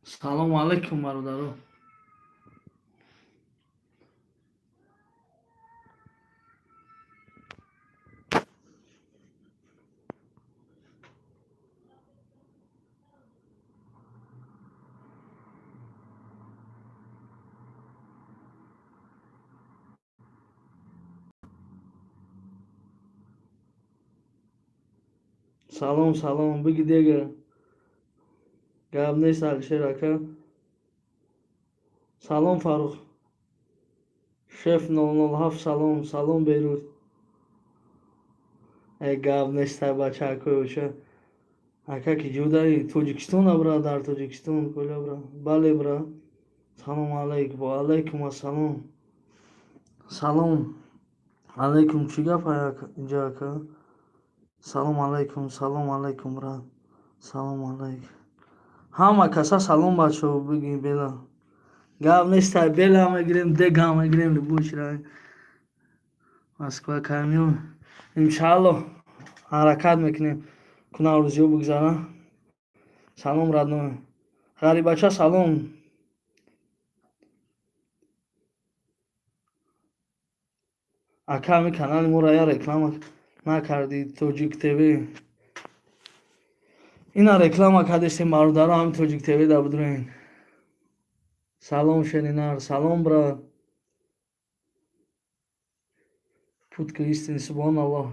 Салому алайкум, бародаро. Салом, салом, биги дега. Гап нест, Алишер ака. Салом, Фаррух. Шеф 007, салом, салом, Бейрут. Э, гап нест, бачаакои оша. Ака, ки ҷудаи Тоҷикистон, бра, дар Тоҷикистон, коля, бра. Бале, бра. Салом алайкум, ва алайкум ассалом. Салом алайкум, чӣ гап инҷа, ака? Салом алайкум, салом алайкум, брат. Салом алайкум. Ҳама каса салом, бачаҳо, бигин бела. Гап нест, бела мегирем, дега мегирем, любой чира. Москва камён. Иншаалло ҳаракат мекунем. Кунам рӯзиҳо бигзара. Салом, родной. Ғарибача, салом. Ака, ҳами канали моро я реклама накардӣ, Тоҷик ТВ. Ина реклама кардестем, бародаро, ҳами Тоҷик ТВ да бидроен. Салом, Шеринар, салом, брат. Путь к истине, субҳоналлоҳ.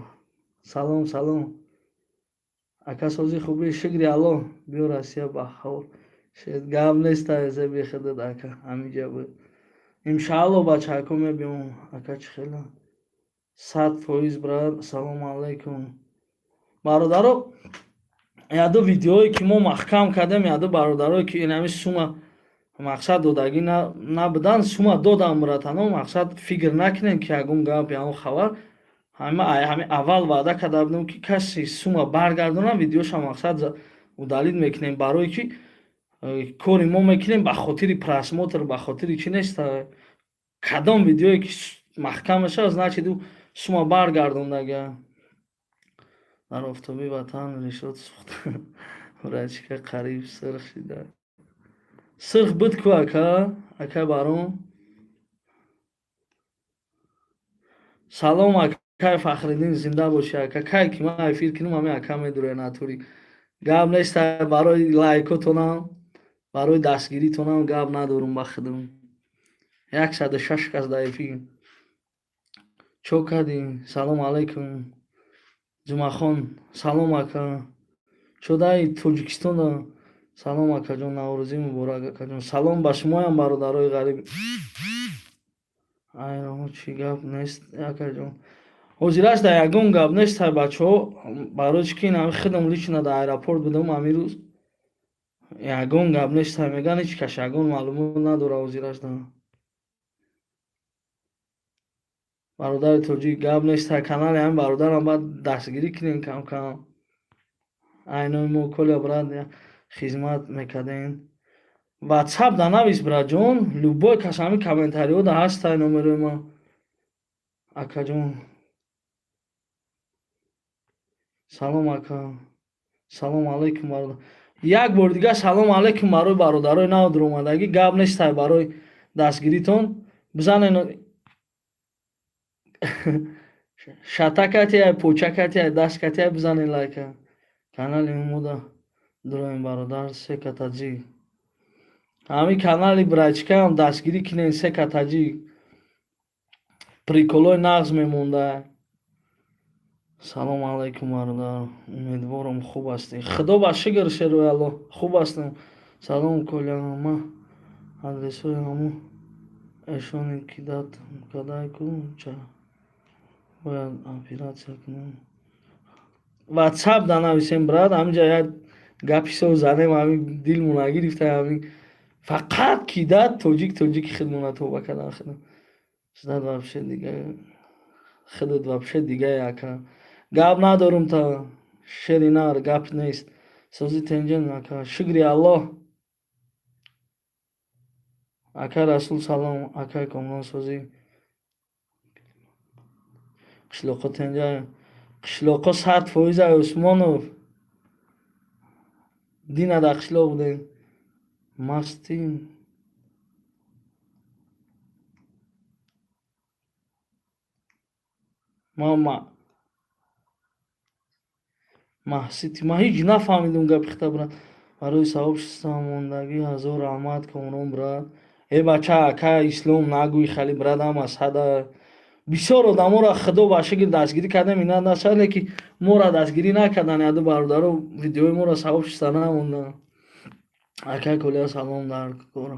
Салом, салом. Ака, сози хубӣ, шукри Аллоҳ. Биё Россия, баҳор. Шед гап нест, зеби худат, ака, ҳамиҷа буд. Иншаалло, бачаҳако, мебиём. Ака, чӣ хела? 100%, брат. Салому алайкум. Бародаро, яду видеое ки мо маҳкам кардем, яду бародарое ки инами сума мақсад додагӣ набудан, сума додам, братано, мақсад фикр накунем, ки ягон гап, ягон хабар. Ҳами аввал ваъда карда будем, ки касе сума баргардонам, видеоша мақсад удалить мекунем, барое ки кори мо мекунем ба хотири просмотр, ба хотири чӣ нест. Кадом видеое ки маҳкам мешавад, значит, ӯ сума баргардондага. Дар офтоби ватан решот сӯхта. Врачка қариб сирх шида. Сирх буд ку, ака, ака баром. Салом, акай Фахриддин, зинда бошӣ, ака. Кай ки ман эфир кунам, ҳамин ака медуря натури. Гап нест, барои лайкотонам, барои дастгиритонам гап надорум ба худам. 106 кас дар эфир. Чо кардӣ? Салом алайкум. Ҷумъахон, салом, ака. Чодаи Тоҷикистона? Салом, акаҷон, Наврӯзӣ муборак, акаҷон. Салом ба шумоям, бародарои ғариб. Айроҳо, чӣ гап нест, акаҷон. Ҳозираш дар ягон гап нест, ай бачаҳо, барои чӣ ки ин ҳами худам лично дар аэропорт будам ҳамин рӯз. Ягон гап нест, ай мегӯянд, ҳеҷ кас ягон маълумот надорад ҳозираш да. Бародари тоҷик, гап нест, ай канали ҳамин бародарам баъд дастгирӣ кунем кам-кам. Айнои мо, Коля, брат, хизмат мекардем. Ватсап да навис, братҷон, любой кас ҳамин комментариҳо да ҳастай номерои ман. Акаҷон. Салом, ака. Салом алайкум, бародар. Як бор дигар салом алайкум барои бародарои нав дуромадагӣ. Гап нестай, барои дастгиритон. Бизанен шата катия, поча катия, даст катия, бизанен лайка. Канали мода дуроем, бародар, сека таҷик. Ҳамин канали братчикаам дастгирӣ кунен, сека таҷик. Приколои нағз мемонда. Салом алайкум, бародар. Умедворам, хуб ҳастӣ. Худо ба шукр, шерои Аллоҳ, хуб ҳастам. Салом, Коля, ма адресҳои ҳамун эшоне ки дат кадай ку ча бояд оператсия кунам. Ватсап да нависем, брат, ҳаминҷа як гапи соз занем, ҳамин дилмон нагирифта, ҳамин фақат ки дад тоҷик тоҷики худмона тоба кардан худам. Ждать вообще дига, худат вообще дигае, ака. Гап надорум та, шери нар, гап нест. Сози тенҷен, ака, шукри Аллоҳ. Ака Расул, салом, ака Комрон, созӣ. Қишлоқо тенҷа, қишлоқо 100% ай, Усмонов. Дина дар қишлоқ будем. Мастин. Ма Маҳсити. Ман ҳеҷ нафаҳмидум гапи хита, брат. Барои савоб мондагӣ ҳазор раҳмат, Комрон брат. Э бача, ака Ислом, нагӯй хали, брат, ҳама сада. Бисёр одаморо худо ба шукр дастгирӣ кардем, ина нашад, леки моро дастгирӣ накардан. Яду бародаро видеои моро савоб шиста намондан. Ака Колия, салом, дар кор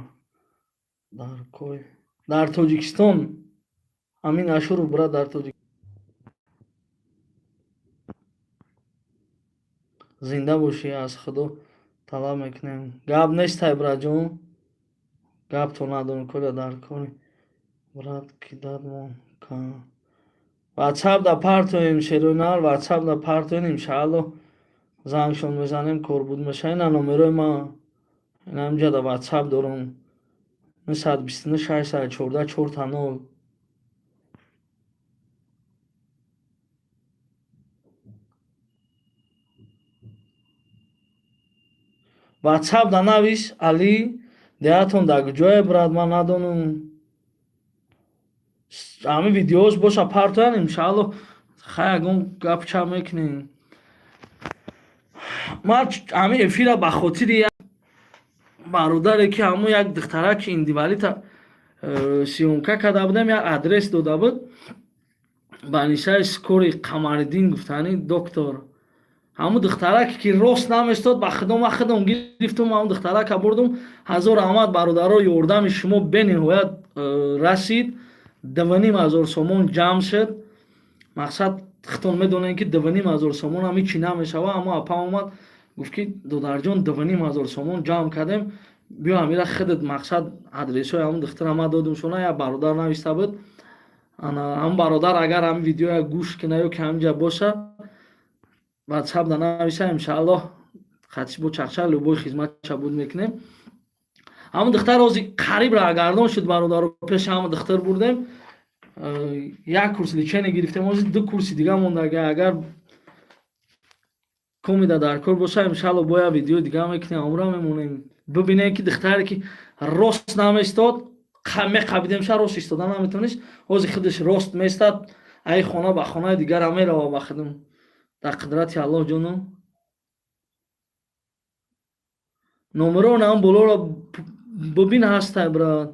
дар кой дар Тоҷикистон Амин Ашуров, брат, дар Тоҷик зинда бошӣ, аз худо талаб мекунем. Гап нестай, братҷон, гапто надорем. Коля, дар кори, брат, кидатмон. Ватсап да партоем, шерунар, ватсап да партоем, иншаалло зангшон мезанем, корбуд меша. Ина номерои ма, ина инҷа да ватсап дорам: 929 614 4 0. Ватсап да навис, Али, деҳатон дар куҷое, брат, ман надонам. Ҳамин видеош боша, партоян, иншаалло. Хай, ягон гап чап мекунем. Ман ҳамин эфира ба хотири як бародаре, ки ҳамун як духтараки инвалида съёмка карда будем, як адрес дода буд ба нишаи скорый Қамариддин гуфтани доктор. Ҳамун духтараке, ки рост наместод, ба худо, ман худам гирифтум, ҳамун духтарака бурдум. Ҳазор раҳмат, бародаро, ёрдами шумо бениҳоят расид. 2,5 ҳазор сомон ҷамъ шуд. Мақсад, худтон медонем, ки 2,5 ҳазор сомон ҳам ҳичи намешава. Аммо апам омад, гуфт, ки додарҷон, 2,5 ҳазор сомон ҷамъ кардем, биё ҳамира худат. Мақсад, адресҳои ҳамун духтара ман додум шона, як бародар нависта буд. Ҳамун бародар агар ҳамин видеоя гӯш кина ё ки ҳаминҷа боша, ватсап да нависа, иншааллоҳ хатиш бо чақчақ любой хизматша буд мекунем. Ҳамун духтар ҳози қариб раҳгардон шуд, бародаро. Пеши ҳама духтар бурдем, як курс лечение гирифтем, ҳози ду курси дига монда. Агар комида дар кор боша, иншаалло бо як видеои дига мекунем, ҳамура мемонем. Бибинем, ки духтаре, ки рост наместод, меқабидемша, рост истода наметавонист, ҳози худаш рост местад, ай хона ба хонаи дигара мерава. Ба худам, дар қудрати Аллоҳ, ҷону номеро наам болоро бубин, ҳастай, брат.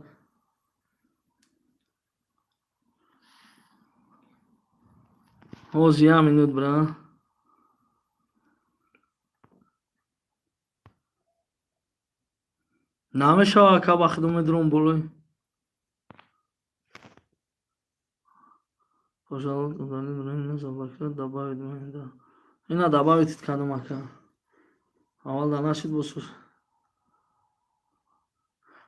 Ҳози як минут, брат. Намешава, ака, ба худо, медурам болои. Пожалуйста, удалить время, заблокировать, добавить меня. Ина добавить кардам, ака. Аввал да нашид босуш.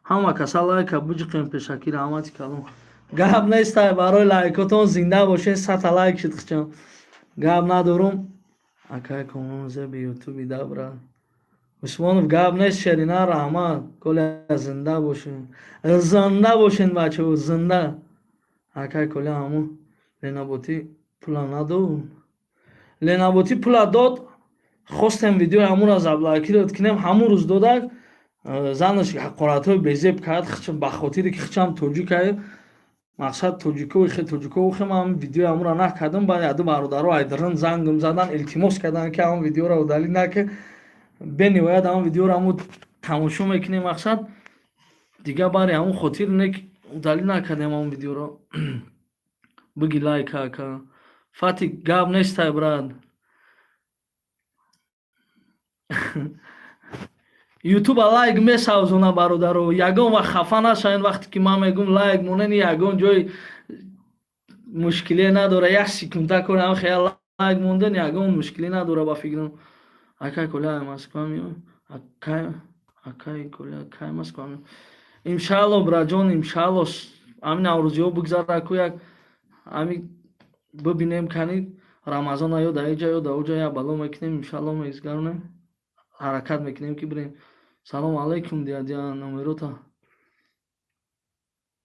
Ҳама каса лайка буҷиқем пешакӣ, раҳмати калом. Гап нестай, барои лайкотон зинда бошед, 100-та лайк шуд, хичам. Гап надорум. Акай Комрон, зеби ютуби да, брат. Усмонов, гап нест, Шерина, раҳмат. Коля, зинда бошед. Зинда бошед, бачаҳо, зинда. Акай Коля, ҳамун Ленаботӣ пула надод. Ленаботӣ пула дод, хостем видеои ҳамонро заблокировать кунем, ҳамун рӯз додак, занаш ҳақоратҳои безеб кард, ба хотире ки хичам тоҷикае, мақсад тоҷико хе ман видеои ҳамонро накардам. Баъд яду бародаро айдрин зангм задан, илтимос карданд, ки ҳамон видеоро удалить накар. Бениҳоят ҳамон видеоро ҳамо тамошо мекунем, мақсад, дига бари ҳамон хотир нек удалить накардем ҳамон видеоро. Буги лайк, ака. Фати, гап нестай, брат. Ютуба лайк месавзона, бародаро, ягон вақт хафа нашавед вақте ки ман мегӯм лайк монен, ягон ҷои мушкиле надора. Як секунда кор ҳам хея лайк монден, ягон мушкиле надора, ба фикрам. Акай Коля, Москва меой? Акай Коля, кай Москва меой? Иншаалло, братҷон, иншаалло, ҳамин наврӯзиҳо бигзара ку, як ҳами бибинем, кани Рамазона ё дар иҷа, ё дар оҷа як бало мекунем, иншаалло мезгаронем, ҳаракат мекунем, ки бирем. Салому алайкум, дядя, номерота.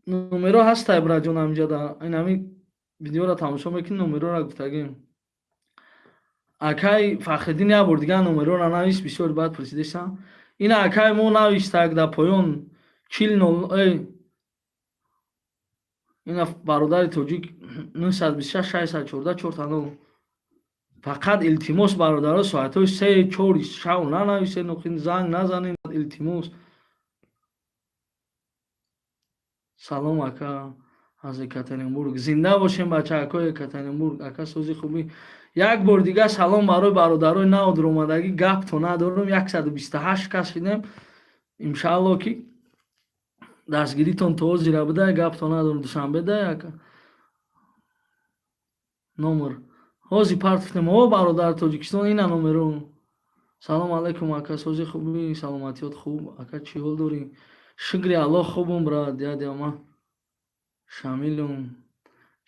Номеро ҳастай, братҷон, ҳаминҷа да ин ҳамин видеоро тамошо мекунӣ, номерора гуфтагем. Акай Фахриддин, як бор дигар номерора навис, бисёр баъд пурсидесам. Ина акай мо навистак дар поён чил нол ина бародари тоҷик 926 614 4 нол. Фақат илтимос, бародаро, соатҳои 3-4 шав нанависед, занг назанед, илтимос. Салом, ака, аз Екатеринбург. Зинда бошем, бачаакои Екатеринбург. Ака, сози, хубӣ? Як бор дига салом барои бародарои нав дуромадагӣ. Гапто надорам, 128 кас шидем. Иншаалло, ки дастгиритон то ҳозира буда. Гапто надорам. Душанбе да, ака, номер ҳози партифтем. О, бародар, Тоҷикистон, ина номеро. Салом алайкум, ака, сози, хубӣ? Саломатиёт хуб, ака, чӣ ҳол дорӣ? Шукри Аллоҳ, хубум, брат. Дядя, ма Шамилум.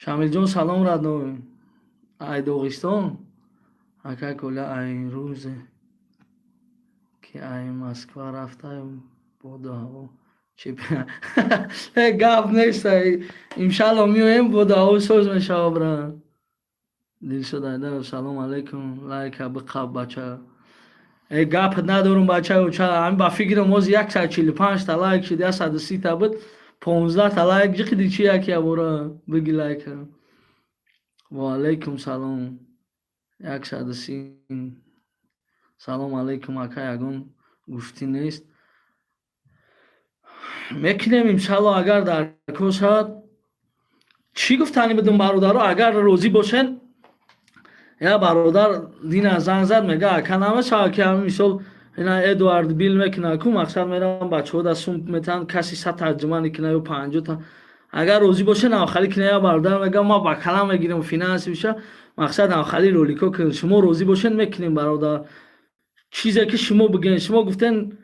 Шамилҷон, салом, родной, ай Доғистон. Ака Коля, ай рӯзе ки ай Москва рафта, боду ҳаво. Гап нест, иншалло, меоем, боду ҳаво соз мешава, брат. Дилшод Айдаров, салом алайкум. Лайка биқаб, бача. Э, гап надорум, бача. Ча ҳами ба фикрам ҳозир 145-та лайк шид, 130-та буд, 15-та лайк ҷиқиди. Чи яке ябора биги лайка. Ва алайкум салом. 130. Салом алайкум, ака, ягон гуфтӣ нест? Мекунем, иншалло, агар дар кор шавад. Чӣ гуфтанӣ будум, бародаро? Агар розӣ бошен, я бародар дина занг зад, мега: «Ака, намешавад, ки ҳамин мисол ина Эдуард Бил мекунад ку, мақсад меравам, бачаҳо да сум метаҳанд, каси 100 тарҷума мекунад ё 50-та. Агар розӣ бошен, авхалӣ кина». Я бародар мега: «Ма ба калам мегирам, финанси биша, мақсад авхалӣ ролико кунем». Шумо розӣ бошен, мекунем, бародар, чизе ки шумо бигӯед, шумо гуфтен,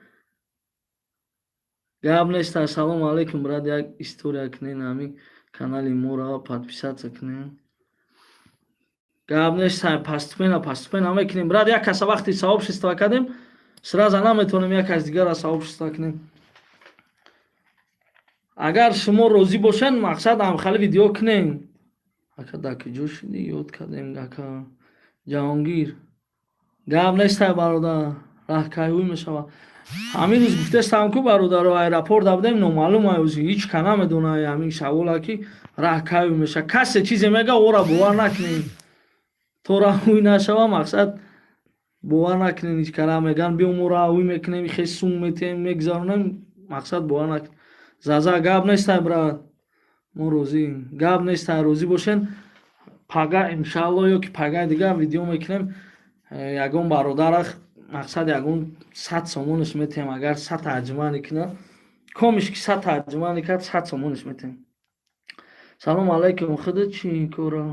гап нест. Ассалому алайкум, брат, як история кунен, ҳамин канали моро подписаться кунем. Гап нест, постепенно, постепенно мекунем, брат. Як каса вақти сообщество кардем, сразу наметавонем як кас дигарро сообщество кунем. Агар шумо розӣ бошед, мақсад ҳамхали видео кунем. Ака, дар куҷо шудӣ, ёд кардем, ака Ҷаҳонгир. Гап нестай, бародар, раҳкайҳӯй мешавад. Ҳамин рӯз гуфтестам ку, бародаро, аэропорт будем, номаълум аюзи, ҳеҷ ка намедона. Ҳамин савола, ки раҳ кайҳӯй мешавад, касе чизе мега, ора бовар накунем, то раҳҳӯй нашава. Мақсад, бовар накунем ҳеҷ кара. Меган: «Биё, мо раҳҳӯй мекунем, хе сум метиҳем, мегузаронем». Мақсад, бовар накунем. Заза, гап нестай, брат, мо розием. Гап нестай, розӣ бошен, пага, иншаалло, ё ки пагаи дигар видео мекунем. Ягон бародарах, мақсад, ягон 100 сомонаш метиҳем, агар 100 тарҷума кунад. Комиш ки 100 тарҷума кард, 100 сомонаш метиҳем. Салому алайкум, худо чӣ кора?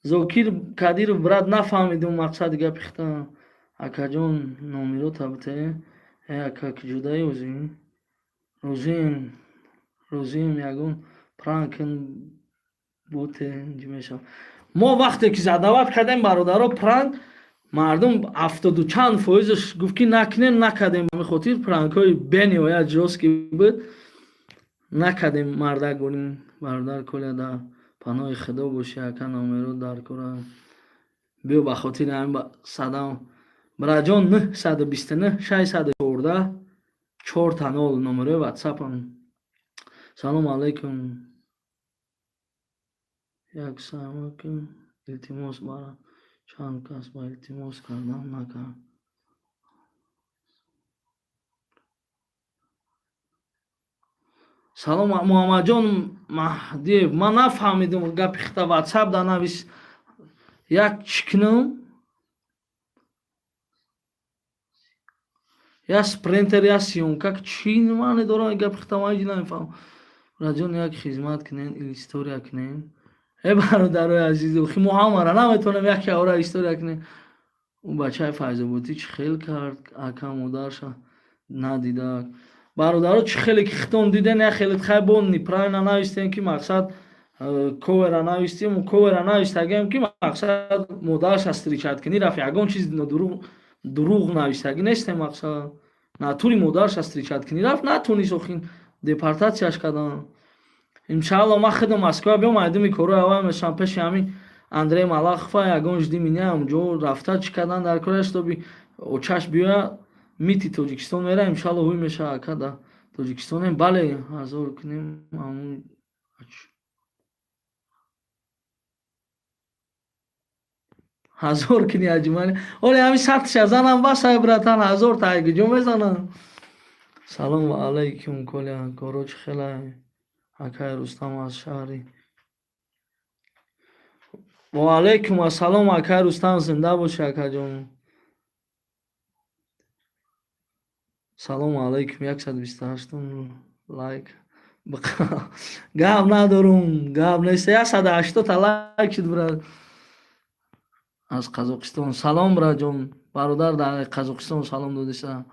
Зокир Кадиров, брат, нафаҳмидум мақсади гапи хита. Акаҷон, номерота бите. Э, ака, куҷодаи ӯзӣ? Розием, розием, ягон пранк боте ҷи мешавад. Мо вақте ки задавать кардем, бародаро, пранк, мардум ҳафтоду чанд фоизаш гуфт, ки накунем. Накардем. Ҳамин хотир пранкҳои бениҳоят жёсткий буд, накардем. Мардак бурем, бародар Коля, дар паноҳи Худо бошӣ. Ака, номеро дар кора. Биё, ба хотири ҳамин садам, браҷон, 929 614 4 та 0 номерои ватсапам. Салому алайкум, як самакум, илтимос, бара чанд кас ба илтимос кардан накард. Салом, Муҳаммадҷон Маҳдиев, ман нафаҳмидум гапи хита. Ватсап да навис, як чӣ кунам? Я спринтер, я съёмка, чӣ маъне дорад гапи хита? Ман ҳеҷ намефаҳмам. Раҷон, як хизмат кунем, история кунем. Э, бародарои азиз, охи мо ҳамара наметавонем як ора история кунем. Ӯ бачаи Файзободӣ чӣ хел кард, ака, модарша надида? Бародаро, чӣ хеле ки хитон диден, як хеле хай бо неправильно навистем, ки мақсад ковера навистем, ковера навистагем, ки мақсад модарша встречать кунӣ рафт. Ягон чиз дурӯғ навистагӣ нестем. Мақсад, натури модарша встречать кунӣ рафт, натонист, охин депортатсияш кардам. Иншаалло, ман худам Москва биём, айдуми корҳои аввал мешавам пеши ҳамин Андрей Малахова. Ягон жди меня, онҷо рафта чӣ кардан дар кора, чтобы очаш биёяд. МИДи Тоҷикистон мера, иншалло, ҳуй мешава, ака. Да Тоҷикистонем, бале, ҳазор кунем ҳамун. Ҳазор кини аҷумани оле ҳами садша занам, басай, братан, ҳазор та куҷо мезанам? Салом ва алайкум, Коля, коро чӣ хелай? Акай Рустам аз шаҳри. Ва алайкум ассалом, акай Рустам, зинда бошӣ, акаҷон. Салому алайкум, 128-ум лайк. Гап надорум, гап нест, 180-та лайк шуд, брат. Аз Қазоқистон салом, братҷон, бародар дар Қазоқистон салом додиса.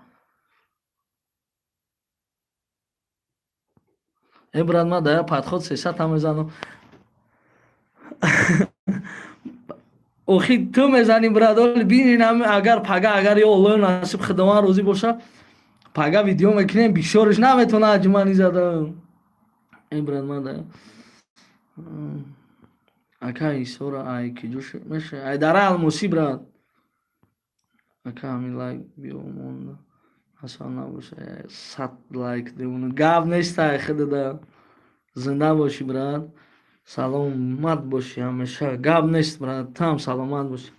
Э, брат, ман дар як подход 300-та мезанам. Охи, ту мезанӣ, брат, оли бинин, агар пага, агар ё Аллоҳ насиб, Худованд розӣ боша, пага видео мекунем, бисёриш наметавона аҷуманӣ зада. Э, брат, ман да ака Исора ай киҷо меша? Ай дара Алмосӣ, брат. Ака, ҳамин лайк биё монда, ҳасан набоша, 100 лайк демона. Гап нестай, худада зинда бошӣ, брат, саломат бошӣ ҳамеша. Гап нест, брат, туам саломат бошӣ.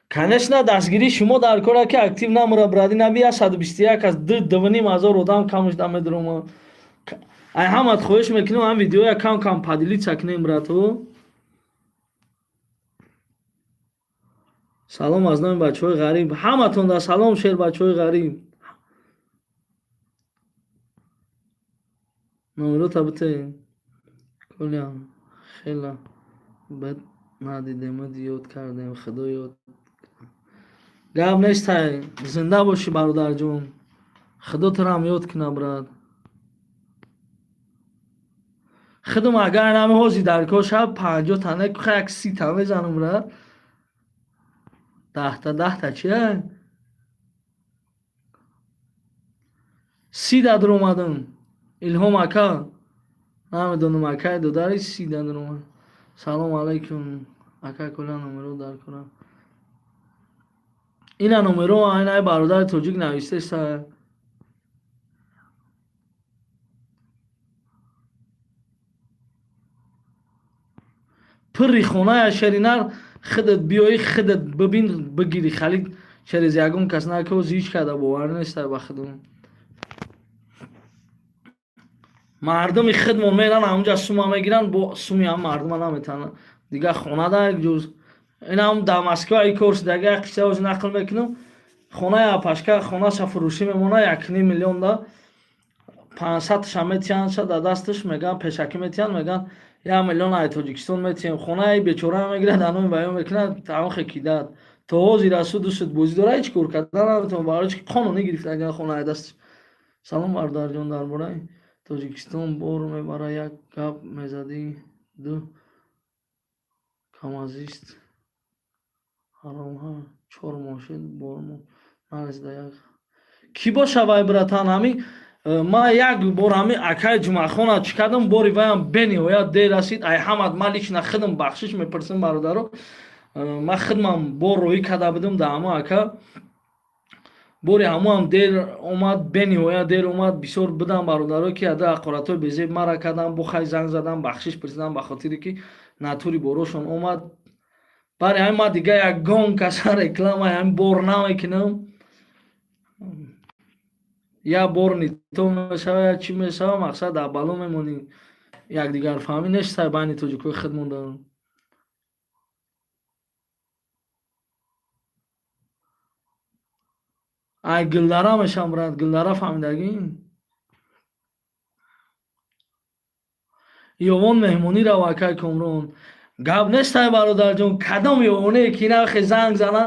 Конечно, дастгирии шумо дар кора, ки актив намура, брат. Инаби 121 аз 2-2,5 ҳазор одам камш дамедрома. Ай ҳамат хоҳиш мекунем, ҳам видеоя кам кам поделиться кунем, брату. Салом аз номи бачаҳои ғариб, ҳаматон да салом, шер бачаҳои ғариб. Номерота бите, Коля, хела бад надидемад, ёд кардем, Худо ёд. Гап нестай, зинда бошӣ, бародарҷон, Худо тураам ёд куна, брат. Худум агар нами ҳози дар кор шаб 50 та не, як 30-та мезанам, брат. 10-та, 10-та чия? 30-да дуромадам, Илҳом ака, намедонам, акай додари 30-да дуромад. Салому алайкум, ака Коля, номеро дар кора. Ина номеро айнаи бародари тоҷик навистеса. Пирри хоная шеринар, худат биёӣ, худат бибин, бигирӣ, халид через ягон кас накоз, ҳеҷ када бовар нестай ба худум. Мардуми худмон меран ҳамунҷа сума мегиранд, бо суми ҳам мардума наметавонанд. Дигар хона да як ҷуз инам дар Москва и кор шудага, як қисса ози нақл мекунам. Хонаи апашка, хонаша фурӯшӣ мемона, 1,5 миллион да 500-ша метиҳанд, дар дасташ мегӯянд, пешакӣ метиҳанд, мегӯянд, 1 миллион ай Тоҷикистон метиҳем. Хонаи бечора мегирад, дар номи баён мекунад, тамохе кидад. То ҳозир аз суду суд бозӣ дора, ҳеҷ кор карда наметавон, барои чи қонунӣ гирифта агар хонаи дасташ. Салом, бародарҷон, дар бораи Тоҷикистон бор мебара, як гап мезадӣ. Ду камазист ҳаромҳа, чор мошин бормо нарасида, як кӣ боша вай, братан? Ҳами ман як бор ҳами акаи Ҷумъахона чӣ кардам, бори ваям бениҳоят дер расид. Ай ҳамад ман лично худам бахшиш мепурсам, бародаро. Ман худмам бор роҳӣ карда будам да ҳамо ака, бори ҳамоам дер омад, бениҳоят дер омад. Бисёр будам бародаро, ки ада ҳақоратҳои безеб мара кардам, бо хай занг задам, бахшиш пурсидам, ба хотире ки натури борошон омад. Бари ҳамин ман дигар ягон каса рекламаи ҳамин бор намекунам. Як бор нито мешава, як чӣ мешава, мақсад дар бало мемонӣ, якдигарфаҳмӣ нештай байни тоҷикои худмон. Да ай Гулдара мешавам, брат, Гулдара фаҳмидагӣ? Ёвон меҳмонӣ рав, акай Комрон. Гап нестай, бародарҷон, кадом ёвонее ки нахе занг зана,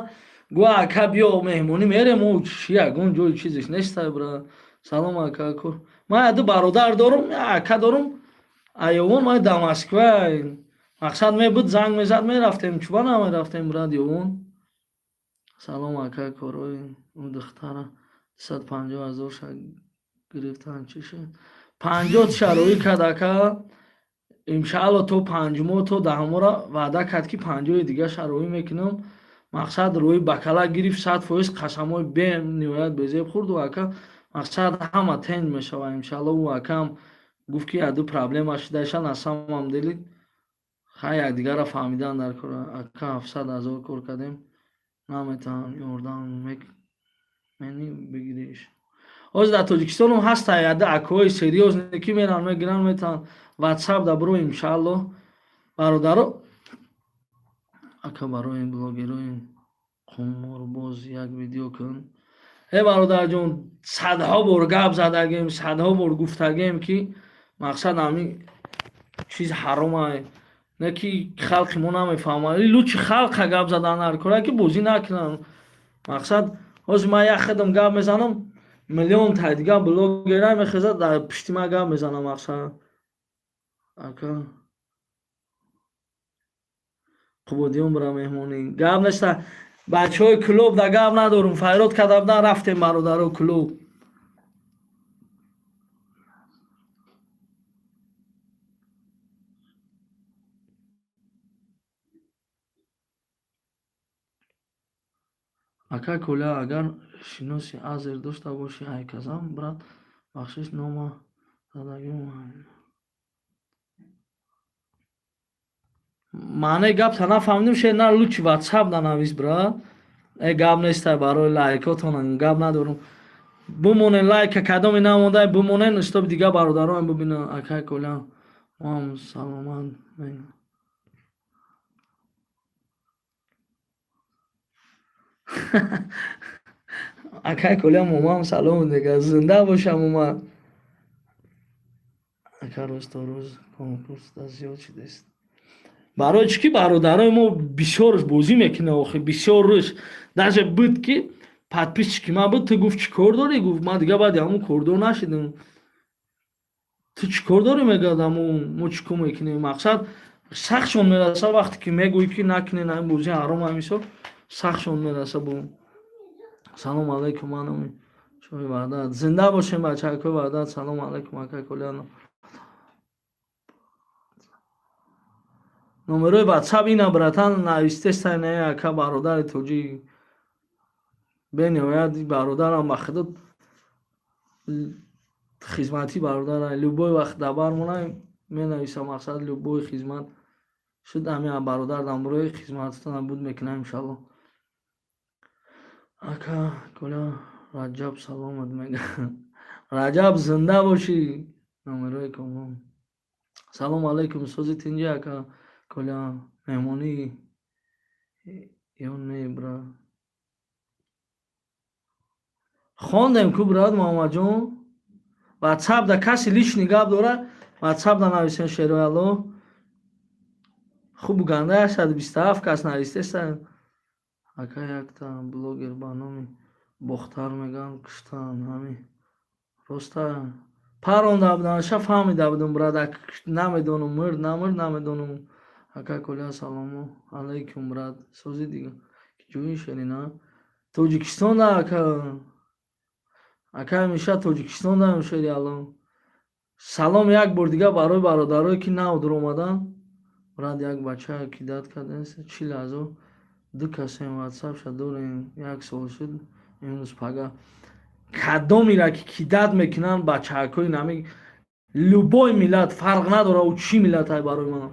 гӯ, ака, биё меҳмонӣ мерем, о чи ягон ҷои чизеш нестай, брат. Салом, ака. Ман яду бародар дорум, ака дорум, аёвон ман дар Москва, мақсад мебуд, занг мезад, мерафтем, чуба намерафтем, брат, ёвон. Салом, ака, корои ӯ духтара 250 000 ша гирифтан чӣ шуд? 50 шароӣ кард, ака, иншаалло, то 5 моҳ, то 10 моҳра ваъда кард, ки 50-и дига шароӣ мекунам. Мақсад, рӯи бакала гирифт, 100% қасамҳои бениҳоят безеб хӯрду ака. Мақсад, ҳама тенҷ мешава, иншалло. Ӯ акам гуфт, ки яду проблема шидаша, на самом деле хай якдигарро фаҳмидан дар кор. Ака, 700 000 кор кардем, наметавонам ёрдам мени бигириш. Ҳозир дар Тоҷикистонам ҳаста яда акои серьёзный, ки меран, мегиран, метавонан. Ватсап да биро, иншалло, бародаро. Ака, барои блогерои қуморбоз як видео кун. Э, бародарҷон, садҳо бор гап задагем, садҳо бор гуфтагем, ки мақсад, ҳамин чиз ҳаромае, не ки халқи мо намефаҳмад. Лучше халқа гап задан ҳар кора, ки бозӣ накунанд. Мақсад, ҳозир ман як хидм гап мезанам, миллион тай дига блогера мехезад, дар пишти ман гап мезанам. Мақсад, ака Қубодиён бира меҳмонӣ, гап неста. Бачаҳои клуб да гап надорум, файрод карда будан, рафтем, бародаро, клуб. Ака Коля, агар шиноси азер дошта бошӣ, айказам, брат, бахшиш, нома задагим. Маънаи гапта нафаҳмидим, ше на, лучше ватсап нанавис, брат. Э, гап нестай, барои лайкотон гап надорум. Бимонен, лайка кадоме намондай, бимонен, истоби дига бародароам бибинан. Акай Коля, моам саломат. Акай Коля, момам салом дега, зинда бошам, омад. Ака, рӯз то рӯз конкурс да зиёд шудааст. Барои чӣ ки бародарои мо бисёрш бозӣ мекунад? Охи бисёр рӯз даже буд, ки подписчики ман буд, ту гуфт, чӣ кор дорӣ? Гуфт, ман дига баъди ҳамун кордор нашидам. Ту чӣ кор дорӣ, мегӯяд, ҳамун мо чӣ кор мекунем? Мақсад, сахтшон мераса, вақте ки мегӯӣ, ки накунен, ҳамин бозӣ ҳаром, ҳамисол сахтшон мераса. Бо салом алайкум, манами чои Ваҳдат, зинда бошем, бачакои Ваҳдат. Салом алайкум, ака Коляно. Номерои ватсап ина, братан, навистестай. Не, ака, бародари тоҷик, бениҳоят бародарам, ба худо хизматӣ бародара, любой вақт дабар монай, менависам. Мақсад, любой хизмат шуд, ҳамин бародар дамбурои хизмататона буд мекунам, иншалло. Ака Коля, Раҷаб саломат мега. Раҷаб, зинда бошӣ. Номерои комон. Салом алайкум, сози, тинҷи, ака Коля, меҳмонӣ ё не, брат? Хондем ку, брат Муҳаммадҷон. Ватсап да каси личный гап дора, ватсап да нависен. Шерои Алло, хуб, ганда, 127 кас навистеса. Ака, якта блогер ба номи Бохтар мегӯянд, куштанд, ҳами роста? Паронда буданша, фаҳмида будум, брат, намедонам, мурд, намурд, намедонам. Ака Коля, салому алайкум, брат, сози дига ҷои шерина Тоҷикистон. Ака, ака, ҳамеша Тоҷикистон даем. Шери Алло, салом як бор дига барои бародарое, ки нав дуромаданд. Брат, як бача кидать кардем 40 000, ду касем, ватсапша дорем, як сол шуд, имрӯз пага кадомира ки кидать мекунанд, бачаакои нами любой миллат, фарқ надора ӯ чӣ миллатай, барои ман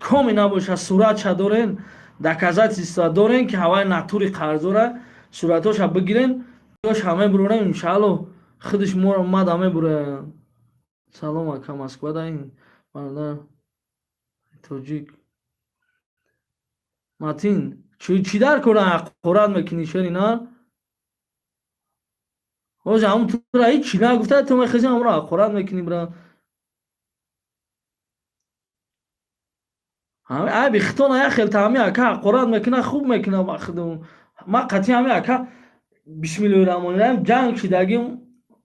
коми набоша, суратша дорен, доказательства дорен, ки ҳаваи натури қарздора, суратоша бигирен, ша мебурорем, иншаалло, худиш мада мебурояд. Салом, ака, Москва даин бародар тоҷик Матин, чӣ дар кора ҳақорат мекунӣ, шери на? Ҳозир ҳамун тура ҳеҷ чӣ нагуфта, ту мехези, ҳамонро ҳақорат мекунӣ, бра. Айби хитона як хел ҳами ака ҳақорат мекуна, хуб мекуна. Ма қатъи ҳами ака, бисмиллоҳи раҳмони раҳим, ҷанг шидагим,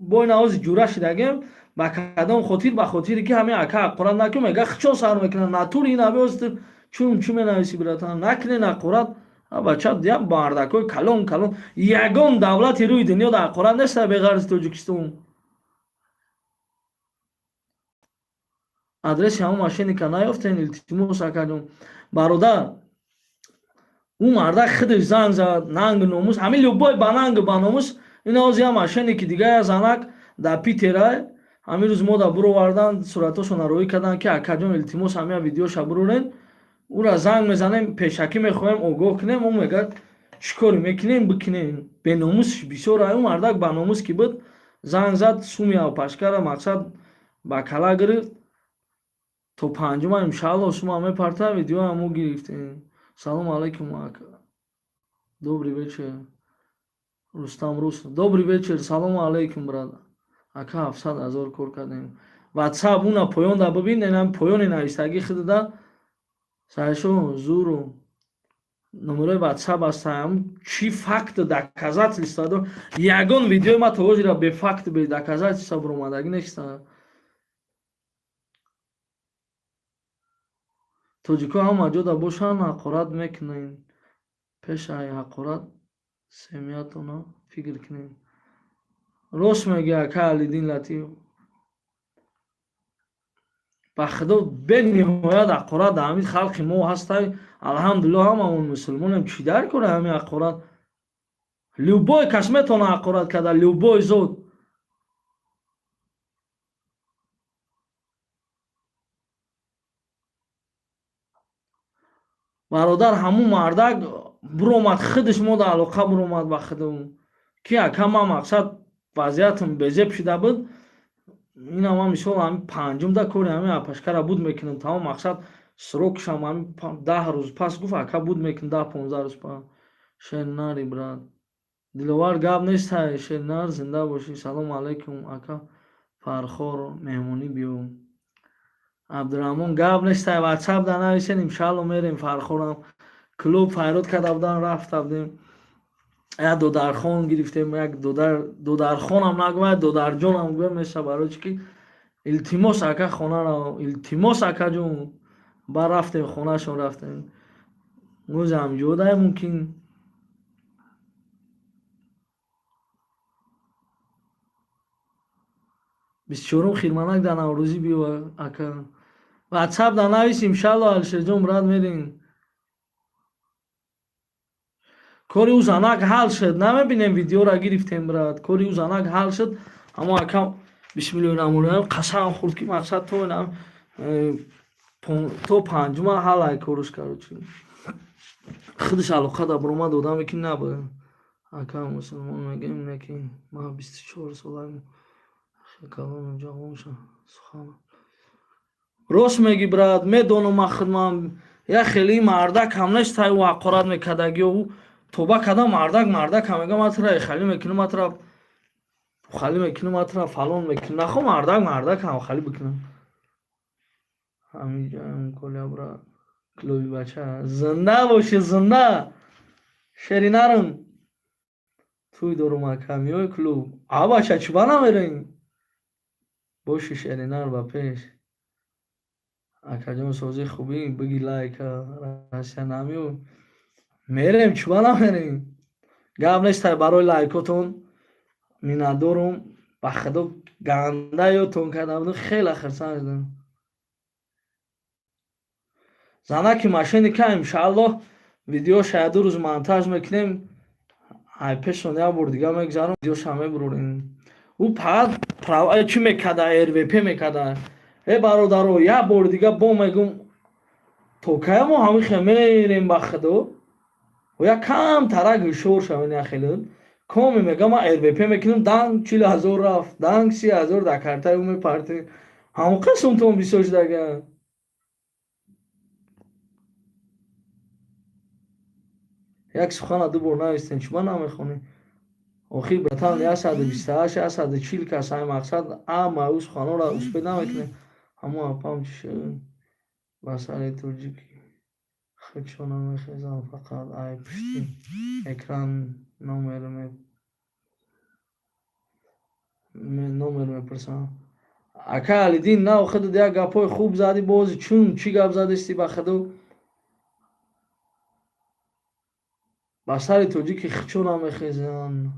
бо ин ҳози ҷура шидагим. Ба кадом хотир? Ба хотире ки ҳами ака ҳақорат накун, мега, хичо сар мекуна натури ин ҳами. Ҳозир чун чӣ менависӣ, братан? Накунен ҳақорат, бача, як мардакои калон калон. Ягон давлати рӯи дунё дар ҳақорат неста, беғарзи Тоҷикистон. Адреси ҳамон мошенника наёфтен, илтимос, акаҷон. Бародар, Ӯ мардак худаш занг зад, нангу номус, ҳамин любой ба нангу ба номус. Ин ози я мошенники дига, я занак дар Питерай, ҳамин рӯз мо да буровардан, суратошона роӣ карданд, ки акаҷон, илтимос, ҳамин видеоша бурорен. Ӯра занг мезанем, пешакӣ мехоҳем огоҳ кунем. Ӯ мегӯяд, чӣ коре мекунем, бикунем. Беномусш бисёр. Ӯ мардак ба номус ки буд, занг зад, суми авпашкара мақсад ба кала гирифт. То панҷума, иншаалло, сума мепарта, видеоам мо гирифтем. Салому алайкум, добрый вечер. Рустам Рус, добрый вечер, салому алайкум, брат. Ака, 700 000 кор кардем. Ватсап уна поёнда бибин, инам поёни навистагӣ худда саршо зуру номерои ватсап ҳастам. Чӣ факт, доказательства дор? Ягон видеои ма то ҳозира бе факт, бе доказательства буромадагӣ неста. Тоҷикҳо ҳама ҷода бошанд, ҳақорат мекунем. Пешаи ҳақорат семьятона фикр кунем. Рост мегӯяд ака Алиддин Латиф. Ба худо, бениҳоят ҳақорат дар ҳамин халқи мо ҳастай. Алҳамдулилло, ҳамамон мусулмонем. Чӣ дар кора ҳамин ҳақорат? Любой кас метавона ҳақорат карда, любой зот. Бародар, ҳамун мардак буромад, худаш мо дар алоқа буромад ба худам, ки ака, ман мақсад вазъиятам безеб шида буд. Инам ман мисол ҳамин панҷумда кори ҳамин апашкара буд мекунам, тамом. Мақсад срокшам ҳамин 10 рӯз пас гуфт, ака, буд мекунам 10-15 рӯз пас. Шернари, брат Диловар, гап нестай, Шернар, зинда бошӣ. Салому алайкум, ака, Фархор меҳмонӣ биё. Абдураҳмон, гап нестай, ватсап да нависен, иншаалло, мерем. Фархорам клуб файрод карда будан, рафта будем, як додархон гирифтем, як додар, додархонам нагӯяд, додарҷонам гӯя меша. Барои чӣ ки илтимос, ака, хонаро, илтимос, акаҷон. Ба рафтем, хонашон рафтем, ӯзам ҷодай мумкин. 24-ум хирманак дар Наврӯзӣ биё, ака. Ватсап да навис, иншаалло, Алишерҷон, брат, мерем. Кори ӯ занак ҳал шуд, намебинем, видеора гирифтем, брат. Кори ӯ занак ҳал шуд. Аммо ака, бисмиллоҳи раҳмони раҳим, қасам хӯрд, ки мақсад то панҷума ҳал ай корш. Короче, худаш алоқа да буромад, одаме ки набуд. Ака, мусулмон мегӯем, не ки ман 24 солаем, калону ҷавонша сухан. Рост мегӣ, брат, медонам, ман худман як хеле мардак ҳам нестай. Ӯ ҳақорат мекардагиё, ӯ тоба кардам. Мардак, мардакам мега, ман тура хали мекунам, ман тура хали мекунам, ман тура фалон мекунам. Нахо, мардак, мардакам хали бикунам. Ҳамиҷаам коля, брат, клуби бача, зинда бошӣ, зинда, шери нарм. Туй дорум, ака, миёй клуб. А бача, чӣ ба намерем? Боши, шери нар, ба пеш. Акаҷон, созӣ, хубӣ, биги лайка. Россия намеёй? Мерем, чӣ ба намерем? Гап нестай, барои лайкотон миннатдорум. Ба худо, ганда ёдтон карда будум, хеле хурсанд шудам. Занаки мошенника, иншааллоҳ, видеоша як ду рӯз монтаж мекунем, ай пешон як бор дига мегзарам, видеоша мебурорем. Ӯ фақат чӣ мекарда, РВП мекарда. Э, бародаро, як бори дига бо мегум, то кая мо ҳамин хел мерем? Ба худо, як камтарак ҳушёр шавем. Як хеле коми мега, ман РВП мекунам, данг 40 000 рафт, данг 30 000 дар картаи ӯ мепартем. Ҳамон қисмтон бисёр шудага. Як сухана ду бор навистем, чӣ ба намехонӣ охир, братан? 128, 140 кас ай мақсад, ама ӯ суханҳоро успеть намекунем. Ҳамон апам чӣ шуд? Ба сари тоҷики худшо намехезам, фақат ай пушти экран номер мепурсам. Ака Алиддин, на, худат як гапҳои хуб задӣ боз. Чун чӣ гап задисти, ба худо, ба сари тоҷики худшо намехезанд,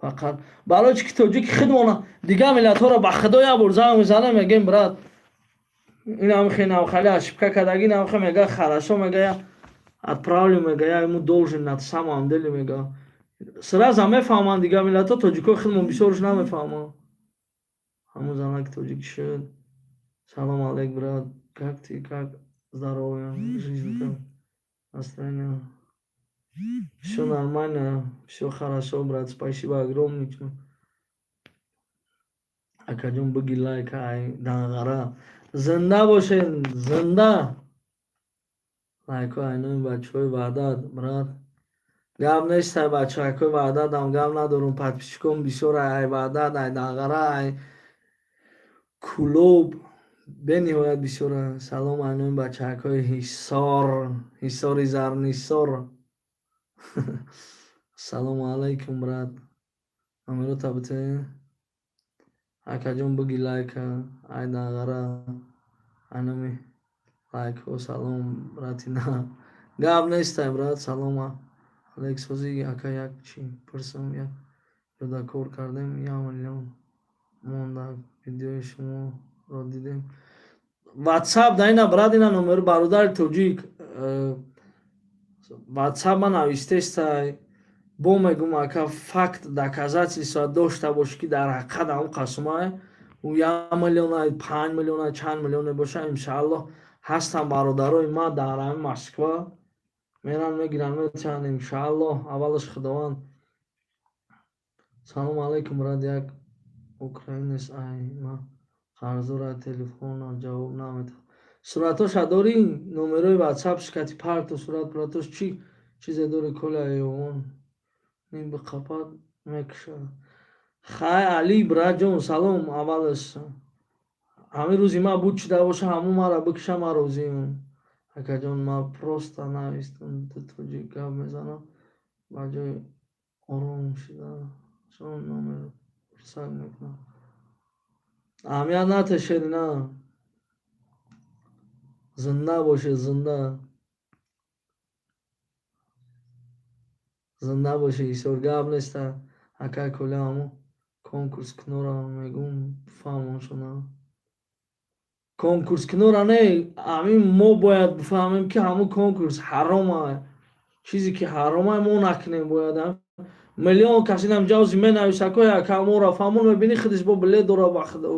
фақат барои чӣ ки тоҷики худмона дигар миллатҳоро, ба худо, як бор занг мезанем, мегӯем, брат, инам хе навхали ошибка кардагӣ, инам хе мега, хорошо, мега. Отправлю, мега, я ему должен на самом деле, мега. Сразу мефаҳманд дигар миллатҳо, тоҷикҳои худмон бисёрш намефаҳманд. Ҳамун занаки тоҷик шуд. Салом алейк, брат, как ты, как здоровье, жизнь, как настроение? Всё нормально, всё хорошо, брат, спасибо огромное. Акаҷон, биги лайк, ай Данғара. Зинда бошед, зинда. Лайкҳо айнои бачаҳои Ваҳдат, брат. Гап нестай, бачаҳакҳои Ваҳдатам гап надорум, подписчиком бисёр ай Ваҳдат, ай Данғара, ай Кӯлоб бениҳоят бисёра. Салом айнои бачаҳакҳои Ҳисор, Ҳисори Зарнисор. Ассалому алайкум, брат. Номерота бите? Акаҷон, биги лайка, ай Данғара, айноми лайкҳо. Салом, братина. Гап нестай, брат, салом алейк, созӣ, ака, як чӣ пурсам, як ҷода кор кардем, 1 миллион монда, видеои шуморо дидем. Ватсап да ина, брат, ина номери бародари тоҷик. Ватсап ма навистестай. Бо мегум, ака, факт, доказательства дошта бошӣ, ки дар ҳақиқат ҳамон қасумай, ӯ 1 миллиона, 5 миллиона, чанд миллионе боша, иншааллоҳ ҳастанд бародарои ма дар ҳамин Москва, меран, мегиранд, метиҳанд, иншааллоҳ, аввалаш Худованд. Салому алайкум, брат, як украинец ай ма қарздора, телефона ҷавоб наметиҳад. Суратоша дорӣ? Номерои ватсапш кати парту сурат суратош чӣ чизе дорӣ, Коля? Ёвон ним биқапад мекушад. Хай, Али братҷон, салом. Аввалаш ҳамин рӯзи ман буд, чида боша, ҳамун маро бикуша, ман розиам. Акаҷон, ман просто навистам, ду тоҷик гап мезанам, ба ҷои ором шида номер пурсак мекунам. Аҳамият нате, Шерина. Зинда бошед, зинда. Зинда бошед, Ҳисор, гап неста. Акай Коля, ҳамун конкурс кинора мегум, бифаҳмоншона. Конкурс кинора не, ҳамин мо бояд бифаҳмем, ки ҳамун конкурс ҳарома. Чизе ки ҳарома, мо накунем бояд. Миллион кас инам ҷавзи менависа, ко яка моро фаҳмон, мебинӣ, худиш бо билет дора ба худо.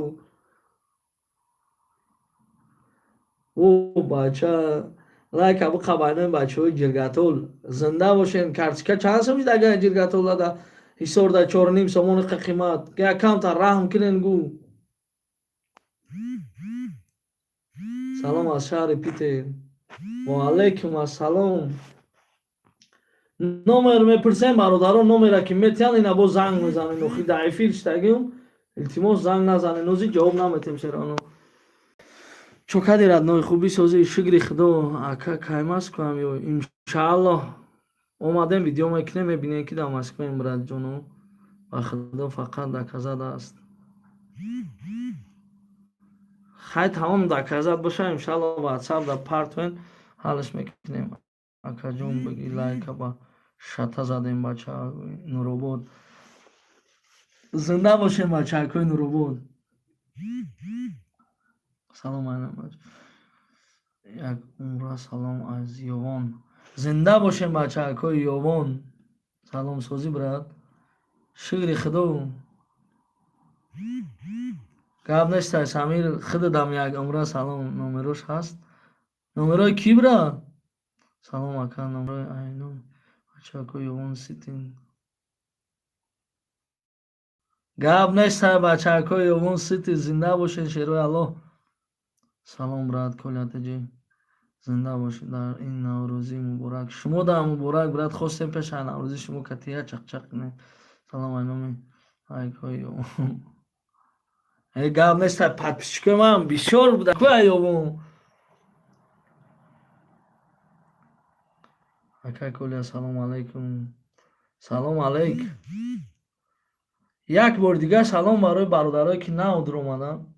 О, бача, лайка биқабайнои бачаҳои Ҷиргатол. Зинда бошен. Карточка чанд сом шид, агар Ҷиргатол да Ҳисор да 4,5 сомони қимат. Якамтар раҳм кунен гу. Салом аз шаҳри Питер. Ва алайкум ассалом. Номер мепурсем, бародарон, номера ки метиҳанд, ина боз занг мезанен. Охи дар эфир шитагим, илтимос, занг назанен, нози ҷавоб наметем серано. Чо кади, родной, хубӣ, созӣ, шукри Худо. Ака, кай Москваам ё? Иншааллоҳ, омадем, видео мекунем, мебинем, ки дар Москваем, братҷоно. Ба Худо, фақат доказать аст. Хай, тамом, доказать боша, иншааллоҳ, ватсап да партоен, ҳаллаш мекунем. Акаҷон, биги лайка, ба шата задем, бача Нуробод. Зинда бошем, бачаакҳои Нуробод. Салом айнам, як умра, салом аз Ёвон. Зинда бошем, бачаакҳои Ёвон. Салом, созӣ, брат, шукри Худо. Гап нестай, Самир, худадам як умра салом. Номерош ҳаст? Номерои кӣ, брат? Салом, ака, номерои айном бачаакҳои Ёвон ситин. Гап нестай, бачаакҳои Ёвон сити, зинда бошед, шерои Аллоҳ. Салом, брат Колятаҷи. Зинда бошед дар ин Наврӯзӣ муборак. Шумо да муборак, брат, хостем пеша Наврӯзӣ шумо катия чақчақ кунем. Салом айноми лайкҳои Ёвон. Э, гап нестай, подписчикои ман бисёр буда. Куя Ёвон? Акай Коля, салом алайкум. Салом алейк. Як бори дигар салом барои бародарое, ки нав дуромаданд.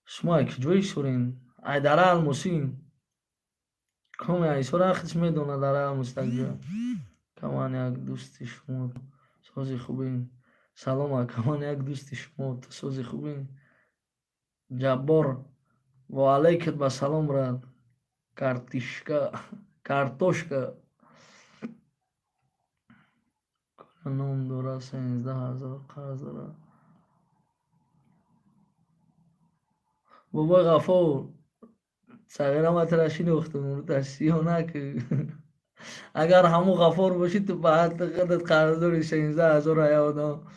Шумо ай куҷои Ҳисорен? Ай дара Алмосӣ. Коми ай Ҳисор худш медонад дара Алмосӣ дар куҷоя. Каман як дӯсти шумо, сози хубе. Салом, ака, ман як дӯсти шумо, ту сози хубе. Ҷаббор, ва алайкат ба салом, брат. Картишка, картошка. Ном дора, 13 000 қарз дора. Бобои Ғаффор, сағира, ма тура шинохтум, сиё наку. Агар ҳамун Ғаффор бошӣ, ту ба худат қарздори 13 000 ая одам.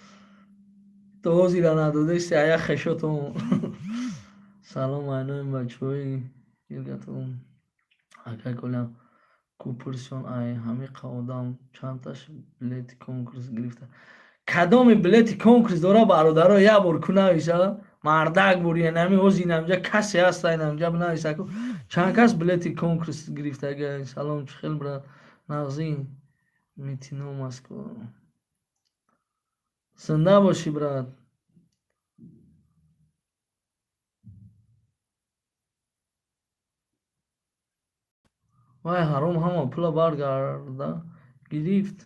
То ҳозира надодасти ая хешотон. Салом, айнои бачаҳои ҷиргатон. Акай Коля, ку пурсон, ай ҳамиқа одам чандташ билети конкурс гирифта? Кадоми билети конкурс дора, бародаро, як бор ку нависа, мардак бур. Янами ҳози инамҷа касе ҳаста, инамҷа бинависа ку, чанд кас билети конкурс гирифтага. Салом, чӣ хел, брат, нағзӣ? Митино, Москва. Зинда бошӣ, брат. Вай ҳаром ҳама пула баргарда гирифт.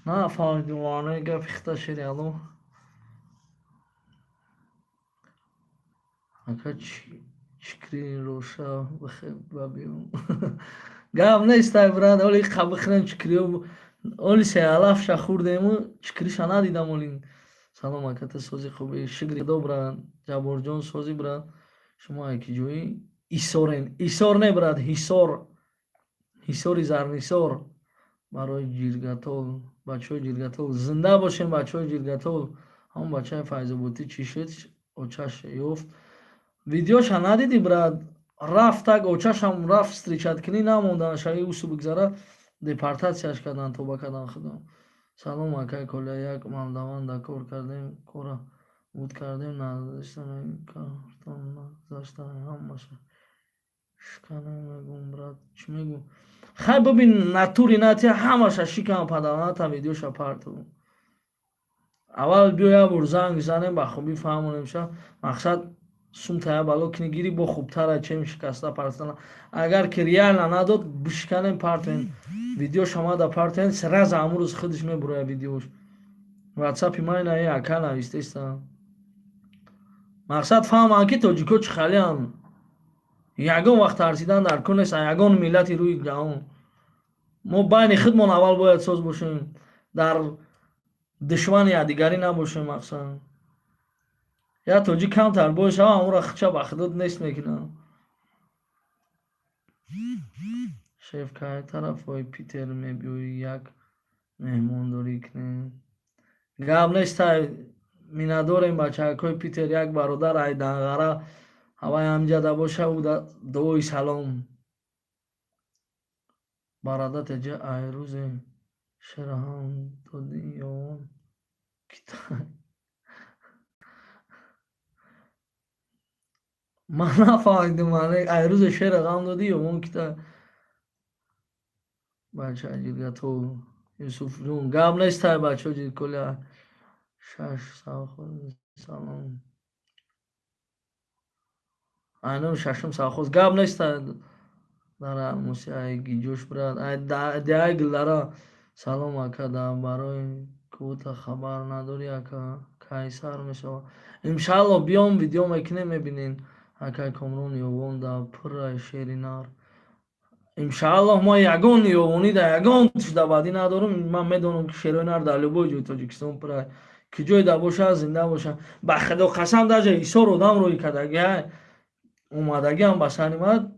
Нафаҳмидим маънои гапи хита, шери Алло. Ака, чикрироша ба биём. Гап нестай, брат, оли қа бихӯрем чикриё. Оли сеалафша хӯрдему чикриша надидам оли. Салом, ака, ту сози, хуби, шукри Худо, брат. Ҷабборҷон, сози, брат. Шумо ай ки ҷои? Исорен. Исор не, брат, Ҳисор. Ҳисори Зарнисор. Барои ҷиргатол, бачаҳои ҷиргатол. Зинда бошем, бачаҳои ҷиргатол. Ҳамон бачаи Файзободӣ чӣ шуд? Очаш ёфт. Видеоша надидӣ, брат? Рафт так, очашам рафт встречать кунӣ, намондан шави усу бигзара, депортатсияш кардан, тоба кардан худо. Салом, акай Коля, як молдаванда кор кардем, кора буд кардем, надоштам картон нагузашта, ҳамаша шиканем, мегум, брат, чӣ мегӯ? Хай, бибин, натури натия ҳамаша шикан, паданата видеоша парту. Аввал биё, як бор занг занем, ба хубӣ фаҳмонемша. Мақсад сумтая бало кини гирӣ, бо хубтара, чем шикаста партана. Агар ки реально надод, бишканем, партоем. Видеоша мада партоем, сразу ҳамун рӯз худаш мебурояд видеош. Ватсапи ман ина ака навистеста. Мақсад фаҳманд, ки тоҷико чӣ халиянд. Ягон вақт тарсидан дар кор нест, ягон миллати рӯи ҷаҳон. Мо байни худмон аввал бояд соз бошем, дар душмани якдигарӣ набошем. Мақсад, як тоҷик камтар бой шава, ҳамонро хича ба худод нест мекунад. Шеф, кай тарафҳои Питер мебиёӣ, як меҳмондорӣ кунем? Гап нестай, миннатдорем, бачакҳои Питер. Як бародар ай Данғара ҳавай ҳамҷада боша, ӯ дуои салом. Бародар, теҷа ай рӯзе шераҳам додӣ ёвон китай. Ман нафаҳмидим маънои ай рӯзе шера ғам додӣ ёвон китай. Бача ҷиргатол Юсуфҷон, гап нестай, бачаҳо ҷирколя шаш совхоз. Салом. Айноми шашум совхоз, гап нестай. Дар Алмоси ай гиҷош, брат, ай диай Гулдара. Салом, ака, дар барои квота хабар надорӣ, ака? Кай сар мешавад? Иншаалло, биём, видео мекунем, мебинем. Акай Комрон, ёвон да пурраи шери нар. Иншааллоҳ, мо ягон ёвонӣ да ягон тушдабадӣ надорам. Ман медонам, ки шерои нар дар любой ҷои Тоҷикистон пуррай. Ки ҷое да боша, зинда боша. Ба худо қасам, даже Ҳисор одам рӯй кардагиай, омадагиам ба сари ман.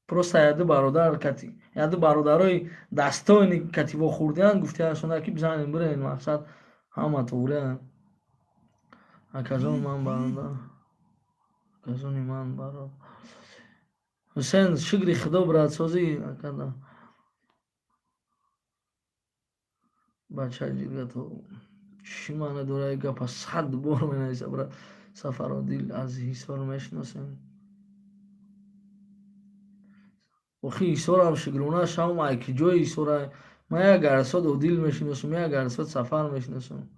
Просто яду бародар кати, яду бародарои дастоини кати вохӯрдиан, гуфтиашона, ки бизанем, бирен. Мақсад, ҳама туғриян. Акаҷон, ман бародар, акаҷони ман баро Ҳусен, шукри худо, брат, созӣ, акада. Бача ҷиргато чӣ маъно дора гапа 100 бор менависа, брат? Сафародил аз Ҳисор мешиносем. Охи, Ҳисорам шукрона шавам, ай ки ҷои Ҳисора? Ман як гарсод Одил мешиносам, як гарсод Сафар мешиносам.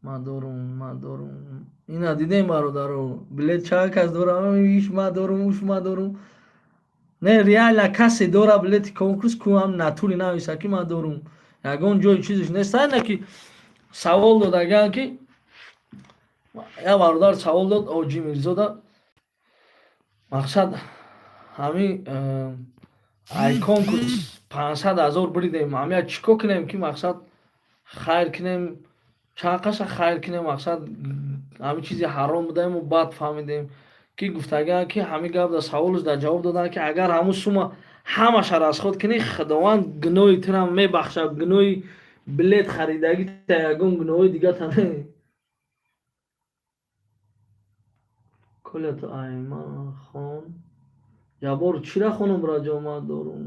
Ман дорум, ман дорум. Ина дидем, бародаро, билет чанд кас дорам? Иш ман дорум, уш ман дорум. Не, реально касе дора билети конкурс, ку ҳам натури нависа, ки ман дорум. Ягон ҷои чизеш нест, на ки савол додаган, ки як бародар савол дод Оҷи Мирзода. Мақсад ҳамин ай конкурс 500 000 буридем. Ҳамия чӣ кор кунем, ки мақсад хайр кунем, чанд қаша хайр кунем? Мақсад ҳамин чизи ҳаром будаему баъд фаҳмидем, ки гуфтагиам, ки ҳамин гап дар саволш дар ҷавоб доданд, ки агар ҳамун сума ҳамаша расход кунӣ, Худованд гуноҳи тура мебахшад, гуноҳи билет харидагита, ягон гуноҳои дигата не. Коля, ту айма хон. Ҷаббор, чира хонум, браҷо? Ман дорум,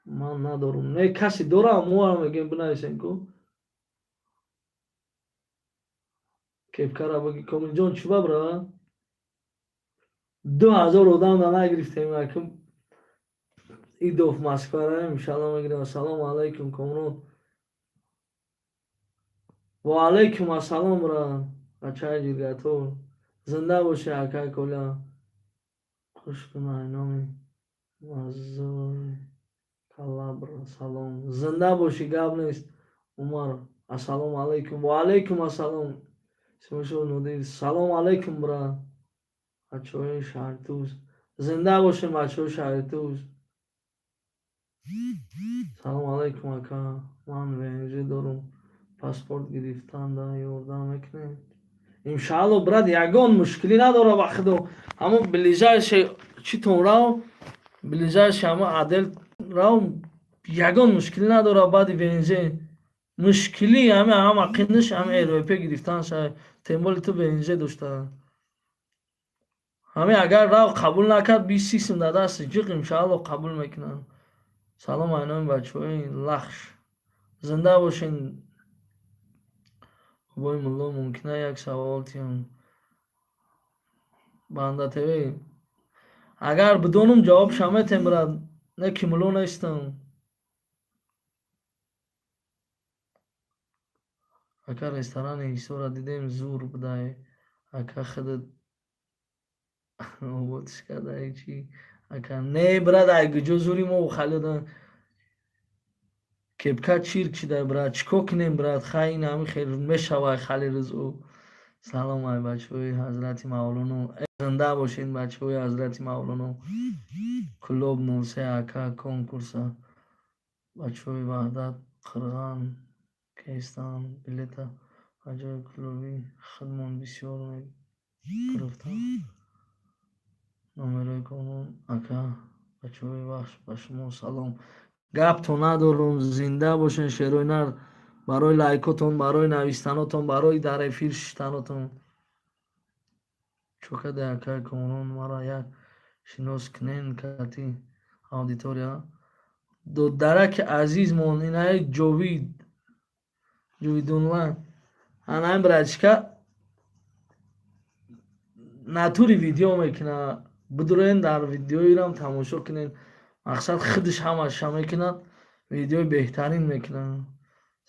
ман надорум. Не, касе дорам, моам мегӯем, бинависем ку. Кепкара баги, Комилҷон, чӣ ба, бра? 2000 одам да нагирифтем, якм идоф Москвараем, иншалло мегирем. Ассалому алайкум, Комрон. Ва алайкум ассалом, бра. Ачай ҷиргатор, зинда бошӣ, акай Коля. Хуш кун, айноми мазори калабр, салом. Зинда бошӣ, гап нест. Умар, ассалому алайкум. Ва алайкум ассалом. Исмошо Нодир, салом алайкум, бра. Бачаҳои шаҳритуз, зинда бошем, бачаҳои шаҳритуз. Салом алайкум, ака, ман ВНЖ дорум, паспорт гирифтанда ёрдам мекунед? Иншаалло, брат, ягон мушкилӣ надора, ба худо. Ҳамон ближайший читон рав, ближайший ҳамон отдел рав, ягон мушкилӣ надора. Баъди ВНЖ мушкилӣ ҳами ҳама қиниш ҳами РВП гирифтан ша, тем более ту ВНЖ дошта. Ҳами агар рав, қабул накард, бист сум дар дасти ҷиқ, иншаалло, қабул мекунанд. Салом, айноми бачаҳои Лахш, зинда бошен. Бобои мулло, мумкина як савол тиҳам? Банда ТВ, агар бидонам, ҷавобша метем, брат, не ки мулло нестам. Ака, ресторани Ҳисора дидем, зур будай. Ака, худат ободш кардаи чӣ, ака? Не, брат, ай куҷо зури мо халида. Кепка чирк шидай, брат, чӣ кор кунем, брат? Хай, ин ҳами хел мешавай, хали рӯзу. Салом, ай бачаҳои Ҳазрати Мавлоно, зинда бошед, бачаҳои Ҳазрати Мавлоно. Клуб 03, ака, конкурса бачаҳои Ваҳдат қирған кестанд, билета ба ҷои клуби худмон бисёр мегирифтанд. Номерои комон, ака. Бачаҳои Вахш, ба шумо салом. Гапто надорум, зинда бошен, шерои нар, барои лайкотон, барои навистанотон, барои дар эфир шиштанотон. Чӯкаде, акай Комрон, мара як шинос кунен кати аудитория. Додараки азизмон, инаи Ҷовид, Ҷовидонлайн, анаин братишка натури видео мекунад. Бидурен, дар видеоирам тамошо кунен. Мақсад худаш ҳамаша мекунад, видеои беҳтарин мекунад.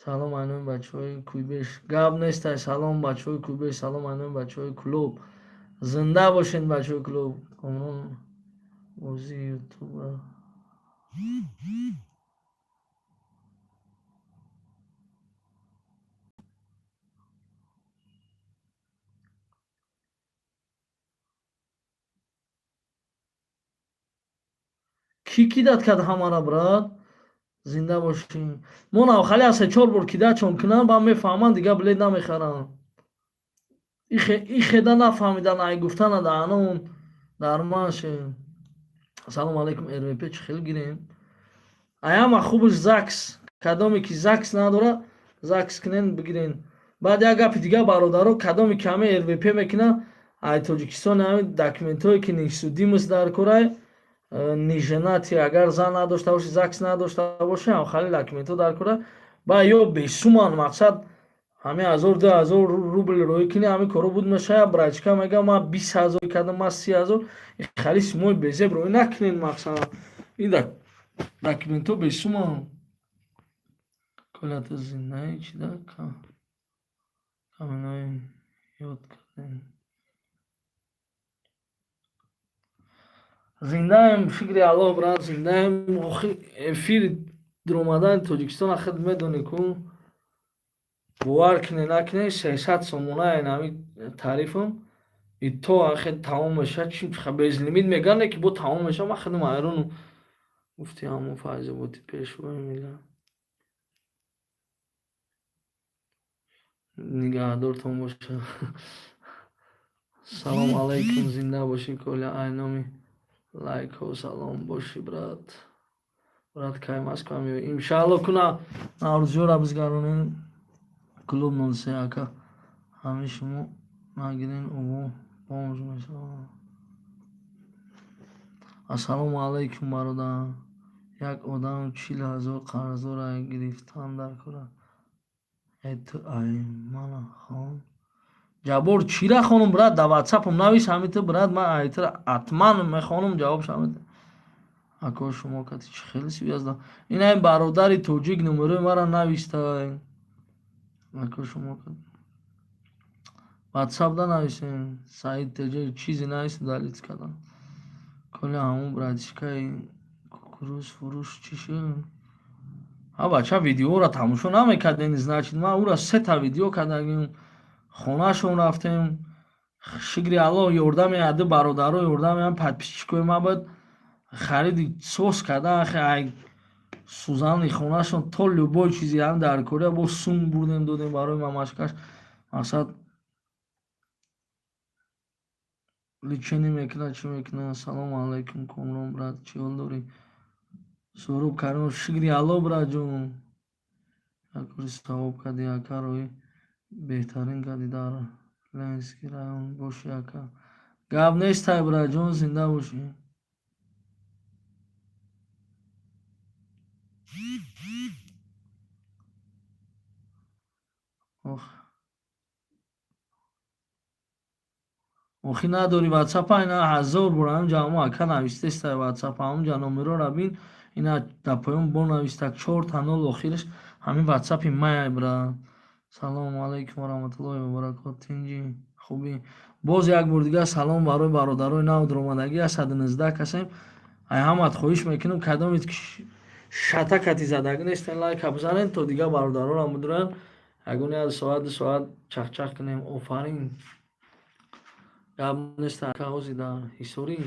Салом, айноми бачаҳои Куйбеш. Гап нестай. Салом, бачаҳои Куйбеш, салом, айноми бачаҳои клуб, зинда бошед, бачаҳои клуб. Комрон, бозии ютубра кӣ кидать кард ҳамара, брат? Зинда бошӣ. Мо навхали се чор бор кидать-шон кунанд, баъд мефаҳманд, дигар билет намехаранд. И хеда нафаҳмидан, ай гуфтана даҳанон дар манше. Салому алайкум, РВП чӣ хел гирем? Аяма хубаш ЗАГС. Кадоме ки ЗАГС надора, ЗАГС кунен, бигирен. Баъд як гапи дигар, бародаро: кадоме ки ҳаме РВП мекунад, ай Тоҷикистон ҳами документҳое ки несудимость дар корай, неженатый, агар зан надошта бошӣ, ЗАГС надошта бошӣ, ҳам хали документҳо дар кора. Ба ё бесуман, мақсад ҳами ҳазор, 2000 рубл роӣ кунӣ, ҳами коро буд мешава. Братишка мега, ман 20 000 кардам, ман 30 000. Хали сумои безеб роӣ накунед. Мақсад ин документҳо бесуман. Коля, ту зиндаи чида каминои ёд кардем? Зиндаем, шукри Аллоҳ, брат, зиндаем. Эфири дуромадани Тоҷикистона худ медонӣ ку. Бовар кунед, накунед, 300 сомона ами тарифам. И то ахе тамом мешавад, чи безлимит мегӯянд, ки бо тамом мешавад, ман худам ҳайронам. Гуфти ҳамон Файзоботи пешвои миллат. Нигаҳдортон бошад. Салом алайкум, зинда бошӣ, Коля, ай номи лайкҳо салом бошӣ, брат. Брат, кай Москва меоӣ? Иншаалло, куна Наврӯзиёра бизгаронем. Клуб 03 ака. Ҳамин шумо нагирен, ӯ бомж мешавад. Ассалому алайкум, бародар. Як одам 40 000 қарздора, гирифтан дар кора. Э, ту ай мана хон. Ҷаббор, чира хонум, брат, дар ватсапам навис ҳамин ту, брат, ман ай тура ҳатман мехонум ҷавобш ҳамин. Ако, шумо кати чӣ хеле связь. Ин ай бародари тоҷик номерои мара навистай. Ако, шумо ватсап да нависем. Саид теҷа чизе навис, удалить кардам. Коля, ҳамун братишкаи кукуруз фурӯш чӣ шуд? Ҳа, бача видеоро тамошо намекардем, значит, ман ӯра сета видео кардагим. Хонаашон рафтем. Шукри Аллоҳ, ёрдами аду бародаро, ёрдами ҳам подписчикои ман буд. Хариди сос кардан, ахе, ай сӯзани хонаашон то любой чизи ҳам дар Корея бо сум бурдем, додем барои мамашкаш. Мақсад, лечение мекунад, чӣ мекунад. Салому алайкум, Комрон брат, чӣ ҳол дорӣ? Суҳроб Каримов, шукри Аллоҳ, братҷон. Як кори савоб кардӣ, ака, роҳи беҳтарин кардӣ, дар Ленинский район бошӣ, ака. Гап нестай, братҷон, зинда бошӣ. Ох. Охи, надорӣ ватсапа, ина ҳазор бор ҳаминҷа ҳамо ака навистестай ватсапа, ҳамунҷа номерора бин, ина дар поён бо навистак чорта нол охираш ҳамин ватсапи май, брат. Салому алайкум ва раҳматуллоҳи ва баракот, тинҷӣ, хубӣ? Боз як бор дигар салом барои бародарои нав дуромадагӣ, 119 касем. Ай ҳамат хоҳиш мекунам, кадомед ки шата кати задагӣ нестен, лайка бизанед, то дигар бародаронам бидуранд, ягон як соат, 2 соат чахчах кунем. Офарин. Гап нест, ака, ҳози дар Ҳисорӣ?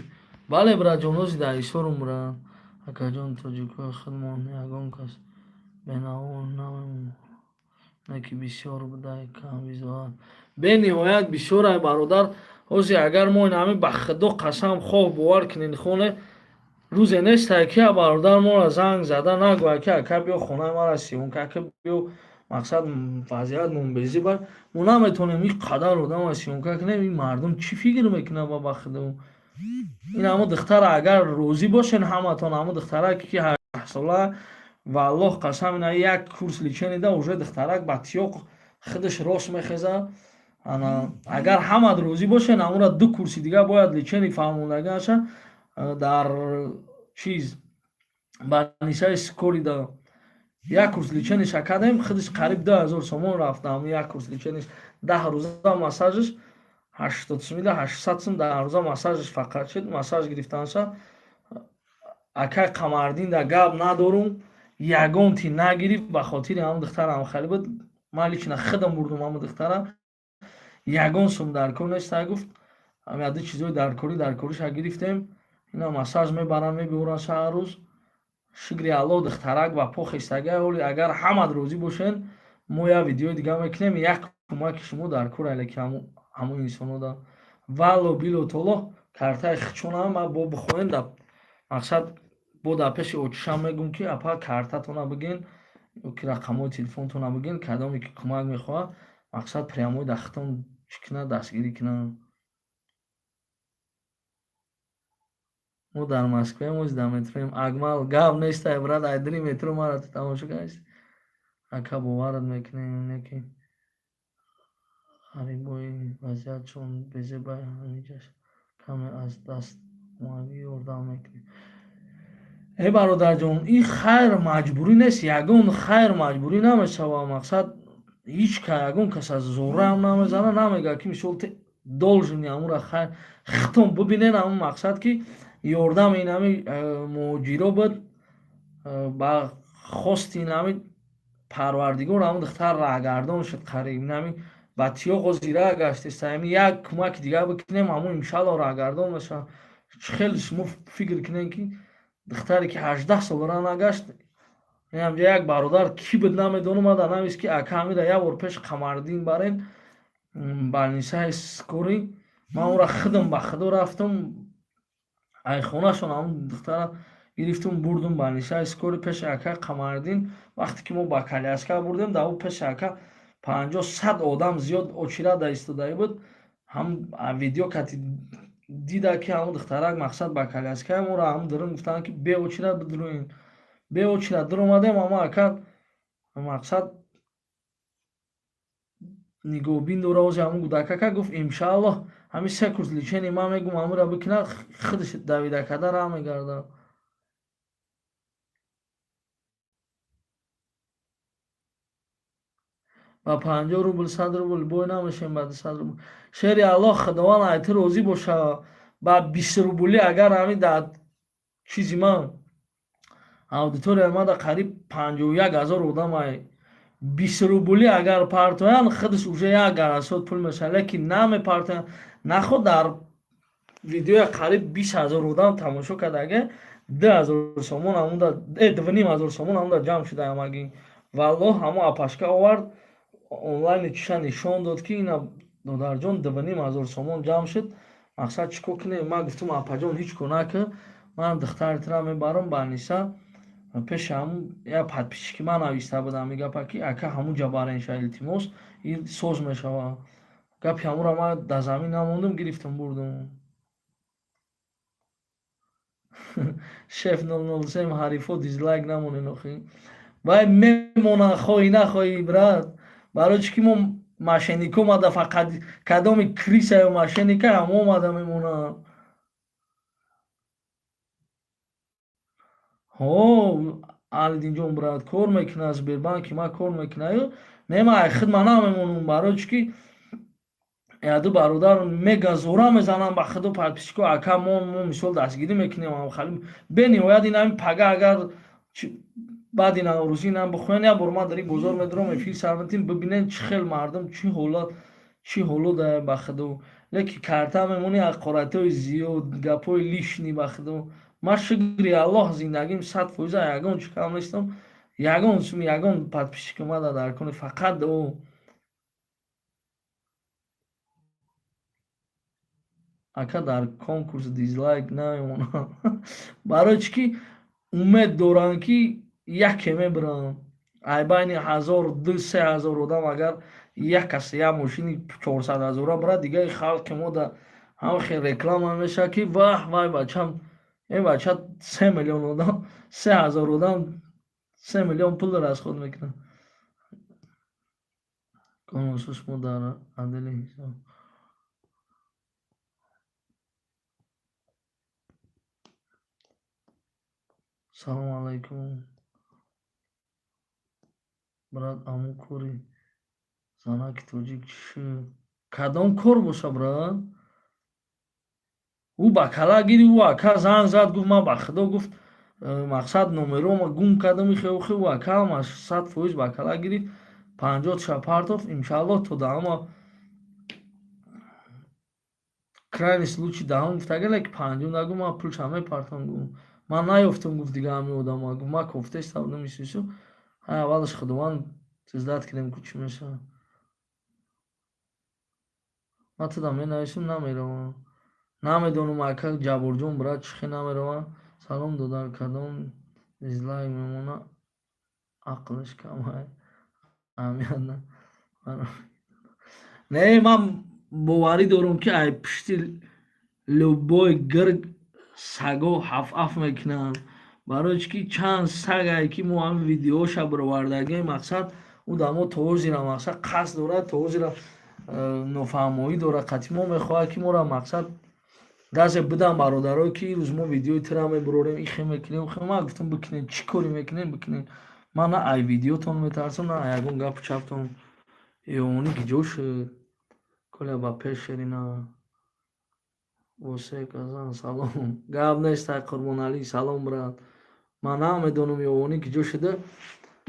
Бале, братҷон, ҳози дар Ҳисорум, брат. Акаҷон, тоҷикои худмон ягон кас бенаво намемонад, не ки бисёр будай, кам бизоат. Бениҳоят бисёр ай, бародар. Ҳози агар мо ин ҳамин, ба худо қасам, хоҳ бовар кунед, хоне, рӯзе нестай ки бародар моро занг зада нагӯяд, ки ака, биё хонаи мара съёмка, ака, биё, мақсад, вазъият монбезӣ бар. Мо наметавонем ин қадар одамро съёмка кунем, ин мардум чӣ фикр мекунад ба худо? Ин ҳамо духтара, агар розӣ бошен ҳаматон, ҳамо духтарак ки 8 сола, валлоҳ қасам, ина як курс лечение да уже духтарак ба тиёқ худаш рост мехезад. Ана, агар ҳамат розӣ бошен, ҳамура ду курси дигар бояд лечение фаҳмондагаша дар чиз больницаи скорый да як курс лечениеша кардем, худаш қариб 2000 сомон рафт. Ҳамун як курс лечениеш, 10 рӯза массажаш 80 сумида, 800 сум 10 рӯза массажаш фақат шуд, массаж гирифтанша. Акай Қамардин да гап надорум, ягон ти нагирифт, ба хотири ҳамун духтарам хеле буд. Ман лично худам бурдум ҳамун духтара, ягон сум дар кор нестай, гуфт, ҳамин аду чизои даркорӣ даркориша гирифтем, ина массаж мебаранд, мебиёранд шаҳар рӯз. Шукри Аллоҳ, духтарак ба по хестага. Оли агар ҳамат розӣ бошен, мо як видеои дига мекунем, як кӯмаки шумо дар кор айле ки ҳамун инсоно да валло било толо картаи хичонам ма бо бихоҳем да, мақсад, бо дар пеши очишам мегӯм, ки апа, картатона бигин ёки рақамҳои телефонтона бигин, кадоме ки кӯмак мехоҳад, мақсад, прямой дар хитон чӣ кунад, дастгирӣ кунад. Мо дар Москваем, ози дар метроем. Акмал, гап нестай, брат, айдри метро мара ту тамошо кардӣ. Ака, боварат мекунем, не ки ғарибои вазъиятшон безебай, ҳамиҷаш каме аз дастмоягӣ ёрдам мекунем. Э, бародарҷон, ин хайр маҷбурӣ нест, ягон хайр маҷбурӣ намешавад. Мақсад, ҳеҷ ка ягон кас аз зӯраам намезана, намегӯяд, ки мисол должен ҳамура хайр. Хитон бибинен, ҳамун мақсад, ки ёрдами инами муҳоҷиро буд, ба хости инами Парвардигор ҳамун духтар раҳгардон шуд. Қариб инами Ба тиёқ ҳозира гаштеста, ами як кӯмаки дигар бикунем, ҳамун иншалло раҳгардон мешавад. Чӣ хел шумо фикр кунем, ки духтаре ки 18 солара нагашт, инамҷа як бародар кӣ буд, намедонам, ада навист, ки ака, ҳамира як бор пеш Қамардин барен, больницаи скорый. Ман ӯра худам ба худо рафтам, ай хонашон ҳамун духтара гирифтум, бурдум больницаи скорый пеши ака Қамардин. Вақте ки мо ба коляска бурдем, дар ӯ пеши ака 50-100 одам зиёд очирада истодаӣ буд. Ҳам видео кати дида, ки ҳамун духтарак, мақсад, ба коляскаи моро ҳамун дурун гуфтанд, ки беочира бидуроен. Беочира дуромадем, ама ака, мақсад, нигоҳбин дора ози ҳамун гудакака гуфт: иншааллоҳ, ҳамин се курс лечение ман мегум, ҳамура бикунад, худаш давида карда раҳ мегардад. Ба 50 рубл, 100 рубл бой намешем, ба 200 рубл. Шери Аллоҳ, Худованд ай ту розӣ боша. Ба 20 рублӣ агар ҳамин дар чизи ман, аудиторияи ман да қариб 51 000 одам ай, 20 рублӣ агар партоянд, худаш уже як гарасот пул мешавад, лекин намепартоянд. Наход дар видеоя қариб 20 000 одам тамошо кардаге, 2000 сомон ҳамунда, 2500 сомон ҳамунда ҷамъ шуда ҳамагӣ. Валлоҳ, ҳамон апашка овард, онлайни чиша нишон дод, ки ина, додарҷон, 2500 сомон ҷамъ шуд, мақсад, чӣ кор кунем? Ман гуфтам: апаҷон, ҳеҷ кор накун, ман духтаритра мебарам больница пеши ҳамун. Як подписчики ман нависта буд ҳамин гапа, ки ака, ҳамун ҷа баренша, илтимос, ин соз мешавад. Гапи ҳамуро ман дар замин намондум, гирифтам, бурдум. Шеф 003, ҳарифо дизлайк намонен охи. Вай мемонанд, хоҳӣ нахоҳӣ, брат. Барои чӣ ки мо мошеннико омада, фақат кадоми крыса ё мошенника ҳамо омада мемонанд. Ҳо, Алидинҷон, брат, кор мекунад, Сбербанки ман кор мекунад. Не, ман ай худ ман намемонам, барои чӣ ки яду бародар мега зора мезананд ба худу подписчико: ака, мо мисол дастгирӣ мекунем. Бениҳоят ин ҳамин пага, агар баъди Наврӯзӣ нам бихоҳен, як бор ман дар ин бозор медурам, эфир сар метим, бибинен, чӣ хел мардум, чӣ ҳолат, чӣ ҳоло дая ба худу. Лекин карта мемонӣ, ҳақоратҳои зиёд, гапҳои лишний. Ба худу ман, шукри Аллоҳ, зиндагим 100%, ягон чӣ кам нестам, ягон суми ягон подписчик омада дар кони, фақат ӯ. Ака, дар конкурс дизлайк намемонам, барои чӣ ки умед доранд, ки яке мебаранд. Ай байни ҳазор, ду се ҳазор одам агар як кас як мошини 400 ҳазора барад, дигари халқи мо да ҳам хел реклама мешавад, ки ваҳ, вай бачам, ин бача 3 миллион одам, 3000 одам 3 миллион пул расход мекунад. Шумо дар адили ҳисоб. Салому алайкум, брат. Аму кори занаки тоҷик чӣ шуд? Кадом кор боша, брат? Ӯ ба кала гири, ӯ ака занг зад, гуфт: ман ба худо, гуфт, мақсад, номерома гум кардам, ихе. Ӯ ака ҳамаш 100% ба кала гирифт, 50-ша партофт. Иншааллоҳ, то даҳама, крайний случай даҳум гуфтага, леки панҷум нагу, ман пулша мепартам. Гу ман наёфтам, гуфт, дига ҳамин одама, гуфт, ман кофтеста будам исису. Ҳай, аввалаш Худованд ждать кунем, ку чӣ мешавад. Ман туда менависам, намеравам. Намедонам, ака Ҷабборҷон, брат, чӣ хел намеравам. Салом, додар. Кадом дизлайк мемона, ақлаш камай, аҳамият на. Не, ман боварӣ дорам, ки ай пушти любой гирг саго ҳаф-аф мекунанд. Барои чӣ ки чанд сагае ки мо ҳамин видеоша баровардагем, мақсад, ӯ дар мо тоозира, мақсад, қасд дорад, тоозира нофаҳмоӣ дорад қатъи мо, мехоҳад, ки моро, мақсад, дазе бидам. Бародарое ки ирӯз мо видеои тира мебурорем, ихе мекунем, хе, ман гуфтам: бикунем, чӣ коре мекунем, бикунем. Ман на ай видеотон метарсам, на ягон гапу чаптон. Ёни гиҷо шуд? Коля, ба пеш шерина восе казан. Салом, гап нест, ай Қурбоналӣ, салом, брат. Ман намедонам, ёвонӣ киҷо шуда.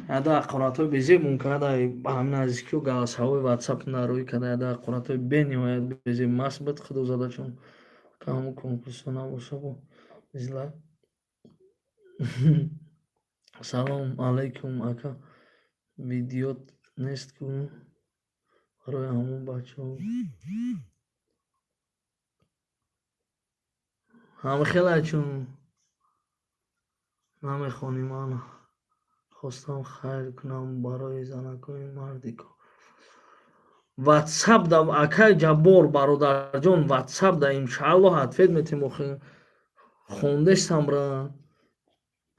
Яда ҳақоратҳои безеб мумкин ада ба ҳамин наздикиҳо голосовой ватсап нарӯй карда, яда ҳақоратҳои бениҳоят безеб маст буд, худо зада, чун ҳамун конкурсҳо набоша бо дизлайк. Салом алайкум, ака, видеот нест ку, барои ҳамун бачаҳо ҳама хеле чун намехонӣ. Ман хостам хайр кунам барои занакҳои мардико. Ватсап да, акай Ҷаббор, бародарҷон, ватсап да иншааллоҳ ответ метем. Охи хондестам, бра,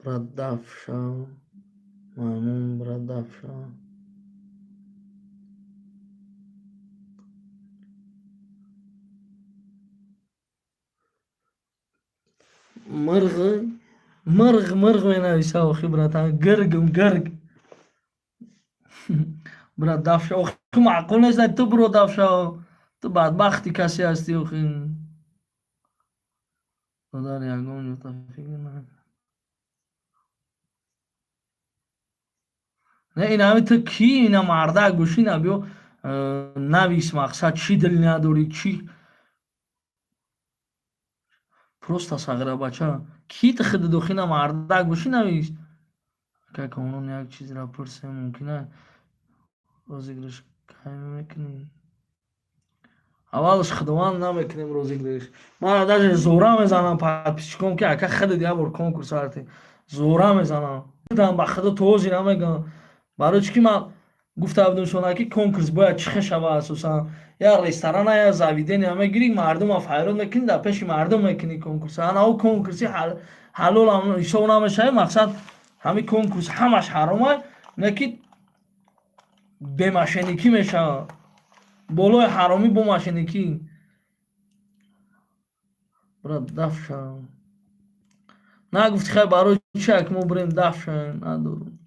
брат, дафша маймун, брат, дафша. Мирғ, мирғ, мирғ менависа. Охи, братан, гиргм, гирг, брат, дафша. Охи, маъқул нест. Ту биро дафша, ту бадбахти касе ҳастӣ. Охи, додар, ягон ҷота фикр накун. Не, ин ҳами ту кӣ? Ина мардак бошӣ, на, биё навис. Мақсад чӣ дил надорӣ, чӣ? Просто сағирабача кӣ ту худат? Охи, на, мардак бошӣ, навис. Ака Комрон, як чизро пурсем мумкин аст? Розыгрыш кай мекунӣ? Аввалаш, худованд, намекунем розыгрыш. Ман даже зора мезанам подписчиком, ки ака, худат як бор конкурс артӣ. Зора мезанам ба худо, то ҳозир намегам. Барои чӣ ки ман гуфта будем шона, ки конкурс бояд чӣ хел шава? Асосан як ресторана, як заведения мегирӣ, мардума файрод мекунӣ, дар пеши мардум мекунӣ конкурс. Ана ӯ конкурси ҳалолам ҳисоб намешавад. Мақсад, ҳамин конкурс ҳамаш ҳаромай, не ки бемошенникӣ мешавад, болои ҳаромӣ бо мошенникӣ. Брат, дафша нагуфти. Хай, барои чи як мо бирем дафша надорум.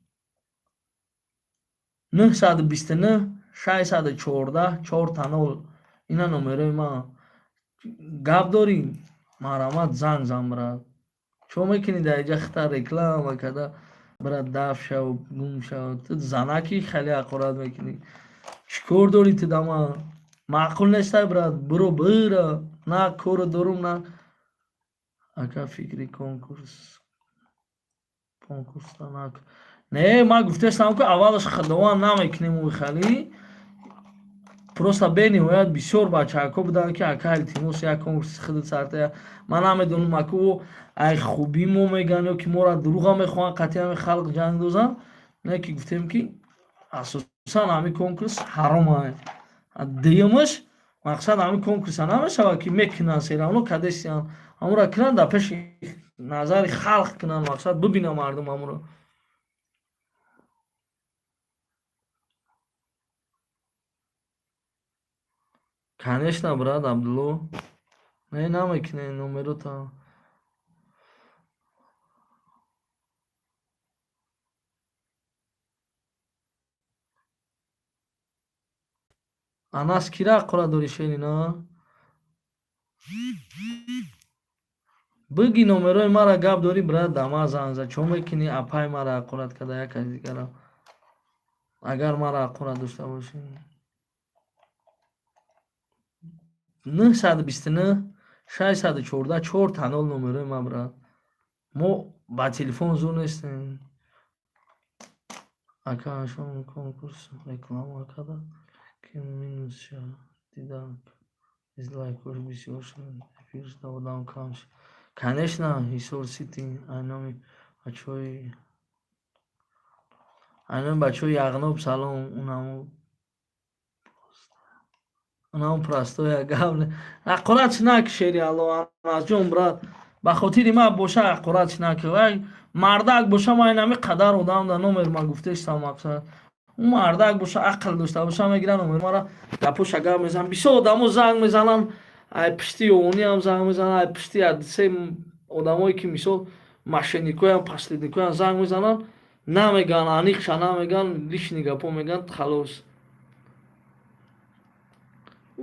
929 614 0000, ина номерои ман. Гап дорӣ, марҳамат, занг зан. Брат, чо мекунӣ дар инҷа хита реклама карда? Брат, даф шав, гум шав. Ту занаки хеле ҳақорат мекунӣ. Чӣ кор дорӣ ту да ман? Маъқул нестай, брат, биро, бира. На коро дорум, на. Ака, фикри конкурста накун. Не, ман гуфтаистам, ки аввалаш худованд, намекунем хали. Просто бениҳоят бисёр бачаҳако буданд, ки ака, илтимос, як конкурси худат сартая. Ман намедонам, ака, ӯ ай хубӣ мо мегӯянд ё ки моро дурӯға мехоҳанд, қатъи ҳами халқ ҷанг дозанд. Не ки гуфтем, ки асосан ҳамин конкурс ҳаромай. Дуюмаш, мақсад, ҳамин конкурса намешавад, ки мекунанд, всё равно кадесиян. Ҳамонро кунанд, дар пеши назари халқ кунанд, мақсад, бибинанд мардум ҳамонро. Конечно, брат Абдулло, не, намекунем номерота. Анас, кира ҳақорат дорӣ, шерина? Биги номерои мара. Гап дорӣ, брат, да ман занг зан. Чо мекунӣ? Апай мара ҳақорат карда, як каси дигара. Агар мара ҳақорат дошта бошӣ, 929 614 0000 номерои ман, брат. Мо ба телефон зур нестем. Ака, шом конкурс реклама карда, ки минус шавад, дидам, дизлайкҳош бисёр шуд, эфиршда одам кам шуд. Конечно, Ҳисор Сити, айноми бачаҳои Яғноб салом. Унамо простой гап, ҳақорат нак, шери Алло. Анасҷон, брат, ба хотири ман боша, ҳақорат нак. Вай мардак боша, ман инами қадар одам да номер ма гуфтаистам. Мақсад, ӯ мардак боша, ақл дошта боша, мегира номер мара, гапоша гап мезанам. Бисёр одамо занг мезананд, ай пишти ёвониам занг мезананд, ай пишти се одамое, ки мисол мошенникоям, посредникоям занг мезананд, намегӯянд, аниқша намегӯянд, лишний гапо мегӯянд, халос.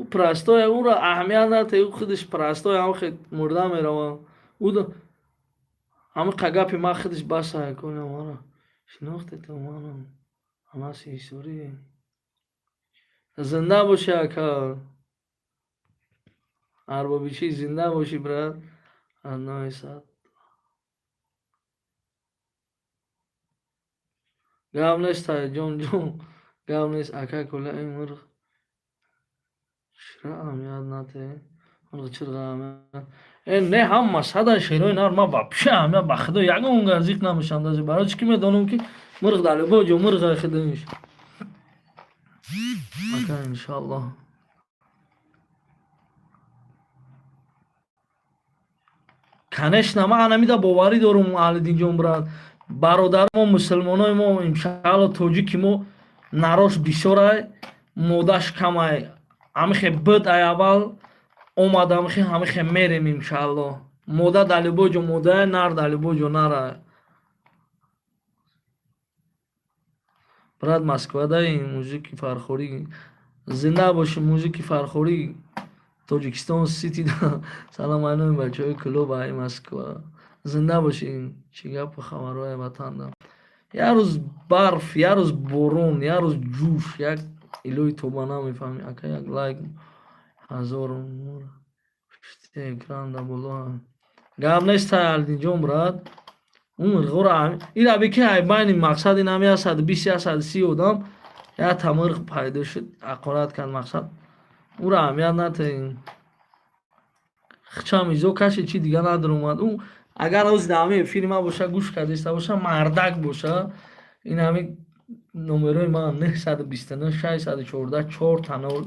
Ӯ простой, ӯро аҳамият надиҳед, ӯ худаш простой, ҳамхе мурда меравад. Ӯ ҳамиқа гапи ман худаш баса. Мара Шинохтед манам Ҳамаси Ҳисорӣ. Зинда бошӣ, ака. Арбоби чӣ, зинда бошӣ, брат. Одной сад. Гап нест, ҷон, ҷон. Гап нест, ака. Коля, ин мурғ чира аҳамият нате? Мурғ чира аҳамият? Э, не, ҳама сада шерои нар ма вообще аҳамият, ба худо, ягон гар зиқ намешам даже. Барои чӣ ки медонам, ки мурғ дар любой ҷо мурғ худаш. Ака, иншаллоҳ. Конечно, ман анамида боварӣ дорум, Аҳлиддинҷон, брат. Бародари мо, мусулмонои мо, иншаалло, тоҷики мо нарош бисёрай, модаш камай. Ҳамихе буд ай аввал омад, ҳамихе, ҳамихе мерем, иншаалло. Мода дар любой ҷо модае, нар дар любой ҷо нарай. Брат, Москвадаи мужики Фархорӣ. Зинда бошӣ, мужики Фархорӣ. Тоҷикистон Сити. Салом алайкум, бачаҳои клуб ай Москва. Зинда бошӣ. Чӣ гапу хабарҳои ватанда? Як рӯз барф, як рӯз борон, як рӯз ҷӯш, як илоҳи тоба намефаҳмӣ. Ака, як лайк ҳазор пушти экран да боло. Гап нест, Алдинҷон, брат. Ӯ мирғоро ира би ки ай байни мақсад ин ҳами 120, 130 одам якта мирғ пайдо шуд, ҳақорат кард, мақсад ӯро аҳамият натеҳем. Хчам изо каши чи дига надаромад. Ӯ агар ҳози дар ҳамин эфири ман боша, гӯш кардиста боша, мардак боша, ин ҳамин номерои ман 929 614 4 0,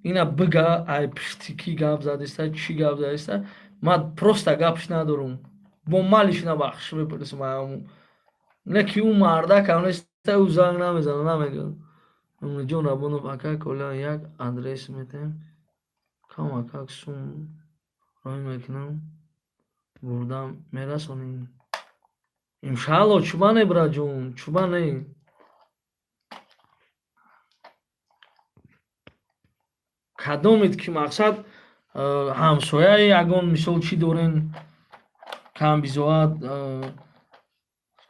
ина бига, ай пишти кӣ гап задиста, чӣ гап задиста, ман просто гапш надорум. Бо малиш набахш мепурсам ҳамун. Не ки ӯ мардак ҳам неста, ӯ занг намезана, намегӯяд. Умиджон Рабонов, ака Коля, як адрес метем. Камакак сум роҳӣ мекунам. Бурдам мерасонӣ. Иншаалло, чуба не, братҷон, чуба не. Кадомед ки мақсад ҳамсояи ягон мисол чӣ дорен, камбизоат,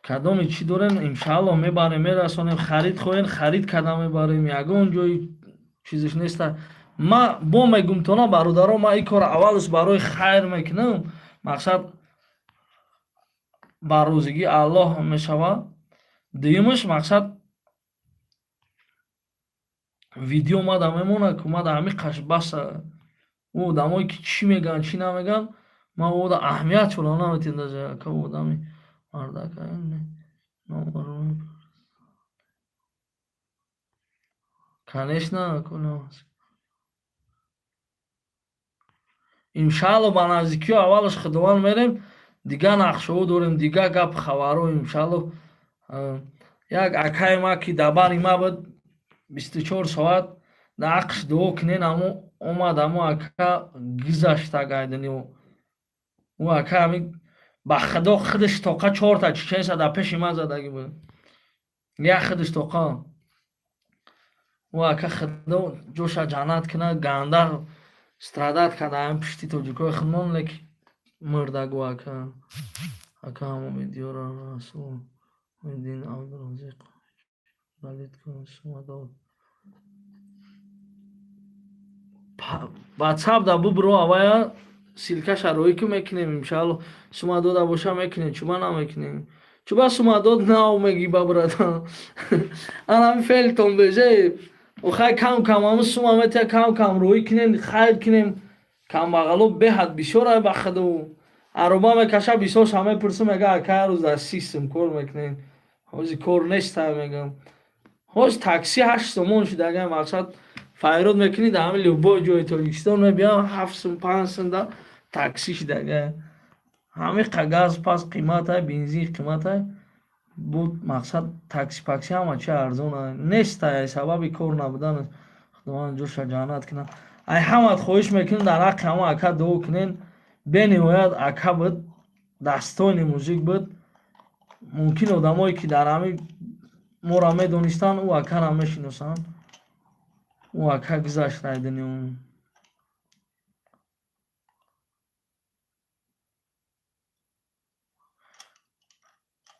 кадоме чӣ дорем, иншаалло, мебарем, мерасонем. Харид хоҳем, харид карда мебарем, ягон ҷои чизиш неста. Ма бо мегумтона, бародаро, ма ин корро аввалш барои хайр мекунам, мақсад ба розигии Аллоҳ мешавад. Дуюмаш, мақсад, видео мада мемонад, ку мада ҳамин қаш баса. Ӯ одамое ки чӣ мегӯянд, чӣ намегӯянд, ман ода аҳамият чора наметиҳам даже. Ака, одами мардак. Конечно, иншаалло, ба наздикиҳо аввалаш Худованд мерем, дигар нақшаҳо дорем, дигар гап хабарҳо, иншаалло. Як акаи ма ки дар бари ма буд 24 соат, дар ҳаққаш дуо кунен, амо омад, амо ака гузаштак ай дунё. Ӯ ака ҳамин, ба худо, худаш тоқа чорта чеченса дар пеши ман задагӣ буд, як худаш тоқа. Ӯ ака, Худо ҷоша ҷаннат кунад, ганда страдать карда ҳамин пишти тоҷикои худмон, лекин мурдаг ӯ ака. Ака, ҳамо видеоро Расул Муҳиддин Абдуразиқ удалить кун, сума дод. Ватсап да бубро, авая ссылка ша роӣ ки мекунем, иншаалло. Сума дода боша, мекунем, чуба намекунем? Чуба сума дод нав меги ба брата? Анами фелтон беже, охай, кам кам ҳамн сума метия, кам кам роӣ кунем, хайр кунем. Камбағало беҳад бисёр ай, ба худо. Ароба мекаша, бисёрша мепурсам, мега: «Ака, ҳар рӯз дар 30 сум кор мекунем, ҳози кор неста», мегам. Ҳоз такси 8 сомон шуда, агар мақсад файрод мекунӣ, дар ҳамин любой ҷои Тоҷикистон мебиям, 7 сум, 5 сум да такси шудага. Ҳамин газ пас қиматай, бензин қиматай буд, мақсад такси пакси ҳама чи арзон нестай, сабаби кор набудан. Худованд ҷоша ҷаннат кунад. Ай ҳамат хоҳиш мекунем, дар ҳаққи ҳама ака дуо кунен. Бениҳоят ака буд, достойный мужик буд. Мумкин одамое ки дар ҳамин моро медонистанд, ӯ акара мешиносанд. Ӯ ака гузашт ай дунё.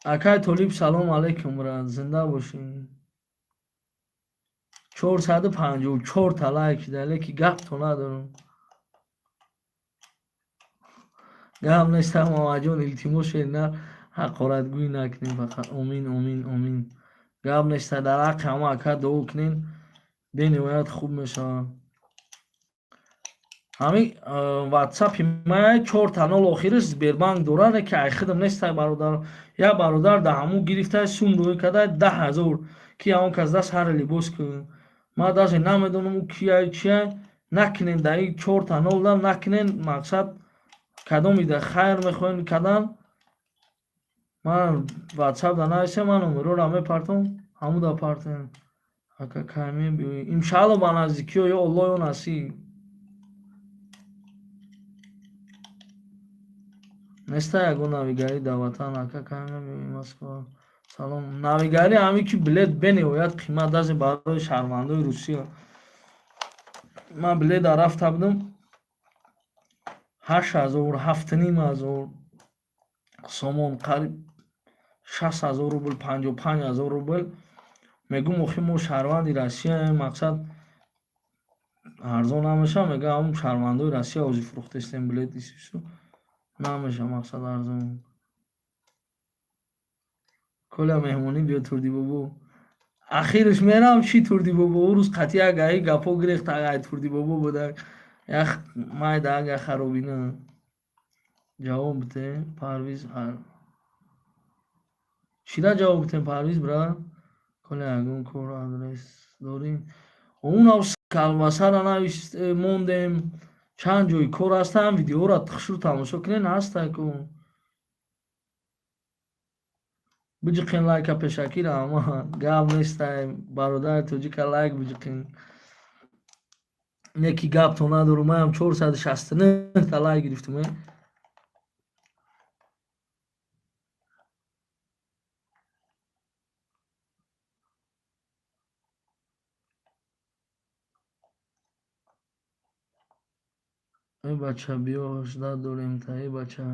Акай Толиб, салом алейкум, брат, зинда бошӣ. 454 та лайк шида, леки гапто надорам. Гап неста, Муҳаммадҷон, илтимос, шерина ҳақоратгӯӣ накунем фақат. Омин, омин, омин. Гап неста, дар ҳаққи ҳама ака дуо кунем, бениҳоят хуб мешавад. Ҳамин ватсапи май 000 охириш Сбербанк дорад, ки ай худам нестай, бародар. Як бародар дар ҳамун гирифтай, сум рӯй кардай 10 000, ки ҳамон кас даст ҳар либос кун. Ман даже намедонам, ӯ кияй, чияй. Накунем дар ин 000 да накунем. Мақсад, кадомида хайр мехоҳем кардан, ман ватсап да нависем, ман номерора мепартом, ҳамуда партем. Ака, кай мебиёӣ? Иншаалло, ба наздикиҳо, ё Аллоҳ, ё насиб. Неста ягон навигарӣ дар ватан? Ака, кай мебиёӣ Москва? Салом. Навигарӣ ҳамин ки билет бениҳоят қимат, даже барои шаҳрвандои Русия. Ман билета рафта будам, 8000, 7500 сомон, қариб 60 000 рубл, 55 000 рубл. Мегӯм, охи мо шаҳрванди Россияем, мақсад, арзон намешавад? Мега, ҳамун шаҳрвандои Россия ҳозир фурӯхтестем билет, исису намеша, мақсад, арзон. Коля, меҳмонӣ биё Турдибобо. Ахирш мерам, чӣ Турдибобо? Ӯ рӯз қатъи як гаи гапҳо гирехт, ай Турдибобо буда, як майда ага харобина. Ҷавоб бите, Парвиз. Чира ҷавоб битем, Парвиз, брат? Коля, ягон кор адрес дорӣ? Унав колбасара навис мондем, чанд ҷои кор ҳастам, видеоро хушрӯ тамошо кунен, ҳастай ку. Биҷиқен лайка пешакира, ама гап нестай, бародари тоҷика, лайк биҷиқен. Неки гапто надорум, маям 469 та лайк гирифтум. Э бача, биё, ждать дорем та, э бача.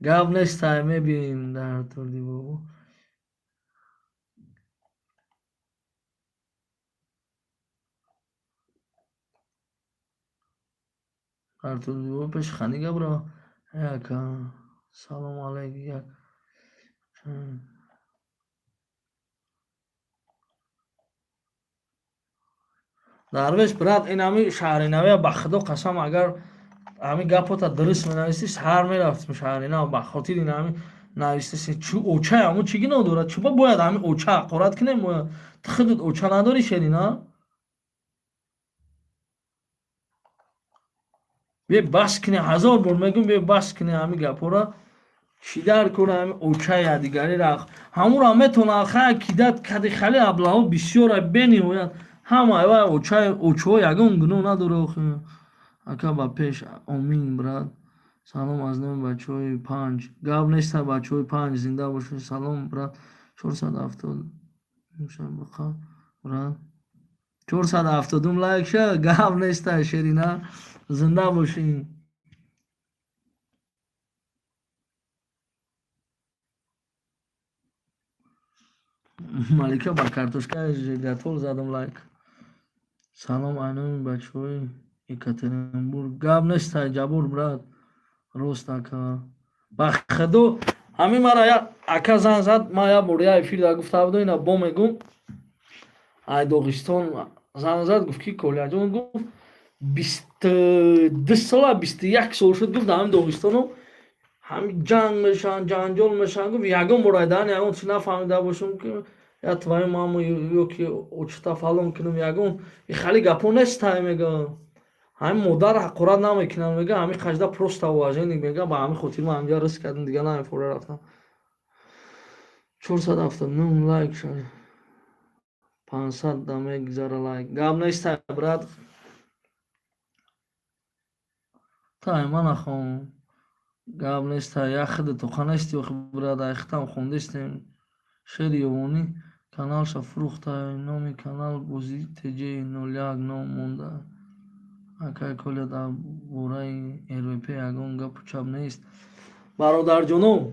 Гап нестай, мебиёем дар Турдибобо. Дар Турдибобо пеши хани гапро. Э ака, салому алайк, як. Дарвеш, брат, ин ҳами шаҳринавия, ба худо қасам, агар ҳамин гапота дуруст менависӣ, саҳар мерафтим шаҳринав, ба хотири ин ҳами навистаси. Чу оча ҳамун чӣ гуноҳ дорад? Чӯба бояд ҳамин оча ҳақорат кунем? Бояд ту худат оча надорӣ, шерина? Бе бас кунӣ, ҳазор бор мегӯм, бе бас кунӣ ҳамин гапҳоро. Чӣ дар кора ҳамин очаи якдигариро? Ҳамуро метавонад хай кидат кади, хали аблаҳо бисёра, бениҳоят. Ҳама вай очаи очаҳо ягон гуноҳ надора охи. Ака, ба пеш, омин, брат. Салом аз номи бачаҳои панҷ. Гап неста, бачаҳои панҷ, зинда бошед. Салом, брат, 470 брат, 470-ум лайк ша. Гап неста, шерина, зинда бошӣ. Малика, ба картошкаи жегатол задам лайк. Салом айноми бачаҳои Екатеринбург. Гап неста, Ҷабур, брат, рост, ака. Ба худо, ҳамин мара як ака зан зад. Ман як бор як эфир гуфта будам, ина бо мегум. Ай Доғистон занг зад, гуфт, ки Коляҷон, гуфт, 22 сола, 21 сол шуд, гуфт, дар ҳамин Доғистону ҳамин ҷанг мешаванд, ҷанҷол мешаванд, гуфт, ягон бор айдаҳани ягон чи нафаҳмида бошам, ки я твою маму ё ки очта фалон кунам, ягон хали гапҳо нестай, мега. Ҳамин модар ҳақорат намекунам, мега, ҳамин қажда просто уважение, мега. Ба ҳамин хотир ман ҳамҷа риск кардам, дига намефора рафтам. 479 лайк шад, 500 да мегузара лайк. Гап нестай, брат. Тай мана хон, гап нестай, як хиди тоқа нести охи, брат, ай хитам хондестем. Шери ёвонӣ каналша фурӯхтай, номи канал бозӣ тж 01 ном монда. Акай Коля, дар бораи РВП ягон гапу чап нест? Бародарҷоно.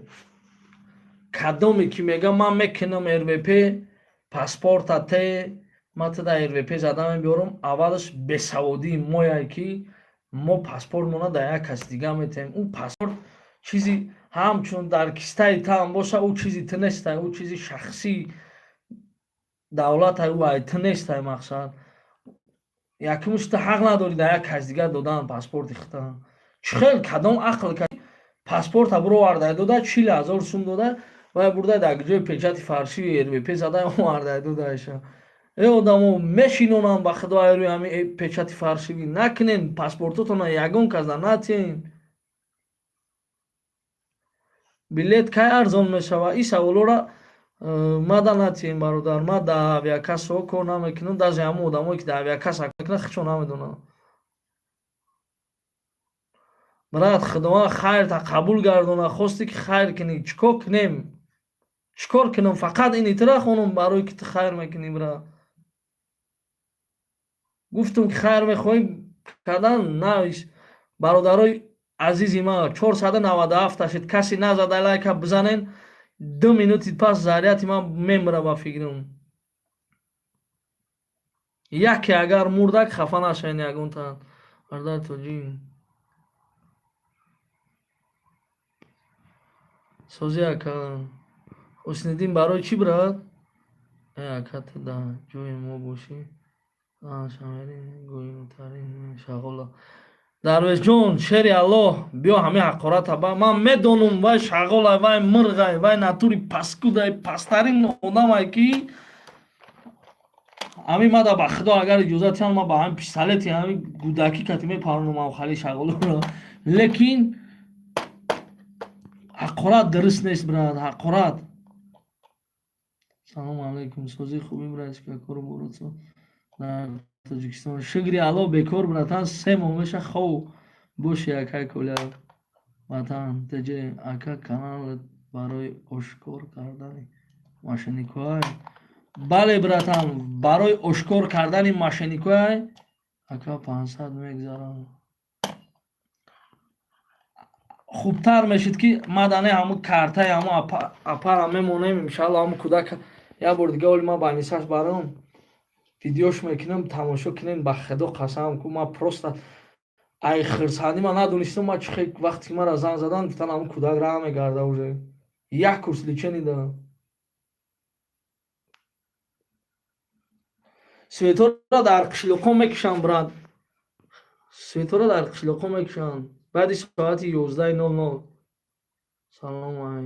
Кадоме ки мега ман мекунам РВП, паспорта те, ман туда РВП зада мебиёрам, аввалаш бесаводии мояе ки мо паспортмона дар як каси дига метаҳем. Ӯ паспорт чизи ҳамчун дар кистаи таам боша, ӯ чизи ту нестай, ӯ чизи шахсии давлатай, ӯ ай ту нестай. Мақсад, якумш, ту ҳақ надорӣ дар як кас дига додан паспорти худта. Чӣ хел, кадом ақл паспорта буровардай дода, 40 000 сум дода, вай бурда дар ҷои печати фаршиви РВП зада овардай додааша? Э, одамо мешинонанд, ба худо, ай рӯи ҳами печати фаршивӣ. Накунен, паспортотона ягон каса натиҳен. Билет кай арзон мешавад? Ин саволҳоро мада натиҳем, бародар. Ман дар авиакассаҳо кор намекунам, даже ҳамон одамое ки дар авиакасса мекунанд, худшон намедонанд. Брат, Худованд хайрта қабул гардонад. Хостӣ ки хайр кунӣ, чӣ кор кунем, чӣ кор кунам? Фақат ини тура хонум, барое ки ту хайр мекунӣ, брат. Гуфтум ки хайр мехоҳӣ кардан, навис. Бародарои азизи ман, 497 ташид, касе назада, лайка бизанен. 2 минути пас заряди ман мемира, ба фикрам. Яке агар мурдак, хафа нашавен ягонта. Бародари тоҷик, созӣ, ака Ҳусниддин, барои чӣ, брат? Э, ака, ту дар ҷои мо бошӣ, шағола. Дарвешҷон, шери Аллоҳ, биё, ҳамин ҳақората ба ман медонам. Вай шағолай, вай мирғай, вай натури паскудай, пасттарин одамай ки ҳамин мада. Ба худо, агар иҷозат диҳанд, ман ба ҳамин пистолети ҳамин гудакӣ кати мепаронам ҳам шағолоро. Лекин ҳақорат дуруст нест, брат, ҳақорат. Салому алайкум, созӣ, хубӣ, братчика, кору боротсо дар Тоҷикистон? Шукри Алло, бекор, братан, 3 моҳ меша. Хов боши, акай Коля. Ватан теҷе, ака, каналат барои ошкор кардани мошенникҳоай? Бале, братан, барои ошкор кардани мошенникҳоай. Ака, 500 мегзарам, хубтар мешид ки мадане ҳамун картаи ҳамун апара мемонем. Иншалло, ҳамун кӯдак як бор дига оли ман ба нисаш барам, видеош мекунам, тамошо кунем. Ба худо қасам ку, ман просто ай хирсандӣ ман надонистам ман чӣ. Вақте ки маро занг задан, гуфтан ҳамун кӯдак раҳ мегарда, уже як курс лечение дорам. Светора дар қишлоқҳо мекушанд, брат, светора дар қишлоқҳо мекушанд баъди соати 11:00. Салом, ай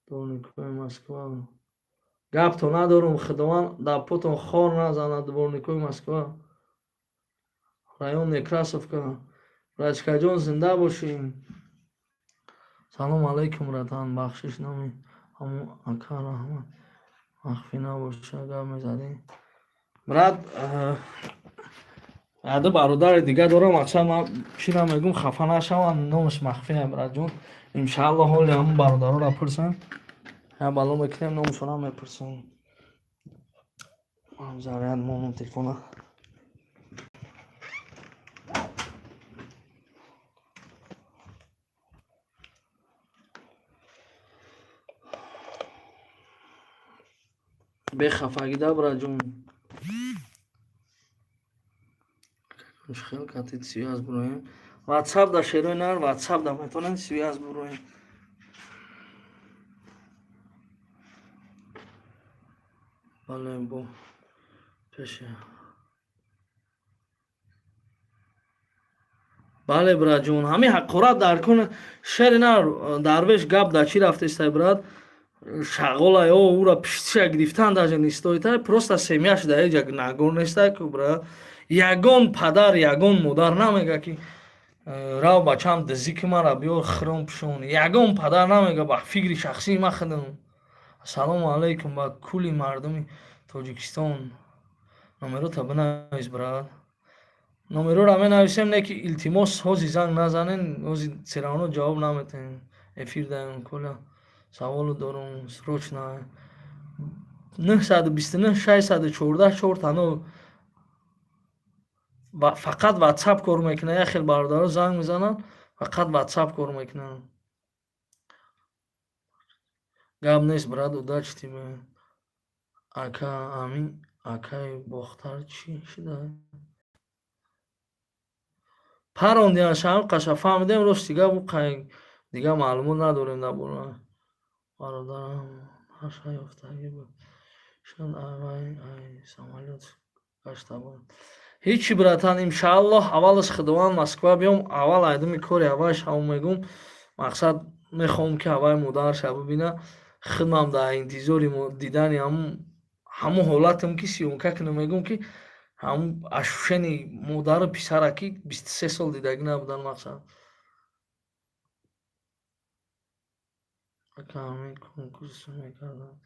дворникҳои Москва, гапто надорум. Худованд дар потон хор назанад. Дворникҳои Москва, район Некрасовка. Братчикаҷон, зинда бошӣ. Салому алайкум, братан, бахшиш, номи ҳамун ака, раҳмат, махфӣ набоша, гап мезадӣ, брат. Яду бародари дига дорам, мақсад, ман чӣ намегум, хафа нашаванд, номаш махфия, братҷон. Иншаалло, ҳоли ҳамун бародароро пурсам, я бало мекунем, номашонам мепурсам. Заряд монум телефона. Бехафагида, братҷон. Хел катид связь буроем? Ватсап да, шерои нар, ватсап да метавонем связь буроем. Бале, бо пеши. Бале, братҷон, ҳамин ҳақорат дар кун, шери нар. Дарвеш, гап дар чӣ рафтестай, брат? Шағола ё ура пиштиша гирифтан даже не стоит, просто семьяш дар ҳеҷ нагор нестай ку, брат. Ягон падар, ягон модар намега ки рав, бачам, дизӣ ки, мара биёр, хиром пишон. Ягон падар намега, ба фикри шахсии ман худам. Ассалому алайкум ба кулли мардуми Тоҷикистон. Номерота бинавис, брат. Номерора менависем, не ки, илтимос, ҳози занг назанен, ҳози всё равно ҷавоб наметаҳем, эфир даем. Коля, саволу дорум, срочно. 929 614 4 0. Фақат ватсап кор мекунад. Як хел бародаро занг мезананд, фақат ватсап кор мекунанд. Гап нест, брат, удачи тебе. Ака, амин, акаи Бохтар чӣ шуда? Парондиан шаҳр қаша фаҳмидем, рости гап, дига маълумот надорем дар бора. Бародарам наша ёфтагӣ буд. Шуд ай ай самолёт гашта буд. Ҳичи, братан, иншааллоҳ, аввалаш Худованд Москва биём, аввал айдуми кори аввал шавм мегум. Мақсад мехоҳам, ки ҳаваи модарша бибина. Худмам дар интизори дидани ҳамун ҳолатам, ки съёмка кунам, мегум, ки ҳамун ощущение модару писара, ки 23 сол дидагӣ набудан, мақсад. Ака, ҳамин конкурс мекарданд.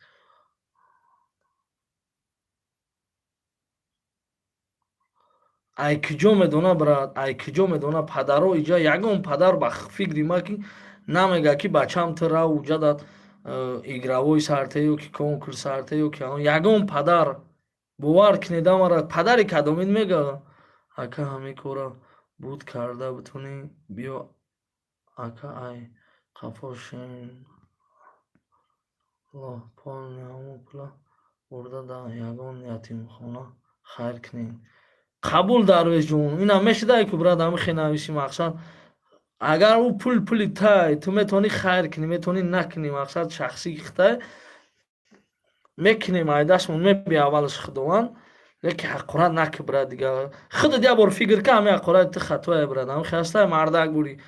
Ай куҷо медона, брат, ай куҷо медона? Падаро иҷа ягон падар ба фикри ма ки намега, ки бачам, ту рав, уҷа дар игровой сарте ё ки конкурс сарте ё ки ягон падар, бовар кунед, амара падари кадомид мега? Ака, ҳамин кора буд карда битонӣ, биё, ака, ай қафо шен лоҳ полни ҳамон пула бурда дар ягон ятимхона хайр кунед. Қабул, Дарвешҷон, инам мешидай ку, брат, ҳами хе нависи. Мақсад, агар ӯ пул пули тай, ту метавонӣ хайр кунӣ, метавонӣ накунӣ, мақсад шахсии хитай мекунем, айдашмон меби, аввалаш Худованд, лекин ҳақорат наки, брат. Дига худат як бор фикр ка, ҳами ҳақорати ту хатое, брат. Ҳами хе ҳастай, мардак бури,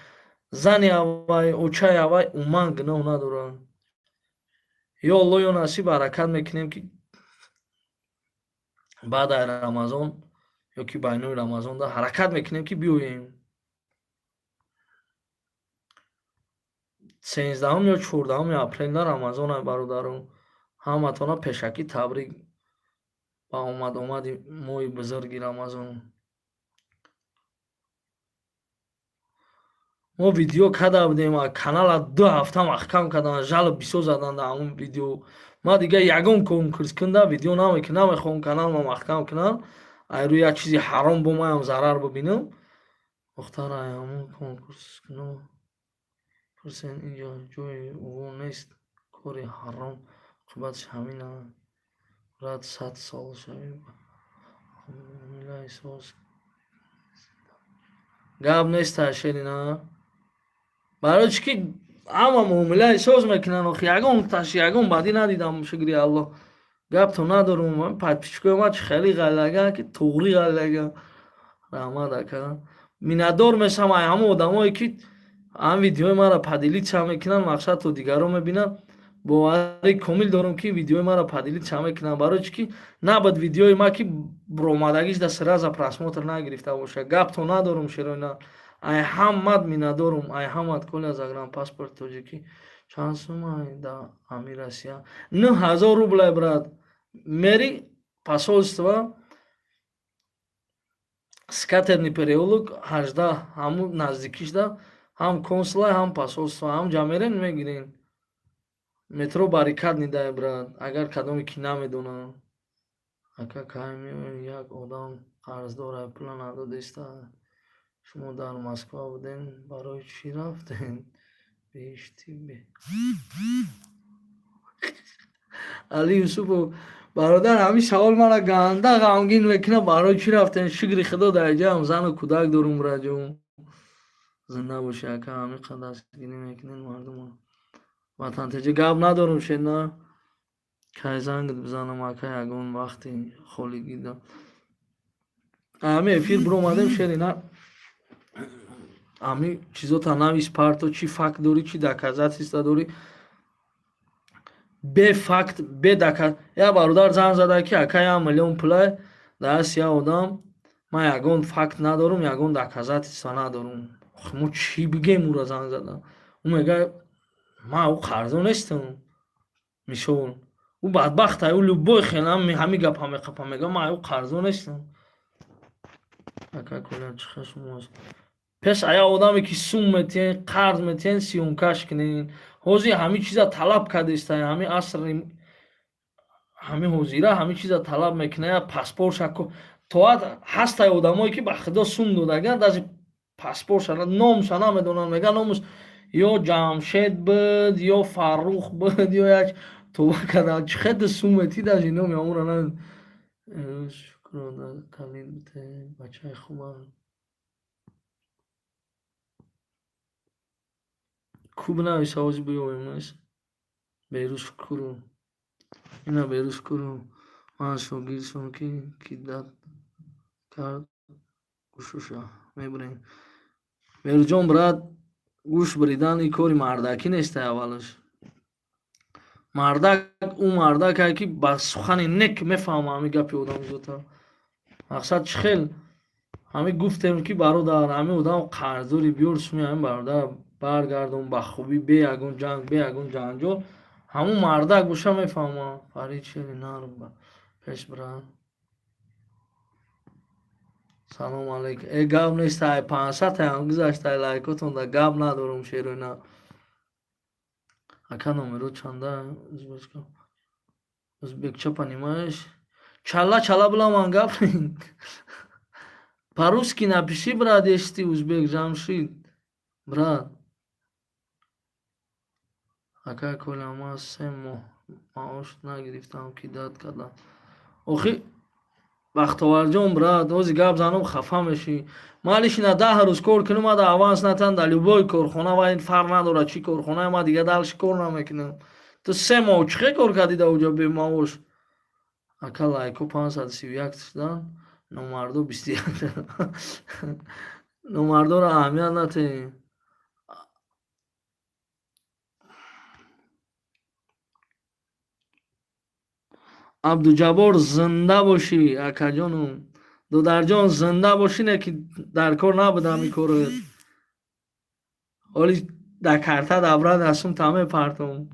зани аввай, очаи аввай умуман гуноҳ надоранд. Ё Алло, ё насиб, ҳаракат мекунем, ки баъд ай Рамазон ё ки байнои Рамазонда ҳаракат мекунем, ки биёем. 13-ум ё 14-уми апрелда Рамазон ай, бародарон. Ҳаматона пешакӣ табрик ба омад-омади моҳи бузурги Рамазон. Мо видео карда будем, канала 2 ҳафта маҳкам кардан, жалоб бисёр задан дар ҳамон видео. Ма дига ягон конкурс кунда видео намекунам, намехоҳам каналма маҳкам кунам, ай рӯи як чизи ҳаром бо маям зарар бибинам. Духтар, ай ҳамон конкурс куно пурсен, инҷо ҷои уво нест, кори ҳаром оқибаташ ҳамин. Брат, 100 сол шавӣ, муомилаи соз. Гап нест, шерина. Барои чӣ ки ҳама муомилаи соз мекунанд, охи ягон таш ягон бадӣ надидам, шукри Аллоҳ. Гапто надорум, подписчикои ма чӣ хеле ғаллаган, ки туғри ғаллаган. Раҳмат, ака. Миннатдор мешавам ай ҳамон одамое, ки ҳам видеои маро поделиться мекунанд, мақсад то дигарон мебинанд. Боварӣ комил дорам, ки видеои маро поделиться мекунанд, барои чӣ ки набад видеои ма, ки баромадагиш да сразу просмотр нагирифта бошад. Гапто надорум, шероина. Ай ҳамат миннатдорум, ай ҳамат. Коля, загранпаспорт тоҷикӣ чанд сумай да ами Россия? 9000 рублай, брат. Мери посольство, Скатерный переулок 18, ҳамун наздикишда ҳам консулай, ҳам посольство, ҳам ҷа мерен, мегирен. Метро Баррикадный дай, брат, агар кадоме ки намедонам. Ака, кай меои? Як одам қарздор ай, пула надодиста. Шумо дар Москва будем, барои чӣ рафтем? Беҳишти бе. Али Юсупов, бародар, ҳамин савол мара ганда ғамгин мекунад. Барои чӣ рафтем? Шукри Худо, дар иҷаам зану кӯдак дорум, браҷон. Зинда бошӣ, ака, ҳамин қадр дастгирӣ мекунед мардумро. Ватантеҷа, гап надорум, шена. Кай зангат бизанам, ака, ягон вақти холигида? Ҳамин эфир биромадем, шерина. Ҳамин чизота навис, парто, чӣ факт дорӣ, чӣ доказательства дорӣ? Бе факт, бе дока. Як бародар занг зада, ки ака, 1 миллион пулай даст як одам, ман ягон факт надорум, ягон доказательства надорум. Мо чӣ бигем ӯра занг зада? Ӯ мега, ман ӯ қарзо нестам. Мисол, ӯ бадбахта, ӯ любой хел ҳамин гапа меқапа, мега, ман ӯ қарзо нестам. Ака Коля, чӣ хел шумост? Пеш ая одаме, ки сум метиҳен, қарз метиҳен, съёмкаш кунен. Ҳозир ҳамин чиза талаб кардеста, ҳамин асри ҳамин ҳозира ҳамин чиза талаб мекунад, паспортша тоат ҳастай. Одамое, ки ба Худо сум додаган, даже паспортша, номша намедонанд, мега номаш Ё Ҷамшед буд, ё Фаррух буд, ё як тоба кардам. Чӣ хел сум метӣ, даже номи ҳамонро на. Шукрона калин бите, бачаи хубам. Куб нависа, ҳозир биёвем. Берӯз шукуру. Ина Берӯз шукуру. Ман шогирдшон, ки дад кард, гӯшуша мебурем. Берӯзҷон, брат, гӯш буридан ин кори мардакӣ нест. Аввалаш мардак ӯ мардакае, ки ба сухани нек мефаҳма ҳамин гапи одамзота. Мақсад, чӣ хел ҳамин гуфтем, ки бародар, ҳамин одам қарздори, биёр суми ҳамин бародар баргардон ба хубӣ, бе ягон ҷанг, бе ягон ҷанҷол. Ҳамун мардак боша, мефаҳма. Фарид шери нар пеш, брат. Салому алейкум. Э, гап нест, ай 500 таям гузашта, лайкотон да гап надорум, шерои на. Ака, номеро чанда? Узбекча понимаешь? Чала чала биламан гап. По-русски напиши, брат, если ты узбек, Ҷамшид. Брат. Ака Коля, ман 3 моҳ маош нагирифтам, ки дад кардам. Охи, Бахтоварҷон, брат, ози гап занам, хафа мешӣ. Ман лишина 10 рӯз кор кунам, ма да аванс натан дар любой корхона, ва ин фарқ надорад чӣ корхона, ма дига дальше кор намекунам. Ту 3 моҳ чӣ хел кор кардӣ дар оҷо бемаош? Ака, лайко 531 шудан, номардо 21. Номардоро аҳамият натеҳем. Абдуҷаббор, зинда бошӣ, акаҷону додарҷон, зинда бошӣ. Не ки дар кор набудам ин корро. Ҳоли дар карта дабра дастум та мепартом.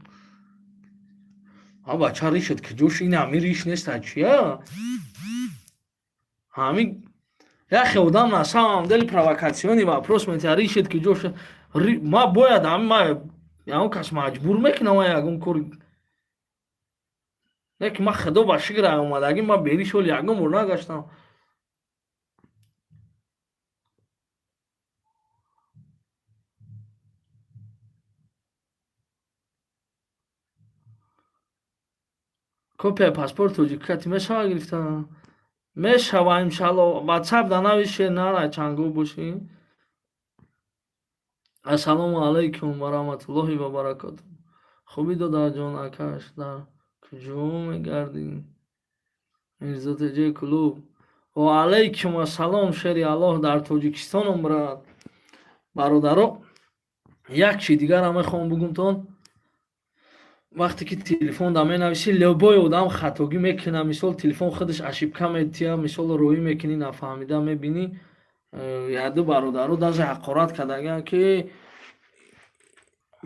А бача ришад куҷош? Ин ҳами риш неста, чия? Ҳами яхе одам на самом деле провокационный вопрос метиҳад. Ришед куҷош? Ма бояд ҳами ма ягон кас маҷбур мекунам, ма ягон кори не ки ма, худо ба шукр, омадагӣ ма бериш ҳоли ягон бор нагаштам. Копияи паспорт тоҷикати мешава гирифта? Мешава, иншалло. Ватсап да навише, нара чанго бошӣ. Ассалому алайкум ва раҳматуллоҳи ва баракоту. Хубӣ, додарҷон? Акаш, дар куҷо мегардӣ? Мирзотеҷи клуб. Ва алайкум ассалом, шери Аллоҳ, дар Тоҷикистонам, брат. Бародаро, як чи дигарам мехоҳам бугумтон. Вақте ки телефон да менависӣ, любой одам хатогӣ мекунад. Мисол, телефон худаш ошибка метиҳад, мисол, роҳӣ мекунӣ, нафаҳмида мебинӣ. Яду бародаро даже ҳақорат кардагианд, ки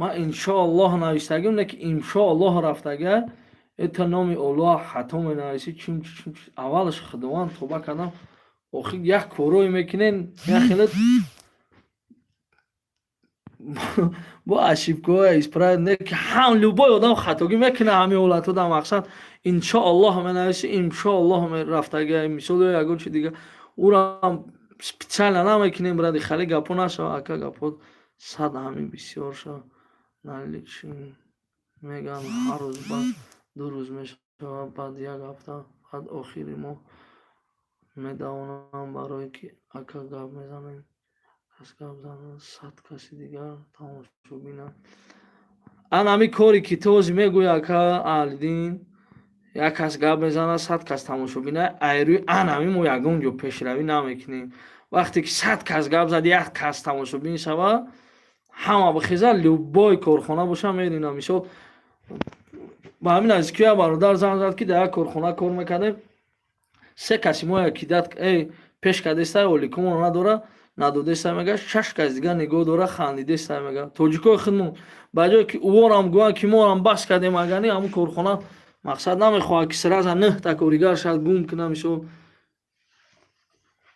ман иншоаллоҳ навистагим, не ки имшоаллоҳ рафтага. Это номи Оллоҳ хато менависӣ, чим чим. Аввалаш худованд, тоба кардам. Охир як корое мекунен, як хеле бо ошибкаҳоя исправить, не ки ҳам любой одам хатогӣ мекунад. Ҳамин ҳолатҳо дар мақсад иншоаллоҳ менависӣ, имшоаллоҳ рафтага, мисол, ё ягон чи дига. Ӯрам специально намекунем, ради хали гапҳо нашава. Ака, гапҳо сад ҳамин бисёр шава. Наличи меган, ҳар рӯз, баъд 2 рӯз мешавад, баъд як ҳафта, баъд охири моҳ медавонам. Барое ки, ака, гап мезанем, кас гап занад, 100 каси дигар тамошо бинад. Ан ҳамин коре ки ту ҳозир мегӯӣ, ака Аҳлиддин, як кас гап мезанад, 100 кас тамошо бинад, айрӯи ан ҳамин мо ягон ҷо пешравӣ намекунем. Вақте ки 100 кас гап зад, як кас тамошобин шавад, ҳама бихезад, любой корхона боша, меринам. Мисол, ба ҳамин наздикӣ як бародар занг зад, ки дар як корхона кор мекардем, се каси мо кидат пеш кардеста, оликумон надора, надодеста, мега, шаш кас дигар нигоҳ дора, хандидеста, мега. Тоҷикои худмон ба ҷое ки уворам гӯянд, ки моам бас кардем, агани ҳамун корхона мақсад намехоҳад, ки сразу нӯҳта коригар шавад, гум кунад, мисол.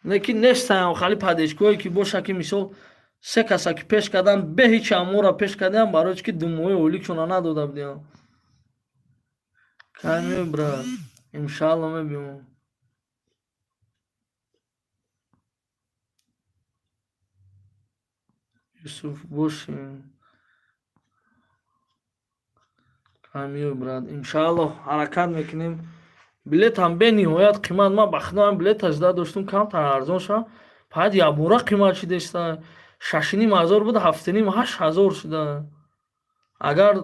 Не ки нестаям хали падешкое ки боша, ки мисол, се каса ки пеш кардан, бе ҳеч амора пеш кардиам, барои чи ки 2 моҳи оликшона надода будиам. Кай меои, брат? Иншаалло, мебиём. Юсуф бошем. Камиё, брат, иншааллоҳ, ҳаракат мекунем. Билетам бениҳоят қимат. Ман ба худо билет ажда доштум, камтар арзон шавам, баъд якбора қимат шидеста. 6500 буд, 7,5, 8000 шуда. Агар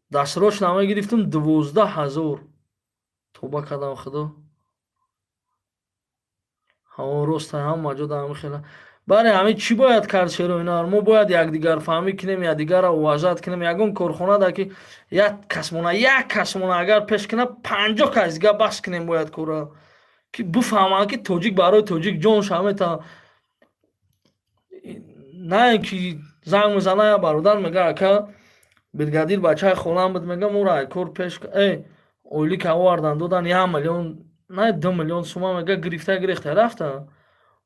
дастрочно намегирифтум, 12 000. Тоба кардам, худо. Ҳаво роста, ҳама ҷо дар хела. Баре ҳамин чӣ бояд кард, шероинар? Мо бояд якдигарфаҳмӣ кунем, якдигарро уважать кунем. Ягон корхона ки як касмона, як касмона агар пеш кунад, 50 кас дига бас кунем бояд кора, ки бифаҳманд, ки тоҷик барои тоҷик ҷонша метавон. На ин ки занг мезана я бародар, мега: «Ака, бригадир бачаи холам буд, мега, моро ай кор пеш э ойлика овардан додан, 1 миллион, на, 2 миллион сума, мега, гирифта гирехта рафта».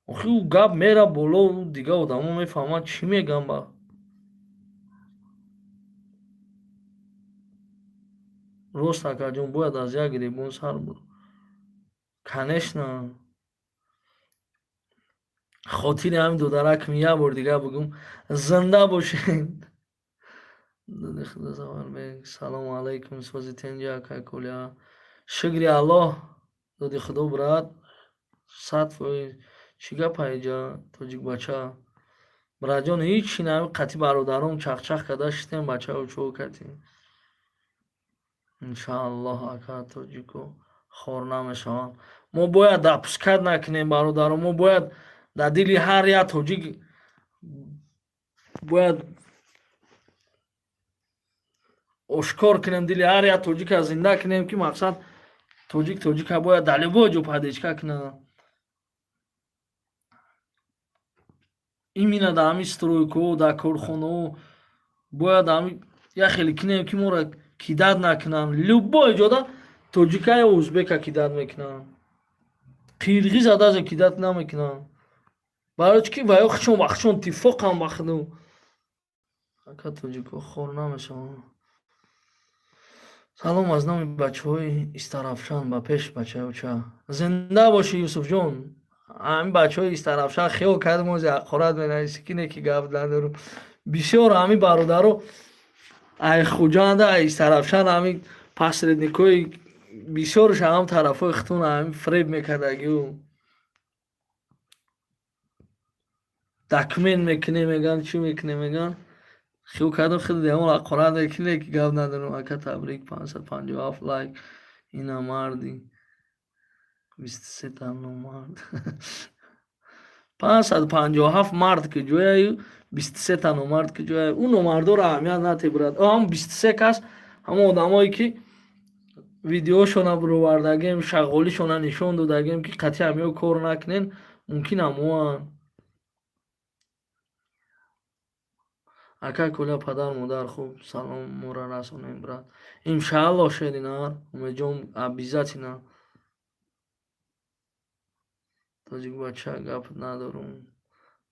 Охи, ӯ гап мера боло, дига одамо мефаҳманд, чӣ мегӯям. Ба рост, акаҷон, бояд аз як гиребон сар бур, конечно. Хотири ҳамин додаракм як бор дига бигӯм: зинда бошед. Салому алайкум, сози тенҷа, акай Коля? Шукри Аллоҳ, доди худо, брат, 100%. Чӣ гапа иҷа, тоҷикбача? Братҷон, ҳичи нами, қати бародаром чахчах карда шитем, бачао чӯ кардем. Иншааллоҳ, ака, тоҷико хор намешаванд. Мо бояд допускать накунем, бародаро. Мо бояд дар дили ҳар як тоҷик бояд ошкор кунем, дили ҳар як тоҷика зинда кунем, ки мақсад тоҷик тоҷика бояд дар любой ҷо поддержка кунад. Именно дар ҳамин стройкаҳо, дар корхонаҳо бояд ҳами як хеле кунем, ки моро кидать накунанд. Любой ҷода тоҷика ё узбека кидать мекунанд, қирғиза даже кидать намекунанд. Барои чӣ ки ваё хичон ба хичон иттифоқам ба худу. Ака, тоҷико хор намешаванд. Салом аз номи бачаҳои Истарафшан, ба пеш, бачаёча. Зинда бошӣ, Юсуфҷон. Ҳамин бачаҳои Истарафшан хиёл кардем, ози ҳақорат менависӣ, ки не, ки гап надорум. Бисёр ҳамин бародаро ай Хуҷанда, ай Истарафшан, ҳамин посредникҳои бисёрш ҳам тарафҳои хитон ҳамин фиреб мекардагиу документ мекунем мегӯянд, чӣ мекунем мегӯянд. Хиёл кардам, хеле ҳамон ҳақорат мекунӣ, ки гап надорам. Ака, табрик, 557 лайк. Ина марди 23 та номард. 557 мард ки ҷояю, 23 та номард ки ҷояю. Ӯ номардоро аҳамият натебурад. Ҳам 23 кас ҳамон одамое ки видеошона бировардагем, шағолишона нишон додагем, ки қатъи ҳамиё кор накунен, мумкин ҳамоанд. Ака Коля, падар модар хуб, салом моро расонем, брат. Иншааллоҳ, шеринар Умедҷон, обязательно. Тоҷикбача, гап надорум,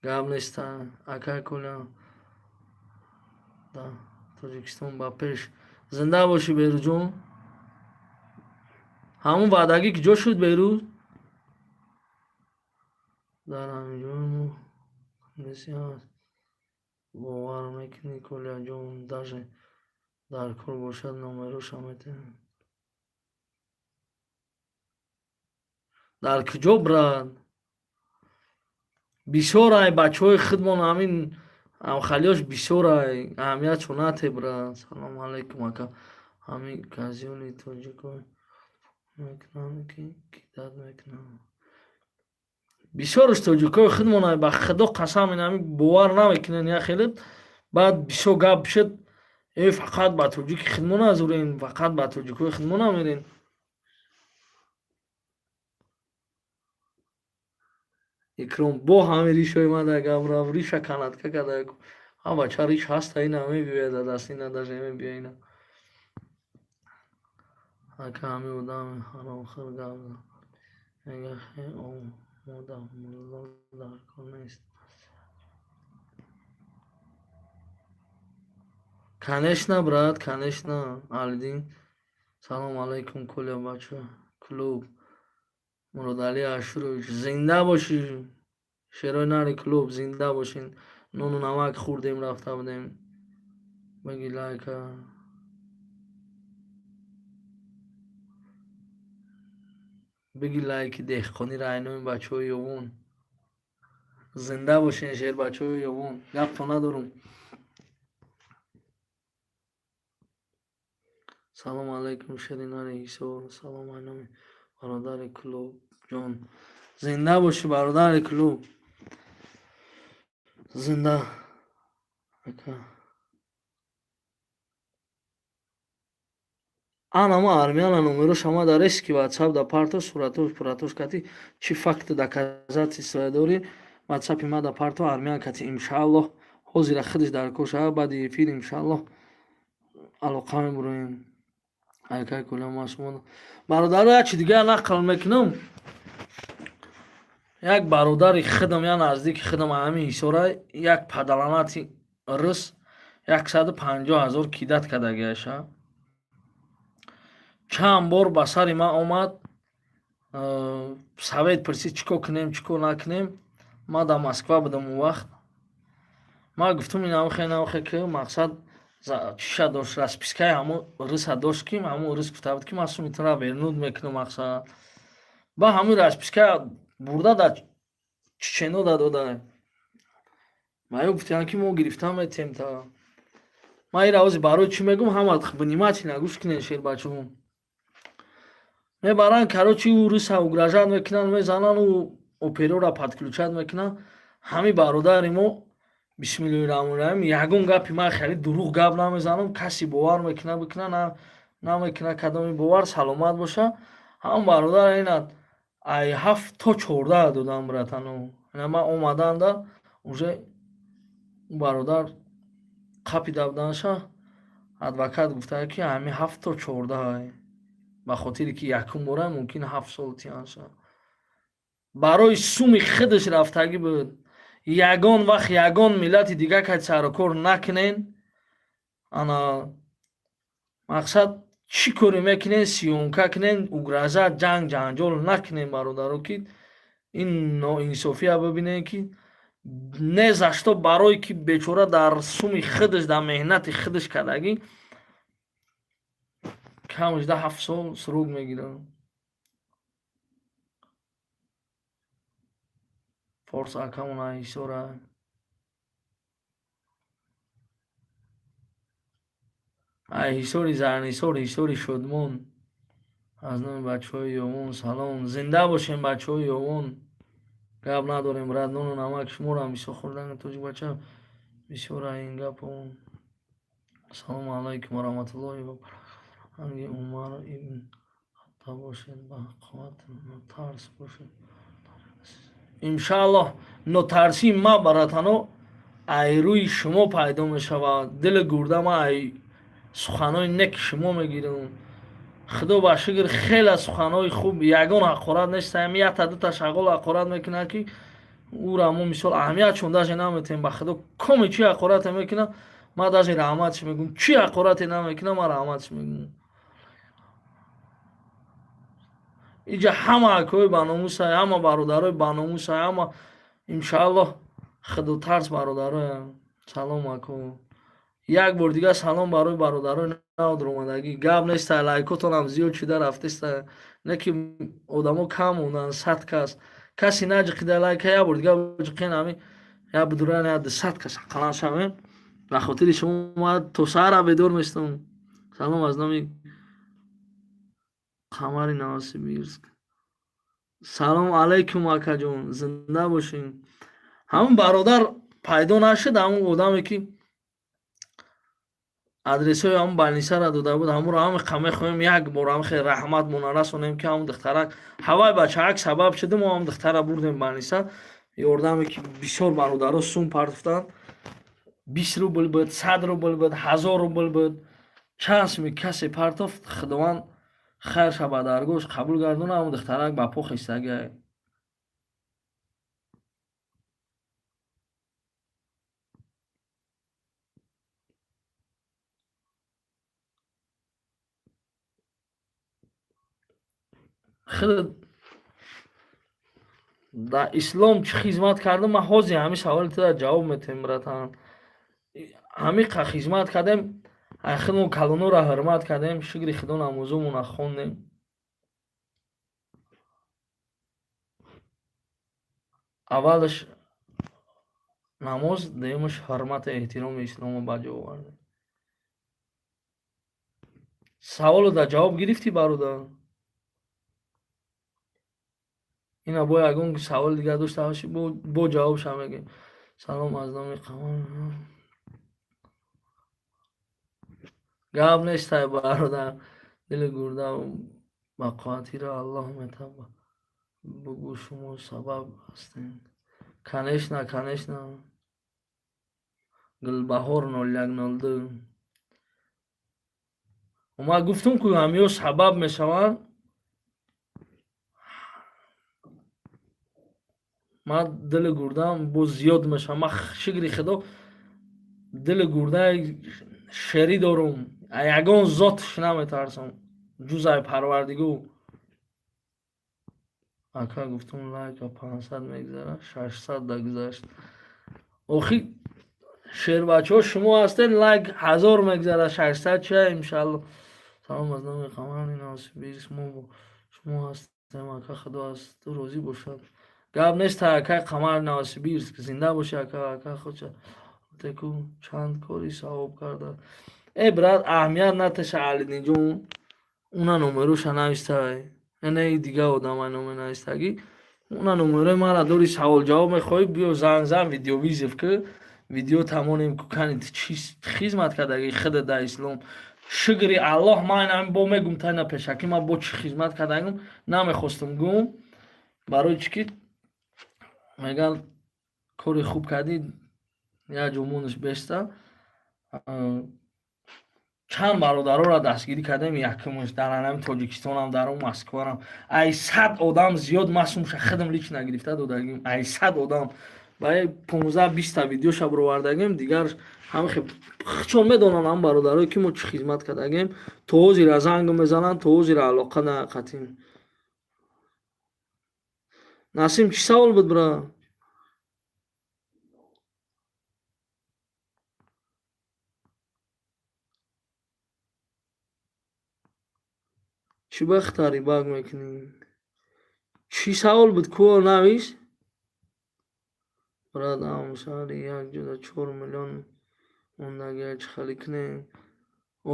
гап неста. Ака Коля, да Тоҷикистон ба пеш. Зинда бошӣ, Берӯзҷон. Ҳамон ваъдагӣ ки ҷо шуд, Берӯз? Дар ҳаминҷои мо комиссия ҳаст, бовар мекунӣ, Коляҷон? Даже дар кор бошад, номероша метиҳам. Дар куҷо, брат? Бисёр ай бачаҳои худмон ҳамин ҳамхалиёш бисёр ай, аҳамиятшо нате, брат. Салому алайкум, ака. Ҳамин казёни тоҷико мекунанд, ки кидать мекунанд. Бисёрш тоҷикои худмон ай, ба худо қасам, ин ҳамин бовар намекунанд як хеле. Баъд бисёр гап бишед: «Э, фақат ба тоҷики худмон азурен, фақат ба тоҷикои худмон мерен». Икром бо ҳамин ришои ман дар гап рафт, риша канатка карда. Ҳа, бача, риш ҳаста, ина мебиёяд даст, ина даже мебиёя ина. Ака, ҳамин одами ҳаромхӯр гап зад, мега хе омода мулло дар кор нест. Конечно, брат, конечно. Алидин, салому алайкум, Коля, бача клуб. Муродалӣ Ашурович, зинда бошӣ, шерои нари клуб, зинда бошин. Нону намак хӯрдем, рафта будем. Баги лайка. Биги лайки деҳқонира, айноми бачаҳои Ёвон. Зинда бошен, шербачаҳои Ёвон, гапто надорум. Салому алайкум, шеринари Ҳисор. Салом, айноми бародари Клуб ҷон. Зинда бошӣ, бародари Клуб, зинда, ака. Ана ма армяна номерош ама дар эски ватсап да парто, суратош пуратош кати, чӣ факту доказательства дорӣ, ватсапи ма да парто. Армян кати, иншааллоҳ, ҳозира худаш дар кор шава, баъди эфир, иншааллоҳ, алоқа мебуроем. Айкай кулё ма шумо бародаро, як чи дигар нақл мекунам. Як бародари худам, як наздики худам, ҳамин Ҳисора, як падаланати рус 150 000 кидать кардагиаша. Чанд бор ба сари ман омад, совет пурсид, чӣ кор кунем, чӣ кор накунем. Ман дар Москва будам он вақт. Ман гуфтум, инамхе, инамхе, ки мақсад чиша дошт, распискаи ҳамун руса дошт, ки ҳамун рус гуфта буд, ки ман суми тура вернуть мекунам. Мақсад, ба ҳамун расписка бурда дар чечено да дода. Ма ё гуфтиям, ки мо гирифта метем. Та ман ира ҳозир барои чӣ мегӯм, ҳама внимательно гӯш кунед, шербачаҳо. Мебаранд, короче, ӯ руса угрожать мекунанд, мезананд, ӯ оперора подключать мекунанд. Ҳамин бародари мо, бисмиллоҳи раҳмони раҳим, ягон гапи ман хеле дурӯғ гап намезанам, касе бовар мекуна, бикуна, намекуна, кадоми бовар саломат боша. Ҳамн бародар ина ай 7 то 14 додам, братано. Ина ман омаданда уже ӯ бародар қапида буданаша. Адвокат гуфта, ки ҳамин 7 то 14, ба хотире ки якум бора мумкин 7 сол тиянша. Барои суми худаш рафтагӣ буд. Ягон вақт ягон миллати дигар кай сарукор накунен. Ана мақсад, чӣ коре мекунен, съёмка кунен, угроза, ҷанг ҷанҷол накунен, бародаро, ки ин ноинсофия бибинен, ки не за что, барое ки бечора дар суми худаш, дар меҳнати худаш кардагӣ, камаш да 7 сол срок мегирад. Форс акамон Ҳисора, ай Ҳисори Зарнисор, Ҳисори Шодмон. Аз номи бачаҳои Ёвон салом. Зинда бошем, бачаҳои Ёвон, гап надорем, брат. Нону намак шуморам бисёр хӯрдан, тоҷик бача бисёр ин гапо. Ассалому алайкум ва раҳматуллоҳи ва баракатуҳ. Ранги Умар ибн Хаттоб бошед, ба қувват, нотарс бошед. Иншааллоҳ, нотарсии ма, баратано, ай рӯи шумо пайдо мешавад. Дили гурда ма ай суханҳои неки шумо мегирам. Худо ба шукр, хеле суханҳои хуб, ягон ҳақорат нест. Ами якта дута шағол ҳақорат мекунад, ки ӯра мо мисол аҳамиятшон даже наметем. Ба худо, коми чӣ ҳақорате мекунад, ман даже раҳматш мегӯм. Чӣ ҳақорате намекунад, ман раҳматш мегӯм. Иҷа ҳама акои баномуса, ҳама бародарои баномуса, ҳама, иншааллоҳ, худотарс бародароя. Салом, ако. Як бор дигар салом барои бародарои навдуромадагӣ. Гап неста, лайкотонам зиёд шуда рафтеста, не ки одамо кам монданд, 100 кас. Касе наҷиқида лайка, як бор дигар ҷиқен, ами як бидуран, як 200 кас ақаллан шавем. Ба хотири шумо ма то саҳара бедор местам. Салом аз номи Қамари Новосибирск. Салом алайкум, акаҷон, зинда бошем. Ҳамун бародар пайдо нашуд, ҳамун одаме, ки адресҳои ҳамун больницара дода буд. Ҳамуро ҳамиқа мехоҳем, як бор ҳам хеле раҳматмона расонем, ки ҳамун духтарак, ҳавай бачаак сабаб шудем, мо ҳамун духтара бурдем больница. Ёрдаме, ки бисёр бародаро сум партофтанд, 20 рубл буд, 100 рубл буд, 1000 рубл буд, чанд суми касе партофт, Худованд хайрша ба даргоҳш қабул гардона. Ҳамун духтарак ба по хистагиай. Худ дар ислом чӣ хизмат кардам? Ман ҳозир ҳамин саволи тура ҷавоб метиҳем, братан. Ҳамиқа хизмат кардем, худмо калонора ҳурмат кардем, шукри Худо, намозомона хондем. Аввалаш намоз, дуюмаш ҳурмату эҳтироми исломро ба ҷо овардем. Саволу дар ҷавоб гирифтӣ, бародар? Ина бо ягон саволи дигар дошта бошӣ, бо ҷавобша мегӯем. Салом аз номи Қамар. Гап нестай, бародар. Дили гурда ба қувватиро Аллоҳ метаба. Бугӯ, шумо сабаб ҳастем. Конечно, конечно. Гулбаҳор 0102. Ман гуфтум, ку ҳамиҳо сабаб мешаванд. Ман дили гурдаам боз зиёд мешавам. Ман, шукри худо, дили гурдаи шерӣ дорум. Ягон зотш наметарсам, ҷуз ай Парвардигор. Ака, гуфтум, лайка 500 мегузара, 600 да гузашт. Охи, шербачаҳо, шумо ҳастед, лайк 1000 мегузара, 600 чия, иншалло. Салом аз номи Қамари Новосибирск, мо бо шумо ҳастем, ака, худо аз ту розӣ бошад. Гап нест, акай Қамари Новосибирск, зинда бошӣ, ака. Ака, худша теку чанд кори савоб карда. Э, брат, аҳамият наташа, Алидинҷон, уна номероша навистай. Эне дига одамай номер навистагӣ. Уна номерои мара дори, савол ҷавоб мехоҳӣ, биё занг зан, видеовызов ки, видео тамонем ку, кани ту чӣ хизмат кардагӣ худат дар ислом. Шукри Аллоҳ, ман ҳамин бо мегум, тайна пешакӣ ман бо чӣ хизмат кардагим намехостум гум, барои чӣ ки мегӯянд, кори хуб кардӣ, як ҷо мониш беста. Чанд бародароро дастгирӣ кардем, якумаш дар анами Тоҷикистонам, дар он Москварам, ай 100 одам зиёд масумша худам лично гирифта додагим. Ай 100 одам баи 15-20-та видеоша бировардагим. Дигар ҳамихе чон медонанд ҳам бародарое, ки мо чӣ хизмат кардагим. То ҳозира занг мезананд, то ҳозира алоқа нақатим. Насим, чӣ савол буд, бра? Чӣ бахтари баг мекунӣ? Чӣ савол буд, ку навис, брат. Шаҳри як ҷода 4 миллион мондагия, чӣ хеле кунем?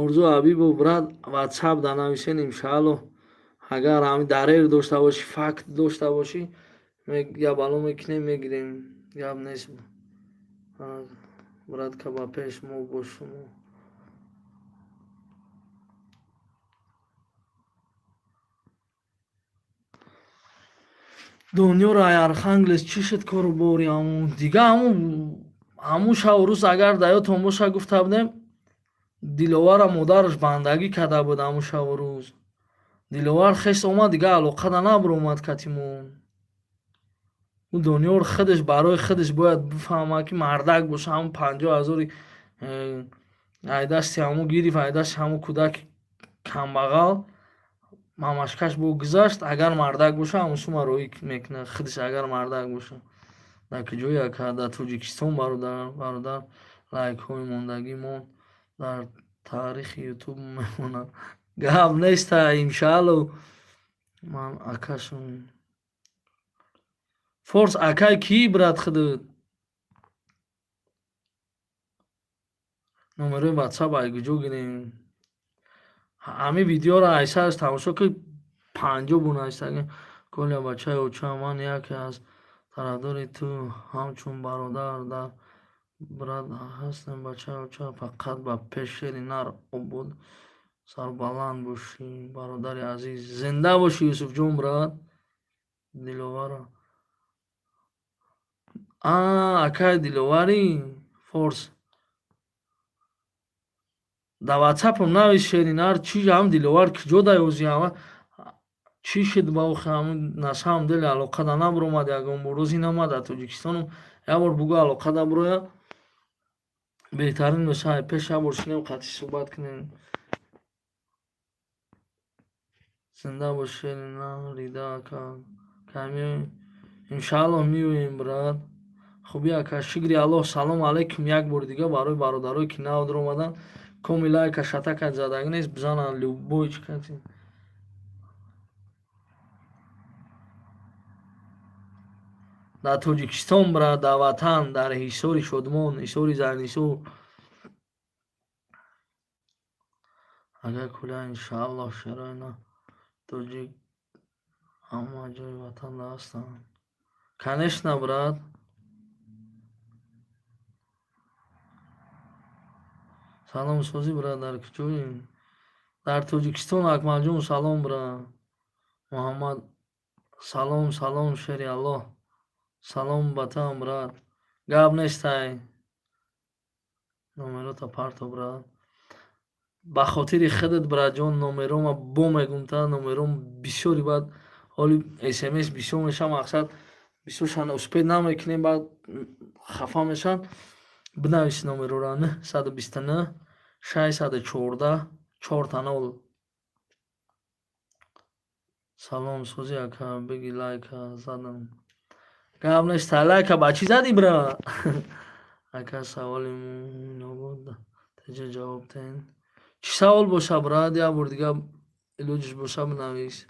Орзу Ҳабибов, брат, Ватсап да нависен, иншаалло. Агар ҳами дарер дошта бошӣ, факт дошта бошӣ, я бало мекунем, мегирем, гап нест, братка. Ба пеш, мо бо шумо. Дунёро ай Архангелс чӣ шуд кору бори ҳамун дига? Ҳамун шаву рӯз, агар дар ёдтон боша, гуфта будем, Диловара модараш бандагӣ карда буд. Ҳамун шаву рӯз Диловар хест омад, дига алоқада набуромад катимон. Ӯ Донёр худаш барои худаш бояд бифаҳмад, ки мардак боша. Ҳамун 50 ҳазори ай дасти ҳамун гирифт, ай дасти ҳамун кӯдаки камбағал мамашкаш бо гузашт. Агар мардак боша, ҳамун сума роӣ мекунад худаш, агар мардак боша. Дар куҷое, ака? Дар Тоҷикистон, бародар. Бародар, лайкҳои мондагимон дар таърихи Ютуб мемонад. Гап неста, иншаалло. Ман акашон форс. Акай кӣ, брат, худат? Номерои Ватсап ай куҷо гирем? Ҳамин видеоро айсараш тамошо ки, 50 бор навистагим. Коля, бачаи оча, ман яке аз тарафдори ту, ҳамчун бародар дар брат ҳастем. Бачаи оча, фақат ба пеш, шери нар, обод, сарбаланд бошӣ, бародари азиз. Зинда бошӣ, Юсуфҷон, брат. Диловара, а акай Диловари форс, дар Ватсапам навис. Шери нар чи ҳам Диловар куҷо даёзи? Ҳама чӣ шуд ба охи? Ҳамун на самом деле алоқада набуромад ягон бор. Рӯзи намад дар Тоҷикистонам, як бор бугӯ, алоқада буроя, беҳтарин мешавад. Пеш як бор шинем, қатъи суҳбат кунем. Зинда бош, шери нар. Рида ака, кай меоем? Иншааллоҳ, меоем, брат. Хуби, ака, шукри Аллоҳ. Салому алайкум як бори дига барои бародарое, ки нав даромаданд. Коми лайка шатакат задагӣ нест, бизананд любой чӣ кати. Дар Тоҷикистон, брат, дар ватан, дар Ҳисори Шодмон, Ҳисори Зарнисор. Агар куля, иншааллоҳ, шерои на тоҷик ҳама ҷои ватанда ҳастанд. Конечно, брат. Салом, созӣ, брат, дар куҷоӣ? Дар Тоҷикистон, Акмалҷон, салом, брат. Муҳаммад, салом, салом, шери Аллоҳ. Салом ба таам, брат. Гап нестай. Номерота парто, брат. Ба хотири худат, братҷон, номерома бо мегум та номером бисёри, баъд ҳоли смс бисёр мешавад, мақсад бисёршан успеть намекунем, баъд хафа мешаванд. Бинавис номерора: 929 614 0000. Салом, созӣ, ака, бигӣ, лайка задам. Гап нестай, лайка ба чӣ задӣ, брат? Ака, саволи Муинобод теҷа ҷавоб диҳед. Чӣ савол боша, брат, як бор дига илоҷиш боша, бинавис.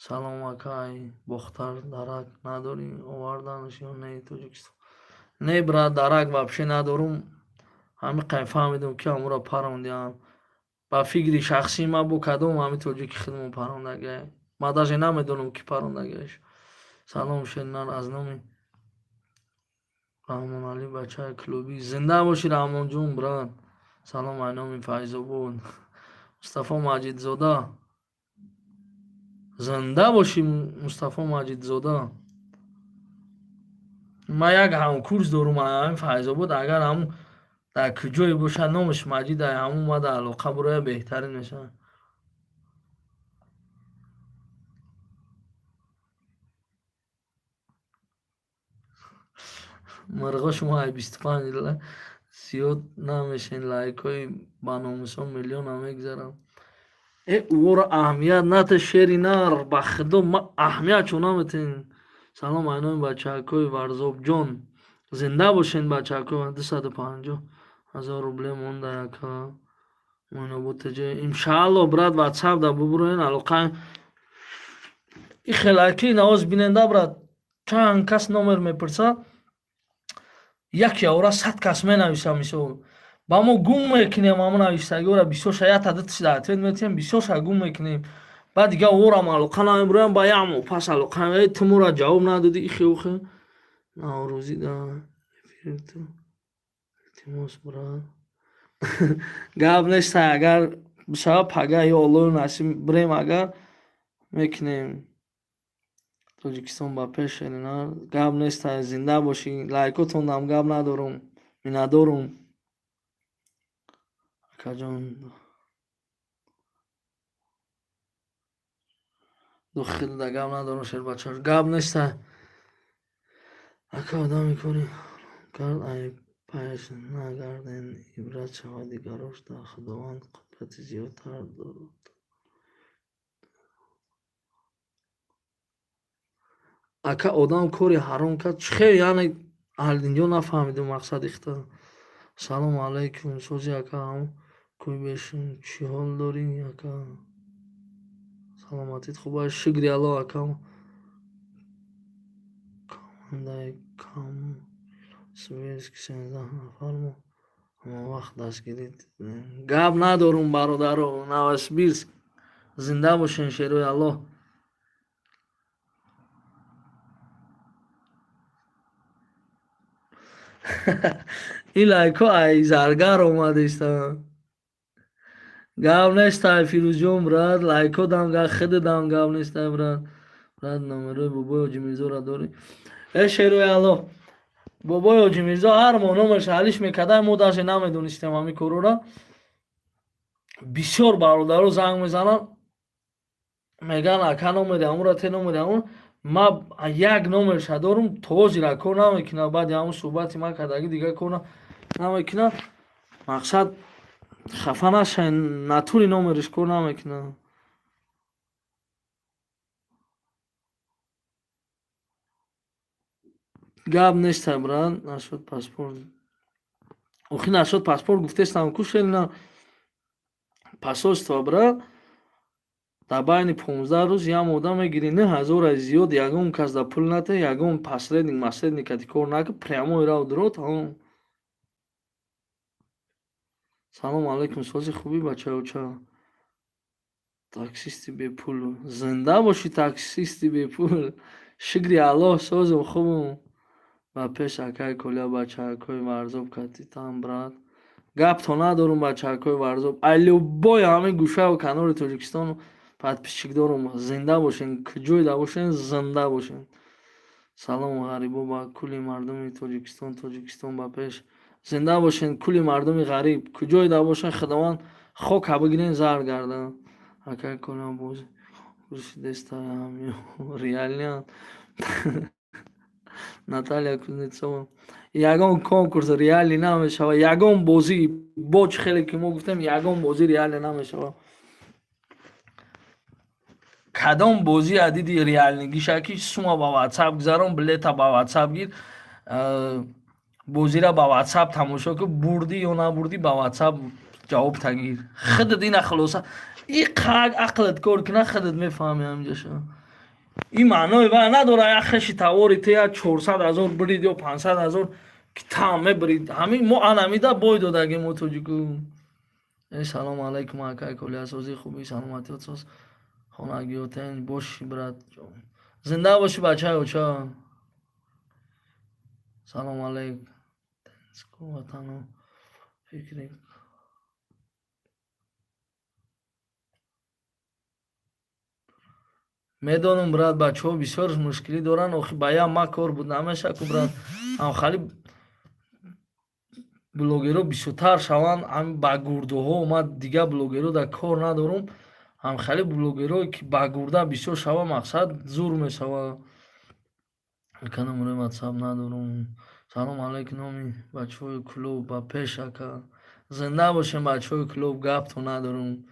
Салом, акай, Бохтар дарак надорӣ, оварданаш ё не Тоҷикистон? Не, брат, дарак вообще надорум. Ҳамин қай фаҳмидум, ки ҳамуро парондиам. Ба фикри шахсии ман, бо кадом ҳамин тоҷики худмон парондагиай. Ман даже намедонам, ки парондагиаш. Салом, шернар, аз номи Раҳмоналӣ, бачаи клубӣ. Зинда бошӣ, Раҳмонҷон, брат. Салом ай номи Файзобод. Мустафо Маҷидзода. Зинда бошӣ, Мустафо Маҷидзода. Ман як ҳамкурс дорум ҳамин Файзобод, агар ҳамун дар куҷое бошад, номаш Маҷид, ай ҳамун ма дар алоқа буроя, беҳтарин мешавад. Мирғо, шумо ай 25 зиёд намешен, лайкҳои баномусон миллиона мегзаранд. Э, ӯро аҳамият нате, шери нар, ба худо, ма аҳамият чо наметен. Салом ай номи бачаакҳои Варзобҷон. Зинда бошен, бачаакҳои. 250 000 рубле монда, ака Муинобод теҷа. Иншаалло, брат, ватсап да бубуроен, алоқа. И хелаки навоз биненда, брат, чанд кас номер мепурсад, як явра 100 кас менависа, мисол. Ба мо гум мекунем ҳамон навиштагиҳоро, бисёрша якта дуташда ответ метиҳем, бисёрша гум мекунем. Баъд дига орам алоқа намебуроям, ба як моҳ пас алоқа, э, ту моро ҷавоб надодӣ, ихе ухе. Наврӯзӣ да эфир ту, илтимос, брат. Гап нестай, агар бишавад, пага ё Аллоҳу насиб бирем, агар мекунем. Тоҷикистон ба пеш, шеринар. Гап нестай, зинда бошӣ, лайкотондам гап надорум, миннатдорум. Акаҷон, дохилда гап надорум, шербача. Гап нестай. Ака, одами кори кард, ай пайш нагарден, ибрат шавад дигарош да, Худованд қудрати зиёдтар дод. Ака, одам кори ҳаром кард, чӣ хел, яъне инҷо нафаҳмидум мақсади хита. Салому алайкум, сози, ака, ҳам кӯй бешум, чӣ ҳол дорӣ, ака? Саломатит хуб аст? Шукри Аллоҳ, ака. Командаи кам Сибирск 13 нафар, мо ҳамавақт дастгирӣ. Гап надорум, бародаро, Новосибирск. Зинда бошен, шерои Аллоҳ. Ин лайкҳо ай заргар омадистанд. Гап нестай, Фирӯзҷон, брат, лайкҳо дам гап, худдам гап нестай, брат. Брат, номерои бобои Ҳоҷимирзоро дорӣ? Э, шерои Аллоҳ. Бобои Ҳоҷимирзо ҳар моҳ номерша алиш мекарда, мо даже намедонистем ҳамин корора. Бисёр бародаро занг мезананд, мегӯянд, ака, номери ҳамонро те, номери ҳамон. Ма як номерша дорум, то ҳозира кор намекунад, баъди ҳамон суҳбати ман кардагӣ дига кор намекунад. Мақсад, хафа нашавед, натури номериш кор намекунад. Гап нестай, брат, насчёт паспорт. Охи, насчёт паспорт гуфтестам ку, шелина, посольство, брат. Дар байни 15 рӯз як мода мегирӣ, 9000 зиёд ягон кас да пул натиҳ, ягон посредник масредник кати кор накун, прямой рав дуро, тамом. Салом алайкум, сози хубӣ, бачаоча? Таксисти бепул. Зинда бошӣ, таксисти бепул. Шукри Аллоҳ, созум, хубум. Ба пеш, акай Коля, бачаакои Варзоб катитан, брат. Гапто надорум, бачаакои Варзоб. Ай любой ҳамин гӯшаву канори Тоҷикистон подписчик дорум. Зинда бошен, куҷоеда бошен, зинда бошен. Салом, ғарибо, ба кулли мардуми Тоҷикистон, Тоҷикистон ба пеш. Зинда бошен, кулли мардуми ғариб. Куҷоеда бошен, Худованд хока бигирен, зар гардан. Акай Коля, боз реально Наталья Кузнецова. Ягон конкурс реалӣ намешава, ягон бозӣ, бо чӣ хеле ки мо гуфтем, ягон бозӣ реалӣ намешава. Кадом бозӣ адиди реальныйгиша, ки сума ба ватсап гузарон, билета ба ватсап гир, бозира ба ватсап тамошо кун, бурдӣ ё набурдӣ, ба ватсап ҷавоб тагир. Худат ина хулоса, и ақлат кор куна, худат мефаҳми ҳаминҷаша. Ин маъное ба надора, як хеши тавори ту як 400 000 бирид ё 500 000 ки там мебирид. Ҳамин мо анамида бой додагем, мо тоҷику. Э, салом алайкум, акай Коля, сози, хуби, саломатиёт соз, хонагиётен боши, брат, зинда бошӣ, бачаи оча. Салом алейк, ватану фикри. Медонам, брат, бачаҳо бисёр мушкилӣ доранд. Охи ба як ма кор буд намеша ку, брат. Ҳамхали блогерҳо бисёртар шаванд, ҳам ба гурдаҳо. Ма дигар блогерҳо дар кор надорум. Ҳамхали блогерҳое ки ба гурда бисёр шава, мақсад зур мешава. Ака, номерои ватсап надорум. Салом алейкум, номи бачаҳои клуб, ба пеш, ака. Зинда бошем, бачаҳои клуб, гапто надорум.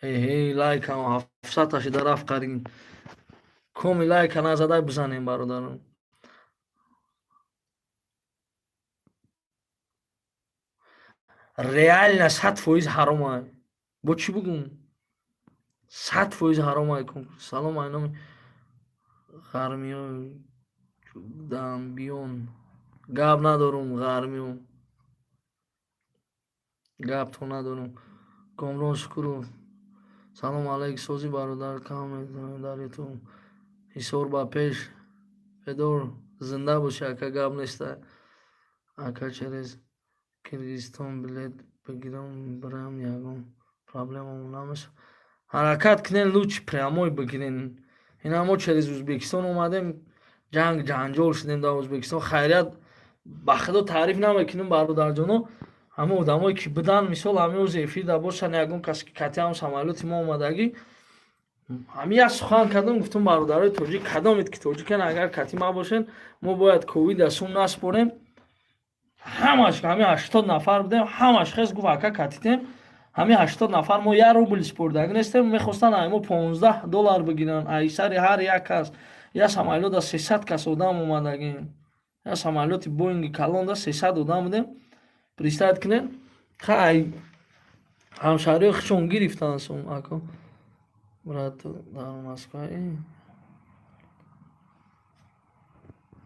Эҳе, лайкам 700-та шида рафт қарин. Коми лайка назадай, бизанем, бародарам. Реально 100% ҳаромай. Бо чӣ бугум? 100% ҳаромай. Салом, ай номи ғармиё дамбиён. Гап надорум, ғармиё. Гапто надорум. Комрон Шукуров. Салом алейк, сози, бародар, кам дар ютуб. Ҳисор ба пеш. Федор, зинда бошӣ, ака, гап неста. Ака, через Киргизистон билет бигирам, бирам, ягон проблема намешава? Ҳаракат кунен, лучше прямой бигирен. Ина мо через Ӯзбекистон омадем, ҷанг ҷанҷол шудем дар Ӯзбекистон. Хайрият, ба худо таъриф намекунем, бародарҷоно. Ҳама одамое ки буданд, мисол, ҳамин рӯзи эфирда бошанд, ягон кас ки кати ҳам самолёти мо омадагӣ, ҳамин як сухан кардам, гуфтам: бародарои тоҷик, кадомед ки тоҷикан, агар кати ма бошен, мо бояд ковида сум наспорем. Ҳамаш, ҳамин 80 нафар будем, ҳамаш хес гуфт: ака, катитем. Ҳамин 80 нафар мо як рубл спордагӣ нестем. Мехостанд ай мо 15 доллар бигиранд, ай сари ҳар як кас. Як самолёта 300 кас одам омадагим, як самолёти Боинги калонда 300 одам будем, представить кунед. Хай, ҳамшаҳриҳо худшон гирифтанд сум. Ако, брат, дар Москва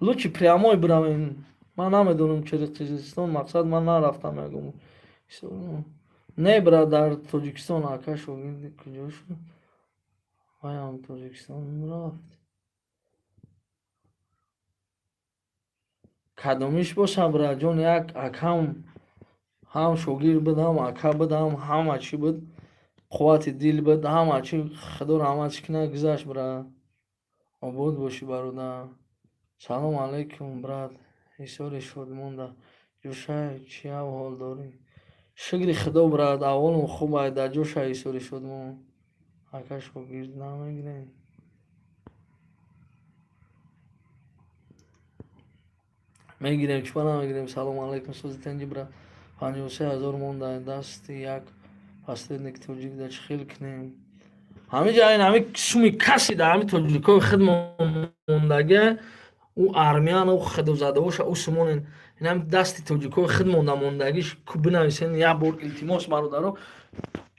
лучше прямой биравем. Ман намедонам, через Қирғизистон, мақсад, ман нарафтам ягон. Не, брат, дар Тоҷикистон. Ака, шогирди куҷо шуд? Ваям Тоҷикистон рафт. Кадомиш бошам, братҷон, як акам ҳам шогирд буд, ҳам ака буд, ҳам ҳама чӣ буд, қуввати дил буд, ҳама чӣ. Худо раҳматш кунад, гузашт, брат. Обод бошӣ, бародар. Салом алейкум, брат, ҳисори шодмонда ҷӯшай, чӣ аҳвол дорӣ? Шукри худо, брат, аҳволам хуб ай. Дар ҷӯшай ҳисори шодмон. Ака, шогирд намегирем? Мегирем, чӣ ба намегирем? Салом алейкум, сози, тенҷи, брат. 53 000 монда дасти як посредник тоҷик да, чӣ хел кунем? Ҳамин ҷа ин ҳамин суми каси да ҳамин тоҷикои худмон мондага, ӯ армян, ӯ худозадаоша, ӯ сумонен. Ин ҳами дасти тоҷикои худ монда мондагиш ку, бинависен як бор, илтимос, бародаро.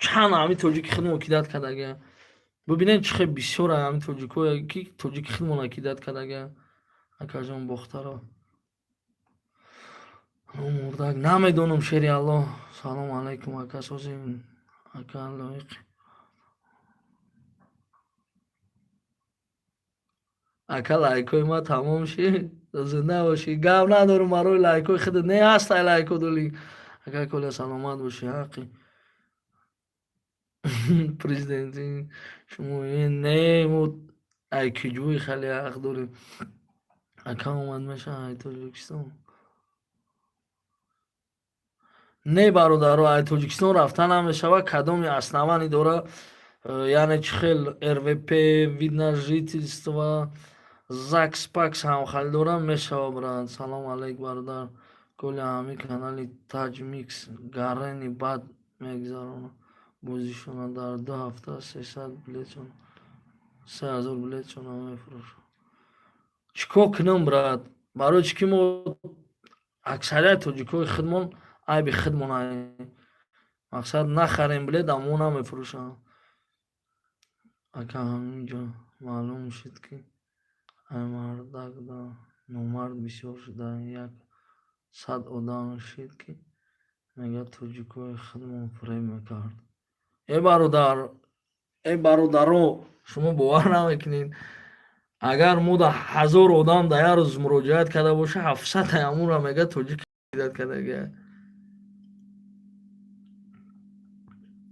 Чанд ҳами тоҷики худмон кидать кардага. Бубинед, чӣ хел бисёр ҳамин тоҷикое ки тоҷики худмона кидать кардага. Акаҷон, бохтаро мурдак намедонам, шери Аллоҳ. Салому алайкум, ака, сози, ака лоиқ. Ака, лайкҳои ма тамом шид. Зинда бошӣ, гап надорум барои лайкҳои худат. Не, ҳастай лайкҳо доли. Ака Коля, саломат бошӣ. Ҳаққи президенти шумо не, мо айкиҷӯи хеле ҳақ дорем. Ака, омад меша ай Тоҷикистон? Не, бародаро, ай Тоҷикистон рафта намешавад. Кадоми основание дора, яъне чӣ хел РВП, вид на жительство, ЗАГС пакс ҳамхалӣ дора, мешава, брат. Салом алейк, бародар Коля. Ҳамин канали Таҷмикс гарени бад мегузаронад бозишона, дар 2 ҳафта 300 билетшон, 3000 билетшона мефурӯшад. Чӣ кор кунам, брат? Барои чӣ ки мо аксарияти тоҷикҳои худмон, айби худмон, мақсад нахарем билет, аммо намефурӯшанд. Ака, ҳамин ҷо маълум шуд, ки ай мардакда номард бисёр шуда. Як сад одам шид, ки мега тоҷикҳои худмон фиреб мекард. Э бародар, э бародаро, шумо бовар намекунед, агар мо да 1000 одам дар як рӯз муроҷиат карда боша, 700-таи ҳамонро мега тоҷик кидать кардага.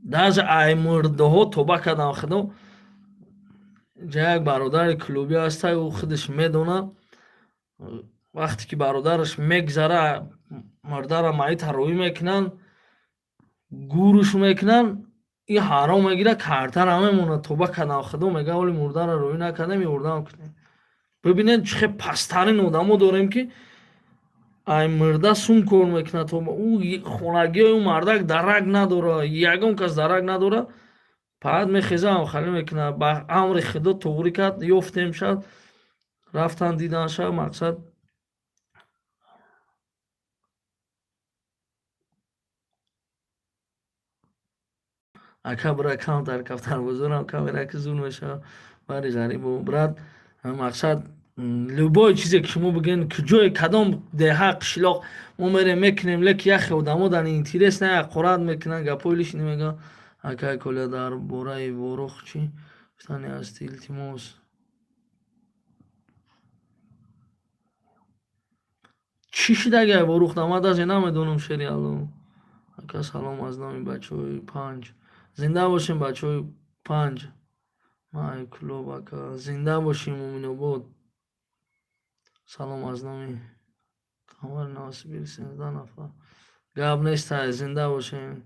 Даже ай мурдаҳо тоба кардам. Худо, ҷа як бародари клубӣ ҳаста, ӯ худаш медонад. Вақте ки бародараш мегзара, мурдара, майита роҳӣ мекунанд, гӯрш мекунанд, ин ҳаром мегирад, картара мемонад. Тоба кардам, худо, мега оли мурдара роҳӣ накардем, ёрдам кунем. Бибинед, чӣ хел пасттарин одамо дорем, ки ай мурда сум кор мекунад. Ӯ хонагиҳои ӯ мардак дарак надорад, ягон кас дарак надорад. Фақат мехеза, ҳамхалӣ мекунад. Ба амри худо туғрӣ кард, ёфтем шад, рафтан, дидан шад, мақсад. Ака, бира камтар кафтарбозорам камера ки зур мешавад бари ғарибу. Брат, мақсад, любой чизе ки шумо бигӯед, куҷое, кадом деҳа, қишлоқ, мо мерем, мекунем. Леки яхе одамо дар интерес на ҳақорат мекунанд, гапҳои лишний мегӯянд. Акай Коля, дар бораи Ворух чӣ гуфтане ҳастӣ, илтимос? Чӣ шидагай Ворухда, ман даже намедонам, шери Алло. Ака, салом аз номи бачаҳои Панҷ. Зинда бошем, бачаҳои Панҷ. Май клуб, ака, зинда бошем. Муъминобод, салом аз номи Қамари Новосибир, 13 нафар. Гап нестай, зинда бошем.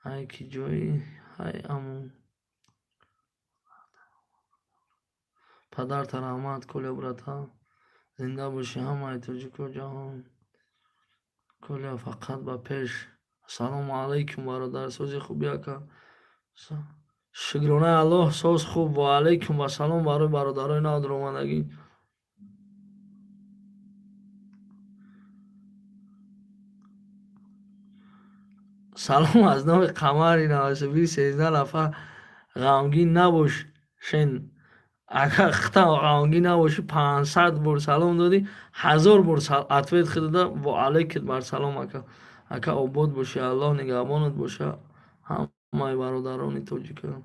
Ай ки ҷои ҳай аму падарта раҳмат. Коля, братан, зинда бошӣ. Ҳамаи тоҷико ҷаҳон. Коля, фақат ба пеш. Ассалому алайкум, бародар, сози, хуби, ака? Шукронаи Аллоҳ, соз, хуб. Ва алайкум вассалом барои бародарои нав даромадагӣ. Салом аз номи Қамари Новосибир, 13 нафар. Ғамгин набош, шен агар худтам ғамгин набошӣ. 500 бор салом додӣ, 1000 бор ответ худада. Ва алайкум бар салом, ака. Ака, обод бошӣ, Аллоҳ нигаҳбонат боша. Ҳамаи бародарони тоҷика,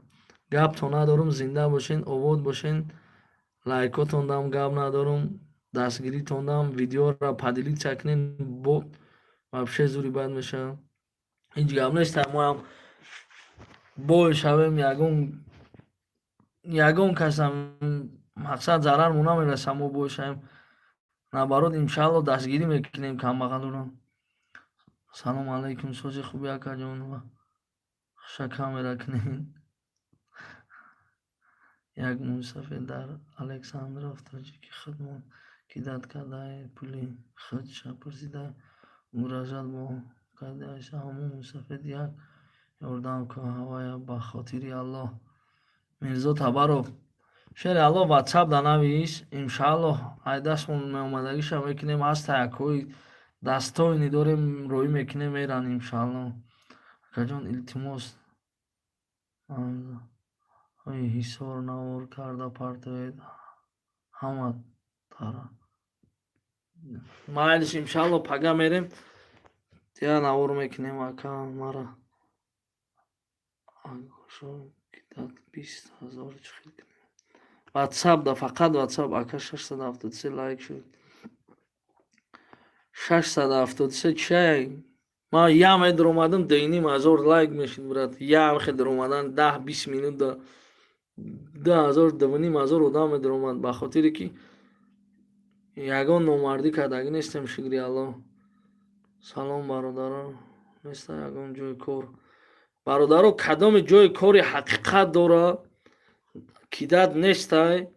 гапто надорум, зинда бошен, обод бошен. Лайкотондам гап надорум, дастгиритондам. Видеоро поделиться кунен, бо вообще зури бад мешавад. Ҳеҷ гап нест, моам бой шавем, ягон касам, мақсад, зарармо намераса. Мо бой шавем, наоборот, иншаалло, дастгирӣ мекунем камбағалуро. Салому алайкум, сози, хуби, акаҷон? Хуша камера кунед. Як мусафир дар Александров тоҷики худмон кидать кардае, пули худша пурсида, муроҷиат бо кардааша. Ҳамон мусафир як ёрдам кун ҳавая, ба хотири Аллоҳ. Мирзо Табаров, шери Аллоҳ, ватсап да навис, иншааллоҳ, ай дастмон меомадагиша мекунем. Ҳаста якҳои дастойни дорем, роҳӣ мекунем, меран, иншааллоҳ. Акаҷон, илтимос. Ҳисор навор карда партоед, ҳама тара. Майлиш, иншалло, пага мерем, я навор мекунем. Ака, мара кидат 20 000 чӣ хел кунем? Ватсап да, фақат ватсап, ака. 673 лайк шуд. 673 чай? Ман ям медаромадам, 2,5 ҳазор лайк мешид, брат. Ям хе даромадан 10-20 минут да 2000, 2,5 ҳазор одам медаромад, ба хотире ки ягон номардӣ кардагӣ нестем, шукри Аллоҳ. Салом, бародаро, неста ягон ҷои кор? Бародаро, кадоме ҷои кори ҳақиқат дора, кидат нестай,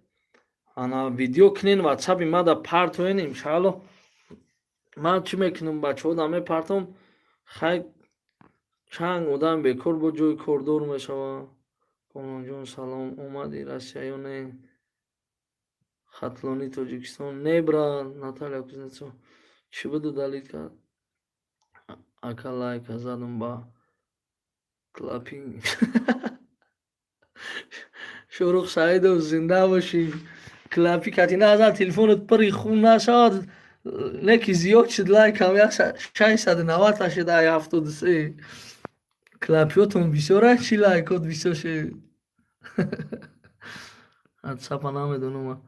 ана видео кунен, ватсапи мада партоен. Иншаалло, ман чӣ мекунам, бачаҳо да мепартом. Хай, чанд одам бекор бо ҷои кордор мешавад. Комронҷон, салом, омади Россия ё не? Хатлони, Тоҷикистон не, брат. Наталья Кузнецова чӣ буд, удалить кард? Ака, лайка задам ба клапи. Шӯрух Саидов, зинда бошӣ. Клапи кати назан, телефонат пури хун нашавад. Леки зиёд шуд лайкам, 690 шуд ай 73. Клапиётон бисёра, чӣ лайкот бисёр шуд? Ватсапа намедонам.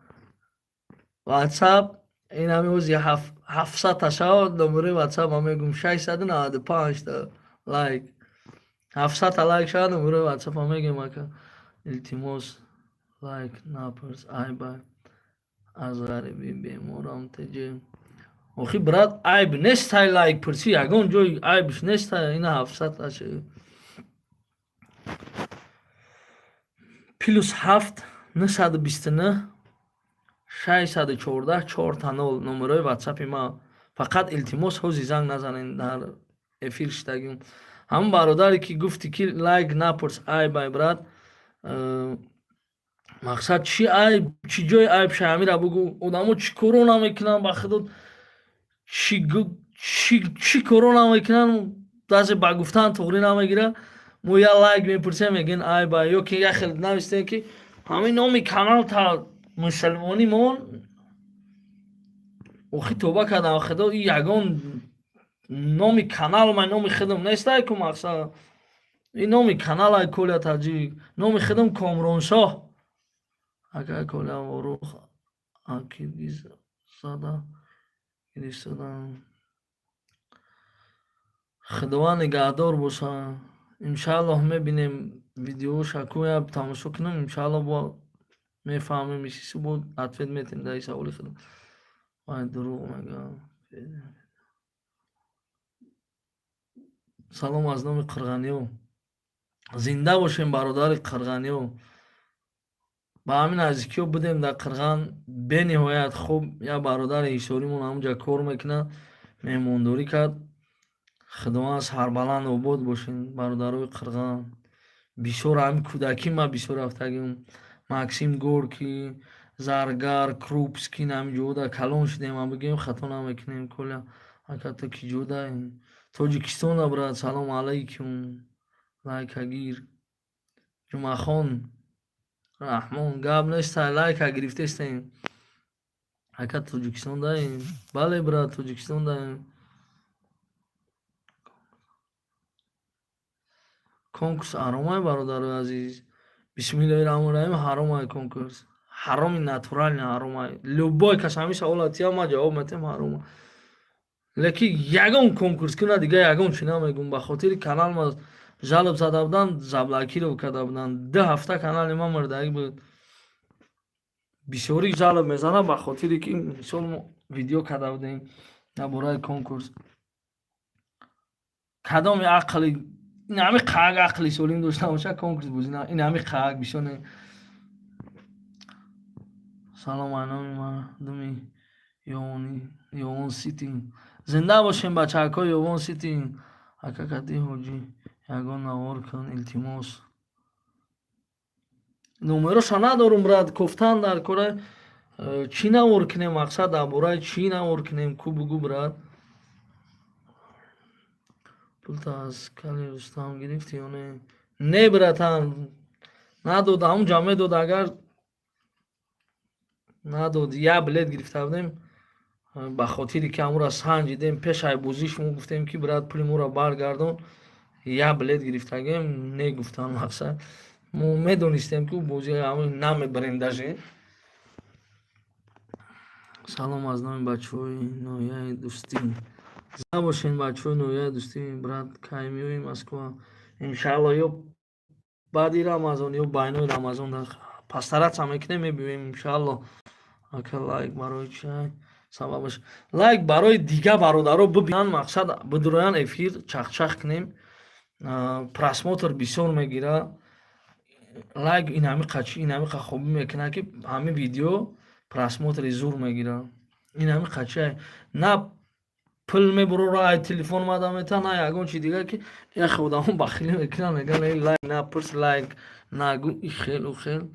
Ватсап ин ҳами ози 700-та шавад, номерои ватсапа мегум. 695-та лайк, 700-та лайк шавад, номерои ватсапа мегем. Ака, илтимос, лайк напурс, айб, аз ғарибӣ беморам. Теҷе охи, брат, айб нестай лайк пурсӣ, ягон ҷой айбш нестай. Ина 700-та шуд. +7 929 614 0000 номерои ватсапи ман. Фақат илтимос, ҳози занг назанен, дар эфир шидагим. Ҳамн бародаре ки гуфтӣ, ки лайк напурс, айб, ай брат, мақсад чӣ айб, чӣ ҷои айб ша, ҳамира бугӯ. Одамо чӣ коро намекунанд, ба худо, чӣ коро намекунанд, даже ба гуфтан туғрӣ намегирад. Мо я лайк мепурсем, мегӯен айба, ё ки як хел навистем, ки ҳамин номи канал та мусулмонӣ мон. Охи, тоба кардам, худо, и ягон номи канал ман номи худам нестай ку. Мақсад, ин номи каналай Коля Таҷик, номи худам Комроншоҳ. Ака Коля, Ворух киргиззада гирифтадан. Худованд нигаҳдор боша. Иншааллоҳ, мебинем видеоша, кӯя тамошо кунам. Иншааллоҳ, бо мефаҳмем, исису бо ответ метем дар ин саволи худам. Вай дурӯғ мегӯям. Салом аз номи Қирғаниё. Зинда бошем, бародари Қирғаниё. Ба ҳамин наздикиҳо будем дар Қирған, бениҳоят хуб. Як бародари ҳисоримон ҳамунҷа кор мекунад, меҳмондорӣ кард. Худованд сарбаланд обод бошен, бародарои Қирған. Бисёр ҳамин кӯдакӣ ман бисёр рафтагим. Максим Горький, Заргар, Крупский, ҳамин ҷода калон шудем, ам бигӯем, хато намекунем. Коля ака, ту ки ҷодаем? Тоҷикистона, брат. Салому алайкум, лайкагир. Ҷумъахон Раҳмон, гап нестай, лайка гирифтестем. Ака, Тоҷикистон даем? Бале, брат, Тоҷикистон даем. Конкурс ҳаромай, бародарои азиз. Бисмиллоҳи раҳмони раҳим, ҳаромай конкурс. Ҳароми натуральный ҳаромай. Любой кас ҳамин савола тия, ман ҷавоб метиҳам: ҳарома. Лекин ягон конкурс куна, дига ягон чӣ намегӯм. Ба хотири канал ма жалоб зада буданд, заблокировать карда буданд. 2 ҳафта канали ман мурдагӣ буд. Бисёрӣ жалоб мезанад, ба хотире ки мисол мо видео карда будем дар бораи конкурс. Кадоми ақли ин ҳами қаак ақли солим дошта бошад, конкурс бозӣ на ин ҳами қаак бисёр не. Салом ай номи мардуми Ёвон Сити. Зинда бошем, бачаакҳои Ёвон Сити. Ака, кати ҳоҷӣ ягон навор кун, илтимос. Номероша надорум, брат, кофтан дар кора. Чӣ навор кунем, мақсад, дар бораи чӣ навор кунем, ку бугӯ, брат. Пулта аз кали Рустам гирифтӣ ё не? Не, братан. Надод, ҳамунҷа медод, агар надод, як билет гирифта будем, ба хотире ки ҳамура санҷидем, пешай бозиш мо гуфтем, ки брат, пули моро баргардон, як билет гирифтагем, не гуфтан. Мақсад, мо медонистем, ки бозӣ намебарем даже. Салом аз номи бачаҳои ноҳияи Дӯстӣ. Зинда бошен, бачаҳои ноҳияи Дӯстӣ. Брат, кай меои Москва? Иншаалло, ё баъди Рамазон, ё байнои Рамазон постараться мекунем, мебиёем, иншаалло. Ака, лайк барои чай? Сабабаш, лайк барои дига бародаро бибинанд, мақсад, бидуроян, эфир чахчах кунем, просмотр бисёр мегира. Лайк ин ҳами ин ҳами хобӣ мекунад, ки ҳамин видео просмотри зур мегира. Ин ҳами қачай на пул мебурора, ай телефон мада мета, на ягон чи дига, ки яхе одамо бахилӣ мекунанд, мегӯянд, лайк напурс, лайк нагӯ, и хел у хел.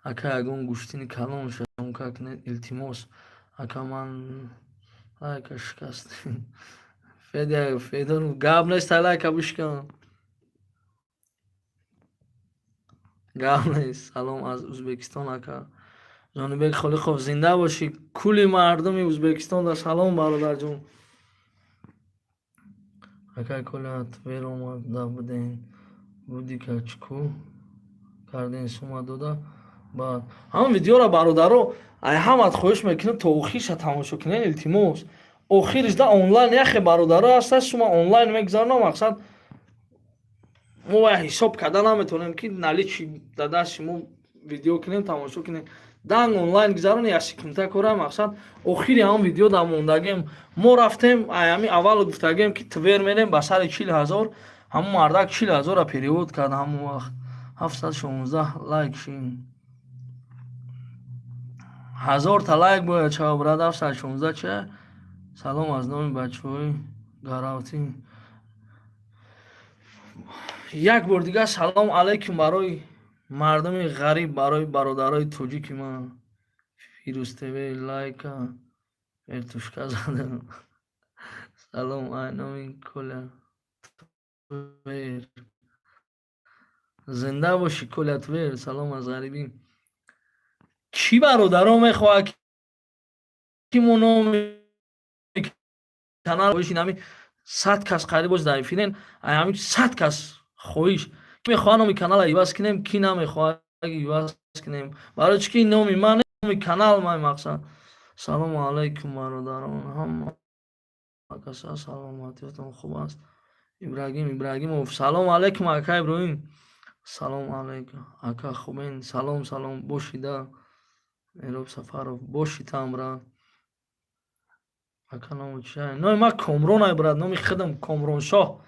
Ака, ягон гӯштини калон шамка кунед, илтимос. Ака, ман лайка шикастем. Федя Федор, гап нест, лайка бишкан, гап нест. Салом аз Ӯзбекистон, ака. Ҷонибек Холиқов, зинда бошӣ. Кулли мардуми Ӯзбекистонда салом, бародарҷон. Акай Коля, Твер омада буден, будика, чӣ карден, сума дода? Баъд ҳамон видеоро, бародаро, ай ҳамат хоҳиш мекунем, то охирша тамошо кунен, илтимос. Охириш да онлайн яхе бародаро ҳаста, сума онлайн мегузаронам. Мақсад, мо вай ҳисоб карда наметавонем, ки наличи да дасти мо видео кунем, тамошо кунем. Данг онлайн гузарони, як секунда кора. Мақсад, охири ҳамон видео да мондагем. Мо рафтем, ай ҳами аввал гуфтагем, ки Твер мерем ба сари 40 000. Ҳамон мардак 40 000-ра перевод кард ҳамон вақт. 716 лайк шин, 1000-та лайк бояд шава, брат. 716 чи? Салом аз номи бачаҳои Гаравтӣ. Як бор дигар салом алайкум барои мардуми ғариб, барои бародарои тоҷики ман. Фирӯз ТВ, лайка вертушка задам. Салом ай номи Коля Твер. Зинда бошӣ, Коля Твер. Салом аз ғарибӣ. Чӣ бародаро мехоҳад, ки мо номи канал ҳами 100 кас қариб боз дар эфирен, ай ҳами 100 кас хоҳиш, ки мехоҳад номи канала иваз кунем, ки намехоҳад иваз кунем? Барои чӣ ки номи ман, номи канал май, мақсад. Салому алайкум, бародарон, ҳама каса саломатиятон хуб аст? Ибрагим Ибрагимов, салому алайкум, ака Иброҳим. Салому алайкум, ака, хубен? Салом, салом бошида. Мероб Сафаров, бошитам, брат. Ака, номи чи? Номи ман Комронай, брат, номи худам Комроншоҳ.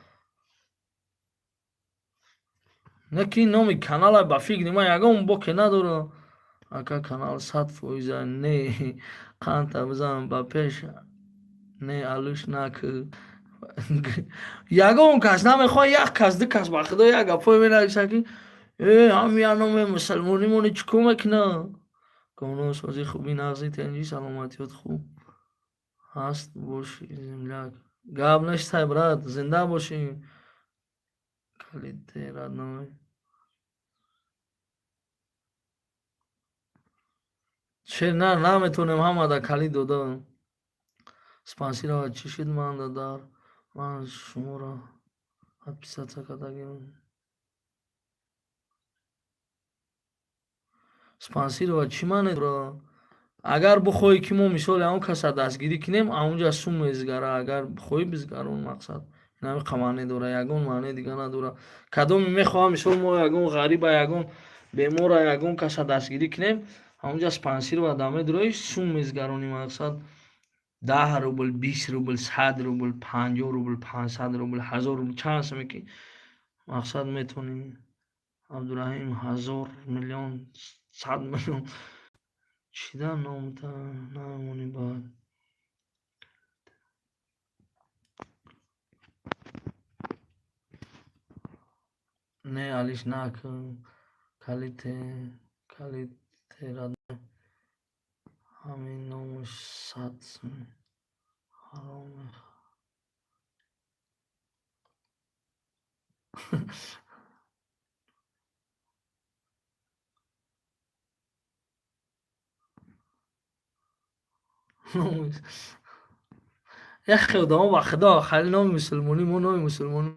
Не ки номи канала, ба фикри ман, ягон боке надора. Ака, канал 100%-а? Не, қанта бизан ба пеш, не, алӯш накӯ. Ягон кас намехоҳад, як кас, ду кас, ба худо, як гапое менависа, ки э ҳамя номи мусулмонимони чӣ кор мекунад? Комрон, сози, хуби, нағзи, тенҷи, саломатиёт хуб ҳаст? Боши, земляк. Гап нестай, брат, зинда бошӣ. Калите, родной. Че, на, наметонем ҳамада калид дода. Спонсировать чӣ шуд манда дар? Ман шуморо подписаться кардагим. Спонсировать чӣ маъне дорад? Агар бихоҳӣ, ки мо мисоли ҳамон каса дастгирӣ кунем, ҳамонҷа сум мезгара. Агар бихоҳӣ, бизгарон. Мақсад, ин ҳамиқа маъне дорад, ягон маъне дига надорад. Кадоме мехоҳам, мисол, мо ягон ғариба, ягон бемора, ягон каса дастгирӣ кунем, ҳамонҷа спонсировать да медурои, сум мезгаронӣ. Мақсад, 10 рубл, 20 рубл, 100 рубл, 50 рубл, 500 рубл, 1000 рубл, чанд суме ки, мақсад, метавонӣ. Абдураҳим, ҳазор, миллион, 100 миллион чида номта намемонӣ баъд. Не, алиш накун. Калите, калите, родной. Ҳамин номаш 100 суми ҳаром. Як хел одамо, ба худо, хали номи мусулмонӣ, мо номи мусулмонӣ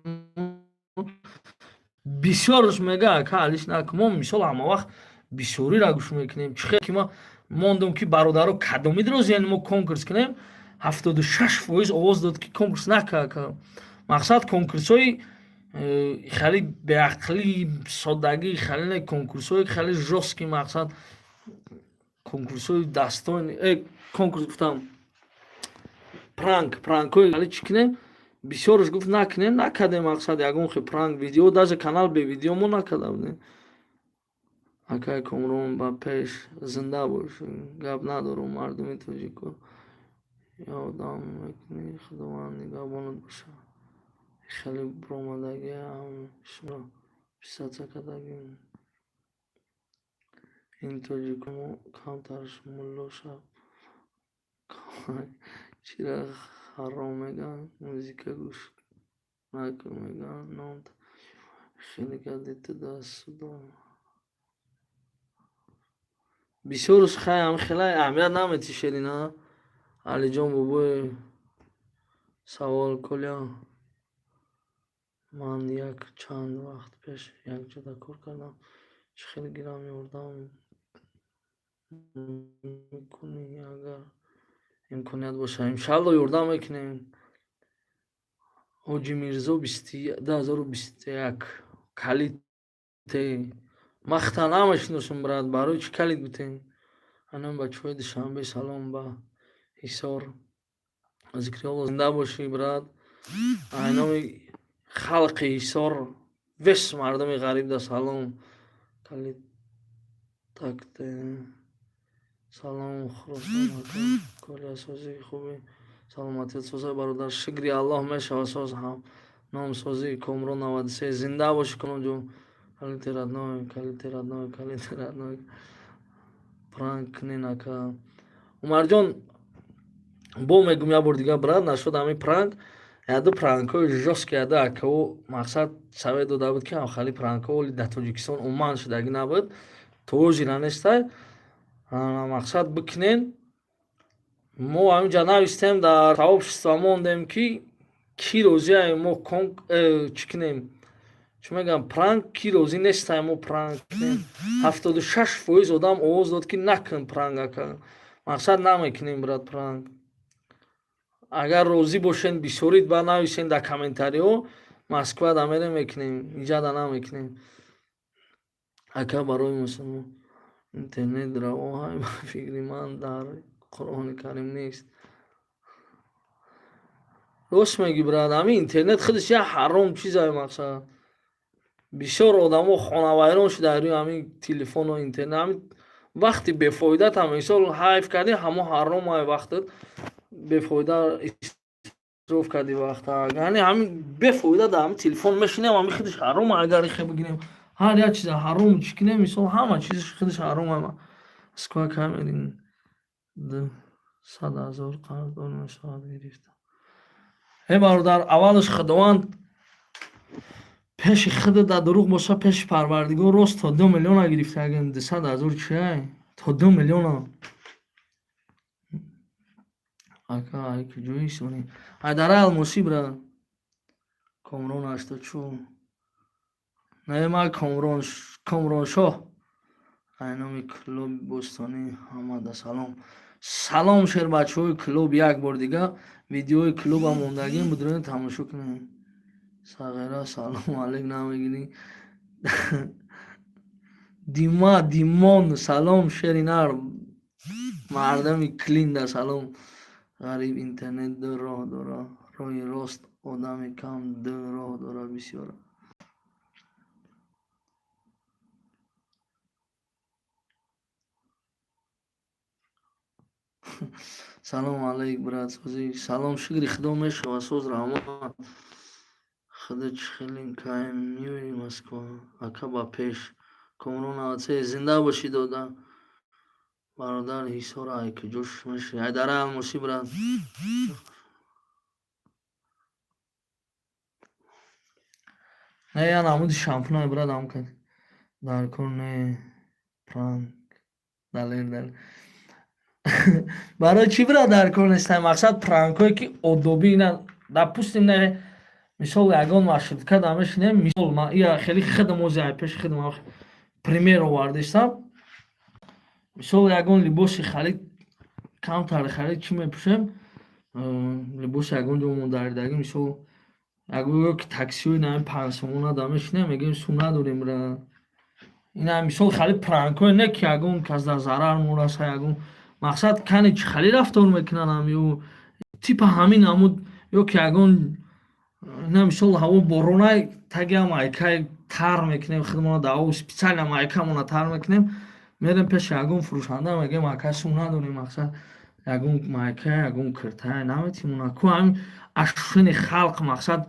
бисёрш мега, ака, алиш накун. Мо мисол ҳама вақт бисёриро гӯш мекунем. Чӣ хел ки ма мондум, ки бародаро кадомид розиян мо конкурс кунем, 76% овоз дод, ки конкурс нака, ака. Мақсад, конкурсҳои хеле беақлӣ, соддагӣ хеле не, конкурсҳои хеле жёсткий, мақсад, конкурсҳои дастони конкурс гуфтам, пранк, пранкҳои хеле чӣ кунем, бисёрш гуфт накунем, накардем. Мақсад, ягон хел пранк видео, даже канал бе видео мо накарда будем. Акай Комрон, ба пеш, зинда бош, гап надорум. Мардуми тоҷико ёдам мекунӣ, Худованд нигаҳбонат бошад. Хеле биромадагиам, шуморо писаться кардагим. Ин тоҷико мо камтарш мулло шаб чира ҳаром мегӯянд, музыка гӯш накун мегӯянд. Ном хеле кардӣ ту дасту бисёрш. Хай, ҳам хеле аҳамият наметӣ, Шерина. Алиҷон бобои, савол. Коля, ман як чанд вақт пеш якҷода кор кардам, чӣ хел гирам, ёрдам мекунӣ, агар имконият бошад? Иншалло, ёрдам мекунем. Ҳоҷи Мирзо, 2021 калите махта намешиносум, брат, барои чӣ калит бутем? Анам бачаҳои Душанбе, салом ба Ҳисор. Зикриёлло, зинда бошӣ, брат. Айноми халқи Ҳисор, вес мардуми ғарибда салом. Калит такте. Салом, Хуросон, ака Коля, сози, хуби, саломатият созай, бародар. Шукри Аллоҳ, мешава, соз ҳам номсозӣ. Комрон 93, зинда бошӣ, Комронҷон. Калите родной, калите родной, калите родной. Пранк кунен, ака. Умарҷон, бо мегум як бор дигар, брат, нашуд ҳамин пранк. Яду пранкҳои жёсткий яду акао, мақсад, совет дода буд, ки ҳамхали пранкҳо оли дар Тоҷикистон умуман шудагӣ набуд, то ҳозира нестай. Мақсад, бикунен, мо ҳаминҷа навистем, дар сообщество мондем, ки кӣ розия мо чӣ кунем, чӣ мегӯям, пранк, кӣ розӣ нестай мо пранк кунем. 76% одам овоз дод, ки накун пранк, ака. Мақсад, намекунем, брат, пранк. Агар розӣ бошен, бисёрид ба нависен дар комментариҳо, Москва да мерем, мекунем, иҷада намекунем. Ака, барои мусулмон интернет раво ҳай, ба фикри ман, дар Қуръони Карим нест. Рост мегӣ, брат, ҳамин интернет худаш як ҳаром чизае. Мақсад, бисёр одамо хонавайрон шуда рӯи ҳамин телефону интернет. Ҳамин вақти бефоидатам мисол ҳайф кардӣ, ҳамо ҳаромай, вақтат бефоида исроф кардӣ вақта. Яъне ҳамин бефоида дар ҳамин телефон мешинем, ҳамин худаш ҳаром. Агар ихе бигирем, ҳар як чиза ҳаром чӣ кунем, мисол, ҳама чизаш худаш ҳаром. Москва камерин 100 000 қарздор мешавад гирифта. Э, бародар, аввалаш Худованд пеши худат дар дурӯғ боша, пеши Парвардигор рост. То 2 миллиона гирифта, агар 200 000 чиай, то 2 миллиона. Ака, ай куҷои сони? Ай дараи Алмосӣ, брат. Комрон ҳашточу не, ма Комрон, Комроншоҳ. Ай номи клуби бостонӣ ҳамада салом. Салом, шербачаҳои клуб, як бор дига видеои клубам мондагим, будроен, тамошо кунем. Сағира, салому алейк намегирӣ? Дима, Димон, салом, шери нар, мардами Клинда салом. Ғариб, интернет ду роҳ дора: роҳи рост одами кам, ду роҳ дора бисёр. Салому алейк, брат, созӣ? Салом, шукри Худо, мешава, соз, раҳмат. Худо, чӣ хеле кай меои Москва? Ака, ба пеш. Комрон 93, зинда бошӣ, дода. Бародар, Ҳисор ай куҷош мешавӣ? Ай дараи Алмосӣ, брат. Не, я намуди шампунай, брат, ам кад дар кор не, пранк. Далер, далер. Барои чӣ, брат, дар кор нестай? Мақсад, пранкое ки одобӣ ина, допустим, не, мисол, ягон маршрутка да мешинем, мисол, ия хеле хидм ози ай пеши хидм пример овардистам. Мисол, ягон либоси харид, камтар харид, чӣ мепӯшем, либоси ягон ҷо модаридагӣ, мисол, ягон ки таксиҳои нами 5 сомона да мешинем, мегӯем, сум надорем, брат. Ина, мисол, хали пранкое не ки ягон кас дар зарар мораса, ягон мақсад, кане чӣ хали рафтор мекунанд ҳамю типа ҳамин ҳамуд, ё ки ягон ина, мисол, ҳаво боронай, таги майкаи тар мекунем худмона, да специально майкамона тар мекунем, мерем пеши ягон фурӯшанда, мегӯем, ака, сум надорем, мақсад, ягон майка, ягон киртая наметимона ку. Ҳамин ашшини халқ, мақсад,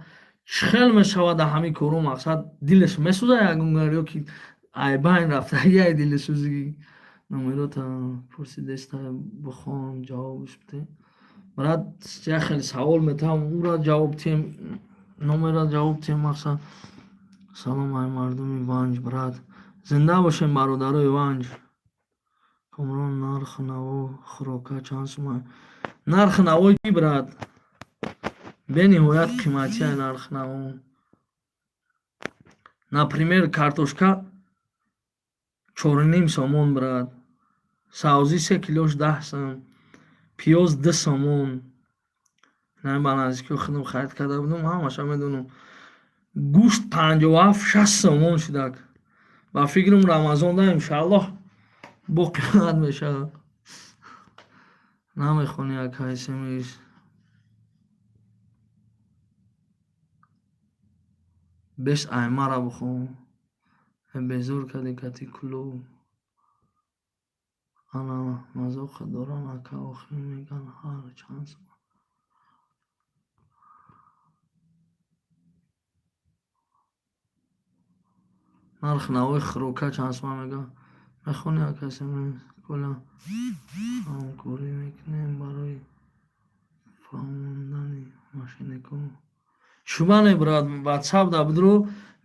чӣ хел мешавад дар ҳамин коро? Мақсад, дилаш месӯзад ягон гар ё ки айбайн рафтагӣ ай дилсӯзӣ? Номерота пурсидеста, бихон, ҷавобш бите, брат. Як хеле савол метавам, ура ҷавоб тиҳем, номера ҷавоб тиҳем, мақсад. Салом ай мардуми Ванҷ, брат, зинда бошем, бародарои Ванҷ. Комрон, нархи наво хӯрока чанд сума? Нархи навои чӣ, брат? Бениҳоят қиматия нархи наво. Например, картошка 4,5 сомон, брат, савзӣ 3 килош 10 сом, пиёз 2 сомон. Ба наздикиҳо худам харид карда будам, ҳамаша медонам. Гӯшт 57-60 сомон шудак. Ба фикрам, Рамазон да, иншааллоҳ, бо қимат мешавад. Намехонӣ, ака, смс? Беш аймара бихон, безор кардӣ кати клуб. Ана мазоқа дорам, ака, охир меган ҳар чанд соат. Нархи навои хӯрока чанд сума мега? Мехонӣ, ака, смс? Коля, ҳамкорӣ мекунем барои фаҳмондани мошенникҳо? Шуба не, брат, ватсап да бидро,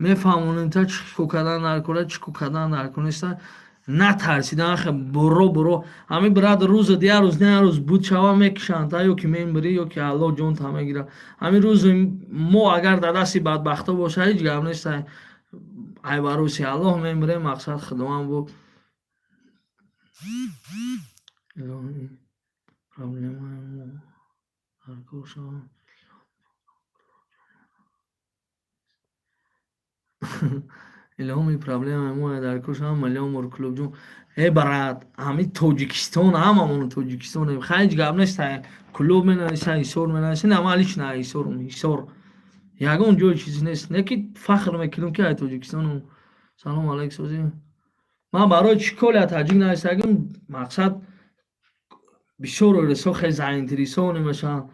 мефаҳмонем та чӣ ко кардан дар кора, чӣ ко кардан дар кор неста. Натарсидан, ахе, буро, буро ҳамин, брат, рӯзат як рӯз не, як рӯз буд шава, мекушанд та, ё ки мемирӣ, ё ки Аллоҳ ҷонта мегирад. Ҳамин рӯзи мо агар дар дасти бадбахто боша, ҳеҷ гап неста, ай бароси Аллоҳ мемирем, мақсад, Худованд бо илоҳи проблемаи мо дар кор шавад. Илоҳи проблемаи мо дар кор шавад, миллион бор клуб ҷон. Э, брат, ҳамин Тоҷикистон, ҳамамон Тоҷикистонем, хай, ҳеҷ гап нест. Клуб менависа, Ҳисор менависа, на, ман лично Ҳисорум. Ҳисор ягон ҷои чизе нест, не ки фахр мекунам, ки ай Тоҷикистонум. Салом алейк, созӣ. Ман барои чӣ Коля таҷик нависагим? Мақсад, бисёр оресо хеле заинтересованы мешаванд.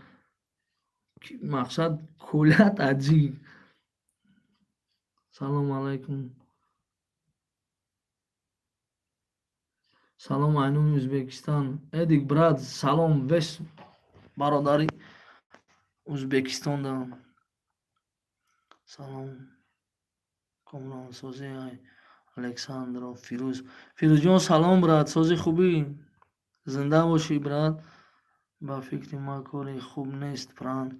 Мақсад, Коля таҷик. Салому алайкум. Салом айнуми Ӯзбекистон. Эдик, брат, салом, вес бародари Ӯзбекистонда. Салом, Комрон, созӣ. Александров Фирӯз. Фирӯзҷон, салом, брат, созӣ, хубӣ, зинда бошӣ, брат. Ба фикри ман, кори хуб нест пранк.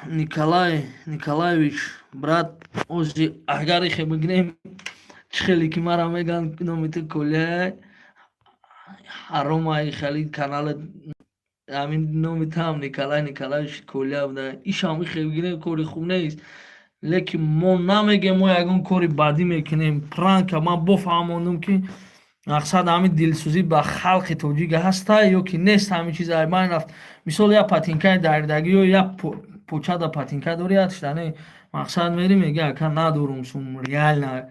Николай Николаевич, брат, ози агар ихе бигирем, чӣ хеле ки мара мегӯянд, номи ту Коляй ҳаромай, хеле каналат ҳамин номи туам Николай Николаевич Коля буда, ишам ихе бигирем, кори хуб нест. Лекин мо намегем, мо ягон кори бадӣ мекунем. Пранка ман бофаҳмондум, ки мақсад ҳамин дилсӯзӣ ба халқи тоҷик ҳаста ё ки нест. Ҳамин чиз ай байн рафт. Мисол, як патинкаи даридагӣ ё як почада патинка дори, якташдане, мақсад, мери, меги, ака, надорум сум, реально,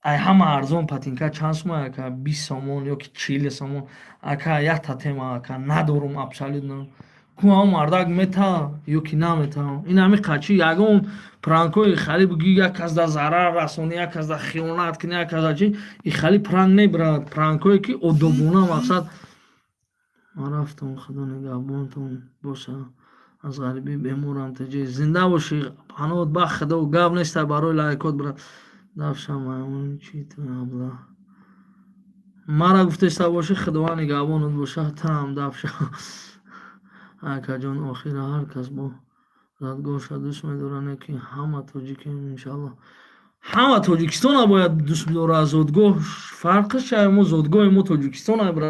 ай ҳама арзон патинка чанд сума, ака? 20 сомон ё ки 40 сомон, ака, якта тема, ака, надорум абсолютно. Ку ҳамон мардак мета ё ки намета? Ин ҳами қачи ягон пранкҳои хали буги, як кас да зарар расонӣ, як кас да хиёнат кунӣ, як кас да чи, и хали пранк не, брат. Пранкҳое ки одобона, мақсад. Ман рафтам, Худо нигаҳбонтон боша, аз ғарибӣ беморам. Теҷи, зинда бошӣ, паноҳат ба Худо. Гап неста, барои лайкот, брат. Дафша маймун чи ту абла. Мара гуфтеста бошӣ, Худованд нигаҳбонат боша, танам даф шав. Акаҷон, охира ҳар кас бо зодгоҳша дӯст медорад, не ки ҳама тоҷикем, иншаллоҳ. Ҳама Тоҷикистона бояд дӯст бидорад, зодгоҳ фарқш ча, мо зодгоҳи мо Тоҷикистон бра.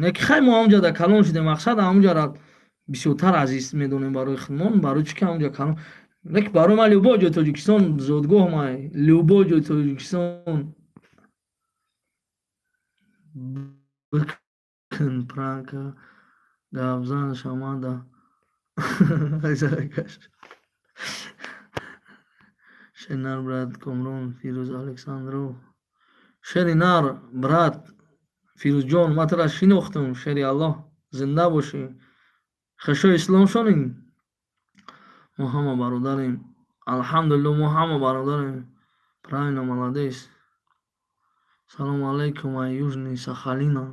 Не ки хай, мо ҳамҷа да калон шудем, мақсад ҳамҷара бисёртар азиз медонем барои худмон, барои чӣ ки ҳамҷа калон. Не ки барои ман любой ҷои Тоҷикистон зодгоҳ май, любой ҷои Тоҷикистон. Бикун пранка, гапзан шамада. Шери брат Комрон, Фирӯз Александров. Шери нар, брат Фирӯзҷон, ман тура шинохтам, шери Аллоҳ, зинда бошӣ. Хушо ислом шонӣ. Мо ҳама бародарем. Алҳамдулилло, мо ҳама бародарем. Правильно, молодец. Салому алайкум, ай Южный Сахалина.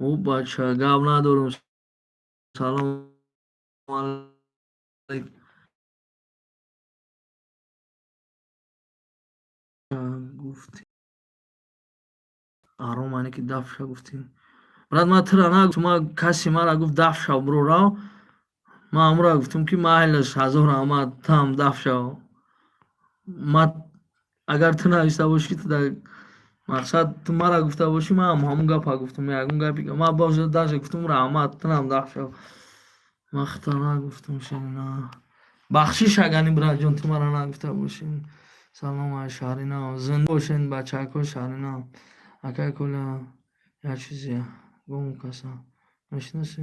О, бача, гап надорам. Салом алайкум. Гуфтӣ аром, ане ки даф ша гуфтӣ. Брат, ман тура нагуфтам, ман касе мара гуфт даф шав, бро, рав. Ман ҳамура гуфтам, ки майлаш, ҳазор раҳмат, там даф шав. Ман агар ту нависта бошӣ, ту дар мақсад ту мара гуфта бошӣ, ман ҳам ҳамун гапа гуфтам, ягон гапи ман боз даже гуфтам раҳмат, тунам даф шав. Ман худта нагуфтам, шерина. Бахшиш агани, братҷон, ту мара нагуфта бошӣ. Салом ай шаҳри нав. Зинда бошен, бачаҳакои шаҳри нав. Акай Коля, як чизе гум каса. Мешиносӣ?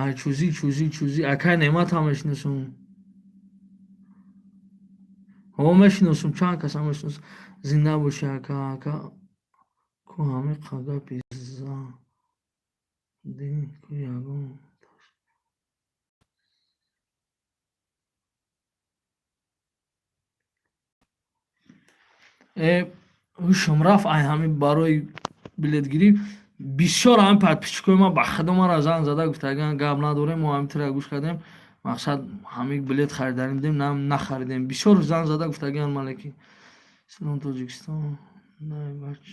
Ай чӯзӣ, чӯзӣ, чӯзӣ. Акай Неъматам мешиносум. Ҳо, мешиносум, чанд каса мешиносум. Зинда бошӣ, ака, ака. Ку ҳамиқа гапи задӣ, ку ягон. Э, ҳушам рафт, ай ҳамин барои билетгирӣ бисёр ҳамин подписчикои ман ба худо мара занг зада гуфтаган, гап надорем, мо ҳамин тура гӯш кардем, мақсад ҳамин билет хариданӣ будем, нахаридем. Бисёр занг зада гуфтагиан малеки. Ислом Тоҷикистон, най бач.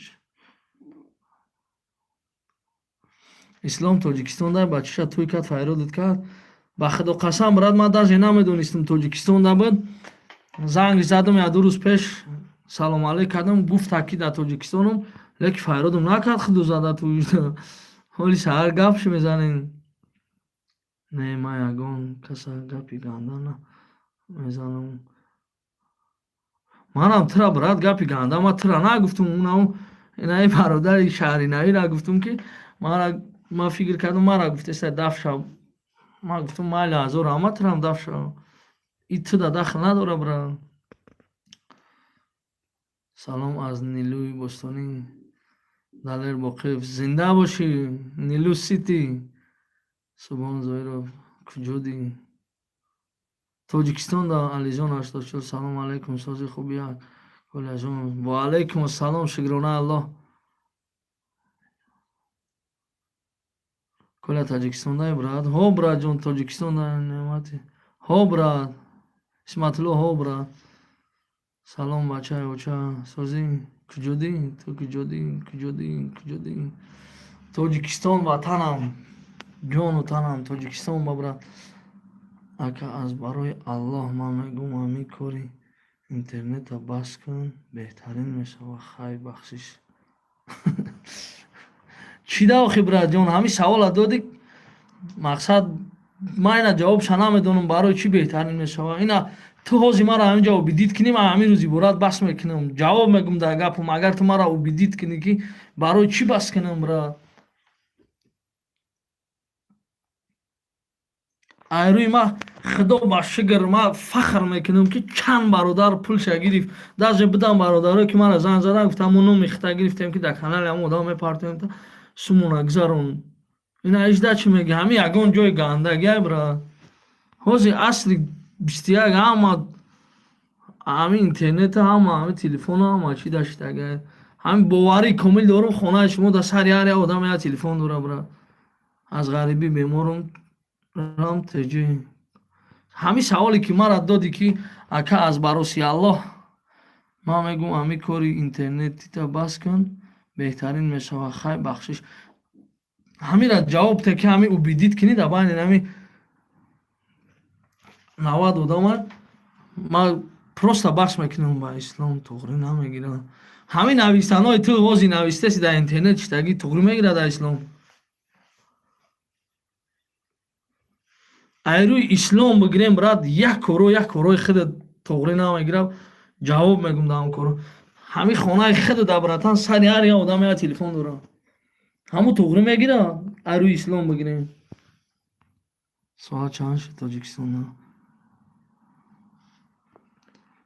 Ислом Тоҷикистон дай бачаша тӯй кард, файродат кард. Ба худо қасам, брат, ман даже намедонистам Тоҷикистон да буд. Занг задам як ду рӯз пеш, салом алейк кардам, гуфта ки дар Тоҷикистонам, леки файродам накард, худу зада ту. Ҳоли саҳар гап ши мезанем. Не, ман ягон каса гапи ганда мезанам. Манам тура, брат, гапи ганда ман тура нагуфтум, унам инаи бародари шаҳринавира гуфтум, ки мара ман фикр кардам, мара гуфтеста даф шав. Ман гуфтам майли, ҳазор раҳмат, турам даф шав. И ту да дахл надора, брат. Салом аз Нилӯи Бостонӣ. Далер Боқиев, зинда бошӣ, Нилӯ Сити. Субҳон Зоиров, куҷодӣ? Тоҷикистон да. Алиҷон 84, салом алайкум, сози хуби як Колияҷон. Ва алайкум ассалом, шукрона Аллоҳ. Коля Таҷикистон дай, брат? Ҳо, братҷон, Тоҷикистон дай, неъмати. Ҳо, брат. Исматулло, ҳо, брат. Салом, бачаи оча, созӣ, куҷодӣ? Ту куҷодӣ, куҷодӣ, куҷодӣ? Тоҷикистон ватанам, ҷону танам Тоҷикистон ба, брат. Ака, аз барои Аллоҳ ман мегӯм, ҳамин кори интернета бас кун, беҳтарин мешавад. Хай, бахшиш. Чӣ да охи, братҷон, ҳамин савола додӣ, мақсад ман ина ҷавобша намедонам, барои чӣ беҳтарин мешавад. Ина ту ҳозир мара ҳамин ҷо убедить кунӣ, ман ҳамин рӯз иборат бас мекунам, ҷавоб мегӯм дар гапам, агар ту мара убедить кунӣ, ки барои чӣ бас кунам, брат. Ай рӯи ман худо ба шукр, ман фахр мекунам, ки чанд бародар пулша гирифт. Даже будам бародарое, ки мара занг задан, гуфтам, мо номи хита гирифтем, ки дар канали ҳамон одам мепартоем, та сумона гузарон. Ина ижда чӣ мегӯ, ҳамин ягон ҷои гандагиай, брат. Ҳозир асри 21, ҳама ҳамин интернета, ҳама ҳамин телефона, ҳама чӣ даштагай. Ҳамин боварии комил дорам, хонаи шумо дар сари ҳар як одам як телефон дора, брат. Аз ғарибӣ беморум рам теҷи. Ҳамин саволе ки мара додӣ, ки ака, аз бароси Аллоҳ Ман мегӯм, ҳамин кори интернетита бас кун, беҳтарин мешавад. Хай, бахшиш. Ҳамира ҷавоб те, ки ҳамин убедить кунӣ дар байни ҳамин 90 одама, ман просто бахш мекунам, ба ислом туғрӣ намегирам. Ҳамин навистанҳои ту ози навистаси дар интернет читагӣ туғрӣ мегирад дар ислом? Ай рӯи ислом бигирем, брат, як коро, як корои худат туғрӣ намегирад, ҷавоб мегум дар ҳам коро. Ҳамин хонаи худат, братан, сари ҳар як одам як телефон дорад, ҳамун туғрӣ мегирад? Ай рӯи ислом бигирем. Соат чанд шуд Тоҷикистонда?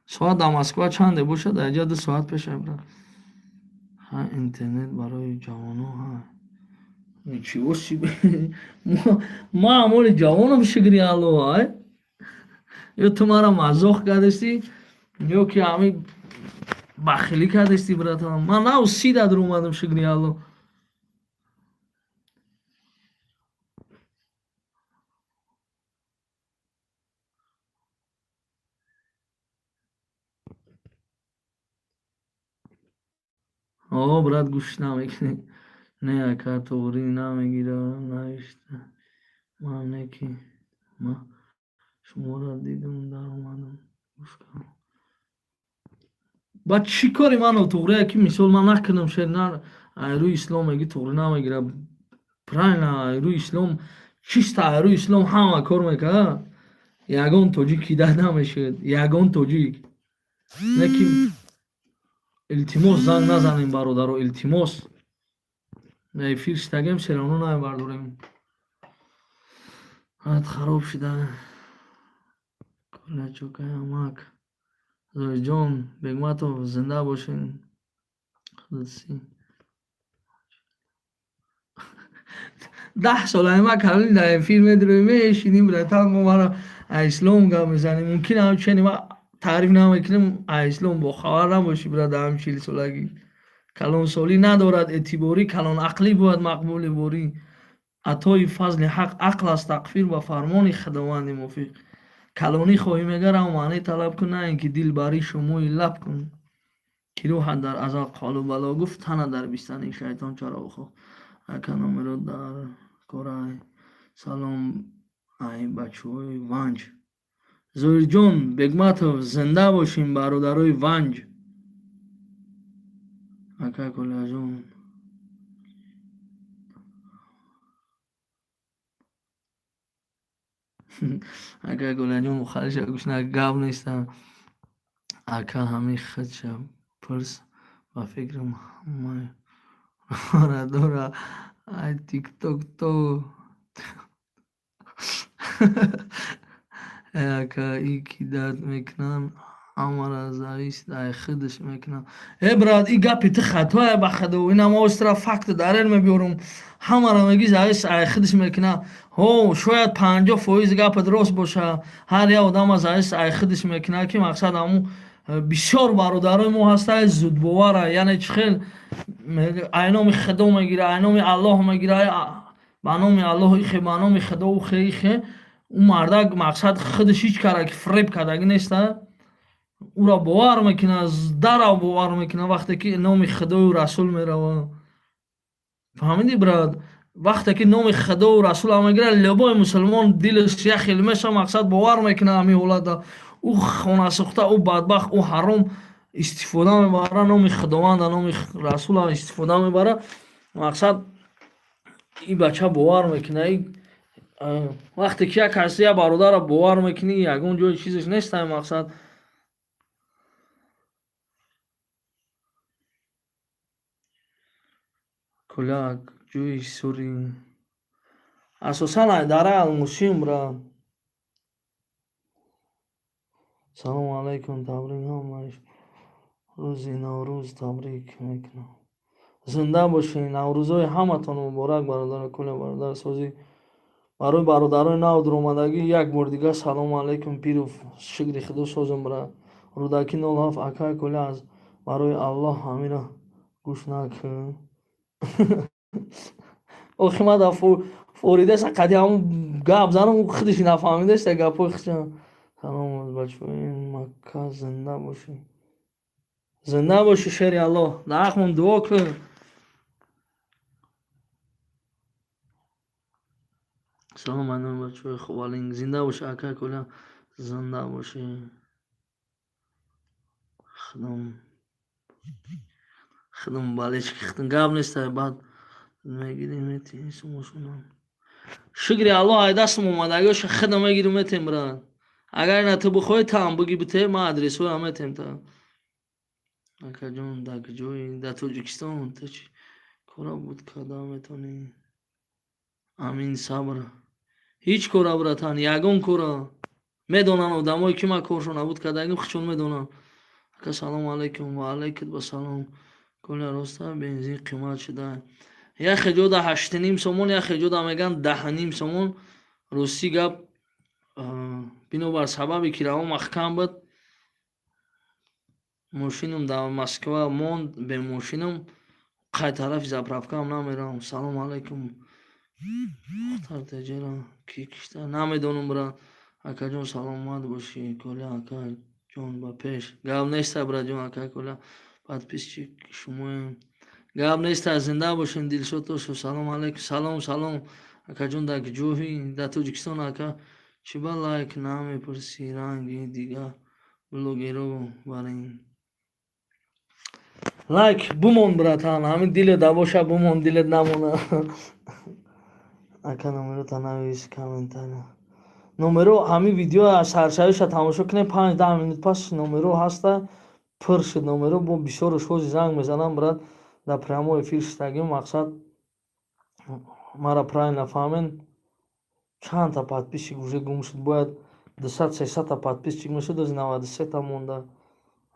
Соат дар Москва чанде бошад, дар инҷа 2 соат пеша, брат. Ҳа, интернет барои ҷавонҳо, ҳа. Ничего себе! Ма амоли ҷавонам, шукри Алло, ай? Ё ту маро мазоқ кардасӣ, ё ки ҳамин бахилӣ кардасти, братан. Ман нав 30 да дуромадам, шукри Алло. О, брат, гӯш намекунӣ. Не, ака, туғрӣ намегирад, навишта. Ман не, ки ман шуморо дидум, даромадам, гӯш кардам. Баъд чӣ кори ман нотуғрие, ки мисол ман накунам шер, на ай рӯи ислом мегӣ туғрӣ намегирад. Правильно, ай рӯи ислом, чисто ай рӯи ислом ҳама кор мекард, ягон тоҷик кидат намешуд, ягон тоҷик. Не ки илтимос, занг назанем, бародаро, илтимос. Эфир шитагем, всё равно намебардорем. Ад хароб шуда. Колячокай амак. Зоирҷон Бегматов, зинда бошен. Худси. 10 сола ма калони дар эфир медурем, мешинем, братан, мо мара ислом гап мезанем. Мумкин ҳамчунин ма таъриф намекунем, ислом бохабар набошӣ, брат, дар ҳам 40 солагӣ. Калонсолӣ надорад эътиборӣ, калонаақлӣ бояд мақбули борӣ. Атои фазли ҳақ ақл аст, тақфир ба фармони Худованди мувофиқ. Калонӣ хоҳӣ, мегарам, маънӣ талаб кун, на ин ки дилбарӣ шумои лаб кун. Ки рӯҳат дар азал қолу бало гуфт, тана дар бистани шайтон чаро хоҳ. Ака, номеро дар корай. Салом ай бачаҳои Ванҷ. Зоирҷон Бегматов, зинда бошем, бародарои Ванҷ. Ака Колаҷон. Ака Колаҷон, мухалиша гӯш на, гап неста. Ака, ҳамин худша пурс, ба фикрам ҳамаи дора. Ай тикток то э ака, и кидат мекунанд, ҳамаро зависит ай худаш мекунанд. Э, брат, и гапи ту хатое, ба худо, инам остра факт далел мебиёрам. Ҳамаро мегӣ зависит ай худаш мекунад. Ҳо, шояд 50% гапат рост боша, ҳар як одама зависит ай худаш мекунад, ки мақсад ҳамун бисёр бародарои мо ҳастанд зудбовара, яъне чӣ хел ай номи Худо мегира, ай номи Аллоҳ мегира, ба номи Аллоҳ ихе, ба номи Худо ухе, ихе. Ӯ мардак мақсад худаш ҳеҷ кара ки фиреб кардагӣ неста, ӯро бовар мекунад, дарав бовар мекунад, вақте ки номи Худою Расул меравад. Фаҳмидӣ, брат? Вақте ки номи Худою Расула мегирад, любой мусулмон дилаш як хел меша, мақсад бовар мекунад. Ҳамин ҳолата ӯ хонасӯхта, ӯ бадбахт, ӯ ҳаром истифода мебарад номи Худованда, номи Расула истифода мебарад, мақсад и бача бовар мекунад. Вақте ки як каси, як бародарро бовар мекунӣ, ягон ҷои чизеш нест, ҳамин мақсад. Кӯляк ҷӯи сури асосан ай дараи Алмусиюм, брат. Салому алайкум, табрик, ҳамаи рӯзи Наврӯз табрик мекунам. Зинда бошед, Наврӯзҳои ҳаматон муборак, бародаро. Куле бародар, созӣ. Барои бародарои нав дуромадагӣ як бор дигар салому алайкум. Пиров, шукри Худо, созам, брат. Рӯдакӣ 07. Акай Куле, аз барои Аллоҳ ҳамира гӯш накун. Охи ман дар форидаша қади ҳамун гап занам, ӯ худаш нафаҳмидаста гапҳои худша. Салом, бачаҳои Макка, зинда бошед. Зинда бошӣ, шери Аллоҳ, дар ҳаққмон дуо кун. Салом, айноми бачаҳои Ховалинг. Зинда бошӣ, ака Коля, зинда бошӣ. Худам худам болельщики худам, гап нестай, баъд мегирем, метем сумошонам. Шукри Аллоҳ, ай дастам омадагиоша худам мегирем, метем, брат. Агар ина ту бихоҳӣ, таам буги бите, ман адресҳоям метем та. Акаҷон, дар куҷои? Дар Тоҷикистон. Ту чӣ кора буд карда метавонӣ? Амин сабр. Ҳеҷ кора, братан, ягон кора. Медонанд одамое ки ман коршон набуд кардагим, худшон медонанд. Ака, салому алайкум. Ва алайкум ассалом. Коля, роста бензин қимат шуда? Яхе ҷода 8,5 сомон, яхе ҷода мегӯянд 10,5 сомон. Ростӣ гап, бинобар сабабе ки раво маҳкам буд, мошинам дар Москва монд, бемошинам қай тарафи заправкаам намеравам. Салому алайкум. Мухтар теҷера ки кишта намедонам, брат. Акаҷон, саломат бошӣ. Коля акаҷон, ба пеш. Гап неста, братҷон. Ака Коля, подписчик шумоем. Гап неста, зинда бошен. Дилшод Тошев, салому алайкум. Салом, салом. Акаҷон, дар куҷоӣ? Дар Тоҷикистон. Ака, чӣ ба лайк намепурсӣ, ранги дигар блогеро барин? Лайк бумон, братан, ҳамин дилет да боша, бумон, дилет намона. Ака, номерота навис комментария. Номеро ҳамин видео саршавиша тамошо кунем, 5-10 минут пас номеро ҳаста, пур шуд номеро, бо бисёрш ҳози занг мезанам, брат, дар прямой эфир шудагим, мақсад мара правильно фаҳмен. Чандта подписчик уже гум шуд, бояд 200, 300-та подписчик мешуд, ози 93-та монда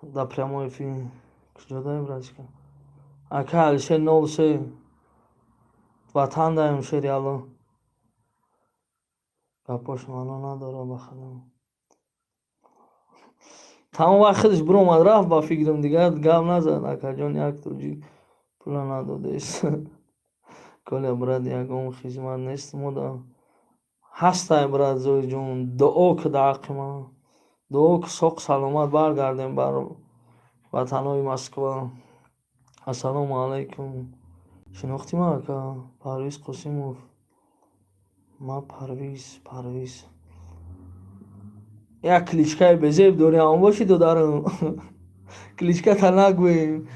дар прямой эфир. Куҷо даем, братишка? Ака Алишер 03, ватан даем, шери Алло. Гапош маъно надорад, ба худо. Тамом вақт худаш биромад рафт, ба фикрам дигар гап назад. Акаҷон, як тоҷик пула надодест. Коля, брат, ягон хизмат нест мода? Ҳастай, брат Зоиҷон, дуо ку дар ҳаққи ман. Дуо ку, соқ саломат баргардем бар ватанҳои Москва. Ассалому алайкум. Шинохтӣ ман, ака? Парвиз Қосимов. Ман Парвиз, Парвиз. Як кличкаи безеб дорӣ, ҳамон бошӣ, додарам. Кличката нагӯем.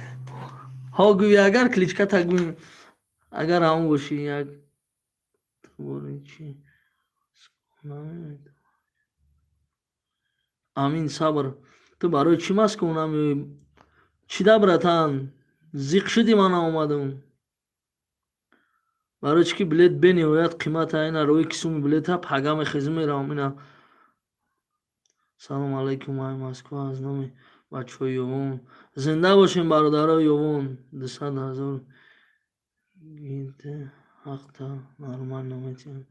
Ҳо, гӯӣ, агар кличката гӯем. Агар ҳамон бошӣ, як бори чӣ? Амин сабр. Ту барои чӣ Москва намеоӣ? Чӣ да, братан? Зиқ шудӣ, ман наомадам. Барои чӣ ки билет бениҳоят қимата, ина роҳи ки суми билета пага мехезим, меравам ина. Салому алайкум, ай Москва, аз номи бачаҳои Ёвон. Зинда бошем, бародарои Ёвон. 200 000 гинте ҳақта нормально метиҳам.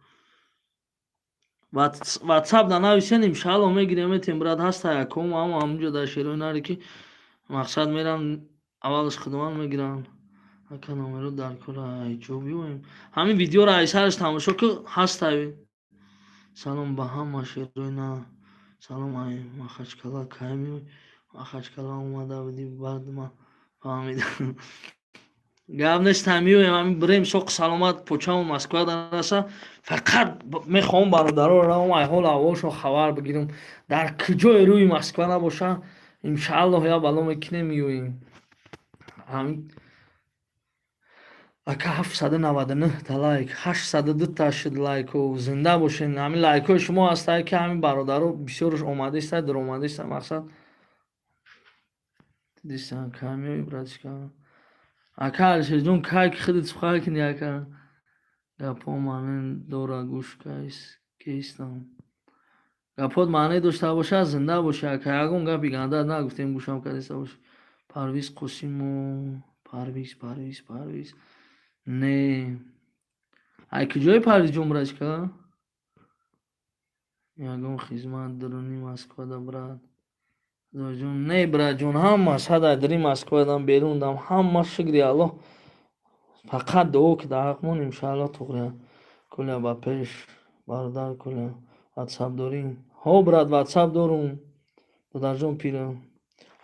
Ватсап да нависен, иншаалло мегирем, метиҳем, брат, ҳаста якум, ама ҳамунҷо дар шерои наре ки мақсад мерам, аввалаш худованд мегиранд. Ака, номеро дар кора ҷо биёем. Ҳамин видеоро ай сараш тамошо ку, ҳастай. Салом ба ҳама шерои на. Салом, ай Махачкала, кай меоӣ? Махачкала омада будӣ, баъд ман фаҳмидам. Гап нест, меоем, ҳамин бирем соқ саломат, почамон Москва дараса. Фақат мехоҳам бародароро равам, ай ҳолу аҳволшон хабар бигирам. Дар куҷое рӯи Москва набоша, иншааллоҳ як бало мекунем, меоем. Ҳамин ака, 799-та лайк, 802-та шуд лайко, зинда бошен. Ҳамин лайкҳои шумо ҳастае ки ҳамин бародаро бисёрш омадаиста, даромадаиста, мақсад. Дидисан, кай меоӣ, братишка? Ака Алишерҷон, кай ки худат сухан кунӣ, ака. Гапҳо маъне дора, гӯш кистам. Гапҳот маъне дошта бошад, зинда бошӣ, ака. Ягон гапи ганда нагуфтем, гӯшам кардиста бошӣ. Парвиз Қосимов, Парвиз, Парвиз, Парвиз. Не. Ай куҷои Парвизҷон, братишка? Ягон хизмат дуруни Москвада, брат? Зоиҷон, не, братҷон, ҳама сад ай дари Москвадам, берундам, ҳама шукри Аллоҳ. Фақат дуо ки дар ҳаққмон, иншааллоҳ туғрия. Коля, ба пеш, бародар Коля, ватсап дорӣ? Ҳо, брат, ватсап дорум. Додарҷон пира.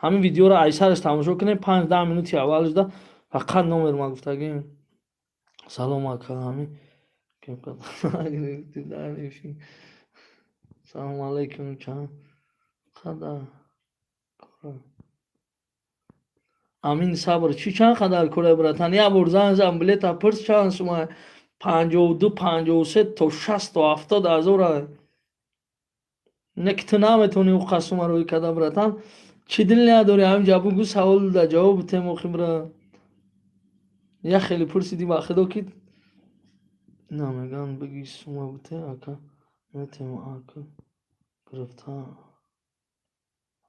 Ҳамин видеоро айсараш тамошо кунем, 5-10 минути аввалашда фақат номер ма гуфтагим. Салом, ака, ҳамин. Салому алайкум, чанд қадар? Амин Сабр, чӣ чанд қадар кора, братан? Як бор занг зан, билета пурс, чанд сума. 52, 53 то 60, 70 ҳазора. Не ки ту наметавонӣ ӯ қасума рӯй када, братан. Чӣ дил надорӣ, ҳамин ҷа бугӯ, савол да ҷавоб битем. Охи, бра, як хеле пурсидӣ, ба худо ки намеган. Биги, сума бите, ака, метем, ака, гирифта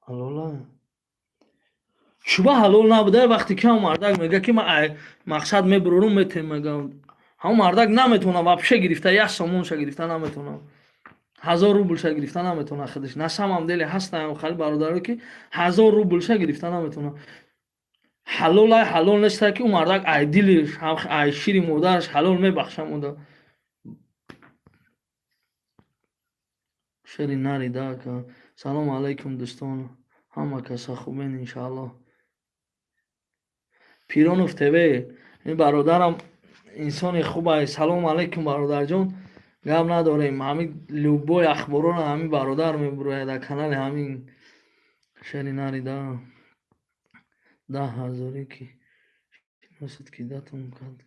ҳалола. Чуба ҳалол набуда, вақте ки ҳам мардак мега, ки ман мақсад мебурорум, метем, мегам. Ҳамон мардак наметавона вообще гирифта, як сомонша гирифта наметавона, 1000 рублша гирифта наметавона худаш. На самом деле ҳастам хали бародаро, ки 1000 рублша гирифта наметавона. Ҳалолай, ҳалол неста, ки ӯ мардак ай дилиш, ай шири модараш ҳалол мебахшам уда. Шери нарида, ака. Салому алайкум, дӯстон, ҳама каса хубен, иншааллоҳ. Пиронов ТВ, ин бародарам инсони хубай. Салому алайкум, бародарҷон, гап надорем. Ҳамин любой ахборона ҳамин бародар мебурояд дар канали ҳамин. Шери нарида, 10 ҳазоре ки шиносед, ки датон кард.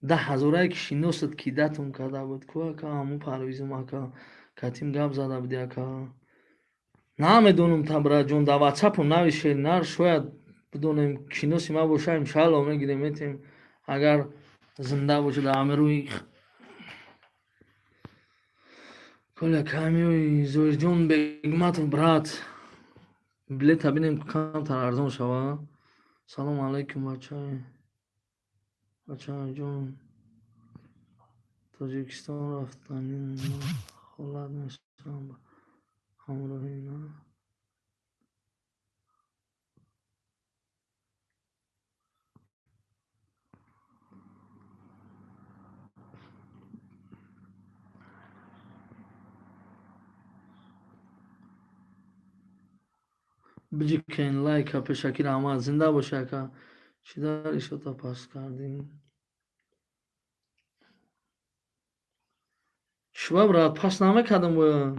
10 ҳазорае ки шиносад, ки датон карда буд ку, ака? Ҳамун Парвизум, ака, катим гап зада буди, ака. Намедонам та, браҷон, дар ватсапу навис, шери нар, шояд бидонем. Шиноси ма боша, иншаалло, мегирем, метем, агар зинда боша дар ҳамин рӯи. Коля камиёи Зоирҷон Бегматов, брат, билета бинем, камтар арзон шава. Салому алайкум, бачаи бачаҷон, Тоҷикистон рафтани ҳолат нестам, ҳамроҳӣ на. Биҷикен лайка, пешакӣ раҳмат, зинда бошӣ, ака. Чӣ дар ишота паст кардем? Чӣ, брат, паст намекардам бояд.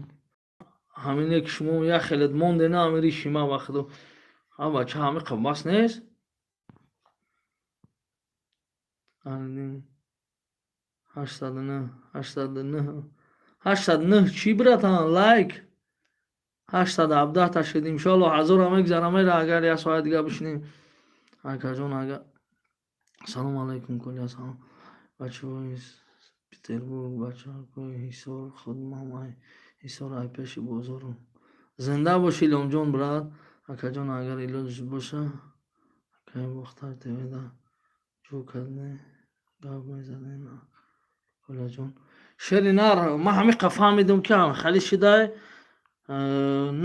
Ҳамине ки шумо як хелет монде, на ҳамин риши ма, ба худо. А бача, ҳамин қабас нест? 809, 809, 809 чӣ, братан? Лайк 817-та шуд, иншоалло, ҳазора мегзара, мера, агар як соат дига бишинем. Акаҷон, ага. Салому алайкум, Коля, салом. Бачаҳои Петербург, бачаҳои Ҳисор, худмам ай Ҳисор, ай пеши бозорум. Зинда бошӣ, Иломҷон, брат. Акаҷон, агар илоҷ боша, акаи Бохтар ТВда ҷӯ кардем, гап мезадем, Коляҷон. Шери нар, ман ҳамиқа фаҳмидум, ки хали шидай,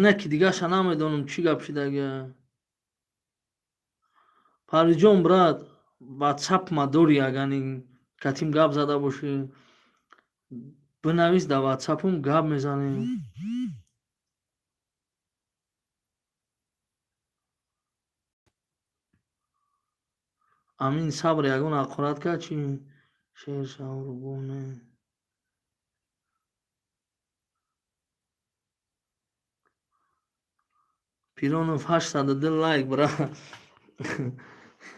не ки дигаша намедонам, чӣ гап шидага. Парвизҷон, брат, ватсап ма дорӣ? Агани катим гап зада бошӣ, бинавис дар ватсапум, гап мезанем. Амин Сабр ягон ҳақорат кард чӣ? Шер шаврубоне. Пиронов, 802 лайк, брат.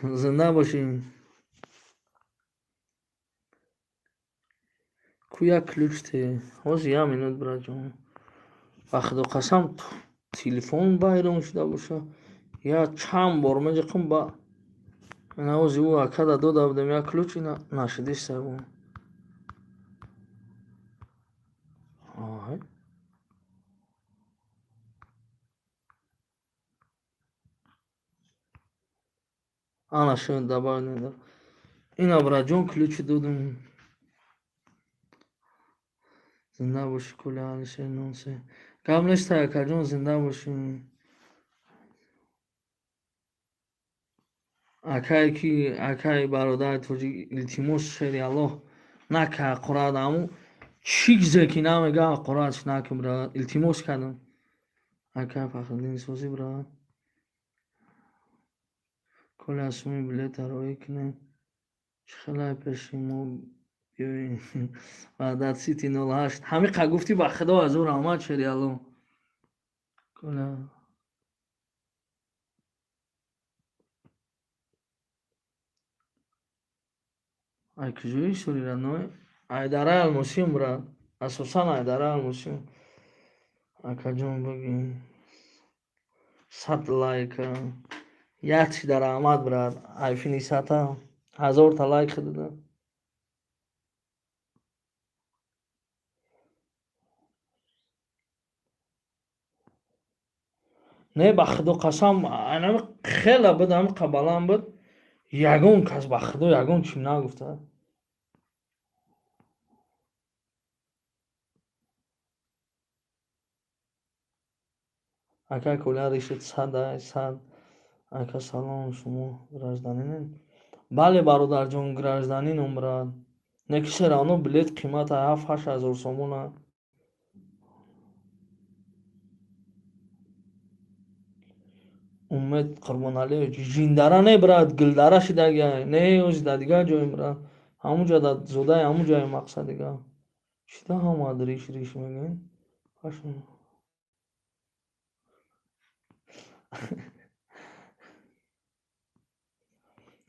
Зинда бошӣ. Ку як ключ те. Ҳозир, як минут, братҷон. Ба худо қасам, телефон вайрон шуда боша. Я чанд бор меҷиқам ба ҳози ӯ акада дода будем як ключ, ина нашидиста бу. Ай. Ана шуд, добавить. Ина, братҷон, ключи додум. Зинда бошӣ, Коля, Алишер Нонсе. Гап неста, акаҷон, зинда бошӣ. Акае ки акаи бародари тоҷик, илтимос, шери Аллоҳ, нака ҳақорат. Ҳамун Чизе ки намега, ҳақорат накун, брат, илтимос кардам. Ака Фахриддин, созӣ, брат? Коли аз суми билета роӣ кунем, чӣ хелай пеши мо биёем? Ваҳдат Сити 08 ҳамиқа гуфтӣ, ба худо, азу раҳмат, шери Алло. Коля, ай куҷои сури, родной? Айдараи Алмосиюм, брат, асосан Айдараи Алмосиюм. Акаҷон, бигӣ 100 лайка як чи дар раҳмат, брат. Айфини сата ҳазорта лайк дада. Не, ба худо қасам, анами хела буд, ҳамиқа баланд буд, ягон кас, ба худо, ягон чим нагуфта. Ака Коля, ришид 100 ай 100. Ака, салом, шумо гражданинед? Бале, бародарҷон, гражданином, брат. Не ки всё равно билет қимата, 7-8 ҳазор сомона. Умед Қурбоналиевич, Жиндара не, брат, Гулдара шидагиай. Не, ози дар дигар ҷоем, брат, ҳамунҷа дар зодаи ҳамун ҷое. Мақсадига чида ҳамад риш риш мегӯем. Пашм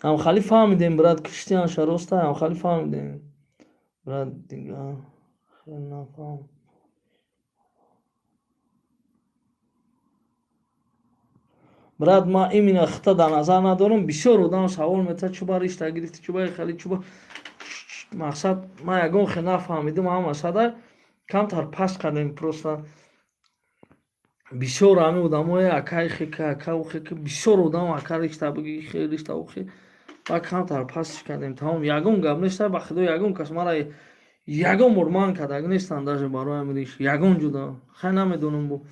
ҳамхали фаҳмидем, брат, киштианша роста ҳамхали фаҳмидем, брат, дига хел нафаҳм. Брат, ман именно хита дар назар надорам. Бисёр одам савол метиҳад: чӯба ришта гирифти, чӯба хали, чӯба. Мақсад, ман ягон хел нафаҳмидим. Ҳама сада камтар паст кардем просто. Бисёр ҳамин одамое акай хека, ака хека, бисёр одам ака ришта биги, хе ришта ухе ба камтар пастш кардем, тамом, ягон гап неста. Ба худо, ягон кас мара ягон бор ман кардаг нестам, даже барои ҳамин риш ягон ҷуда. Хай, намедонам. Бу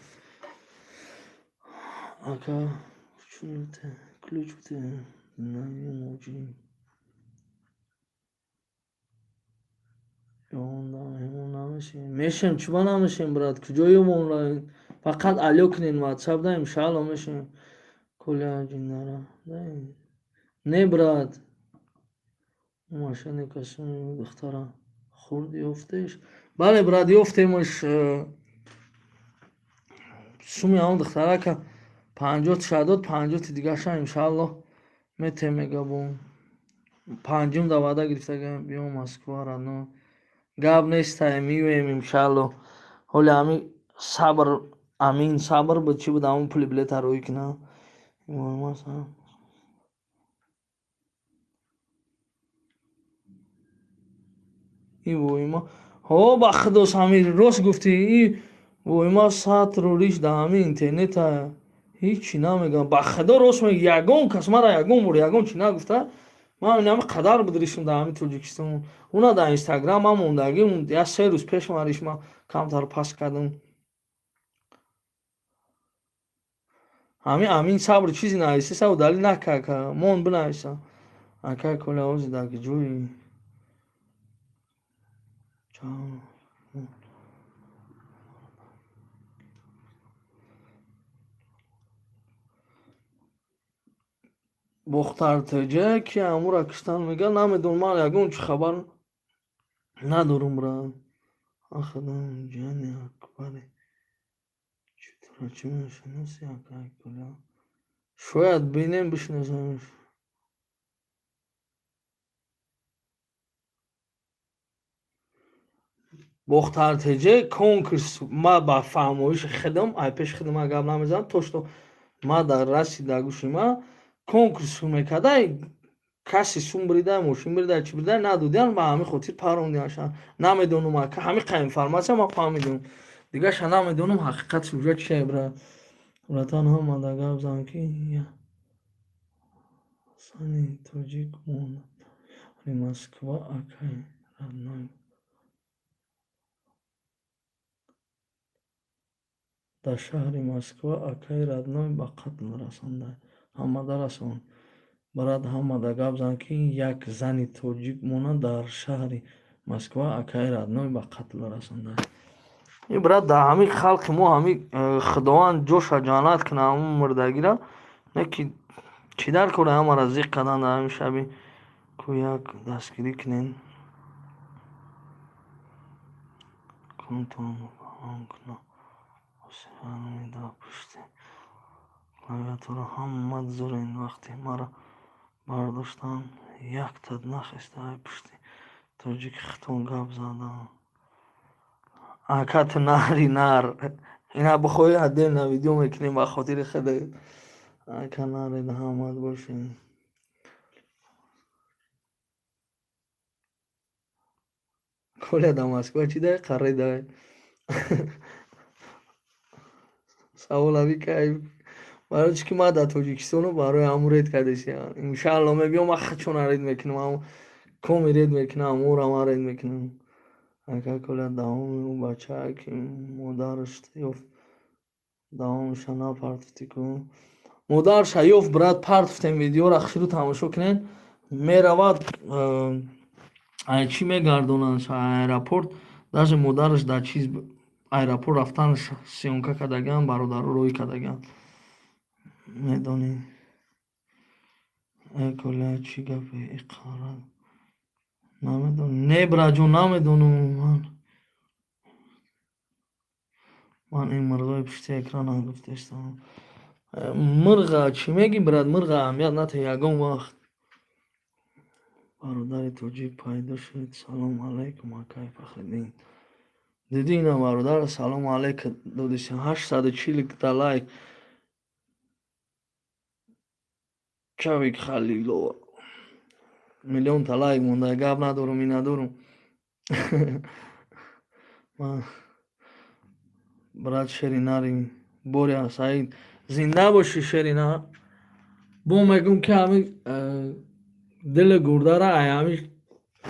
ака ключ моҷи меҳмон намешем? Мешем, чӯба намешем, брат? Куҷо ёбон? Фақат алё кунен ватсап да, иншаалло мешем. Коля, Ҷиндара не, брат. Мошенника суми духтара хурд ёфтеш? Бале, брат, ёфтемаш. Суми ҳамон духтарака 50-ша дод, 50-ти дигаша иншаалло метем, мега. Бо панҷум да ваъда гирифтага. Биё Москва, родной, гап нестай, меоем иншаалло. Ҳоли ҳами сабр, амин сабр буд, чӣ буд, ҳамон пули билета рӯй кунам. Муҳим. И воима ҳо, ба худо, ҳами рост гуфтӣ. И воима сатру риш дар ҳамин интернета ҳичи намегӯям. Ба худо, рост мег, ягон кас мара ягон бор ягон чи нагуфта. Ман инами қадар буд ришм дар ҳамин Тоҷикистон, уна дар Инстаграм ман мондагӣ. Як 3 рӯз пеш ман ришма камтар паст кардам. Ҳамин амин сабр чизе нависеса, удалить накард, мон бинависа. Ака Коля, ози дар куҷои? Чао. Бохтартеҷа ки амура киштан мега, намедонам, ман ягон чи хабар надорум, брат. Ахадам ҷани акбари читура чӣ мешиноси, акай Коля? Шояд бинем, бишиносамш. Бохтартеҷа конкурс, ма ба фаҳмоиши худам, ай пеши худам ман гап намезанам, то что ма дар расти дар гӯши ма конкурс мекардай, касе сум биридай, мошин биридай, чӣ биридай, надодиан, ба ҳамин хотир парондианша. Намедонам, ака, ҳамин қа информация ман фаҳмидам, дигаша намедонам. Ҳақиқати уҷа чие, бра? Братан, ҳамада гап зан, ки сани тоҷик монад Москва, акай родной. Дар шаҳри Москва акаи родной ба қатл расонда. Ҳамада расон, брат, ҳамада гап зан, ки як зани тоҷик монад дар шаҳри Москва акаи родной ба қатл расонда. Ин брат, дар ҳамин халқи мо ҳамин Худованд ҷоша ҷаннат кунад ҳамун мурдагира, не ки чӣ дар кора ҳамаро зиқ кардан дар ҳамин шаби ку як дастгирӣ кунен. Кунтон кунам. Дар пушти клавиатура ҳама зурен. Вақте маро бардоштанд, якта нахеста ай пушти тоҷики хитон гап задам. Ака, ту нари нар. Ина бихоҳӣ, отдельно видео мекунем ба хотири худат. Ака, наред, ҳамат бошед. Коля дар Москва чӣ дай қаридай? Савол аби кайф. Барои чӣ ки ман дар Тоҷикистону барои ҳамун ред кардесиям. Иншаалло, мебиём, ман худшона ред мекунам, ҳамун коми ред мекунам, ҳамонро ман ред мекунам. Ака Коля, давоми ӯ бачае ки модараш ёфт, давомаша напартофтӣ ку? Модарша ёфт, брат, партофтем видеоро, хушрӯ тамошо кунед. Меравад, ай чӣ мегардонанд аэропорт, даже модараш дар чиз аэропорт рафтанаш съёмка кардагианд, бародаро рӯй кардагианд. Медонӣ, э Коля, чӣ гапе иқара намедонӣ? Не, браҷон, намедонам ман. Ман ин мирғои пушти экранам гуфтаистам. Мирға чӣ мегӣ, брат, мирға аҳамият натиҳ ягон вақт. Бародари тоҷик пайдо шуд. Салому алайкум, акай Фахриддин. Дидӣ, ина бародар салому алайка додиси, 840-та лайк. Чавик Халилова. Миллионта лайк монда, гап надорум, ин надорум. Ман брат, шери нари Боря Саид, зинда бошӣ, шери нар. Бо мегӯм ки ҳамин дили гурдара ай ҳамин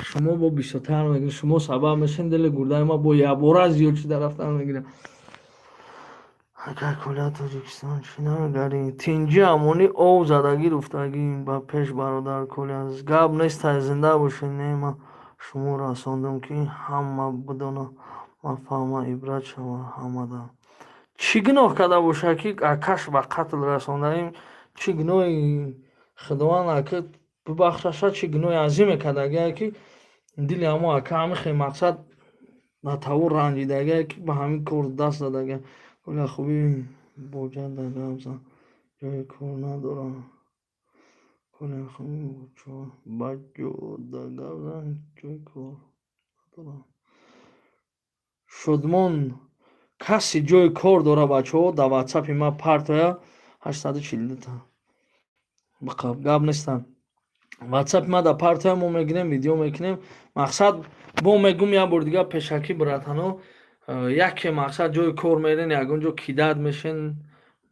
шумо бо бисёртар мегӯ, шумо сабаб мешен дили гурдаи ма бо якбора зиёд шуда рафтан мегирам. Ака Коля, Тоҷикистон чӣ намегарӣ? Тинҷи амонӣ ов задагӣ руфтагӣ ба пеш, бародар Коля. Гап нестай, зинда бошед. Не, ман шумо расондам, ки ҳама бидона, ма фаҳма, ибрат шава ҳамада. Чӣ гуноҳ карда бошад, ки акаш ба қатл расондаим? Чӣ гуноҳи, Худованд ака бибахшаша, чӣ гуноҳи азиме кардагие, ки дили ҳамо ака ҳамин хел мақсад ба тавор ранҷидагие, ки ба ҳамин кор даст задагие? Коля, хубӣ, боҷада гап зан, ҷои кор надорам. Коля, хубӣ, баҷода гап зан, ҷои кор надорам. Шудмон, касе ҷои кор дора, бачаҳо, дар ватсапи ман партоя, 842-та. Биқаб, гап нестам. Ватсапи ма дар партоя, мо мегирем, видео мекунем. Мақсад, бо мегӯм як бор дига пешакӣ, братано, яке мақсад ҷои кор мерен, ягон ҷо кидать мешен,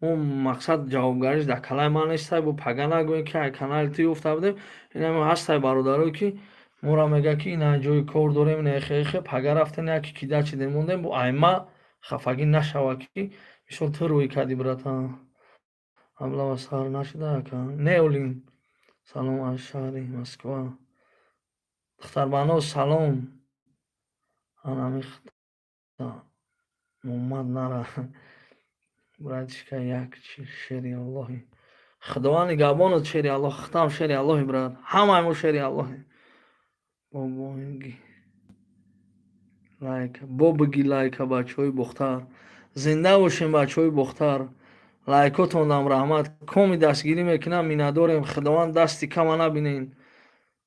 мо мақсад ҷавобгариш дар калаи ман нестай. Бо пага нагӯем, ки ай канали ту ёфта будем. Инам ҳастай бародарое, ки моро мегӯяд, ки ина ҷои кор дорем, ина эхе эхе, пага рафтем, яке кидать шидем, мондем, бо айма хафагӣ нашава, ки мисол ту рӯй кардӣ, братан. Аблава сар нашуда, ака? Не, олин. Салом аз шаҳри Москва. Духтарбано, салом. Анами Муҳаммад нара. Братишка, як чи шери Аллоҳи. Худованд нигаҳбонат, шери Аллоҳ, хитам шери Аллоҳи, брат. Ҳамаи мо шери Аллоҳи. Бобоги лайка, бобиги лайка, бачаҳои Бохтар. Зинда бошем, бачаҳои Бохтар. Лайкотонам раҳмат. Коми дастгирӣ мекунам, миннатдорем. Худованд дасти кама набинен.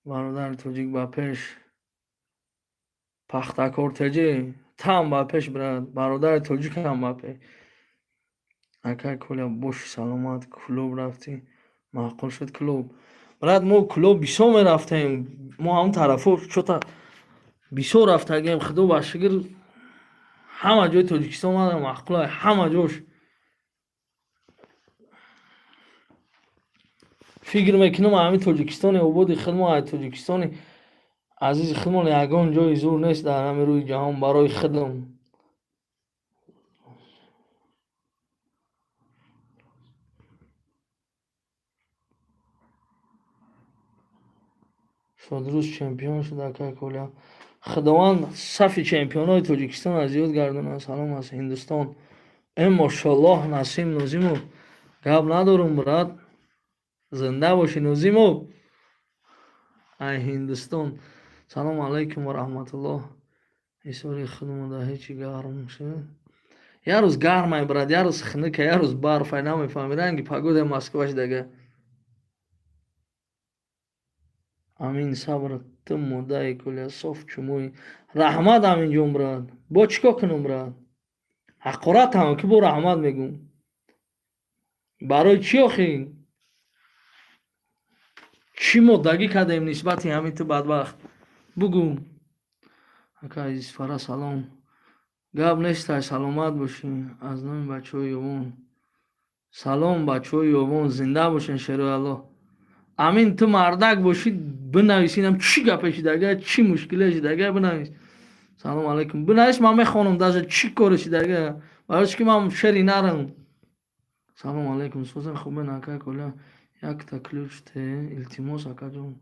Бародари тоҷик, ба пеш. Пахтакор теҷе, там ба пеш, брат. Бародари тоҷикам ба пеш. Акай Коля, боши саломат. Клуб рафтӣ? Маъқул шуд клуб? Брат, мо клуб бисёр мерафтем. Мо ҳамон тарафо чота бисёр рафтагием. Худо ба шукр, ҳама ҷои Тоҷикистон мана маъқула, ҳама ҷош. Фикр мекунам, ҳамин Тоҷикистони ободи худмо, ай Тоҷикистони азизи худмон ягон ҷои зур нест дар ҳамин рӯи ҷаҳон барои худам. Шодрӯз чемпион шуд, акай Коля. Худованд сафи чемпионои Тоҷикистонро зиёд гардонад. Салом аз Ҳиндустон. Э, мошаллоҳ, Насим Нозимов, гап надорум, брат, зинда бошӣ, Нозимов, ай Ҳиндустон. Салому алайкум ва раҳматуллоҳ. Ҳисори худмода ҳечи гарм шуд. Як рӯз гармай, брат, як рӯз хунука, як рӯз барфай, намефаҳми, ранги погодаи Москва шудага. Амин сабр, ту мудаи кулия соф чумӯи. Раҳмат, Аминҷон, брат. Бо чӣ кор кунам, брат? Ҳақоратам ки бо раҳмат мегӯм. Барои чӣ охи? Чӣ моддагӣ кардем нисбати ҳамин ту бадбахт? Бугӯ. Ака Исфара, салом. Гап нестай, саломат бошӣ. Аз номи бачаҳои Ёвон. Салом, бачаҳои Ёвон, зинда бошен, шерои Аллоҳ. Амин, ту мардак бошӣ, бинавис, инам чӣ гапе шидага, чӣ мушкиле шидага, бинавис. Салом алайкум. Бинавис, ман мехонам, даже чӣ коре шидага. Барои чӣ ки ман шери нарам. Салом алайкум. Созен хубен, ака Коля. Якта ключ те, илтимос, акаҷон.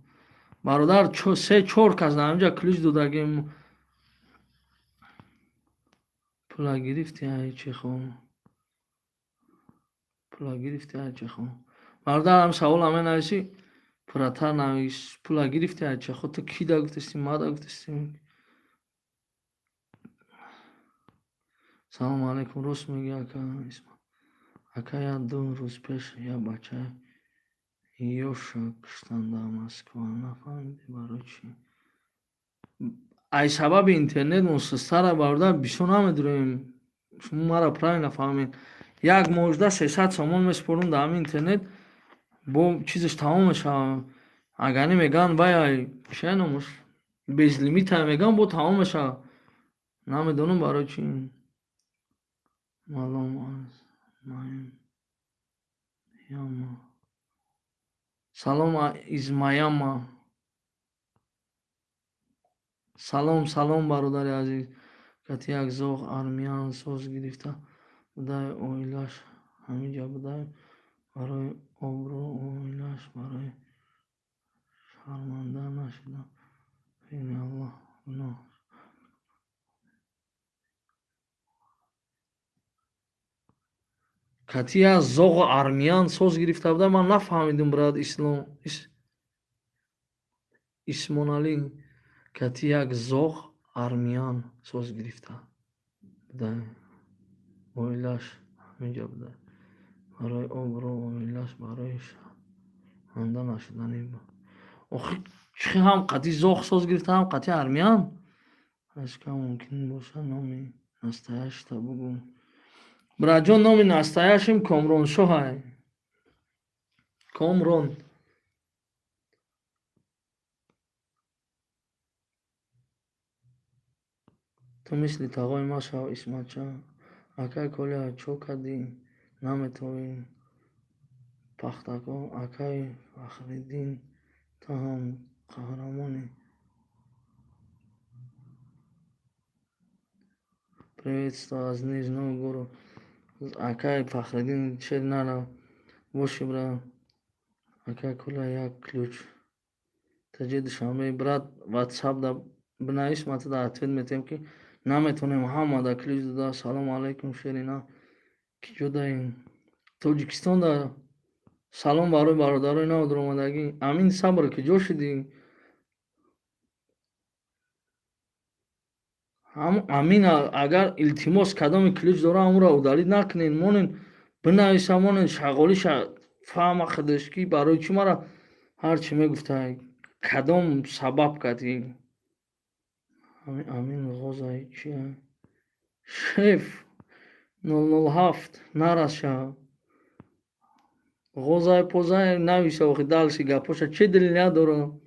Бародар, се чор кас дар ҳаминҷа ключ додагем. Пула гирифти ай чехо? Пула гирифти ай чехо? Бародар, ҳам савола менависӣ, пурратар навис. Пула гирифти ай чехо? Ту ки да гуфтастӣ, ма да гуфтастӣ? Салому алайкум, рост мегӯӣ, ака Исма. Ака, як ду рӯз пеш як бачаи ёша куштанд дар Москва. Нафаҳмидӣ барои чӣ? Ай сабаби интернет мустастара, бародар, бисёр намедурем. Шумо маро правильно фаҳмед. Як моҳда 300 сомон месупорам дар ҳамин интернет, бо чизаш тамом мешавад. Агар не мегӯянд, вай чия номаш? Безлимита мегӯянд, бо тамом мешавад. Намедонам барои чӣ. Маълум аз Майама. Салом из Майама. Салом, салом, бародари азиз. Кати як зоғ армян соз гирифта будай, оилаш ҳаминҷа будай, барои обрӯ оилаш, барои шарманда нашидан. Фикри Аллоҳ гуноҳ. Кати як зоғ армян соз гирифта буда, ман нафаҳмидум, брат Ислом. Исмоналӣ, кати як зоғ армян соз гирифта будай, оилаш ҳаминҷа будай, барои обрӯ оилаш, барои шарманда нашудани. Охи чӣ ҳам қати зоғ соз гирифта, ҳам қати армян? Ашка мумкин боша, номи настоящийта бугӯ. Братҷон, номи настоящим Комроншоҳай. Комрон. Ту мисли тағои ма шав, Исматча. Акай Коля, чо кардӣ? Наметавонӣ. Пахтако, акай Фахриддин, ту ҳам қаҳрамонӣ. Приветствую аз Нижний Новгород. Акай Фахриддин, шер нарав. Боши, брат. Акай Коля, як ключ. Таҷи Душанбе, брат, WhatsApp да бинавис, ман туда ответ метиҳам, ки наметавонем ҳама да ключ дода. Салому алайкум, шерина. Ки ҷо даем? Тоҷикистон да. Салом барои бародарои нав дуромадагӣ. Амин сабр, ки ҷо шудӣ? Амин, агар илтимос, кадоми ключ дора, ҳамонро удалить накунед, монен, бинависа, монен, шағолиша фаҳма худаш, ки барои чӣ мара ҳар чӣ мегуфта, кадом сабаб кардӣ. Амин ғозай чия? Шеф 007 нараша. Ғозай позай нависа, охи дальше гапоша чӣ дил надорам.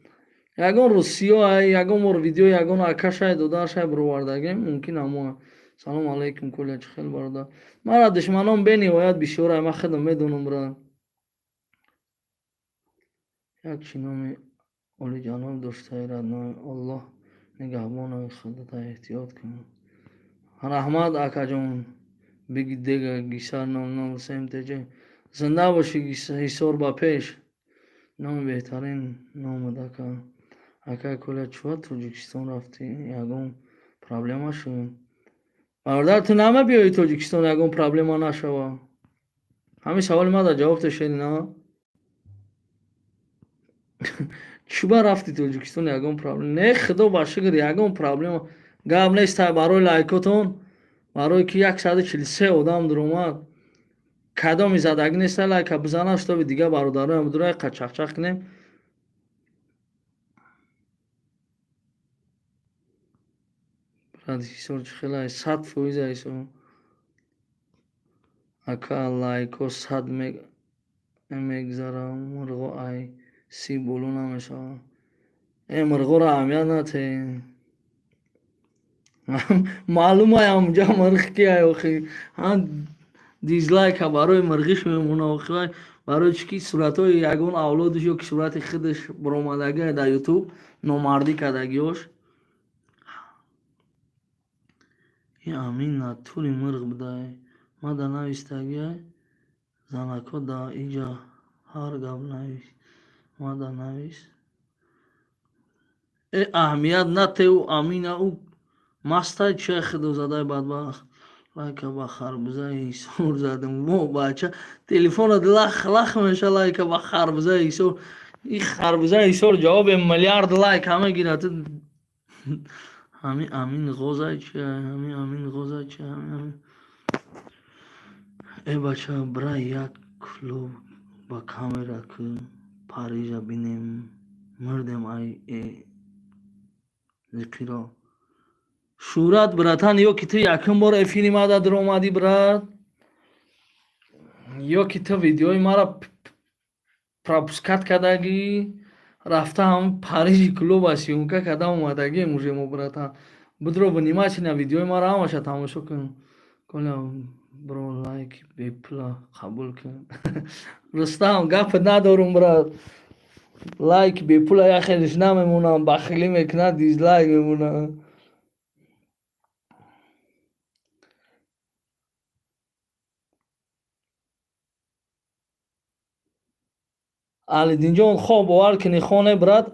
Ягон рӯз сиёҳ, ягон бор видео, ягон акашай додаршай бировардагем, мумкин ҳамоа. Салому алайкум, Коля, чӣ хел, бародар? Мара душманон бениҳоят бисёрай, ман худам медонам, брат. Як чӣ номи олиҷаноб доштаи, родной, Аллоҳ нигаҳбонои худата, эҳтиёт кун. Раҳмат, акаҷон. Биги дега гисар 007 МТЖ. Зинда бошӣ, Ҳисор ба пеш. Номи беҳтарин номад, ака. Акай Коля, чува Тоҷикистон рафтӣ? Ягон проблема шуд? Бародар, ту намебиёӣ Тоҷикистон, ягон проблема нашава? Ҳамин саволи мада ҷавоб тешени, на? Чуба рафти Тоҷикистон, ягон проблема? Не, худо ба шукр, ягон проблема гап нест. Барои лайкотон, барое ки 143 одам дуромад, кадоми задагӣ неста, лайка бизана, шутоби дига бародароям дура қачақчақ кунем. Брат, Ҳисор чӣ хела? 100% Ҳисор. Ака, лайко 100 мегзара, мурғо ай 30 боло намешавад. Э, мурғоро аҳамият натеҳ. Маълум ай ҳамунҷа мурғ ки ай охи. Дизлайка барои мурғиш мемона охи, вай барои чӣ ки суратҳои ягон авлодиш ё ки сурати худаш баромадагӣ дар ютуб, номардӣ кардагиҳош. И амин натури мурғ будай. Мада навистагиай, занако да иҷа ҳар гап навис. Мада навис. Э, аҳамият натеҳ, ӯ амина, ӯ мастай чия худо задай бадбахт. Лайка ба харбузаи Ҳисор задам. Во бача, телефонат лах лах меша, лайка ба харбузаи Ҳисор. И харбузаи Ҳисор ҷавоби миллиард лайк ҳама гирад. Ҳами амин ғозай чия, ҳами амин ғозай чия, ҳами амин. Э бача, бира як клуб ба камера ку Парижа бинем, мурдем ай э зиқиро. Шӯҳрат братан, ё ки ту якум бор эфири мада дуромадӣ, брат, ё ки ту видеои мара пропускать кардагӣ, рафта ҳам Парижи клуба съёмка карда омадагием уже мо, братан. Будро внимательно видеои мара ҳамаша тамошо кун. Коля, бро, лайки бепула қабул кун. Рустам, гап надорум, брат. Лайк бепула як хелиш намемонам, бахилӣ мекунад, дизлайк мемонад. Алидинҷон, хоб бовар кунӣ, хоне, брат,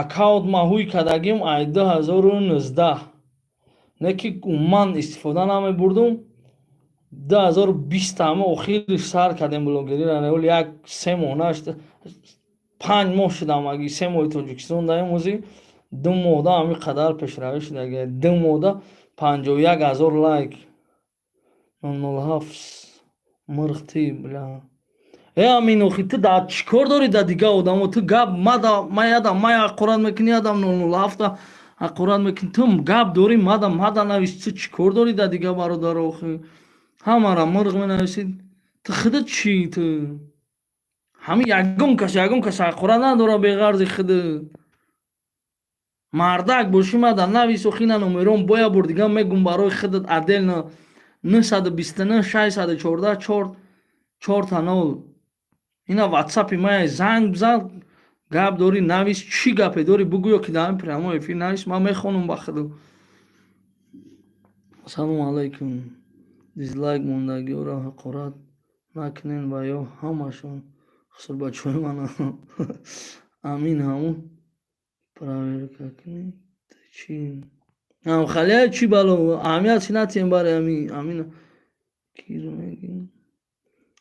аккаунт ма ҳуй кардагим ай 2019, не ки умуман истифода намебурдум. 2020 ҳама охириш сар кардем блогерира, оли як 3 моҳ нашд, 5 моҳ шудам, аги 3 моҳи Тоҷикистон даем, ози 2 моҳда ҳами қадар пешравӣ шудаги, 2 моҳда 51 000 лайк. 007 мурғ ти, бля. Э амин, охи ту дар чӣ кор дорӣ дар дигар одамо? Ту гап мада, ма ядам, ма ҳақорат мекунӣ, ядам 007-та ҳақорат мекунӣ. Ту гап дорӣ, мада, мада навис. Ту чӣ кор дорӣ дар дигар бародаро? Охи ҳамара мурғ менависӣ. Ту худат чӣ? Ту ҳамин ягон кас ҳақорат надора беғарзи худат. Мардак бошӣ, мада навис. Охи на номером боя бор дигар мегум, барои худат отдельно: 929 614 4 чорта нол. Ина ватсапи мая, занг бизан, гап дорӣ навис, чӣ гапе дорӣ бугӯ, ё ки дар ҳамин прямой эфир навис, ман мехонам ба худу. Салому алайкум. Дизлайк мондагиёро ҳақорат накунен ва ё ҳамашон хусурбачаҳои мана. Амин, ҳамун проверка кунӣ, ту чӣ ҳамхалия, чӣ бало, аҳамият чӣ натиҳем барои ами амин киро мегӣ?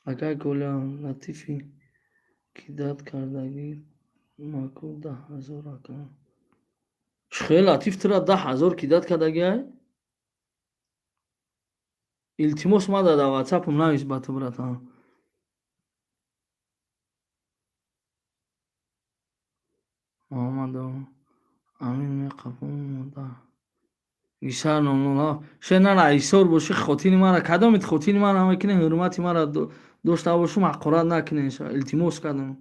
Акай Коля, Латифи кидать кардагӣ маку 10 000, ака. Чӣ хел Латиф тура 10 000 кидать кардагиай? Илтимос, мада дар ватсапам навис ба ту, братан. Муҳаммадо амин меқапум мода гисар 007 ше нара. Ҳисор бошӣ, хотири мара, кадомит хотири мара мекунӣ, ҳурмати мара дошта бошум, ҳақорат накунед, илтимос кардам.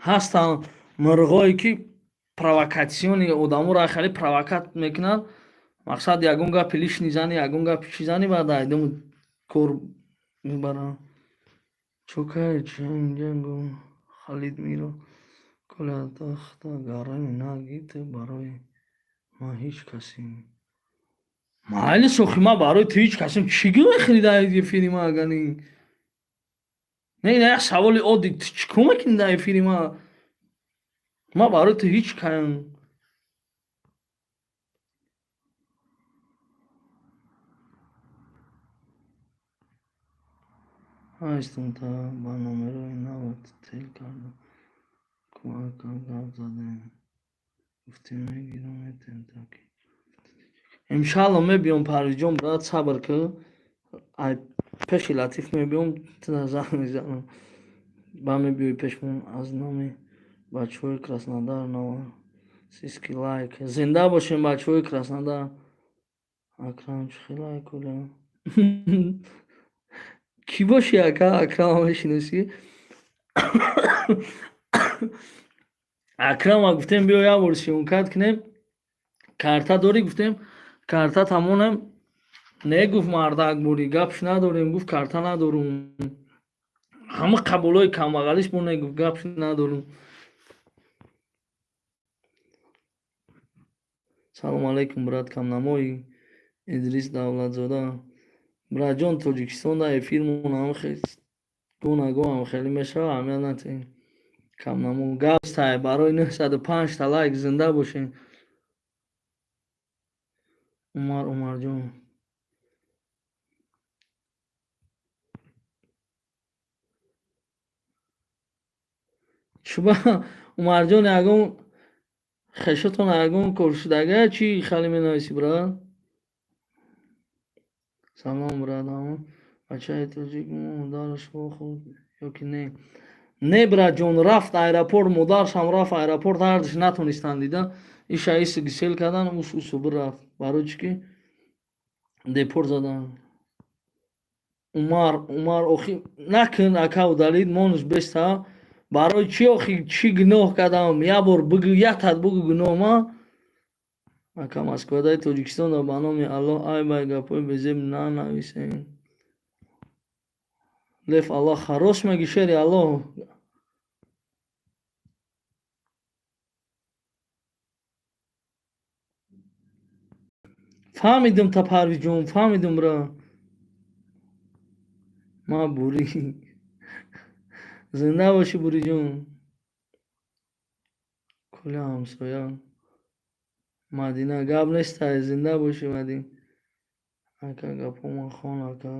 Ҳастанд мурғое ки провокационный одаморо хеле провокат мекунанд. Мақсад, ягон гапи лишний зани, ягон гапи чӣ зани, баъд айдому кор мебаранд. Чокай чанҷангу Халид Миро. Коля, тахта гарами наги, ту барои ман ҳеҷ касӣ. Майли, сохи, ман барои ту ҳеҷ касим. Чӣ гӯ мехӯри дар эфири ма агани? Не, ина як саволи оддӣ, ту чӣ кор мекунӣ дар эфири ма? Ма барои ту ҳеҷ каям. Ҳастам та ба номерои нав тел кардам. Ку ака гап задем. Гуфтем мегирам метем таки. Иншалло мебиём, Парвизҷон, брат, сабр кӣ. Ай пеши Латиф мебиём, туда занг мезанам. Ба мебиёй пешмон аз номи бачаҳои Краснодар Новороссийский лайк. Зинда бошем, бачаҳои Краснодар. Акрам чӣ хел айкуля? Кӣ бошӣ, ака? Акрама мешиносӣ? Акрама гуфтем, биё як бор съёмкат кунем. Карта дорӣ, гуфтем, карта тамонем. Не, гуфт, мардак бурӣ, гапш надорем, гуфт, карта надорум. Ҳама қабулҳои камбағалиш бо не, гуфт, гапш надорум. Салом алейкум, брат, камнамои Идрис Давлатзода. Братҷон, Тоҷикистон дар эфирмон ҳам гунагон ҳам хеле мешавад, аҳамият натиҳем. Камнамо гап стай барои 905 та лайк, зинда бошем. Умар, Умарҷон. Чуба, Умарҷон, ягон хешотон ягон кор шудага, чӣ хеле менависӣ, брат? Салом, брат, ҳамон бачаи тоҷик модараш вохӯрд ё ки не? Не, братҷон, рафт аэропорт, модаршам рафт аэропорт, ҳардуш натонистанд дида. Иша иси гисел кардан, уш усу бирафт. Барои чӣ ки депорт задан. Умар, Умар, охи накун, ака, удалить монуш беста. Барои чӣ охи, чӣ гуноҳ кардам? Як бор бугӯ, як тат бугӯ гуноҳ ма. Ака, Москвадаи Тоҷикистонда ба номи Аллоҳ айбай гапҳои безеб нанависем. Лев Аллоҳ харос мегӣ, шери Аллоҳ. Фаҳмидум та, Парвизҷон, фаҳмидум бра. Ма бурӣ. Зинда бошӣ, Буриҷон. Куля ҳамсоя. Мадина, гап нестай, зинда бошӣ, Мадин. Ака, гапҳома хон, ака.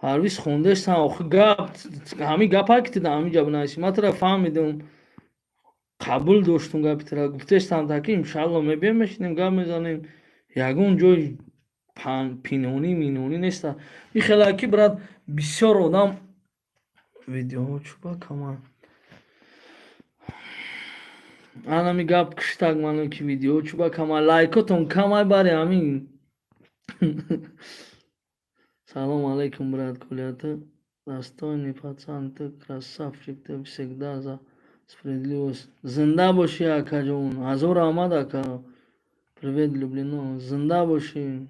Парвиз, хондестам, охи гап ҳамин гапа ки ту дар ҳамин ҷа бинависӣ. Ман тура фаҳмидум. Қабул доштум гапи тура. Гуфтестам та ки иншалло мебием, мешинем, гап мезанем. Ягон ҷои пинҳонӣ минҳонӣ неста. Ин хела ки, брат, бисёр одам видеоҳо чӯба каманд. Анами гап киштак ману ки видеоҳо чӯба каманд. Лайкотон камай бари ҳамин. Салом алейкум, брат Коля, ты достойный пацан, ты красавчик, ты всегда за справедливость. Зинда бошӣ, акаҷон. Ҳазор раҳмат, ака. Привет, Люблино. Зинда бошӣ.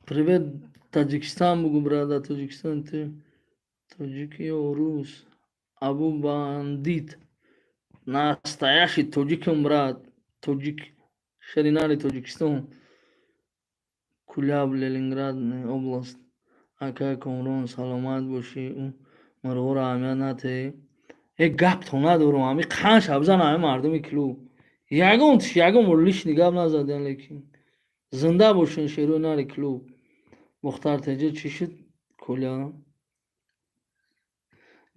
Привет, Таҷикистон бугӯ, брат, дар Тоҷикистон ту тоҷикӣ ё рус? Абу Бандит. Настоящий тоҷикам, брат. Тоҷик. Шери нари Тоҷикистон. Куляб, Ленинград область. Ака Комрон, саломат бошӣ. Ӯ мурғоро аҳамият натеҳ. Э, гаптон надорум, ҳами қанд шабзан ҳами мардуми клуб. Ягон тиш ягон бор лишний гап назадем, лекин. Зинда бошен, шерои нари клуб. Мухтар теҷа чӣ шуд, Коля?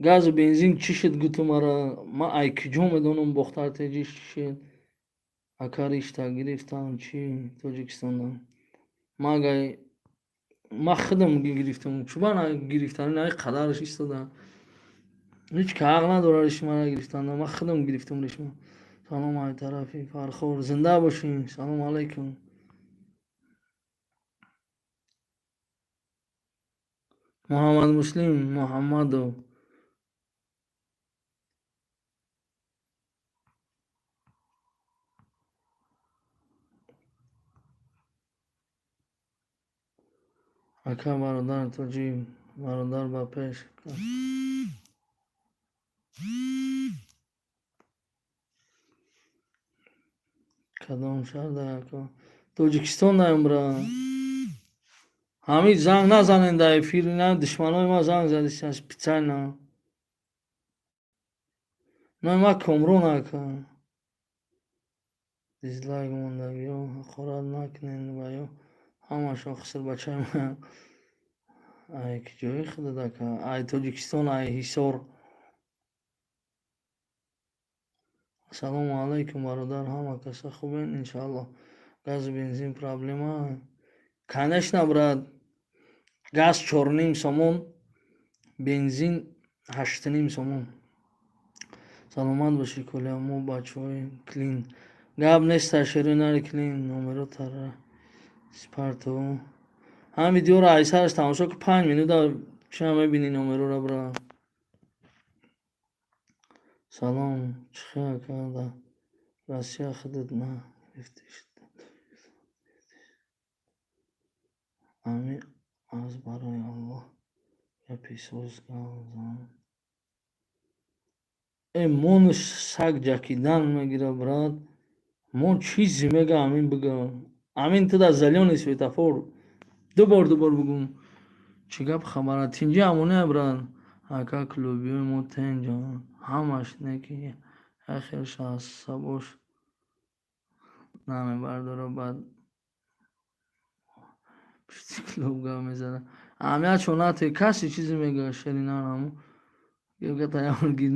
Газу бензин чӣ шуд, гуту мара? Ман ай куҷо медонам, Бохтар теҷи чӣ шуд? Ака, ришта гирифтам чӣ Тоҷикистонда? Магай ман худам гирифтам. Чӯба гирифтан ин қадараш истода. Ҳеҷ ки ҳақ надорад риши мара гирифтан. Ман худам гирифтам ришма. Салом ай тарафи Фархор. Зинда бошӣ. Салом алейкум. Муҳаммад Муслим Муҳаммадов. Ака, бародар тоҷик, бародар ба пеш. Кадом шаҳр дар ака? Тоҷикистон даем, бра. Ҳамин занг назанен дар эфир, ина душманои ма занг задистан специально. Номи ма Комрон, ака. Дизлайк мондагиё ҳақорат накунен ва ё ҳамашон хисрбачаи ма. Ай куҷои худат, ака? Ай Тоҷикистон, ай Ҳисор. Ассалому алайкум, бародар, ҳама каса хубен, иншааллоҳ. Газу бензин проблема? Конечно, брат. Газ 4,5 сомон, бензин 8,5 сомон. Саломат бошӣ, Коля, мо бачаҳои клин. Гап неста, шерои нари клин, номеро тара Спарто. Ҳам видеоро ай сараш тамошо ки, 5 минута чиа мебинӣ номерора, брат. Салом, чӣ хел, ака, дар Россия худат нагирифтӣ? Ами аз барои Аллоҳ гапи соз гап зан. Э, мону саг ҷакидан мегира, брат. Мон чизе мега, амин бига. Амин ту дар зелёный светофор. Дубор дубор бугум. Чӣ гап хабара? Тинҷи амоне, брат. Ака, клубиёи мо тенҷа. Ҳамаш неки як хел шаҳсабош намебардора, баъд пишти клуб гап мезана. Аҳамиятшон натои, касе чизе мега, шеринар ҳамо.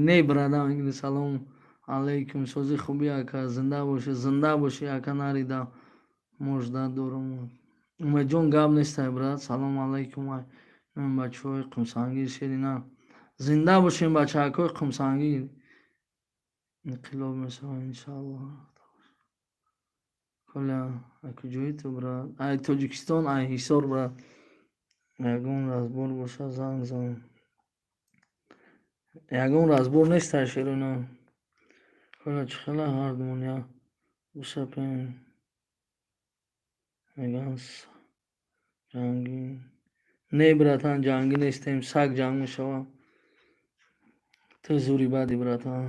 Не, брада, мегӯ. Салом алейкум, сози хубӣ, ака, зинда бошӣ, зинда бошӣ, ака, нарида можда дорум. Умедҷон, гап нестай, брат. Салом алейкум, ай номи бачаҳои Қумсангир, шеринар. Зинда бошем, бачаҳакҳои Қумсангир. Инқилоб мешавад, иншааллоҳ. Коля, ай куҷои ту, брат? Ай Тоҷикистон, ай Ҳисор, брат. Ягон разбор боша, занг зан. Ягон разбор нестай, шеруна. Коля, чӣ хела ҳардумон як бишапем? Мегӯянд ҷангӣ. Не, братан, ҷангӣ нестем, саг ҷанг мешавад. Ту зури бадӣ, братан.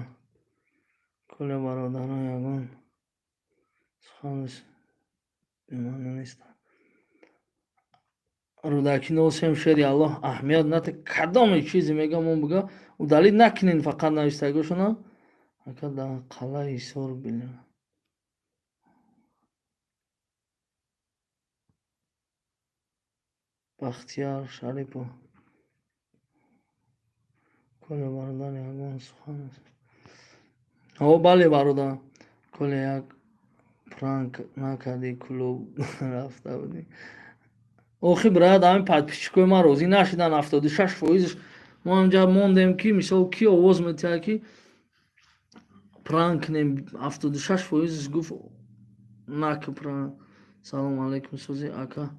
Коля, бародарон, ягон суханаш бемаънӣ нестанд. Рӯдакӣ носем, шери Аллоҳ, аҳамият нате, кадоме чизе мегӯям, он бига, удалить накунен, фақат навистагиҳошона. Ака, дар қалъаи Ҳисор била. Бахтияр Шарипов. Коля, бародар, ягон сухан. О, бале, бародар. Коля, як пранк накардӣ, клуб рафта будӣ. Охи, брат, ҳамин подписчикои ман розӣ нашуданд, 76 фоизш. Мо ҳамҷа мондем, ки мисол ки овоз метиҳад, ки пранк кунем, 76 фоизш гуфт наки пранк. Салому алайкум, сози, ака.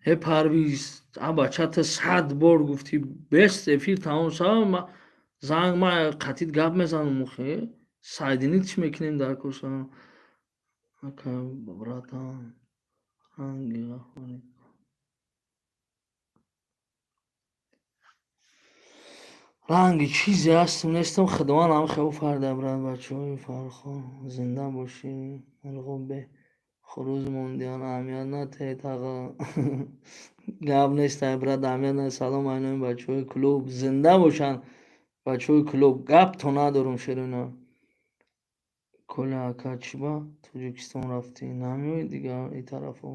Э, Парвиз, а бача, ту 100 бор гуфтӣ, бест эфир тамом шава, занг ма қатит гап мезанам, охе. Сайдинӣ чӣ мекунем дар коша? Ака, братан, ранги ғаффорӣ. Ранги чизе ҳастум нестум, худованд ҳам хел фарда, брат. Бачаҳои Фархор, зинда бошӣ. Мурғо бе хурӯз мондиан, аҳамият натиҳед, аға. Гап нестай, брат, аҳамият на. Салом айнои бачаҳои клуб, зинда бошанд бачаҳои клуб, гапто надорум, шеруна. Коля, ака, чӣ ба Тоҷикистон рафтӣ? Намеоӣ дигар ин тарафо?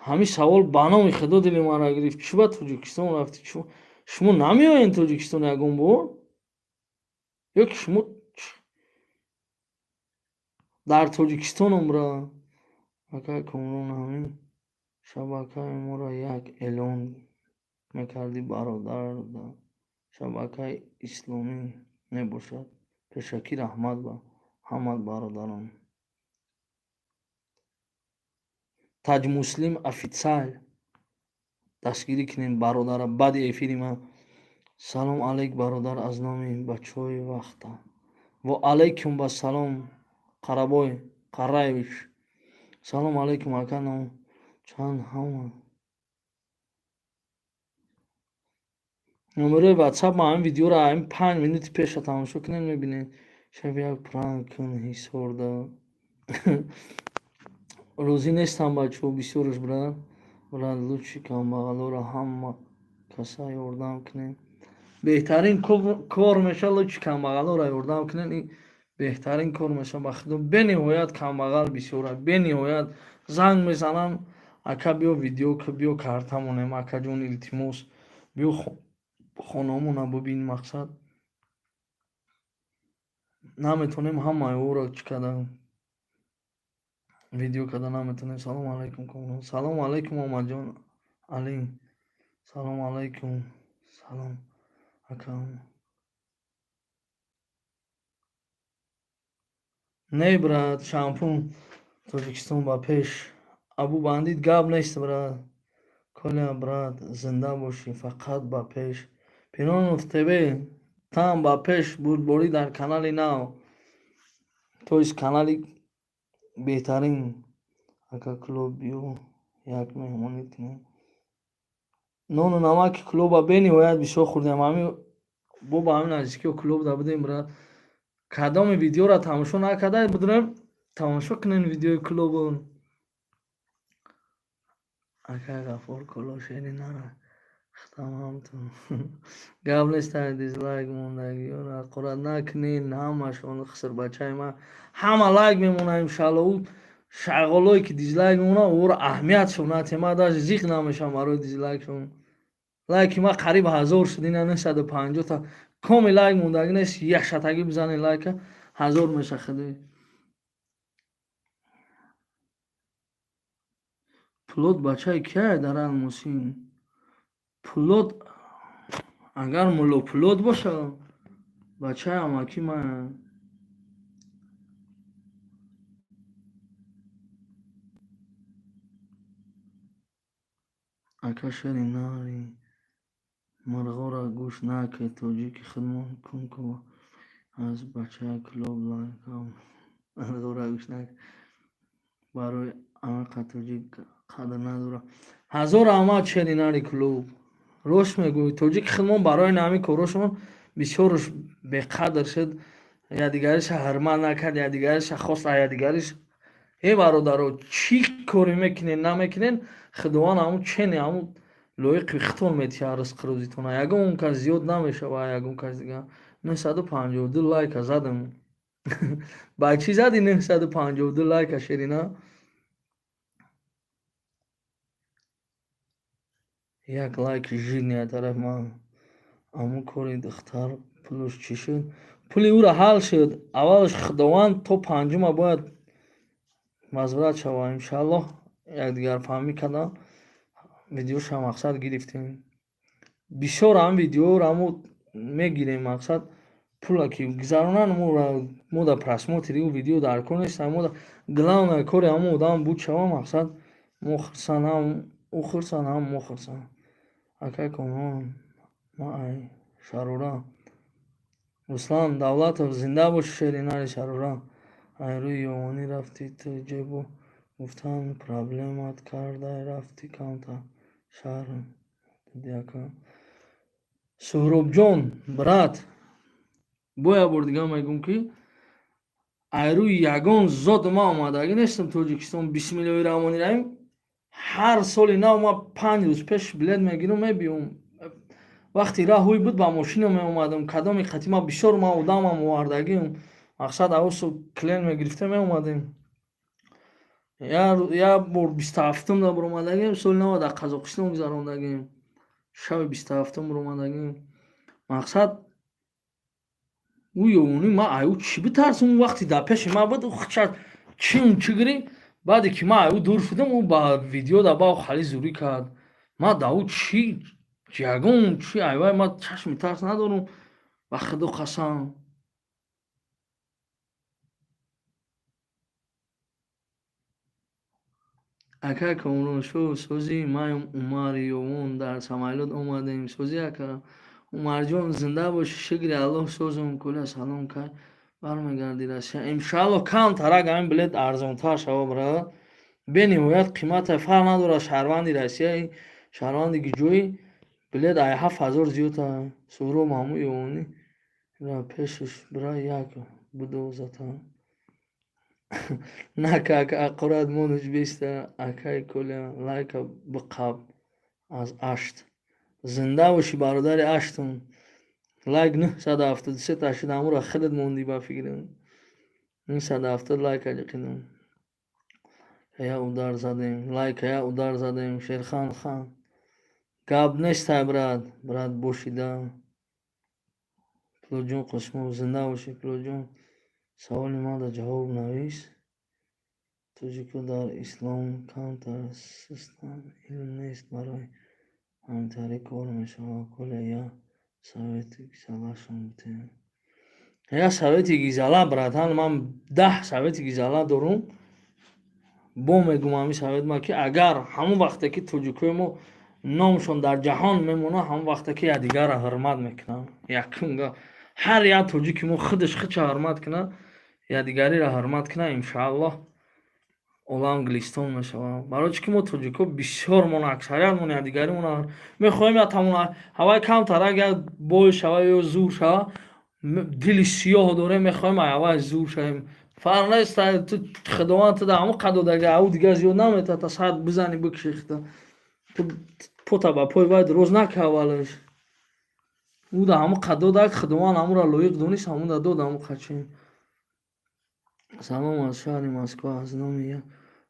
Ҳамин савол ба номи Худо дили маро гирифт. Чӣ ба Тоҷикистон рафтӣ? Шумо намеоед Тоҷикистон ягон бор? Ё ки шумо дар Тоҷикистонам, брат? Ака Комрон, ҳамин шабакаи моро як эълон мекардӣ, бародар, шабакаи исломӣ мебошад. Пешакӣ раҳмат ба ҳамат бародарон. Таҷмуслим официал дастгирӣ кунем бародара баъди эфири ман. Салом алейк, бародар, аз номи бачаҳои вахта. Ва алайкум бассалом, Қарабой Қараевич. Салом алайкум, ака, ном чанд ҳама номерои ватсап ма ҳамин видеоро ҳамин 5 минути пеша тамошо кунед, мебинед. Шаб як пранк кун Ҳисорда. Розӣ нестам, бачаҳо, бисёраш, брат. Брат, лучше камбағалоро ҳама каса ёрдам кунем. Беҳтарин кор меша, лучше камбағалоро ёрдам кунем. Ин беҳтарин кор меша, ба худо. Бениҳоят камбағал бисёра, бениҳоят занг мезананд: ака, биё видео, биё, карта монем, акаҷон, илтимос, биё, хонаҳомона бубин. Мақсад, наметонем ҳамаи ӯро чӣ карда, видео карда наметонем. Салому алайкум, Комрон. Салому алайкум, Омадҷон Алим. Салому алайкум. Салом, акам. Не, брат, шампун. Тоҷикистон ба пеш. Абу Бандит, гап нест, брат. Коля, брат, зинда бошӣ, фақат ба пеш. Пиронов ТВ там ба пеш, бурдборӣ дар канали нав, то есть канали беҳтарин. Ака, Клуб биё, як меҳмонӣ кунем. Нону намаки клуба бениҳоят бисёр хӯрдем. Ҳамин бо ба ҳамин наздикиҳо клубда будем, брат. Кадоме видеоро тамошо накарда будем, тамошо кунем видеои клубо. Акай Ғаффор, коло шери нара хитам ҳамту. Гап нест, дизлайк мондагиёро ҳақорат накунен, ҳамашон хисрбачаи ман ҳама лайк мемонад, иншалло. Ӯ шағолое ки дизлайк мемонад, ӯро аҳамиятшон натем. Ман даже зиқ намешавам барои дизлайкшон. Лайки ман қариб 1000 шуд, ина 950-та. Коми лайк мондагӣ нест, якшатагӣ бизанед лайка, 1000 меша худи. Пулод бачаи кияе дар Алмосин? Пулод агар мулло Пулод боша, бачаи амаки ман. Ака, шери нари мурғоро гӯш накард, тоҷики худмон кун ку аз бачаи клуб лайкам мурғоро гӯш накард. Барои анақа тоҷик қадр надорад. Ҳазор раҳмат, шери нари клуб. Рост мегӯӣ, тоҷики худмон барои ҳамин корошон бисёрш беқадр шуд, якдигариша ҳурмат накард, якдигариша хост, якдигариш. Э, бародаро, чӣ коре мекунед, намекунед, худованд ҳамун чени ҳамун лоиқи худтон метиҳад ризқи рӯзитона. Ягон кас зиёд намешава, ягон кас дигар. 952 лайка задам. Ба чӣ зади 952 лайка, Шерина? Як лайки жирный аз тарафи ман. Аммо кори духтар пулаш чӣ шуд? Пули ӯро ҳал шуд. Аввалаш худованд то панҷума бояд возврат шава, иншаллоҳ. Якдигарфаҳмӣ кардам, видеоша мақсад гирифтем. Бисёр ҳам видеоро мо мегирем, мақсад, пула ки гузаронанд, мо дар просмотри ӯ видео дар кор нестам. Мо главное кори ҳамон одам буд шава, мақсад, мо хурсанд, ҳам ӯ хурсанд, ҳам мо хурсанд. Акай Комрон, ма ай Шарора. Руслан Давлатов, зинда боши, шери нари Шарора. Ай рӯи ёвонӣ рафтӣ ту ҷебу гуфтан проблемат кардай, рафтӣ камтар шаҳр диди, ака. Суҳробҷон, брат, бо як бор дига мегӯм, ки ай рӯи ягон зод ман омадагӣ нестам Тоҷикистон. Бисмиллоҳи раҳмони раҳим, ҳар соли нав ман 5 рӯз пеш билет мегирам, мебиём. Вақти раҳ ҳуй буд, ба мошина меомадам, кадоми қати ман бисёр ман одамам овардагиам, мақсад, авосу клиент мегирифта меомадем. Як бор 27-ум да биромадагием, соли нава дар Қазоқистон гузарондагием, шаби 27-ум биромадагием. Мақсад, ӯ ёвонӣ ман ай ӯ чӣ битарсам? Ӯ вақти дар пеши ман буд, ӯ чӣ чӣ гирӣ, баъде ки ман ай ӯ дур шудам, ӯ ба видео да ба хали зурӣ кард. Ман да ӯ чӣ, ягон чӣ айвай, ман чашми тарс надорам, ба худо қасам. Ака Комроншоҳ, созӣ? Маем Умар Ёвон, дар самолёт омадем. Созӣ, ака Умарҷон, зинда бошӣ, шукри Аллоҳ, созум. Коля, салом, кай бармегарди Россия? Иншаллоҳ, камтарак ҳамин билет арзонтар шава, брат. Бениҳоят қимата, фарқ надорад шаҳрванди Россияи, шаҳрванди гиҷоӣ, билет ай 7000 зиёд. Суҳроб, ҳамун ёвонӣ ра пешаш бира як будозата. Нака, ака, аккурат монуш беста. Акай Коля, лайка биқаб аз Ашт. Зинда бошӣ, бародари Аштум. Лайк 973 та шуд, ҳамура худат мондӣ, ба фикрам. 970 лайка ҷиқидам. Я удар задем, лайка я удар задем, Шерхан хан. Гап нестай, брат, брат бошида. Пулоҷон Қосимов, зинда бошӣ, Пулоҷон. Саволи мада ҷавоб навис. Тоҷико дар ислом камтар систам, илм нест, барои ҳамтарӣ кор мешавад. Коля, я совети гизалашон битем. Я совети гизала, братан, ман 10 совети гизала дорум. Бо мегум ҳамин совет ма, ки агар ҳамон вақте ки тоҷикои мо номшон дар ҷаҳон мемонад, ҳамон вақте ки якдигарро ҳурмат мекунанд. Якум гап, ҳар як тоҷики мо худаш худша ҳурмат кунад, якдигариро ҳурмат кунад, иншааллоҳ, олам гулистон мешавад. Барои чӣ ки мо тоҷико бисёрмон, аксариятмон якдигаримон мехоҳем, як тамон ҳавай камтарак як бой шава ё зур шава, дили сиёҳ дорем, мехоҳем ҳавай зур шавем. Фарқ нест, ту Худованд ту дар ҳамон қад додага, ав дигар зиёд наметавад, та сад бизанӣ, бикши хита. Ту пота ба пой вай дароз нака аввалаш. Ӯ дар ҳамон қад додак, Худованд ҳамонро лоиқ донист, ҳамонда дод ҳамон қадчи. Салом аз шаҳри Москва, аз номи як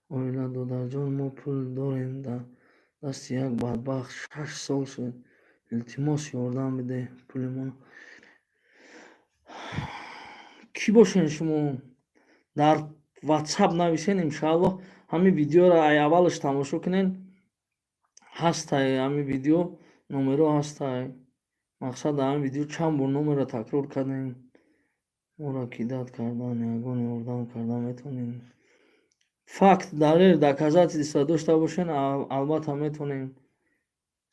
оила. Додарҷон, мо пул дорем дар дасти як бадбахт, 6 сол шуд. Илтимос, ёрдам бидеҳ, пули мо. Кӣ бошен шумо? Дар Ватсап нависен, иншааллоҳ. Ҳамин видеоро ай аввалаш тамошо кунен, ҳастай ҳамин видео, номеро ҳастай. Мақсад, дар ҳамин видео чанд бор номерро такрор кардем. Моро кидать кардан, ягон ёрдам карда метавонем? Факт, далел, доказательства дошта бошен, албатта, метавонем.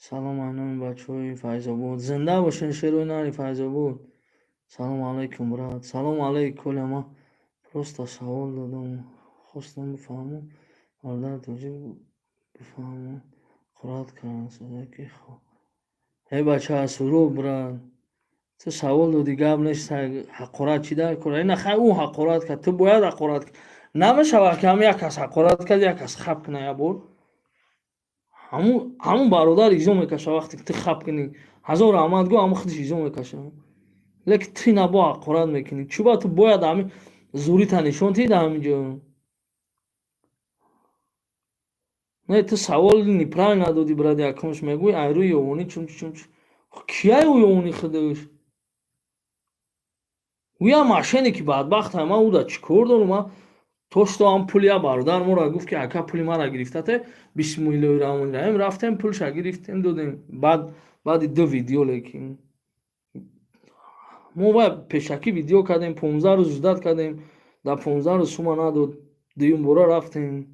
Салом аз номи бачаҳои Файзобод. Зинда бошен, шерои нари Файзобод. Салому алайкум, брат. Салому алайк, Коля. Ман просто савол додам, хостам бифаҳмам, бародари тоҷик бифаҳмам. Ҳақорат кардан ки. Э, бача, Суроб, брат, ту савол додӣ, гап нест, ҳақорат чӣ дар кор? Ина хай, ӯ ҳақорат кард, ту бояд ҳақорат. Намешавад, ки ҳам як кас ҳақорат кард, як кас хап кунад як бор. Ҳамун бародар изо мекаша, вақте ки ту хап кунӣ. Ҳазор раҳмат гӯ, ҳамун худаш изо мекаша. Лекин ту ина бо ҳақорат мекунӣ. Чӯба ту бояд ҳамин зурита нишон диҳӣ дар ҳамин ҷо. Не, ту саволи неправильно додӣ, брат, якумш мегӯй, ай рӯи ёвонӣ чунчи чунчи. Кияй ӯ ёвонӣ худаш? Гӯям мошенники бадбахтам, ман ӯ да чӣ кор дорум? Ман то что ҳам пули як бародар моро гуфт, ки ака, пули мара гирифтате, бисмиллоҳи раҳмони раҳим, рафтем, пулша гирифтем, додем. Баъд баъди ду видео, лекин мо вай пешакӣ видео кардем, 15 рӯз ждать кардем, дар 15 рӯз сума надод, дуюм бора рафтем.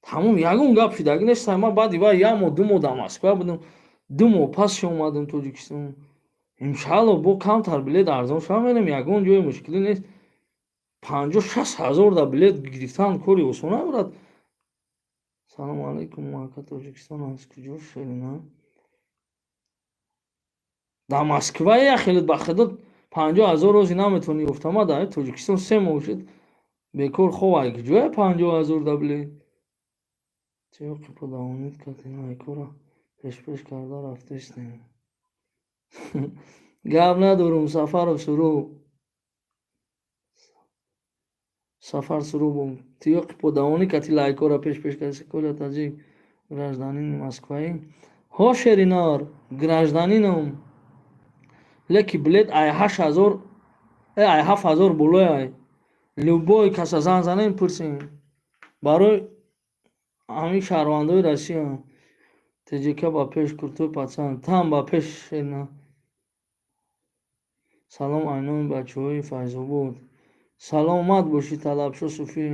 Тамом, ягон гап шудагӣ нест. Ман баъди вай як моҳ, 2 моҳ дар Москва будам, 2 моҳ пас омадам Тоҷикистон. Иншаалло, бо камтар билет арзон шава, мерем, ягон ҷои мушкилӣ нест. 50-60 ҳазор да билет гирифтан кори осона, брат. Салому алайкум, ака, Тоҷикистон аз куҷо? Шерина дар Москва як хеле, ба худо, 50 ҳазор рози наметавонӣ ёфта. Ма дар Тоҷикистон 3 моҳ шуд бекор хоб, ай куҷоя 50 ҳазор да билет? Чиёқи подавонид кардем, айкора пешпеш карда рафтестем. Гап надорум, Сафаров Суроб. Сафар Сурубов. Тиёқи подавонӣ кати лайкора пешпеш карди. Коля таҷик, гражданини Москваи? Ҳо, Шеринор, гражданином. Леки билет ай 8000, ай 7000 болои ай. Любой каса зан занем, пурсем. Барои ҳамин шаҳрвандои Россия. ТЖК ба пеш, крутой пацан. Там ба пеш, Шерина. Салом ай номи бачаҳои Файзобод. Саломат бошӣ, Талабшо Суфӣ.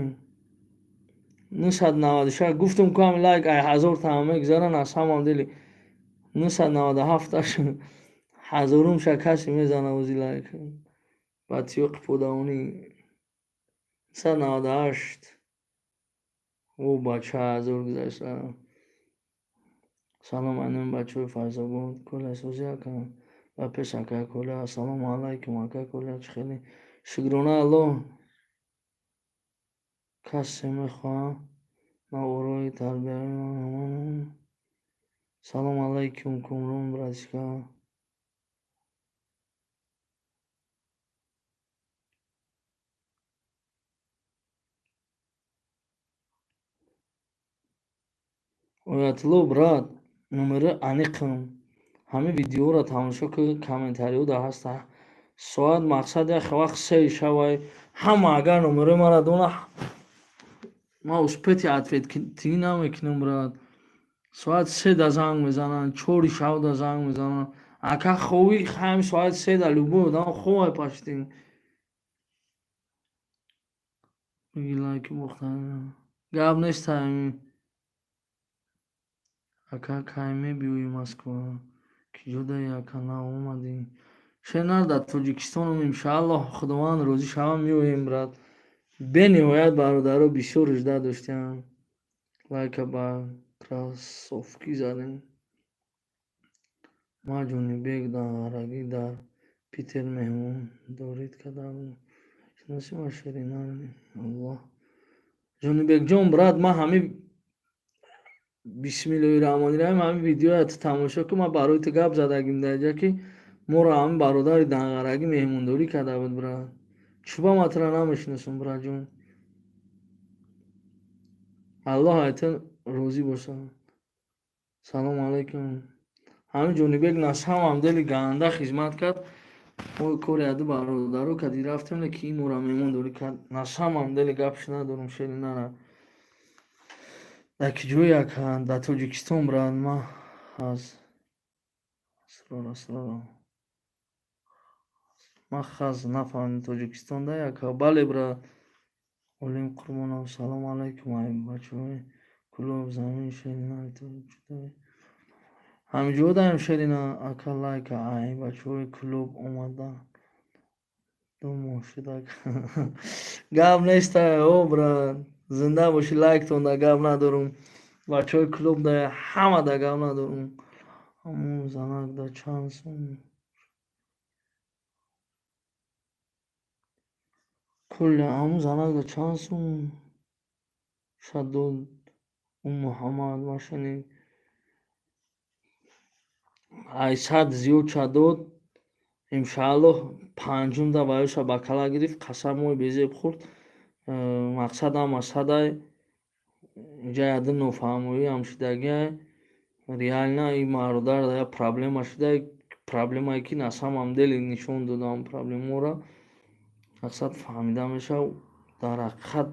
996 гуфтум ку, ҳами лайк ай ҳазор таам мегузаранд, аз ҳамам дили 997-аш ҳазорумша касе мезана ози лайк. Ба тиёқи подавонӣ 198. О, бача, ҳазор гузашта. Салом ай номи бачаҳои Файзобод. Коля, созӣ, ака? Ба пеш, ака Коля. Ассалому алайкум, ака Коля, чӣ хеле? Шукрона Аллоҳ. Касе мехоҳад наворои тарбиявӣ. Салом алайкум, Комрон, братишка. Оятулло, брат, номери аниқам. Ҳамин видеоро тамошо кун, комментариҳо дар ҳаста. Соат, мақсад, як вақт 3 шавай. Ҳама агар номерои маро дона, ман успеть ответ тӣ намекунам, брат. Соат 3 да занг мезананд, 4 шавда занг мезананд. Ака, ховӣ? Ҳами соати 3 да любой одам ховай почти. Биги, лайки бохтан. Гап нест ҳами. Ака, кай мебиёӣ Москва? Ки ҷодаи, ака, наомадӣ? Шенар, дар Тоҷикистонам, иншааллоҳ, Худованд розӣ шавам, меоем, брат. Бениҳоят бародаро бисёр ждать доштиам. Лайка ба кроссовки задем. Ман Ҷонибек Данғарагӣ, дар Питер меҳмондорит кардам. Шиносӣ ма Ширина Аллоҳ. Ҷонибекҷон, брат, ман ҳамин, бисмиллоҳи раҳмони раҳим, ҳамин видеоя ту тамошо кун. Ман барои ту гап задагим дар ҷа, ки моро ҳамин бародари Данғарагӣ меҳмондорӣ карда буд, брат. Чӯба ман туро намешиносам, братҷон. Аллоҳ ай ту розӣ бошад. Салому алайкум. Ҳамин Ҷонибек на самом деле ганда хизмат кард. Мо кори аду бародаро кардӣ рафтем, ки ин моро меҳмондорӣ кард. На самом деле гапш надорам, шери нара. Дар ки ҷое, ака? Дар Тоҷикистон, брат, ман аз Асрор, Асрор. Ман хаз нафаҳмидам, Тоҷикистон да, ака? Бале, брат. Олим Қурбонов, салому алайкум, ай бачаҳои Кӯлоб, замин шерина. Ҳамин ҷо даем, Шерина ака, лайка. Ай бачаҳои Кӯлоб омада 2 моҳ шуд, ака. Гап неста, о брат. Зинда бошӣ, лайктон да гап надорум. Бачаҳои Кӯлоб да, ҳама да гап надорум. Ҳамон занак да чанд сум? Кулли ҳамон занак да чанд сум шад дод ӯ Муҳаммад машинӣ? Ай 100 зиёд ша дод. Иншааллоҳ, панҷумда баёша ба кала гирифт, қасам мои безеб хӯрд. Мақсад ҳама садай. Инҷа яду нофаҳмоиам шудагиай. Реально ин бародар як проблема шуда, проблемае ки на самом деле нишон додам проблемаро. Мақсад фаҳмида мешавад, дар ҳақиқат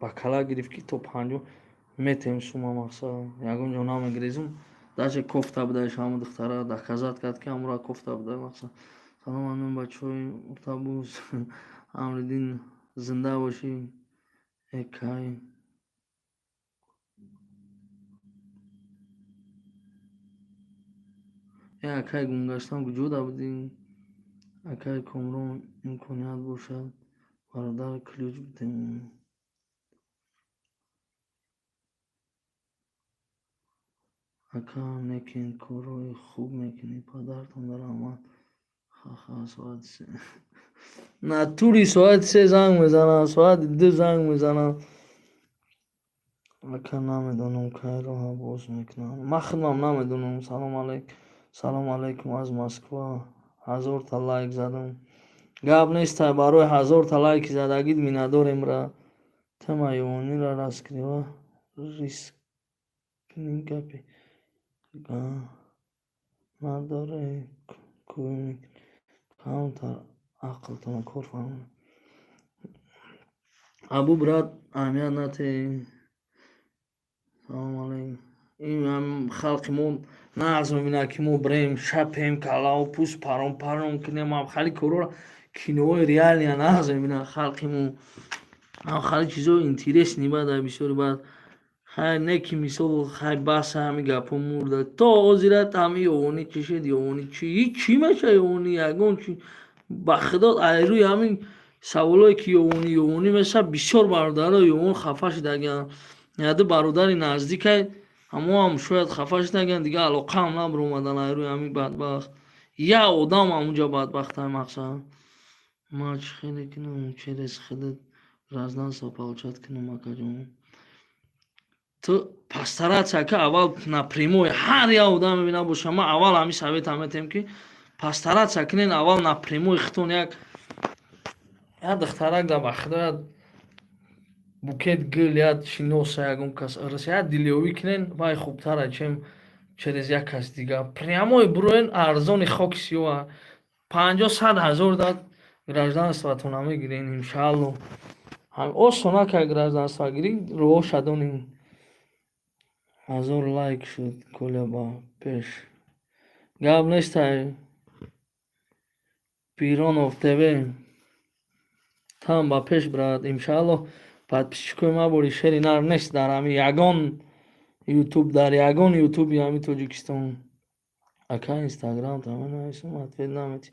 ба кала гирифт, ки то панҷум метем сума, мақсад ягон ҷо намегирезум. Даже кофта будаеш ҳамон духтара доказать кард, ки ҳамонро кофта буда, мақсад. Салом алайкум, бачаҳои автобус. Амриддин, зинда бошӣ. Экай. Э, акай, гумгаштам, куҷода будӣ? Акай Комрон, имконият бошад, бародар, ключ бидем. Ака, некин корҳои хуб мекунӣ, падартон дар раҳмат. Ха-ха, соати 3. Натури соати 3 занг мезанад, соати 2 занг мезанад. Ака, намедонам, кай роҳа боз мекунанд. Ман худам намедонам. Салом алайк. Салому алайкум аз Москва. 1000-та лайк задам. Гап нест, барои 1000-та лайки задагит миннатдорем ра. Тема ёвонира раскрыва рискни гапи надоре, камтар ақлтона кор фармоед. Абу, брат, аҳамият натеҳ. Салому алайкум. Ин халқи мо нағз мебинад, ки мо бирем, шапем, каллаву пӯст парон парон кунем, хали корҳоро, киноҳои реальный нағз мебинад халқи мо. Хали чизҳои интересный баъд бисёри баъд хайр не, ки мисол, хай, баса, ҳами гапҳо мурда. То ҳозират ҳами ёвонӣ чӣ шуд, ёвонӣ чӣ? Чӣ меша ёвонӣ? Ягон чи, ба худо, ай рӯи ҳамин саволое ки ёвонӣ, ёвонӣ меша, бисёр бародаро ёвон хафа шудагианд. Яду бародари наздикай, ҳамоам шояд хафа шудагианд, дигар алоқаам набаромадан ай рӯи ҳамин бадбахт. Як одам ҳамунҷа бадбахтай, мақсад. Ман чӣ хеле кунам, через худат Гражданство получать кунам, акаҷон? Ту постараться ка аввал напрямую. Ҳар як одам мебина боша, ман аввал ҳамин совета метем, ки постараться кунен аввал напрямую хитон. Як духтарак да, ба худо, як букет гул, як шиноса, ягон кас раса, як дилёвӣ кунен, вай хубтара, чем через як кас дига. Прямой буроен, арзони хоки сиёҳа, 50-100 ҳазор дад, гражданствотона мегирен, иншаалло. Осон ака гражданство гирӣ, роҳоша донем. 1000 лайк шуд, Коля, ба пеш, гап нестай. Пиронов ТВ там ба пеш, брат, иншаалло. Подписчикои ма бори шери нар нест дар ҳами ягон ютуб, дар ягон ютуби ҳами Тоҷикистон. Ака, Инстаграм тама нависам, ответ наметӣ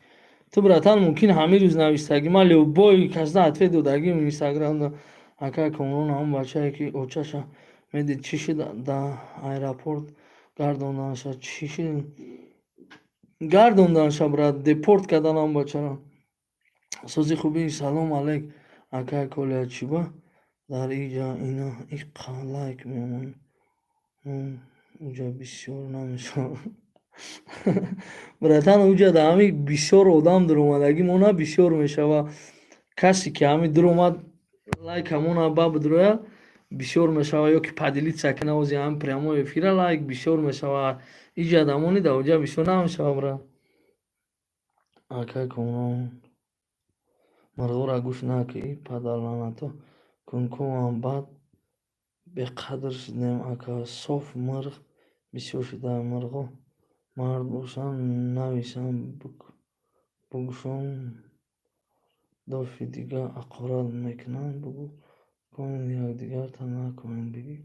ту, братан. Мумкин ҳамин рӯз навистагӣ, ман любой касда ответ додагим Инстаграмда. Ака Комрон, ҳамон бачае, ки очаша медид, чӣ шуд? Да аэропорт гардонданша чӣ шуд? Гардонданша, брат, депорт кардан ҳамон бачаро. Сози, хубӣ? Салом алейк, ака Коля. Чиба дар иҷа ина иқа лайк мемонӣ, уҷа бисёр намешавад? Братан, уҷа да ҳами бисёр одам дуромадагӣ мона бисёр мешава. Касе ки ҳами дуромад, лайкамона ба бидроя, бисёр мешава, ё ки поделиться кина ози ҳами прямой эфира, лайк бисёр мешава. Иҷа дамони да уҷа бисёр намешава, брат. Ака Комрон, мурғоро гӯш накӣ, падарлаънато кунковам. Баъд беқадр шудем, ака. Соф мурғ бисёр шуда. Мурғо мард бошанд, нависанд, бугӯшон дофи дига ҳақорат мекунанд. Бугӯ, комед якдигарта накунед, бигӣ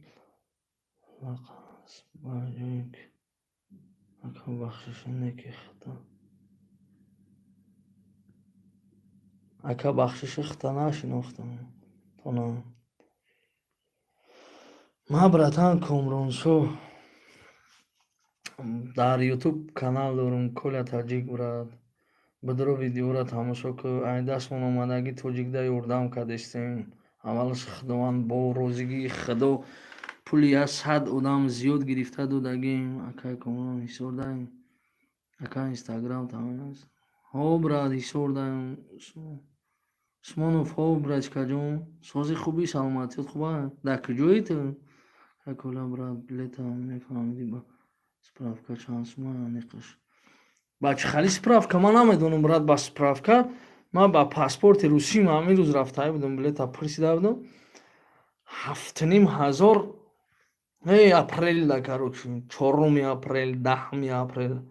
лақас ба ҷое ки. Ака, бахшиши неки хата. Ака, бахшиши хата нашинохтам тона. Ма, братан, Комроншоҳ, дар Ютуб канал дорум, Коля Таҷик, брат. Бидро, видеоро тамошо кӯ. Ай дастмон омадагӣ тоҷикда ёрдам кардестем. Аввалаш Худованд бо розигии Худо пули як сад одам зиёд гирифта додагим. Акай Комрон, Ҳисордаем? Ака, Инстаграм тамом аст? Ҳо, брат, Ҳисордаем. Усмонов, ҳо, братишкаҷон, сози, хубӣ, саломатиёт хуба? Дар куҷоӣ ту? Коля, брат, билета мефаҳмидӣ, ба справка чанд сума аниқаш? Ба чӣ хали справка? Ман намедонам, брат, ба справка. Ман ба паспорти русим ҳамин рӯз рафтаи будам, билета пурсида будам, 7500. Апрелда, короче, 4 апрел, 10 апрел,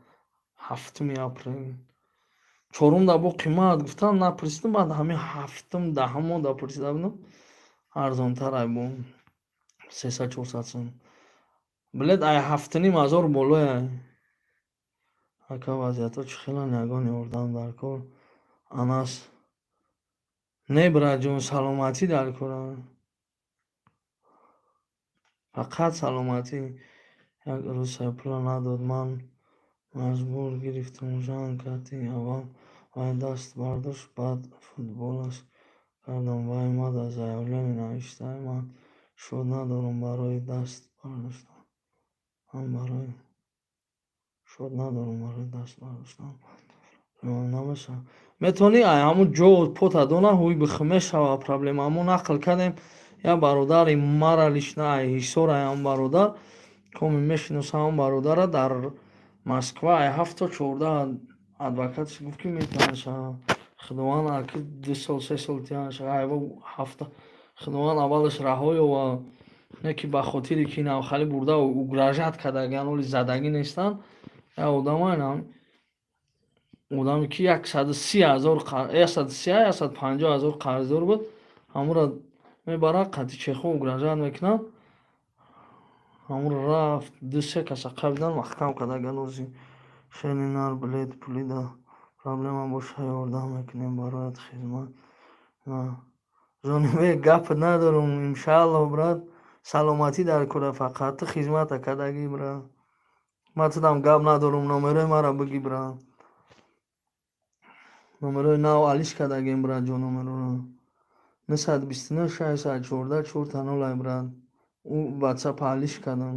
7 апрел. Чорумда бо қимат гуфтам, напурсидам. Баъд ҳамин ҳафтум, даҳумо да пурсида будам, арзонтар ай бо 300-400 сум. Билет ай 7500 болояй. Ака, вазъиятҳо чӣ хеланд? Ягон ёрдам дар кор? Анас, не, братҷон, саломатӣ дар кора, фақат саломатӣ. Як рӯз пула надод, ман маҷбур гирифтум. Жан кати аввал вай даст бардошт, баъд футболаш кардам. Вай мада заявление навиштай. Ман шод надорам барои даст бардоштан, ман барои шод надорам барои даст бардоштан. Намешавад, метавонӣ ай ҳамун ҷо пота дона ҳуй бихӯ, мешава проблема. Мо нақл кардем, як бародари мара лично ай Ҳисор, ай ҳамун бародар коми мешиносам, ҳамун бародара дар Москва ай 7 то 14 адвокатш гуфт, ки метавонша. Худованд аки 2 сол, 3 сол тиянша, айва ҳафта Худованд аввалаш раҳо ёва. Не ки ба хотире ки навхалӣ бурда угрожать кардагиан, оли задагӣ нестанд. Як одама, одаме ки 130 000, 130, 150 000 қарздор буд, ҳамуро мебарад, қати чехо угрожать мекунад. Ҳамуро рафт, ду се каса қабидан, маҳкам кардагиан. Ози шени нар билет пулида проблема боша, ёрдам мекунем бароят, хизмат. Ҷонибек, гап надорум, иншаалло, брат, саломатӣ дар кора, фақат ту хизмата кардагӣ, брат. Ман тудам гап надорум, номерои маро бигӣ, брат. Номерои нав алиш кардагем, братҷон, номероро. 929 614 4 0 ай, брат. Ӯ ватсап ҳаллиш кардам.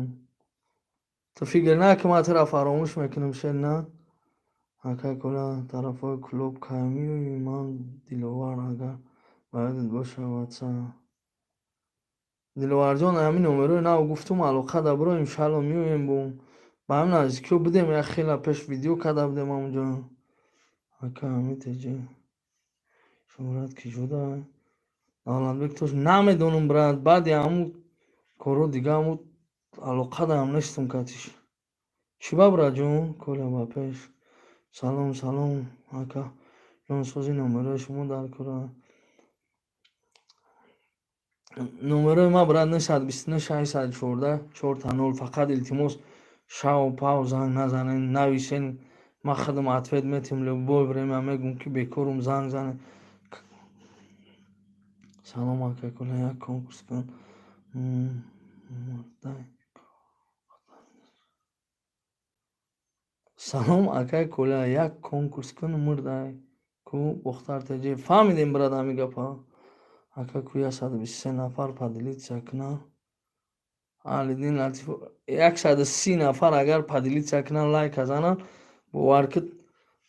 Ту фикр накун, ман тура фаромӯш мекунам, шер на. Акай Коля, тарафҳои клуб кай меоӣ? Ман Диловар, агар ба ёдат боша, ватсап. Диловарҷон, ҳамин номерои нав гуфтум, алоқа да биро, иншалло меоем бо. Ба ҳамин наздикиҳо будем, як хела пеш видео карда будем ҳамонҷо. Ака, ҳамин теҷи шӯҳрат ки шуда? Давлатбек тош намедонам, брат, баъди ҳамун корҳо дига ҳамун алоқа даам нестам катиш. Чӣ ба, братҷон? Коля, ба пеш. Салом, салом, ака. Ҷонсози, номерои шумо дар кора. Номерои ман, брат, 929 614 4 0. Фақат илтимос, шаву пав занг назанед, нависен, ман худам ответ метиҳам любое время, мегӯм ки бекорум, занг занед. Салом, ака Коля, як конкурс кун. Мурдай. Салом, акай Коля, як конкурс кун, мурдай. Ку Бохтар ТЖ. Фаҳмидем, брат, ҳамин гапа. Ака, ку 123 нафар поделиться кунанд. Аҳлиддин Латифов, 130 нафар агар поделиться кунанд, лайка зананд, бовар кун,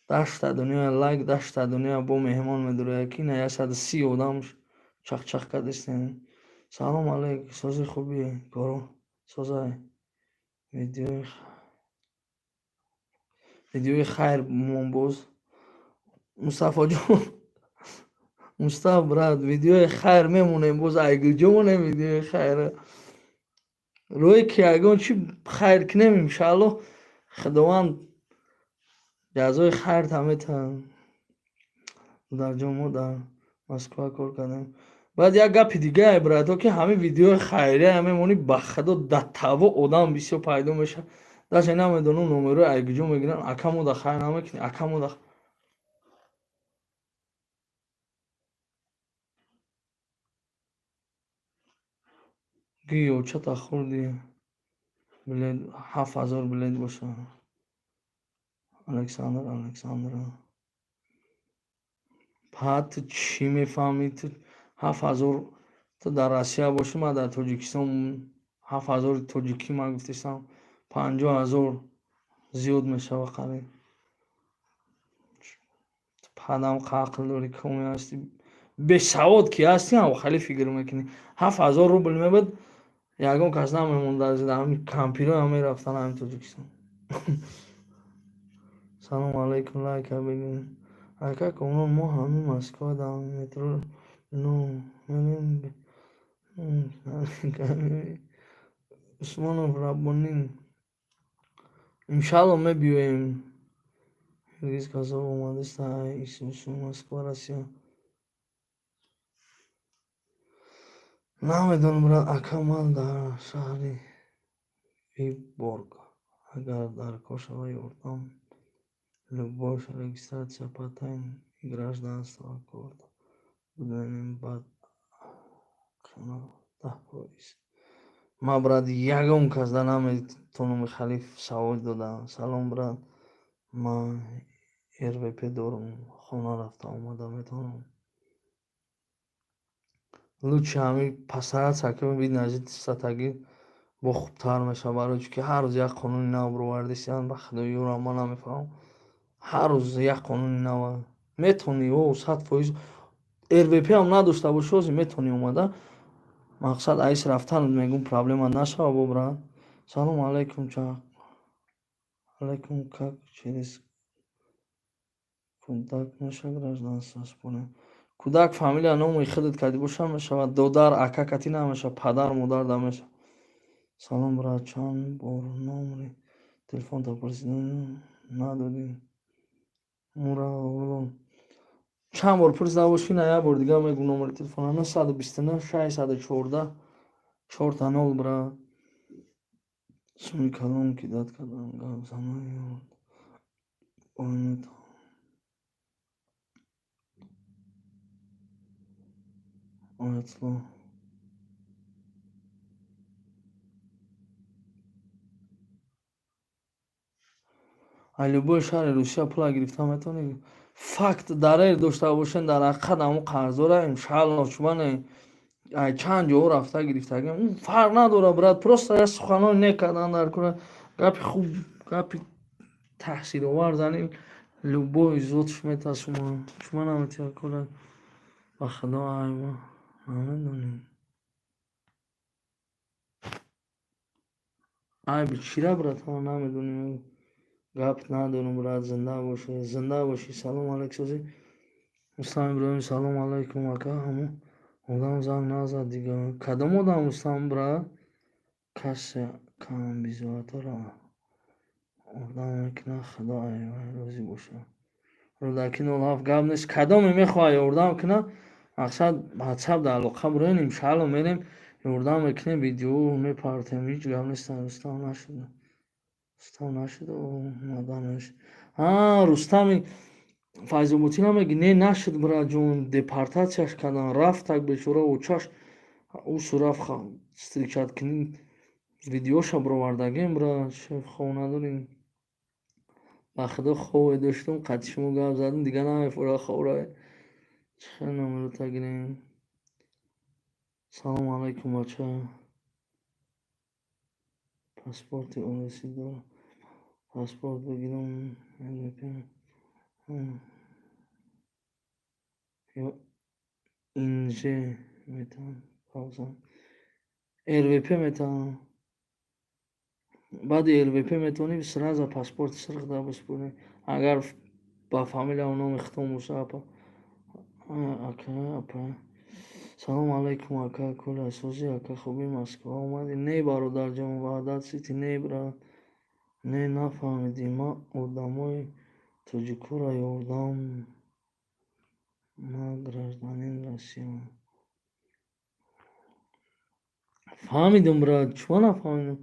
дашта дунёя лайк, дашта дунёя бо меҳмон медурояд, ки ина 130 одам чақчақ кардистем. Салом алейк, сози хуби, коро созай. Видеои хайр бимон боз. Мустафоҷон, Мустаф, брат, видеои хайр мемонем боз, ай куҷо монем видеои хайр? Рӯе ки ягон чӣ хайр кунем, иншааллоҳ, Худованд ҷазои хайрта метиҳад. Додарҷон, мо дар Москва кор кардем. Баъд як гапи дигае, братҳо, ки ҳамин видеои хайрия мемонӣ, ба худо, да таво одам бисёр пайдо мешавад. Даже намедонам, номерои ай куҷо мегиранд. Ака, мо да хайр намекунӣ, ака, мо да. Гӯё чата хӯрди, билет 7000 билет боша. Александр, Александр. Па ту чӣ мефаҳмӣ? Ту 7000, ту дар Россия бошӣ, ман дар Тоҷикистон, 7000 тоҷикӣ ман гуфтистам, 50 000 зиёд мешава қариб. Падам ақл дорӣ, коме ҳастӣ? Бесавод ки ҳастӣ, ҳам хеле фикр мекунӣ. 7000 рубл мебуд, ягон кас намемонд, аз ҳамин кампирҳоям мерафтанд ҳамин Тоҷикистон. Салому алайкум, лайка бигир. Ака Комрон, мо ҳамин Москва дар метро но мерем. Усмонов Раббонӣ. Иншалло мебиёем. Иргиз Казов омадааст Москва, Россия. Намедонам, брат, ака, ман дар шаҳри Виборг. Агар дар кор шава, ёрдам. Любой регистрация, патент, гражданство кард будем, баъд 10%. Ман, брат, ягон кас да наметонам халиф савол додам. Салом, брат, ман РВП дорам, хона рафта омада метавонам? Лучше ҳамин постараться кун, вид на жительство таги бо хубтар мешавад, барои чӣ ки ҳар рӯз як қонуни нав бировардисиянд, ба худои ёрам, ман намефаҳмам. Ҳар рӯз як қонуни нав. Метавонӣ, о, 100% РВП ҳам надошта бошӣ, ҳозир метавонӣ омада. Мақсад аис рафтан мегӯм, проблема нашава бо, брат. Салому алайкум, ча алайкум, как через кӯдак меша гражданство спорим? Кӯдак фамилия номи худат кардӣ боша, мешавад, додар, ака катӣ намешавад, падар, модар да мешавад. Салом, брат, чанд бор номери телефонта пурсидам, надодӣ. Мура чанд бор пурсида бошӣ, на, як бор дигар мегӯм номери телефона: 929 614 4 0, брат. Суми калон кидать кардам, гап занон ёд. Ой, метавонам. Оятулло. Аз любой шаҳри Русия пула гирифта метавонӣ? Факт дарер дошта бошен, дар ҳақиқат ҳамун қарздора, иншааллоҳ, чумане ай чанд ҷоҳо рафта гирифтагем, фарқ надора, брат, просто як суханони не кардан дар кора, гапи хуб, гапи таҳсиловар занем, любой зотш мета шумо. Шумо наметия кора, ба худо айба намедонем. Айби чира, брат, ҳама намедонем. Гап надорам, брат, зинда бошӣ, зинда бошӣ. Салом алейк, созӣ. Рустам Иброҳим, салом алайкум, ака, ҳамон одам занг назад дига. Кадом одам, Рустам, брат? Касе камбизоатаро одам мекунад, худо айвай розӣ бошад. Рӯдаки 07, гап нест. Кадоме мехоҳад ёрдам кунад, мақсад ватсап дар алоқа буроен, иншаалло мерем, ёрдам мекунем, видео мепартем, ҳеҷ гап нест. Рустам нашуда. Рустам нашуда, омаданаш. А, Рустами Файзоботӣ намегӣ? Не, нашуд, братҷон, депортатсияш кардан, рафт так бечора, очаш усу рафт встречать кунӣ, видеоша бировардагем, брат, шеф, хов надорем. Ба худо хове доштум, қати шумо гап задам, дига намефура ховра. Чӣ хел номерота гирем? Салом алайкум, бача. Паспорти орусӣ дорам. Паспорт бигирам, ё ИНЖ метавонам пауза. РВП метавонам. Баъди РВП метавонӣ сразу паспорти сурх да биспорӣ. Агар ба фамилияу номи худтон боша, апа. Ака, апа. Салом алайкум, ака, Коля, созӣ, ака, хубӣ, Москва омадӣ? Не, бародарҷон, Ваҳдат Сити, не, брат. Не, нафаҳмидӣ, ман одамои тоҷикоро ёрдам, ман гражданин Россия. Фаҳмидум, брат, чума нафаҳмидум?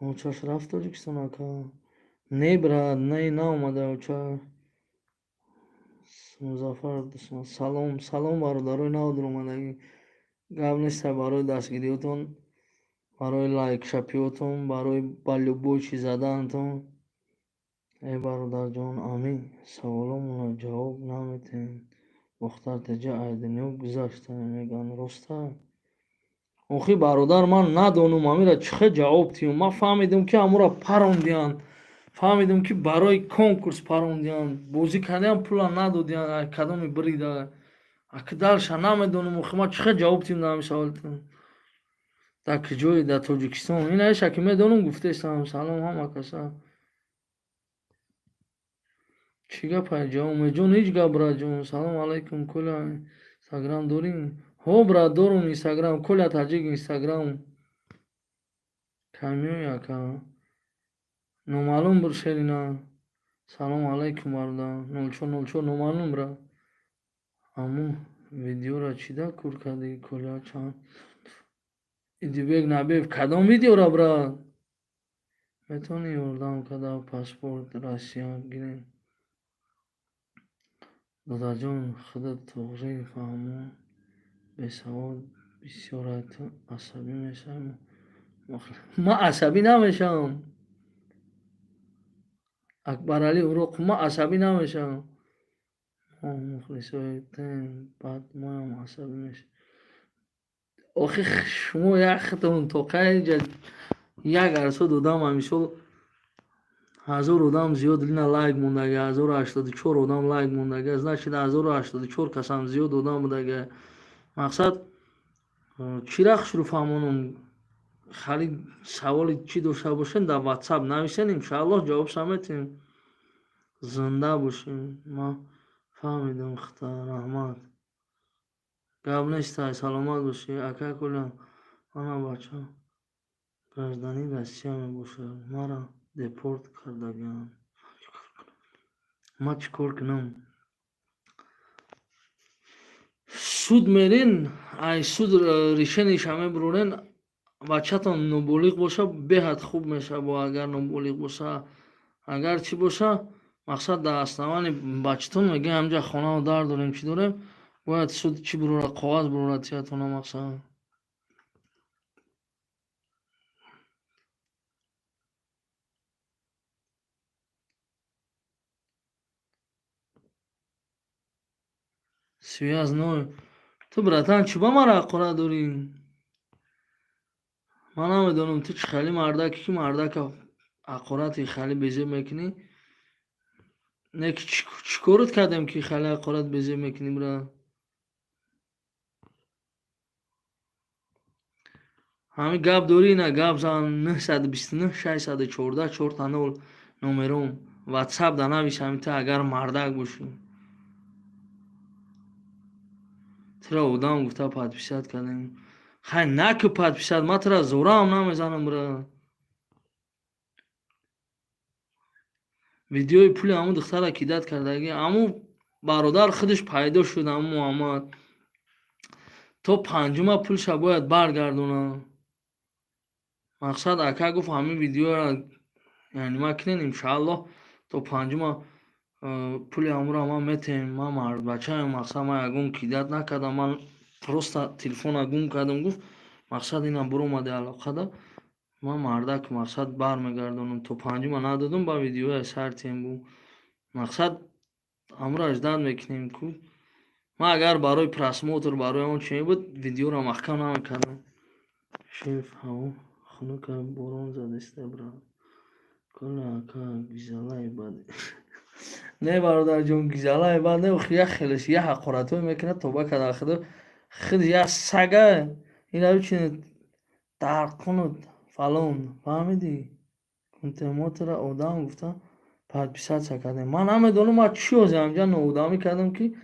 Очаш рафт Тоҷикистон, ака? Не, брат, не, наомада очаш. Музаффар, салом, салом, бародарои нав омадагӣ. Гап неста, барои дастгириётон, барои лайкшапиётон, барои ба любой чиз задаантон. Э, бародарҷон, ами саволомонро ҷавоб наметиҳем. Бохтар теҷа айдиниё гузашта мегӯянд, роста? Охи, бародар, ман надонум амира чӣ хел ҷавоб диҳам. Ман фаҳмидум, ки амура парондиҳанд. Фаҳмидум, ки барои конкурс парондиҳанд. Бозӣ кардиам, пула надодиҳанд, кадоми брида. Аки дальше намедонум, охи ман чӣ хел ҷавоб диҳам дар ҳамин саволтон. Дар куҷое, дар Тоҷикистон? Инаиша ки медонум, гуфтаистам. Салом ҳама каса. Чӣ гапай, Ҷавомеҷон? Ҳеҷ гап, братҷон. Салом алайкум, Коля, инстаграм дорӣ? Ҳо, брат, дорум инстаграм, Коля Таҷик инстаграм. Кай меоӣ, ака? Номаълум, Шерина. Салом алайкум, бародар. 0404, номаълум, брат. Аммо видеоро чӣ да кур кардӣ, Коля, чанд? Идибек Набиев, кадом видеоро, брат? Метавонӣ ёрдам карда паспорт Россия гирем? Додарҷон, худат туғрӣ фаҳмон, бесавод бисёрай, ту асабӣ мешавӣ. Ман асабӣ намешавам. Акбаралӣ Уроқ, ман асабӣ намешавам. Мо мухлисои тем, баъд моям асабӣ мешавем. Охи, шумо яхтон то кайҷа як арсо додам, мисол 1000 одам зиёд лина лайк мондаги, 1084 одам лайк мондаги, значит, 1084 касам зиёд одам будаги. Мақсад, чира хушрӯ фаҳмонам? Хали саволи чӣ дошта бошен, дар ватсап нависен, иншааллоҳ ҷавобша метиҳем. Зинда бошем. Ман фаҳмидам хита, раҳмат. Гап нестай, саломат бошӣ. Ака Коля, мана бача гражданин Россия мебошад, мара депорт кардагианд. Ман чӣ кор кунам? Суд мерен, ай суд решениеша мебурорен. Бачатон ноболиғ боша, беҳад хуб мешавад, бо агар ноболиғ боша, агар чӣ боша, мақсад, дар основании бачатон мегӯян, ҳамҷа хонаву дар дорем, чӣ дорем, бояд суд чӣ бурора, коғаз бурора тиятона, мақсад. Связной. Ту, братан, чӣ ба мара ҳақорат дорӣ? Ман намедонам, ту чӣ хеле мардаки, ки мардака ҳақорати хеле безеб мекунӣ. Не, ки чӣ корот кардем, ки хеле ҳақорат безеб мекунӣ, брат? Ҳамин гап дорӣ, на гап зан. 929 614 4 0 номером ватсап да навис. Ҳамин ту агар мардак бошӣ. Туро одам гуфта подписать кардем. Хай, наки подписать, ман туро зораам намезанам, брат. Видеои пули ҳамун духтара кидать кардагӣ, ҳамун бародар худаш пайдо шуд, ҳамун Муҳаммад. То панҷума пулша бояд баргардонад. Мақсад, ака гуфт, ҳамин видеоро яъне ма кунен, иншааллоҳ, то панҷума пули ҳамуро ман метем. Ман мардбачаем, мақсад, ман ягон кидать накардам, ман просто телефона гум кардам, гуфт. Мақсад, инам биромади алоқада. Ман мардак, мақсад, бармегардонам. То панҷума надодум, ба видеоя сар тем бу. Мақсад, ҳамуро ждать мекунем ку. Ман агар барои просмотр, барои он чи мебуд, видеоро маҳкам намекардам. Шеф, ҳаво хунука, борон задиста, брат. Кола, ака, гизалаи бад. Не, бародарҷон, гизалаи бад не, охи як хелеш як ҳақоратҳое мекунад, тоба карда худо, худ як сага ина бичинед дарқунуд фалон, фаҳмидӣ? Кунтемотро одам гуфта подписаться кардем. Ман намедонам, ман чӣ озе ҳамҷа ноодамӣ кардам, ки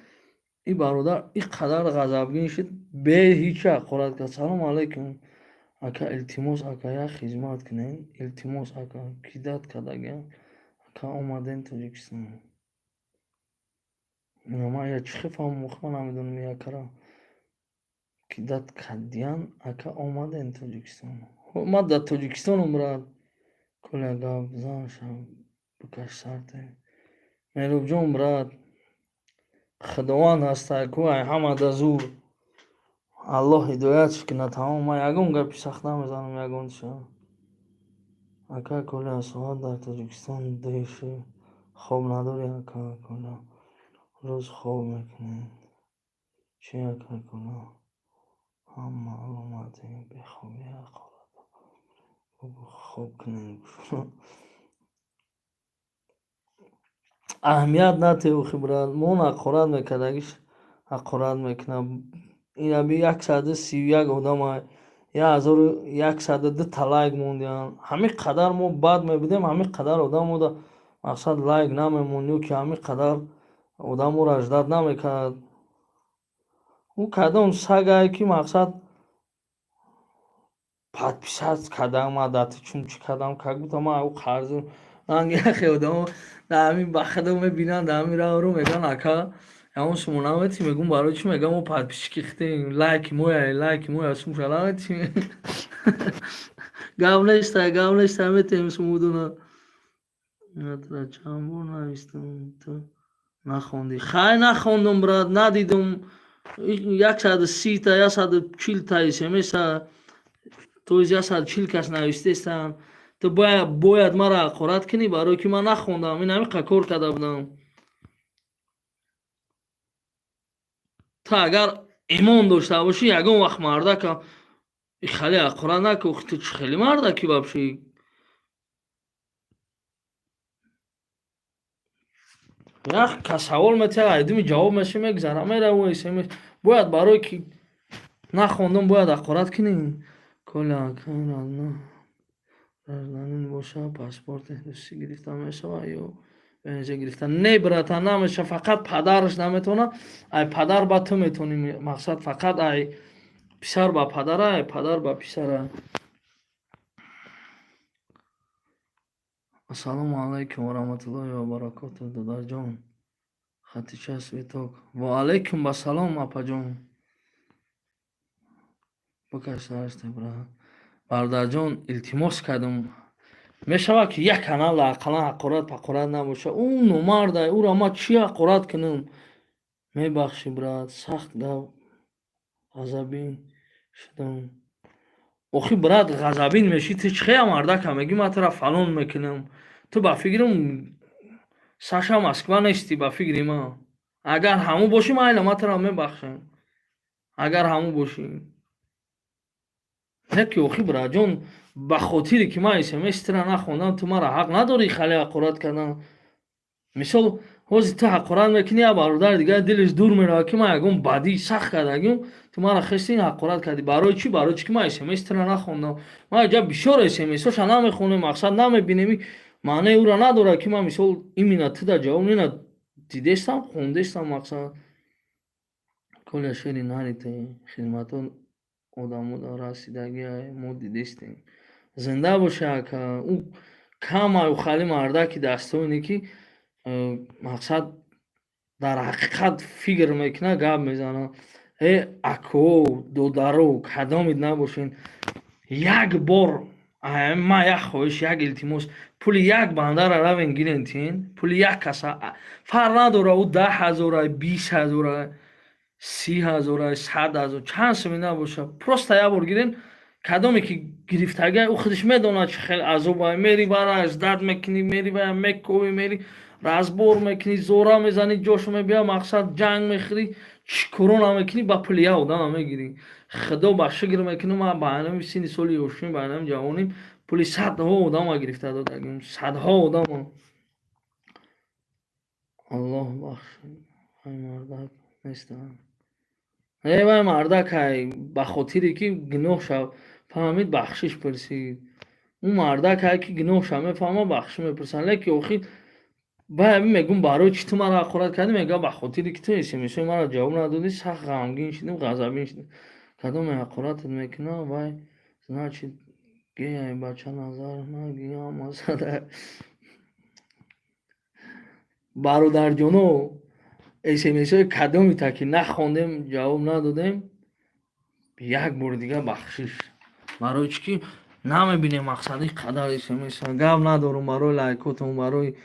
ин бародар ин қадар ғазабгин шуд, бе ҳеҷ ҳақорат кард. Салому алайкум, ака, илтимос, ака, як хизмат кунед, илтимос, ака, кидать кардагиам, ака, омадем Тоҷикистон. Ман я чӣ хел фаҳмам, охи ман намедонам, якара кидать кардиян, ака, омадем Тоҷикистон. Ман дар Тоҷикистонам, брат. Коля, гап зан, шав бикаш сарте. Меробҷон, брат, Худованд ҳастай ку, ай ҳамада зур. Аллоҳ ҳидоятш кунад, тамом. Ман ягон гапи сахт намезанам ягон чиша. Ака Коля, соат дар Тоҷикистон деши хоб надорӣ, ака Коля? Рӯз хоб мекунед. Чӣ, ака Коля? Ҳам маълумати бехобӣ ҳақорат. Хоб кунед. Аҳамият натеҳ, охи, брат. Мон ҳақорат мекардагиш ҳақорат мекунад. Инаби 131 одама, 1102 та лайк мондианд. Ҳамин қадар мо бад мебудем, ҳамин қадар одам мода, мақсад, лайк намемонд ё ки ҳамин қадар одам моро ждать намекард. Ӯ кадом сагае, ки, мақсад, подписать кардам, ман дар ту чун чӣ кардам, как будто ман ӯ қарзу ранги яхе одамо дар ҳамин ба худо мебинанд, дар ҳамин раҳро мегӯянд: «Ака, ягон сумо наметӣ?» Мегӯм: «Барои чӣ?» Мегӯям: «Мо подписчики хитем, лайки моя, лайки моя, сумша наметӣ?» Гап неста, гап неста, метем сумудуна. Чанд бор навистам, ту нахондӣ. Хай, нахондум, брат, надидум. 130-та, 140-та смса, то есть 140 кас навистестанд. Ту бояд маро ҳақорат кунӣ, барое ки ман нахондам. Ин ҳамин кор карда будам. Ту агар имон дошта бошӣ, ягон вақт мардака хеле ҳақорат накун. Ту чӣ хеле мардаки вообще? Як кас савол метиҳад, айдуми ҷавоб меша, мегзара, мераву смс. Бояд барое ки нахондум, бояд ҳақорат кунӣ? Коля, ака, гражданин боша, паспорти русӣ гирифта мешавад ё ВНЖ гирифта? Не, брата, намеша, фақат падараш наметавонад. Ай падар ба ту метавонӣ, мақсад, фақат ай писар ба падара, ай падар ба писара. Ассалому алайкум ва раҳматуллоҳи ва баракотуҳ, додарҷон Хатича Светок. Ва алайкум ассалом, апаҷон. Бикаш сараште, брат. Бародарҷон, илтимос кардам. Мешавад, ки як канал ақаллан ҳақорат пақорат набошад? Ӯ номарда, ӯро ман чӣ ҳақорат кунам? Мебахшӣ, брат, сахт гап, ғазабин шудам. Охи, брат, ғазабин мешӣ, ту чӣ хея мардака мегӣ, ман тура фалон мекунам? Ту ба фикрам Саша Москва нестӣ, ба фикри ман. Агар ҳамун бошӣ, майла, ман туро мебахшам. Агар ҳамун бошӣ. Не ки охи, браҷон, ба хотире ки ман смс туро нахондам, ту маро ҳақ надорӣ хеле ҳақорат кардан. Мисол, ҳозир ту ҳақорат мекунӣ, як бародари дигар дилаш дур меравад, ки ман ягон бадии сахт кардагим, ту маро хести ҳақорат кардӣ. Барои чӣ? Барои чӣ ки ман смс туро нахондам. Ман инҷа бисёр смсҳоша намехонем, мақсад намебинем, маънаи ӯро надорад, ки ман мисол именно туда ҷавоб нена дидестам, хондестам, мақсад. Коля, шери нари, ту хизматон одамо расидагиай, мо дидестем. Зинда боша, ака. Ӯ камаю хали мардаки дастоине ки мақсад дар ҳақиқат фикр мекунад, гап мезанад. Э, ако, додаро, кадомид набошен, як бор ман як хоҳиш, як илтимос: пули як бандара равен гирен, тин пули як каса, фарқ надора, ӯ 10 000-а, 20 000-а, 30 000-а, 100 000, чанд суми набоша, просто як бор гирен. Кадоме ки гирифтага, ӯ худаш медонад, чӣ хел азоба. Мери, бараш дард мекунӣ, мери, бая мековӣ, мери, разбор мекунӣ, зора мезанӣ, ҷош мебия, мақсад, ҷанг мехӯрӣ, чӣ коро намекунӣ, ба пули як одама мегирӣ. Худо ба шукр мекунам, ман ба ҳанами синни соли ёшим, ба ҳанами ҷавоним пули садҳо одама гирифта додагим, садҳо одама. Аллоҳ бахшид, вай мардак нестам. Э, вай мардак ай, ба хотире ки гуноҳша фаҳмид, бахшиш пурсид. Ӯ мардак ай, ки гуноҳша мефаҳмад, бахшиш мепурсад. Лекин охир баъд мегӯм, барои чӣ ту маро ҳақорат кардӣ? Мегӯяд, ба хотире ки ту смсҳои маро ҷавоб надодӣ, сахт ғамгин шудем, ғазабин шудем. Кадоме ҳақоратат мекунад, вай значит геяй, бача, назар наги, ҳама зада. Бародарҷоно, смсҳои кадомита ки нахондем, ҷавоб надодем, як бори дигар бахшиш. Барои чӣ ки намебинем, мақсади қадар смс. Гап надорум, барои лайкотон, барои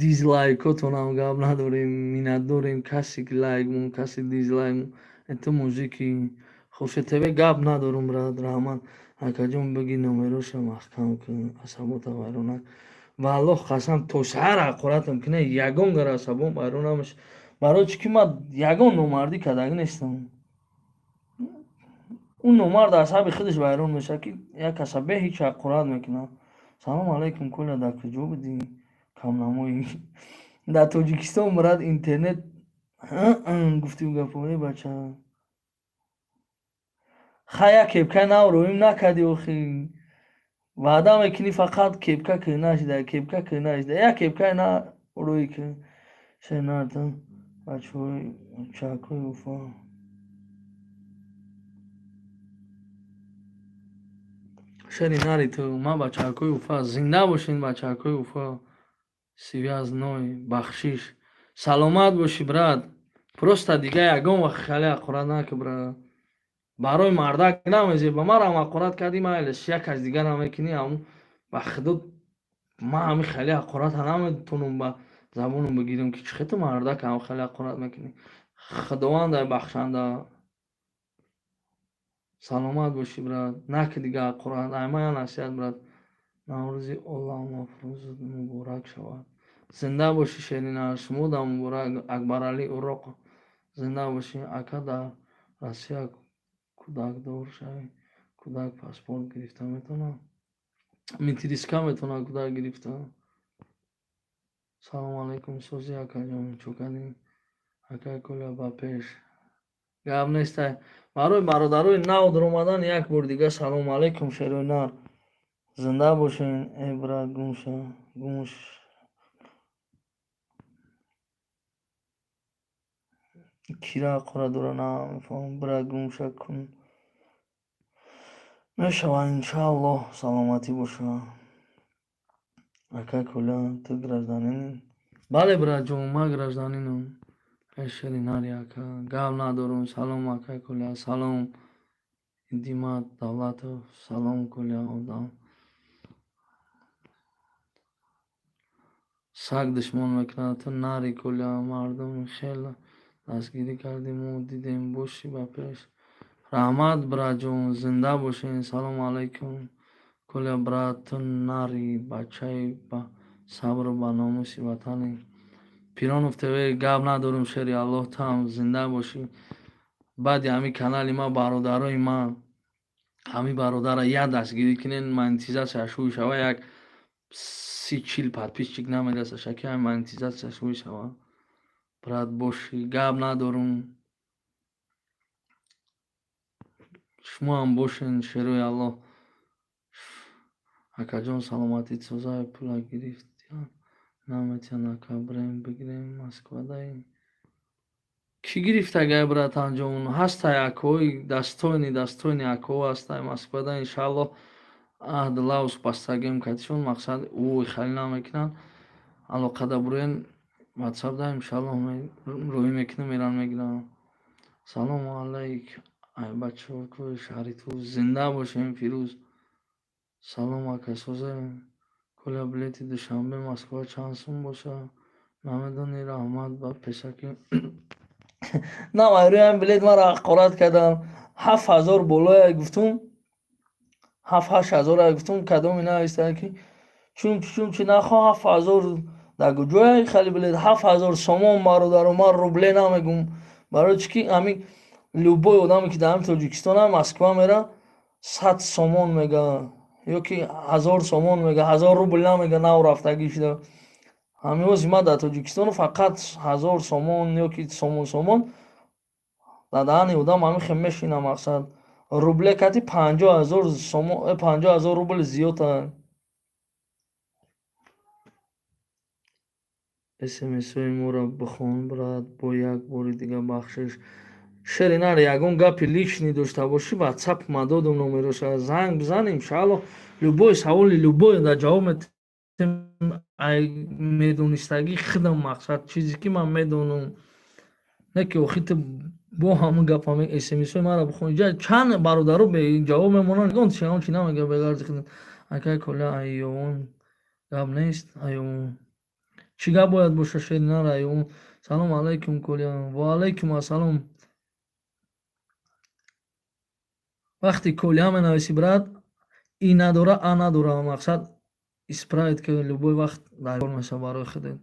дизлайкотонам гап надорем, миннатдорем. Касе ки лайк мон, касе дизлайк мон. Это мужики Хуршед ТВ, гап надорум, брат, раҳмат. Акаҷон, биги номероша маҳкам кун, асабота вайрон накун. Ва Аллоҳ қасам, то саҳар ҳақоратам кунад, ягон гар асабом вайрон намешавад. Барои чӣ ки ман ягон номардӣ кардагӣ нестам. Ӯ номард асаби худаш вайрон мешавад, ки як каса бе ҳеҷ ҳақорат мекунад. Салому алайкум, Коля, дар куҷо будӣ? Камнамоӣ. Дар Тоҷикистон, брат, интернет гуфтим гапо, э бача. Хай, як кепкаи нав роим накардӣ охи. Ваъда мекунӣ, фақат кепка кӯҳна шуда, кепка кӯҳна шуда. Як кепкаи нав рӯй кун. Шенартан бачаҳои чакҳои Уфа. Шери нари ту, ман бачаҳакҳои Уфа, зинда бошед, бачаҳакҳои Уфа. Связной, бахшиш. Саломат бошӣ, брат. Просто дига ягон вақт хеле ҳақорат накун, брат. Барои мардак намезеб, ба марам ҳақорат кардӣ, майлаш, як кас дигара мекунӣ, ҳамун ба худо ман ҳамин хеле ҳақората наметавонам ба забонам бигирам, ки чӣ хел ту мардак ҳам хеле ҳақорат мекунӣ. Худовандай бахшанда. Саломат бошӣ, брат. Накун дига ҳақорат. Ай ман як насиҳат, брат. Наврӯзи оламафрӯзат муборак шавад. Зинда бошӣ, Шерина, шумода муборак, Акбаралӣ Уроқ. Зинда бошӣ, ака, дар Россия кӯдакдор шавӣ, кӯдак паспорт гирифта метавонад? Метриска метавонад кӯдак гирифта. Салому алайкум, сози, акаҷон, чӯ кардӣ? Акай Коля, ба пеш. Гап нестай. Барои бародарои нав даромадан як бор дига салому алайкум, шерои нар. Зинда бошен, э брат, гумша, гумш. Кира ҳақорат дора, намефаҳмам. Брат, гумша кун. Мешавад, иншааллоҳ, саломатӣ боша. Акай Коля, ту гражданини? Бале, братҷон, ман гражданинам. Э, шери нари, ака, гап надорум. Салом, акай Коля, салом. Димат Давлатов, салом, Коля, одам. Саг душмон мекунад, ту нари, Коля, мардум хеле дастгирӣ кардӣ, мо дидем, бошӣ ба пеш. Раҳмат, братҷон, зинда бошен. Салому алайкум. Коля, брат, ту нари, бачаи ба сабру ба номуси ватанӣ. Пиронов ТВ, гап надорум, шери Аллоҳ, там зинда бошӣ. Баъди ҳамин канали ма, бародарои ман, ҳамин бародара як дастгирӣ кунен, монетизатсияш ҳуй шава, як 30-40 подписчик намераса, шаки ҳамин монетизатсияш ҳуй шава. Брат, бошӣ, гап надорум. Шумоам бошен, шерои Аллоҳ. Акаҷон, саломатӣ созай, пула гирифтиан наметиҳанд, ака, брем бигирем Москвадаи. Кӣ гирифтагай, братанҷон? Ҳастай акои достойный, достойный акоҳо ҳастай Москвада, иншааллоҳ, аҳд лавз бастагем катишон, мақсад ӯй хали намекунанд. Алоқада буроен ватсап да, иншааллоҳ, роҳӣ мекунем, меран мегирам. Салому алайк, ай бачаҳои шаҳри ту, зинда бошем, Фирӯз. Салом, ака, созай. Коля, билети Душанбе Москва чанд сум боша? Намедонӣ? Раҳмат ба пешакӣ. На, майрӯям билет маро ҳақорат кардам. 7000 болоя гуфтум. 7-8 ҳазора гуфтум, кадоми нависта ки чун чи нахоҳ 7000 дар куҷое хали билет 7000 сомон, бародаро, ман рубле намегум. Барои чӣ ки ҳамин любой одаме ки дар ҳамин Тоҷикистон Москва мера, 100 сомон мега ё ки 1000 сомон мега, 1000 рубл намега, нав рафтагӣ шуда. Ҳамин ози ман дар Тоҷикистону фақат 1000 сомон ё ки сомон сомон дар даҳани одам ҳамин хел мешина, мақсад рубле кати 50 000 сомон, 50 000 рубл зиёданд. СМСҳои моро бихон, брат, бо як бори дига бахшиш. Шери наре, ягон гапи личный дошта бошӣ, ватсап ма додум номероша, занг бизан, иншааллоҳ, любой саволи любой да ҷавоб метем, ай медонистагӣ худам, мақсад чизе ки ман медонам. Не ки охи ту бо ҳамон гап ҳамин СМСҳои маро бихон, иҷа чанд бародаро беҷавоб мемонанд, ягон чи ягон чи намега беғарзи худат. Акай Коля, айёвон гап нест, айёвон. Чӣ гап бояд боша, шери нара, айёвон? Салом алайкум, Коля. Ва алайкум ассалом. Вақте Коля менависӣ, брат, и надора, а надора, мақсад исправить ки любой вақт дар кор мешава барои худат.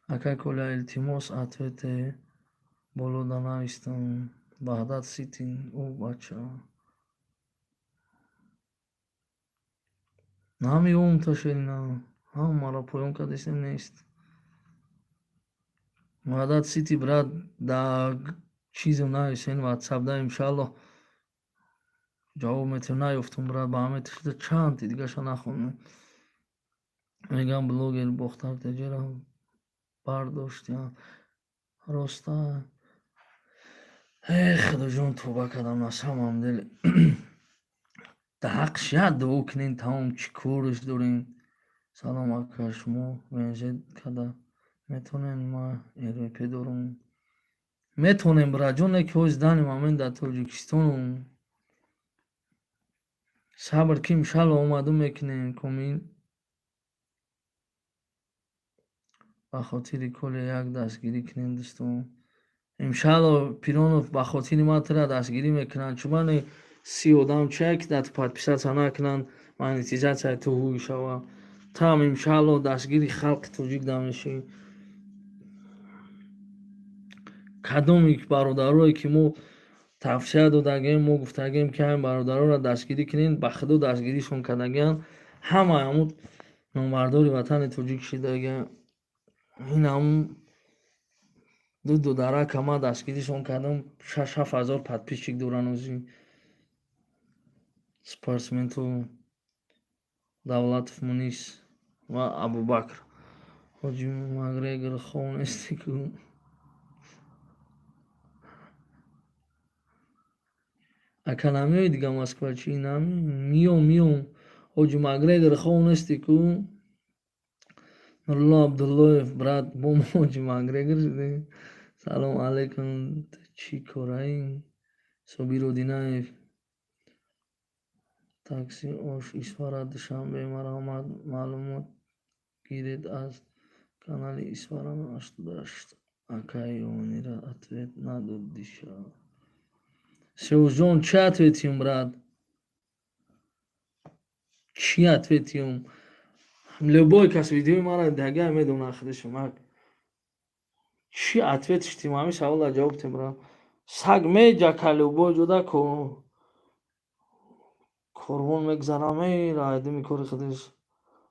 Акай Коля, илтимос, ответе боло да навистам. Ваҳдат Сити, ӯ бача. Намеёвум та, шерина. Ҳамаро поён кардесем, нест. Ваҳдат Сити, брат, да чизем нависен ватсап да, иншааллоҳ, ҷавоб метиҳам. Наёфтум, брат, ба ҳамаи тишида чанд дигаша нахондам. Мегӯям, блогер Бохтар Теҷера бардоштиям. Роста? Э, Худоҷон, тавба кардам, на самом деле. Да ҳаққш як дуо кунем, тамом, чӣ корш дорем. Салом, ака, шумо ВНЖ када метавонед, ман РВП дорум. Метавонем, братҷон, не ки ҳози данный момент дар Тоҷикистонум. Сабр ки, иншалло, омаду мекунем, комил. Ба хотири Коля як дастгирӣ кунем, дӯстон. Иншалло, Пиронов, ба хотири ман тура дастгирӣ мекунанд. Чумани 30 одам чия ки дар ту подписаться накунанд, монетизатсияи ту ҳуй шава. Там иншалло дастгири халқи тоҷик да мешӣ. Кадоми бародарое ки мо тавсия додагем, мо гуфтагем ки ҳамин бародаронро дастгирӣ кунед, ба худо дастгиришон кардагианд, ҳама ҳамун номбардори ватани тоҷик шидагианд. Ин ҳамун ду додарака ман дастгиришон кардам, 6-7 ҳазор подписчик доранд ози. Спортсменто Давлатов Мунис ва Абубакр. Ҳоҷи Макгрегор, хов нестӣ ку? Ака, намеои дига Москва чӣ? Меом, меом. Ҳоҷи Макгрегор, хов нестӣ ку? Нурулло Абдуллоев, брат, бо мо ҳоҷи Макгрегор шудем. Салом алайкум, ту чӣ кораӣ? Собир Одинаев. Такси Ош Исфара Душанбе, марҳамат, маълумот гиред аз канали Исфара 88. Акай Ёнира ответ надодиша. Сеузҷон, чӣ ответим, брат? Чӣ ответим? Любой кас видеои маро дагай медонад худашум. Чӣ ответ шитим? Ҳамин саволда ҷавоб тем, брат. Саг меҷака любой ҷода, корвон мегзара, мера айдими кори худаш.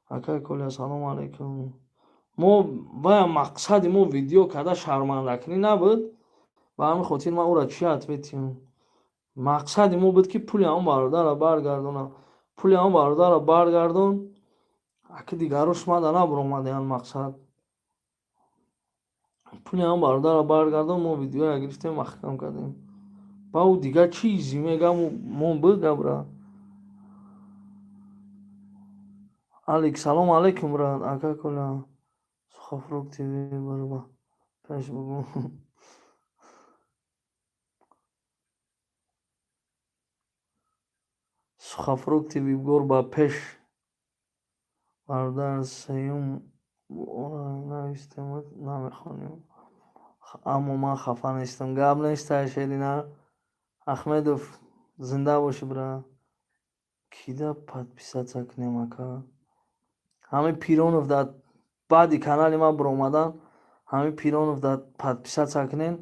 Акай Коля, салому алайкум. Мо бая мақсади мо видео карда шармандакунӣ набуд. Ба ҳамин хотир ман ӯра чӣ ответ тиҳам? Мақсади мо буд, ки пули ҳамон бародарро баргардонам. Пули ҳамон бародарро баргардон, аки дигарош мада набуромадаянд мақсад. Пули ҳамон бародарро баргардон, мо видеоя гирифтем, маҳкам кардем. Ба ӯ дигар чизи мегам, мо буга, брат. Алик, салому алайкум, брат. Ака Коля, Сухофрук ТВ бароба пеш бугу. Сухофрук ТВ гор ба пеш. Бародар, сеюм навистем, намехонем. Аммо ман хафа нестам. Гап нестай, Шерина. Ахмедов, зинда бошӣ, брат. Кида подписаться кунем, ака? Ҳамин Пиронов дар баъди канали ман биромадан, ҳамин Пиронов дар подписаться кунен,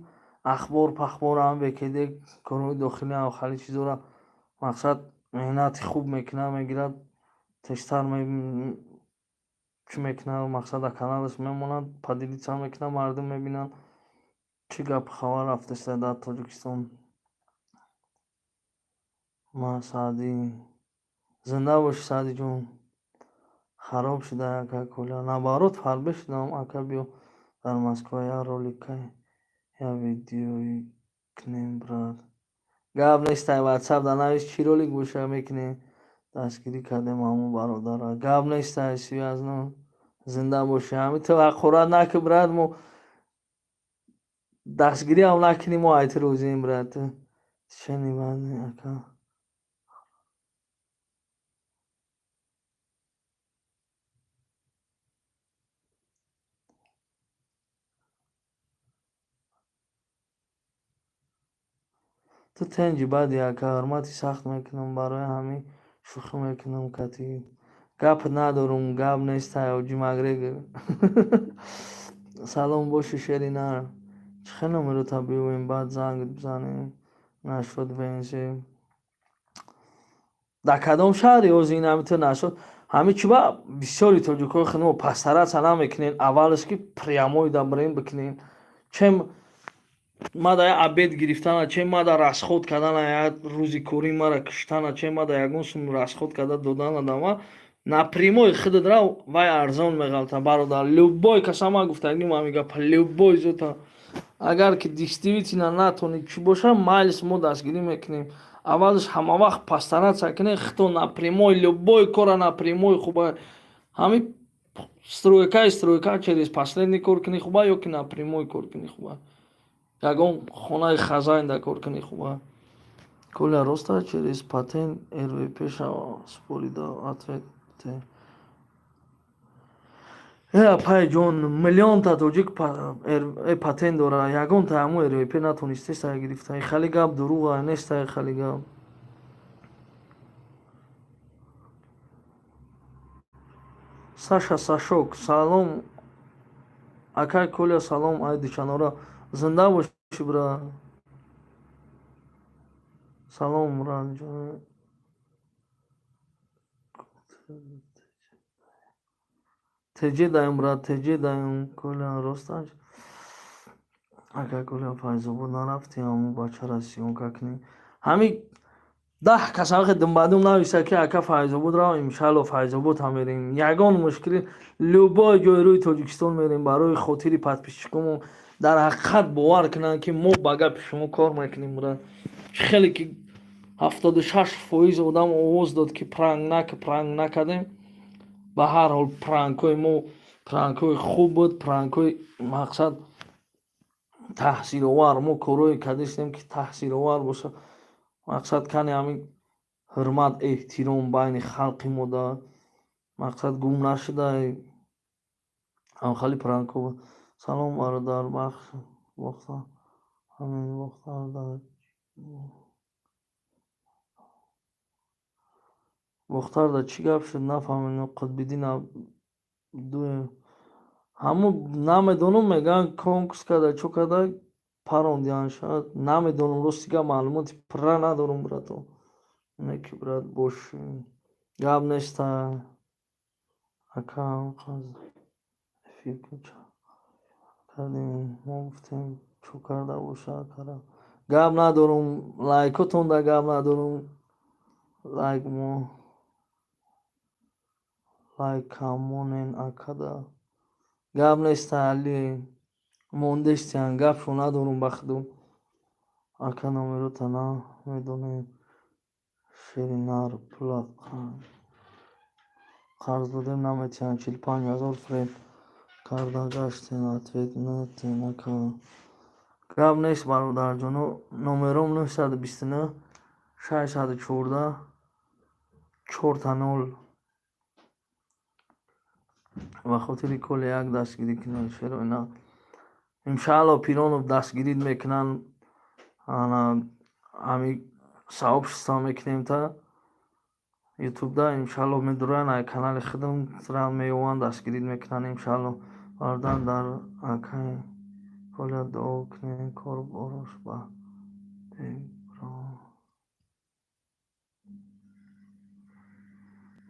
ахбор пахбор, ҳам бекеде корҳои дохилӣ, хали чизора, мақсад, меҳнати хуб мекунад, мегирад, тезтар чӣ мекунад, мақсад, дар каналаш мемонад, поделиться мекунад, мардум мебинанд, чӣ гапу хабар рафтааст дар Тоҷикистон. Ма Саъдӣ, зинда бошӣ, Саъдиҷон. Хароб шуда, ака Коля. Наоборот, фарбе шудам, ака, биё дар Москва як ролик, як видеои кунем, брат. Гап нестай, ватсап дар навис, чӣ ролик боша, мекунем. Дастгирӣ кардем ҳамон бародарра. Гап нестай, связно. Зинда бошӣ. Ҳамин ту ҳақорат накӣ, брат, мо дастгириам накунӣ, мо айти розием, брат. Чени баъди ака. Ту тенҷи баъди, ака, ҳурмати сахт мекунам, барои ҳамин шӯхӣ мекунам кати. Гап надорум, гап нестай, Ҳоҷи Макгрегор. Салом бошӣ, шери нар. Чӣ хел номерота биёвем, баъд занг бизанем? Нашуд ВНЖ. Дар кадом шаҳри ҳозир ин ҳамин ту нашуд? Ҳамин чӣ ба бисёри тоҷикҳои худ мо постараться намекунем, аввалаш ки прямой да бирем бикунем. Чем мада як обед гирифтана, чем мада расход кардана, як рӯзи корӣ мара киштана, чем мада ягон сум расход карда додана дама, напрямой худат рав, вай арзон меғалта, бародар. Любой каса ман гуфтагим ҳамин гапа, любой зота. Агар ки действительно натонӣ, чӣ боша, майлис, мо дастгирӣ мекунем. Аввалаш ҳамавақт постараться кунед худто напрямой, любой кора напрямой хуба. Ҳамин стройка, стройка через посредник кор кунӣ хуба ё ки напрямой кор кунӣ хуба? Ягон хонаи хазайнда кор кунӣ хуба? Коля, роста через патент РВП шава спорида, ответ те. Э, апай ҷон, миллионта тоҷик патент дора, ягонта ҳамун РВП натонистеста гирифта. Хали гап дурӯға нестай, хали гап. Саша Сашок, салом, акай Коля, салом, ай Дучанора, зинда бошӣ, брат. Салом, Мурадҷон. Теҷе даем, брат, теҷе даем. Коля, росташ? Ака Коля, Файзобод нарафтӣ, ҳамун бачара съёмка кунӣ? Ҳамин 10 кас ҳақи думбадум нависа, ки ака, Файзобод рав, иншалло, Файзобод ҳам мерем. Ягон мушкилӣ, любой ҷои рӯи Тоҷикистон мерем, барои хотири подписчикомон дар ҳақиқат бовар кунанд, ки мо ба гапи шумо кор мекунем, брат. Чӣ хеле ки 76% одам овоз дод, ки пранк нак, пранк накардем. Ба ҳар ҳол, пранкҳои мо пранкҳои хуб буд, пранкҳои, мақсад, таҳсиловар. Мо корҳое кардастем, ки таҳсиловар боша, мақсад, кани ҳамин ҳурмат, эҳтиром байни халқи мо да, мақсад, гум нашуда ҳамхали пранкҳо буд. Салом, бародар, бахш бохта, ҳамин бохтар дар Бохтарда чӣ гап шуд, нафаҳмидем. Қутбиддин Абдуев. Ҳамун намедонам, мегӯянд, конкурс карда, чо карда, парондиан шояд. Намедонам, рости гап, маълумоти пурра надорам, брато. Не ки, брат, боши, гап неста, ака. Эфир кардем, мо гуфтем, чо карда боша, акара. Гап надорум, лайкотонда гап надорум. Лайк мо лайк камонен, акада. Гап неста, али мондестиян, гапшо надорум ба худо. Ака, номерота намедонем. Шери нар, пула қарз додем, наметиҳанд, 45 000 фиреб карда гаштем, ответ натен, ака. Гап нест, бародарҷоно, номером 929 614 0000. Ба хотири коли як дастгирӣ кунед, шероина. Иншаалло, Пиронов дастгирӣ мекунанд. Ана ҳами сообщество мекунем та ютубда, иншаалло, медуранд, ай канали худам меёванд, дастгирӣ мекунанд, иншаалло. Бародар, дар акаи Коля дуо кунед, кор борош ба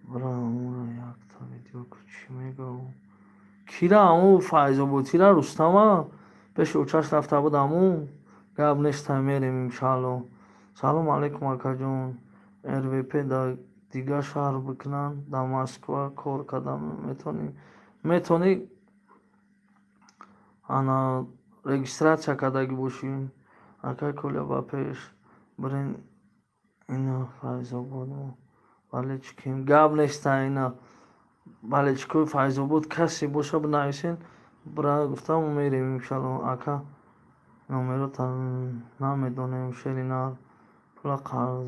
бра, амура якта видео. Чӣ мегӯ? Кира, аму Файзоботира, Рустама пеши очаш рафта буд, аму. Гап неста, мерем, иншаалло. Салом алейкум, акаҷон. РВП дар дигар шаҳр бикунанд, дар Москва кор карда метавонӣ? Метавонӣ, ана регистрация кардагӣ бошӣ. Акай Коля, ба пеш бирен, ина Файзобод болельщикем. Гап неста, ина болельщикои Файзобод касе боша, бинависен, бира гуфтам, мерем, иншалло. Ака, номерота намедонем. Шери нар, пула қарз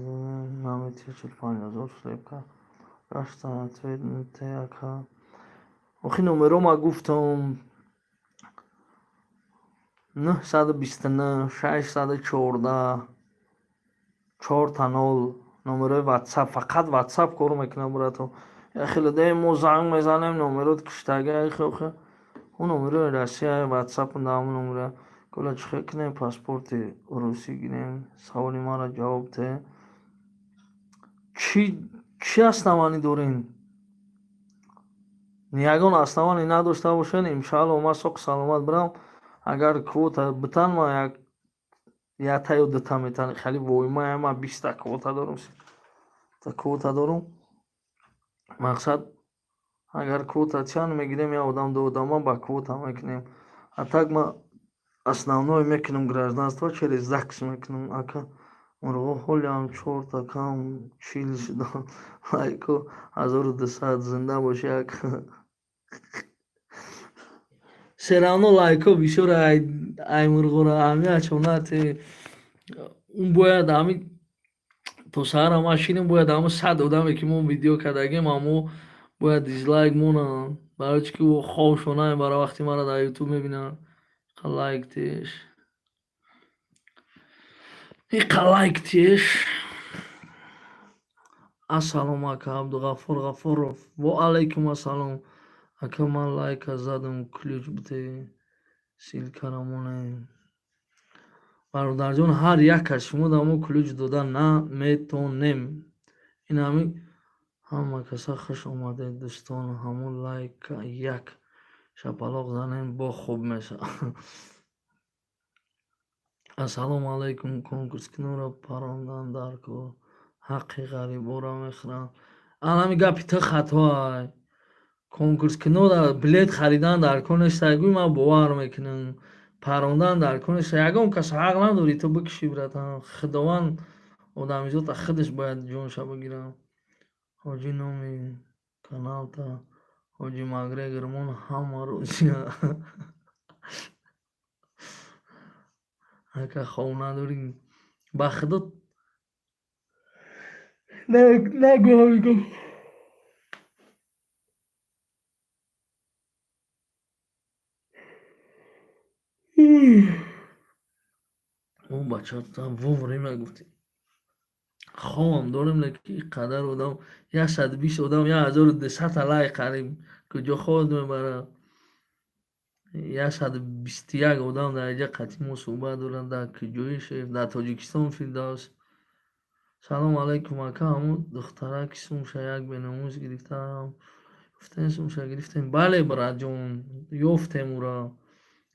наметиҳад, 45 000 фиреб кард гаштан, ответ те, ака. Охи, номерома гуфтам: 929 614 0000. Номерои ватсап, фақат ватсап кор мекунад, брато. Хеле даем мо занг мезанем, номерот киштага. Охи, ӯ номерои Россия, ватсап даам номера. Коля, чӣ хел кунем, паспорти русӣ гирем? Саволи маро ҷавоб де. Чӣ основание дорем? Ягон основание надошта бошед, иншаалло, ман соқ саломат бирам. Агар квота битан, ман як якта ё дута метан. Хеле воима, ман 20-та квота дорам, та квота дорам. Мақсад, агар квота чанд мегирем, як одам, ду одама ба квота мекунем. А так ман основное мекунам, гражданство через ЗАГС мекунам. Ака, мурғо ҳолиам чорта кам, 40 шуда, лайко 1200. Зинда боши, ака. Всё равно лайко бисёр ай мурғора аҳамиятшон нате. Он бояд ҳами то саҳара ман шинем, бояд ҳамо 100 одаме, ки мо видео кардагем, ҳамо бояд дизлайк монанд, барои чи ки хобшон намебара, вақти маро дар ютуб мебинанд. Лайк теш, иқа лайк теш. Ассалому, ака Абдуғаффор Ғаффоров. Во алайкум ассалом, ака. Ман лайка задам, ключ бите, ссылкара монем. Бародарҷон, ҳар як аз шумо да мо ключ дода наметонем. Ин ҳами ҳама каса хуш омадед, дӯстон. Ҳамун лайка як шапалоқ занем, бо хуб мешавад. Ассалому алайкум. Конкурскунонро парондан дар кор, ҳаққи ғариборо мехӯранд. Ан ҳами гапи ту хатоай. Конкурскунора билет харидан дар кор нестай, гӯй, ман бовар мекунам. Парондан дар кор неста, ягон кас ҳақ надорӣ ту бикушӣ, братан. Худованд одамизота худаш бояд ҷонша бигирад. Ҳоҷӣ, номи каналта Ҳоҷи Макгрегор мон, ҳама розия. Ака, хоб надорӣ? Ба худо, нагӯ ҳамин гап. О, бача, вовремя гуфтӣ. Хобам дорем, лекин ин қадар одам, 120 одам, 1200-та лайк қариб, куҷо хобат мебарад? 121 одам дар инҷа қатъи мо суҳбат доранд. Дар куҷои шеф? Дар Тоҷикистон, Фирдавс. Салом алайкум, ака, ҳамун духтараки сумша як беномус гирифтаам. Гуфтем, сумша гирифтем. Бале, братҷон, ёфтем ӯро.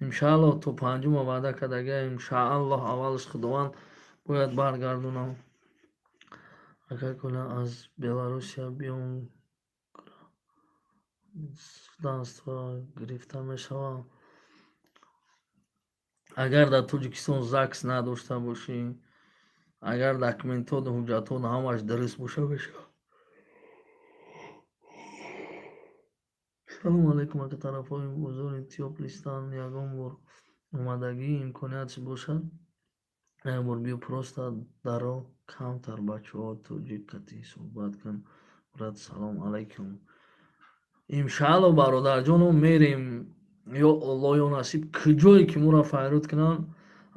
Иншааллоҳ, то панҷума ваъда кардагиам, иншааллоҳ, аввалаш Худованд бояд баргардонам. Ака Коля, аз Беларусия биём, гражданство гирифта мешавад? Агар дар Тоҷикистон ЗАГС надошта бошӣ, агар документҳо, ҳуҷҷатҳо ҳамааш дуруст боша, мешавад. Салому алайкум, ака, тарафҳои бозори Тёплый Стан ягон бор омадагӣ? Имкониятш бошад, як бор биё, просто даро камтар бачаҳо тоҷик қатъӣ суҳбат кун, брат. Салом алайкум. Иншаалло, бародарҷоно, мерем, ё Аллоҳ, ё насиб, куҷое ки моро файруд кунанд,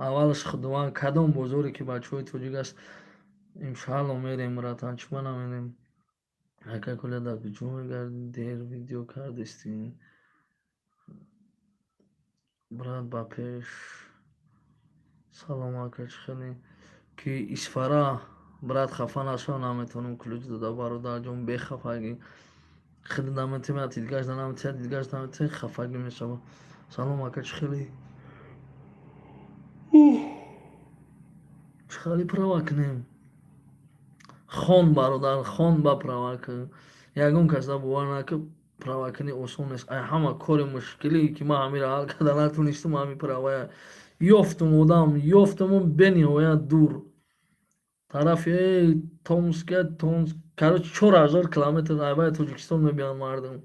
аввалаш Худованд, кадом бозоре ки бачаҳои тоҷик аст, иншаалло мерем, братан, чима намерем. Ака Коля, дар куҷо мегардӣ? Дер видео кардистӣ, брат, ба пеш. Салом, ака, чӣ хеле ки Исфара, брат, хафа нашав, наметавонам ключ дода, бародарҷон, бехафагӣ. Хеле наметавонад, дидгаш наметавонад, дидгаш наметавонад, хафагӣ мешавад. Салом, ака, чӣ хеле? Чӣ хеле права кунем? Хон, бародар, хон, ба права кун. Ягон каса бовар накун, права кунӣ осон нест. Ай ҳама кори мушкиле ки ман ҳамира ҳал карда натонистам, ҳами правая. Ёфтум, одам ёфтуму, бениҳоят дур, тарафи Томска, Томск, короче, 4000 километр айбаи Тоҷикистон мебиёнд мардум.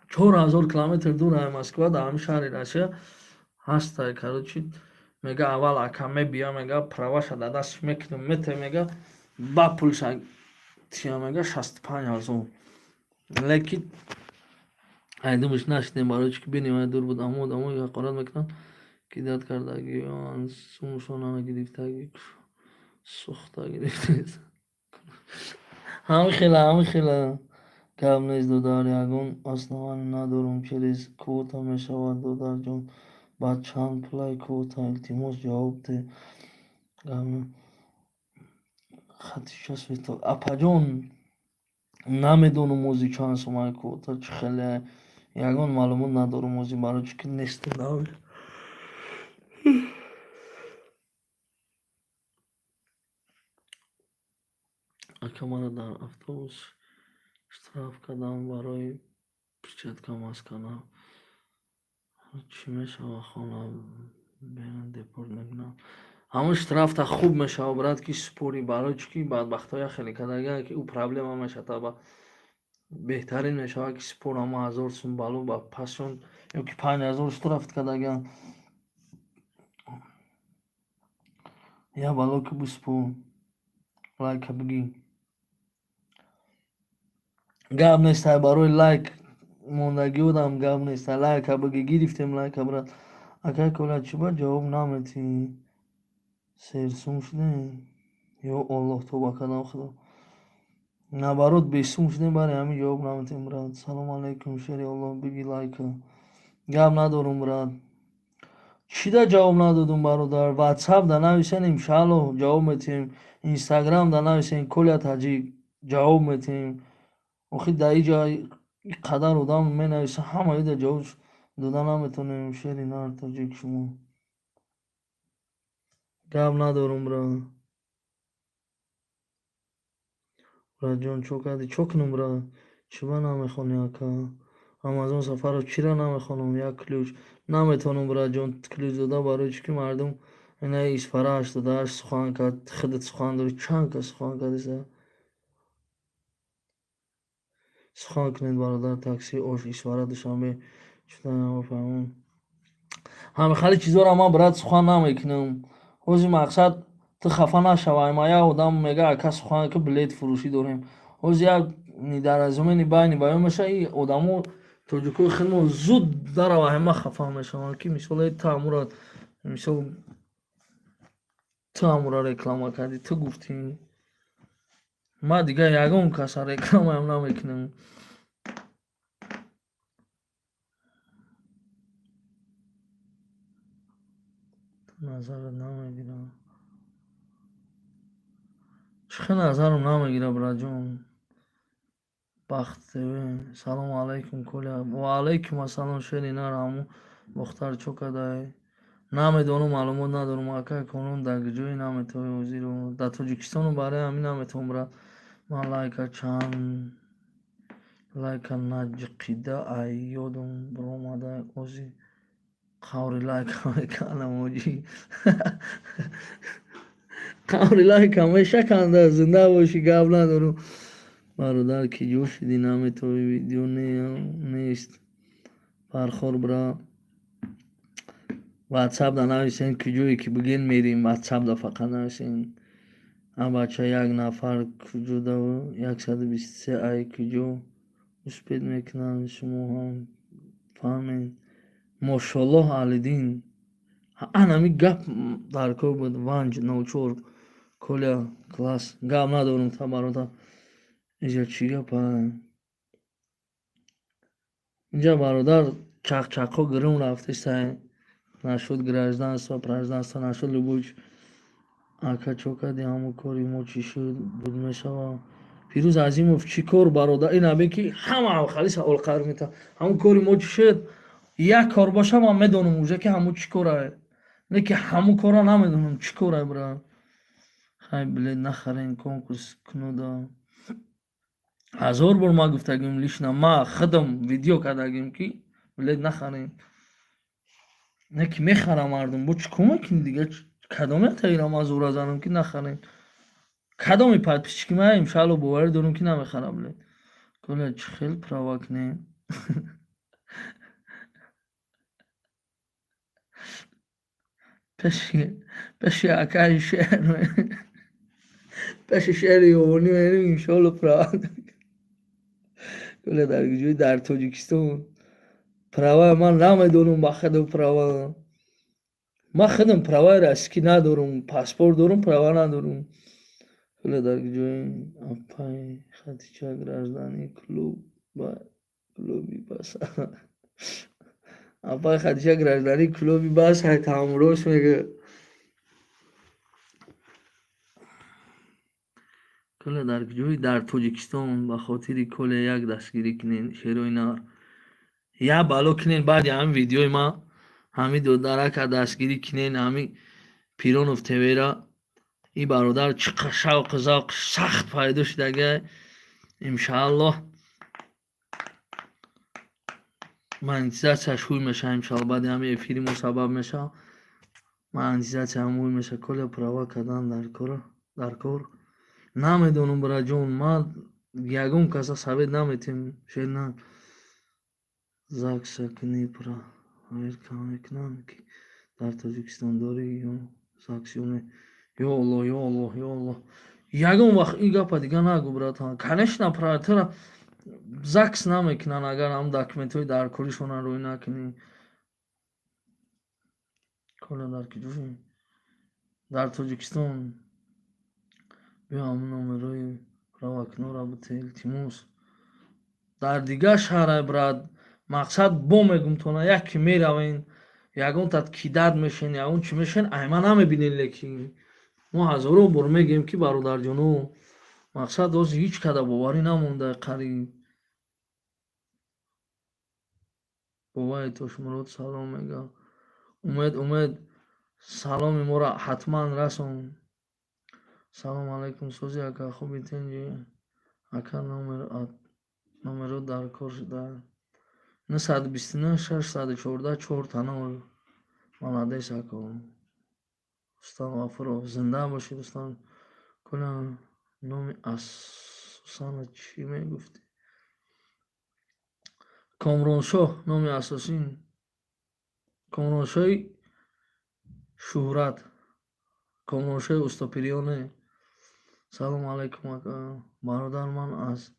4000 километр дур ай Москва, дар ҳамин шаҳри Россия ҳастай. Короче, мега, аввал ака мебия, мега, праваша дар дастш мекунам, мете, мега, ба пулша тия, мега, 65 000. Лекин айдумаш нашидем, барои чӣ ки бениҳоят дур буд. Аммо одамое ҳақорат мекунанд, кидать кардагиён, сумшона гирифтагӣ, сӯхта гирифтед. Ҳамин хела, ҳамин хела. Гап нест, додар, ягон основание надорум. Через квота мешавад, додарҷон? Ба чанд пулай квота? Илтимос, ҷавоб де. Хатиша Светло, апаҷон, намедонам ози чанд сумай квота, чӣ хеле, ягон маълумот надорам ози, барои чӣ ки нестем. Ака, маро дар автобус штраф карданд барои перчатка, маска. Чӣ мешавад? Хона берун депорт мекунанд? Ҳамон штрафта хуб мешавад, брат, ки спори, барои чӣ ки бадбахтҳо як хеле кардагианд, ки ӯ проблема мешавад. Беҳтарин мешавад, ки спор, ҳама 1000 сум балу ба пасшон ё ки 5000 штраф кардагианд. Я бало ки биспор, лайка бигӣ. Гап нестай, барои лайк мондагиодам гап нестай, лайка бигӣ, гирифтем лайка, брат. Акай Коля, чӣ ба ҷавоб наметиҳӣ? Серсум шудем? Ё Аллоҳ, тавба кардам, Худо. Наоборот, бесум шудем, барои ҳамин ҷавоб наметиҳем, брат. Салому алайкум, шери Аллоҳ, биги лайка. Гап надорум, брат. Чӣ да ҷавоб надодум, бародар? Ватсап да нависен, иншааллоҳ, ҷавоб метиҳем. Инстаграм да нависен, Коля Таҷик, ҷавоб метиҳем. Охи дар иҷа қадар одам менависа, ҳама ида ҷавоб дода наметавонем. Шери нар тоҷик шумо. Гап надорум, брат. Братҷон, чо кардӣ? Чо кунам, брат? Чӣ ба намехонӣ, ака? Амазон Сафаров, чира намехонам? Як ключ наметавонам, братҷон, ключ дода, барои чӣ ки мардум инаи Исфара 88 сухан кард, худат сухан дорӣ, чанд кас сухан кардиса? Сухан кунед, бародар. Такси Ош, Исфара, Душанбе чутафаҳмон. Ҳами хали чизоро ман, брат, сухан намекунам. Ҳози мақсад, ту хафа нашавай, ма як одам мега, ака, сухан ки билет фурӯшӣ дорем. Ҳози як недоразумение байни баён мешава, и одамо тоҷикои хелмо зуд дарава, ҳама хафа мешаванд, ки мисол ту ҳамура, мисол, ту ҳамура реклама кардӣ, ту гуфтӣ. Ман дигар ягон каса рекламаам намекунам. Назарат намегирам. Чӣ хел назарам намегира, браҷон? Бахт ТВ. Салому алайкум, Коля. Ва алайкум ассалом, шери нар. Ҳамун бохтар чо кадай? Намедонам, маълумот надорам. Ака, конун дар ҷое наметавонӣ ҳозиру дар Тоҷикистону барои ҳамин наметавонам, брат. Ман лайка чанд лайка наҷиқида, ай ёдам биромада, ози қаври лайка мекардам, оҷӣ. Қаври лайка мешаканда, зинда бошӣ, гап надорам. Бародар, ки ҷо шудӣ, наметавонӣ, видео нест. Фархор, бра. Ватсап да нависен, куҷое ки бигӯен, мерем. Ватсап да фақат нависен. А бача, як нафар куҷода 123 ай куҷо успеть мекунанд, шумо ҳам фаҳмед. Мошоллоҳ, Алиддин. Анами гап дар кор буд. Ванҷ 04. Коля, класс. Гап надорам та, бародар. Инҷа чӣ гапа? Инҷа, бародар, чақчақҳо гирм рафтестай. Нашуд гражданство, гражданство нашуд, любой. Ака, чо кардӣ, ҳамун кори мо чӣ шуд, буд мешава? Фирӯз Азимов, чӣ кор, бародар? Ина бин, ки ҳама хали савол қарор метавад. Ҳамун кори мо чӣ шуд? Як кор боша, ман медонам уже, ки ҳамун чӣ корае. Не ки ҳамун корро намедонам чӣ корае, брат. Хай, билет нахарен, конкурс кунуда. Ҳазор бор ман гуфтагим, лично ма худам видео кардагим, ки билет нахарем. Не ки мехарам мардум, бо чӣ кор мекунӣ дига? Кадоме таира ман зӯра занам, ки нахарем? Кадоми подписчики ман, иншаалло, боварӣ дорам, ки намехарам билет. Коля, чӣ хел права кунем? Пеши акаи шер, пеши шери ёвонӣ мерем, иншоалло, права. Коля, дар куҷои? Дар Тоҷикистон. Права ман намедонам, ба худо, права. Ман худам праваи российский надорам, паспорт дорам, права надорам. Коля, дар куҷои? Апаи Хадича, граждани клуб клуби бас. Апаи Хадича, граждани клуби бас ҳамрош мега. Коля, дар куҷои? Дар Тоҷикистон. Ба хотири Коля як дастгирӣ кунен, шерои нар. Як бало кунен, баъди ҳамин видеои ман ҳамин додарака дастгирӣ кунен, ҳамин Пиронов ТВра. Ин бародар чӣ қадр шавқу завқ сахт пайдо шудагай. Иншааллоҳ, монетизатсияш ҳуй мешава, иншаалло, баъди ҳамин эфири мо сабаб мешава. Монетизатсияам ҳуй мешава. Коля, права кардан дар кор? Намедонам, браҷон, ман ягон каса совет наметем, шер на. ЗАГСа кунӣ, проверка мекунанд, ки дар Тоҷикистон дорӣ ё ЗАГС ё не. Ё Аллоҳ, ё Аллоҳ, ё Аллоҳ. Ягон вақт ин гапа дига нагӯ, братан. Конечно, тура ЗАГС намекунанд, агар ҳамн документҳои даркоришонро рӯй накунӣ. Коля, дар куҷои? Дар Тоҷикистон. Биё, ҳамун номерои правакунора бите, илтимос. Дар дигар шаҳрай, брат, мақсад бо мегумтона, яке меравен, ягон тат кидать мешен, ягон чӣ мешен, айма намебинен, лекин мо ҳазорон бор мегӯем, ки бародарҷоно, мақсад ҳозир ҳеҷ када боварӣ намонда қариб. Бобаи Тошмурод салом мега. Умед, Умед, саломи моро ҳатман расон. Салому алайкум, сози, ака, хуби, тинҷи? Ака, номеро дар кор шуда. 929 614 4 нол. Молодец, ако. Рустам Ғафуров, зинда бошӣ, Рустам. Коля, номи асосана чӣ мегуфтӣ? Комроншоҳ номи асосӣ. Комроншоҳи шӯҳрат. Комроншоҳи устопирёне. Салому алайкум, ака. Бародар, ман аз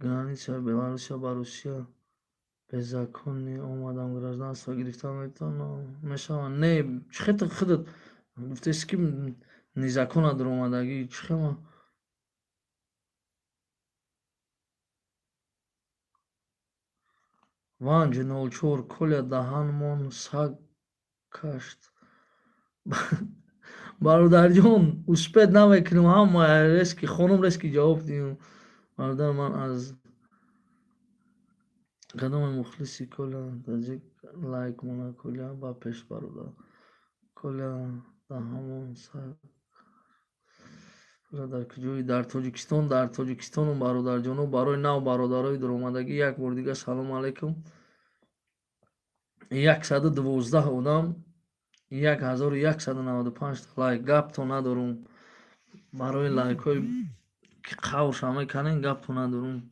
границаи Беларусия ба Русия безаконно омадам, гражданство гирифта метавонам? Мешавад? Не, чӣ хел худат гуфтеси, ки незаконно даромадагӣ, чӣ хел ман Ванҷ 04. Коля, даҳанмон саг кашт. Бародарҷон, успеть намекунем, ҳама резкий хонум, резкий ҷавоб диҳем. Бародар, ман аз кадоме мухлиси Коля Таҷик, лайк мона. Коля, ба пеш, бародар. Коля да ҳамон сар дар куҷои? Дар Тоҷикистон, дар Тоҷикистону, бародарҷоно. Барои нав бародарои дуромадагӣ як бор дига салом алайкум. 112 одам, 1195 лайк. Гапто надорум, барои лайкҳои ки қавша мекунем, гапто надорум.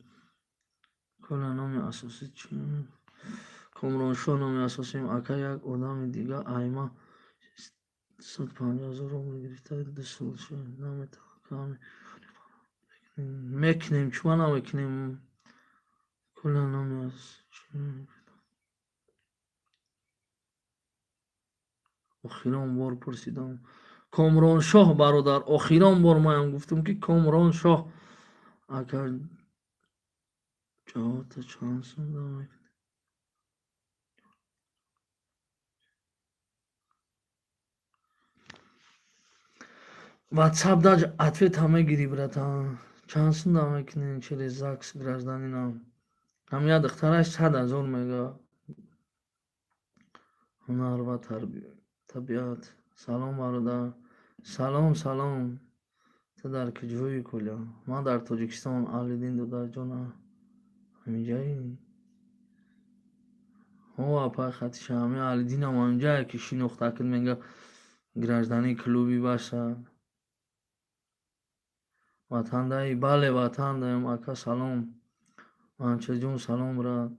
Коля, номи асосӣ чи? Комроншоҳ номи асосиам, ака. Як одами дига айма 150 000 рубл гирифта, 2 сол шуд, наметавонам. Мекунем, чума намекунем? Коля, номи асосӣ чи? Охирон бор пурсидам. Комроншоҳ, бародар, охирон бор маям гуфтам, ки Комроншоҳ. Ака, ҷавобта чанд сум мекунӣ? Ватсап да ответа мегирӣ, братан. Чанд сум да мекунӣ через ЗАГС гражданина? Ҳам як духтараш 100 000 мега. Ҳунар ва табиат. Салом, бародар. Салом, салом. Ту дар куҷоӣ, Коля? Ман дар Тоҷикистон. Аҳлиддин додарҷона, ҳаминҷаӣ? Ҳо, апай Хатиша, ҳами Аҳлиддинам ҳаминҷае, ки шинохта кид, мега гражданин клуби баша. Ватандаи? Бале, ватандаем, ака. Салом, Манчеҷон, салом, брат.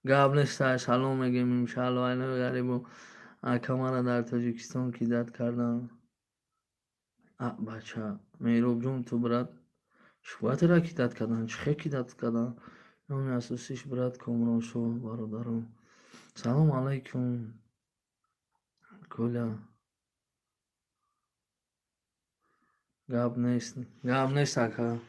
Гап нестай, салом мегем, иншаалло. Айнави ғарибо, ака, мара дар Тоҷикистон кидать карданд. А, бача Меҳробҷон, ту, брат, чӣ кидать карданд? Чӣ хел кидать карданд? Номи асосиш, брат, Комроншоҳ, бародаро. Салом алайкум, Коля. Гап нест, гап нест, ака.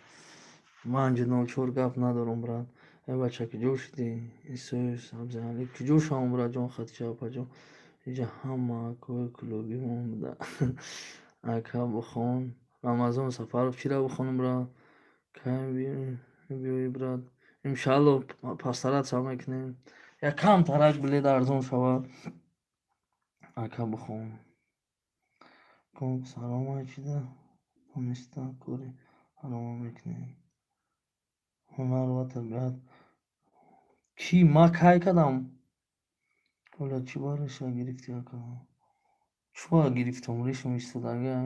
504, гап надорам, брат. Э, бача, куҷо шудӣ? Исои Сабзиалӣ, куҷо шавам, братҷон? Хатиша апаҷон, иҷа ҳама акои клубимон буда. Ака, бихон. Рамазон Сафаров, чира бихонам, брат? Кай биёӣ, брат? Иншаалло, постараться мекунем, якам тарак билет арзон шавад. Ака, бихон. Салом, чида дониста кори ҳарома мекунем? Ҳунар ва табиат кӣ? Ма кай кардам? Коля, чӣ ба реша гирифтӣ, ака? Чӣ гирифтам? Решам истодага.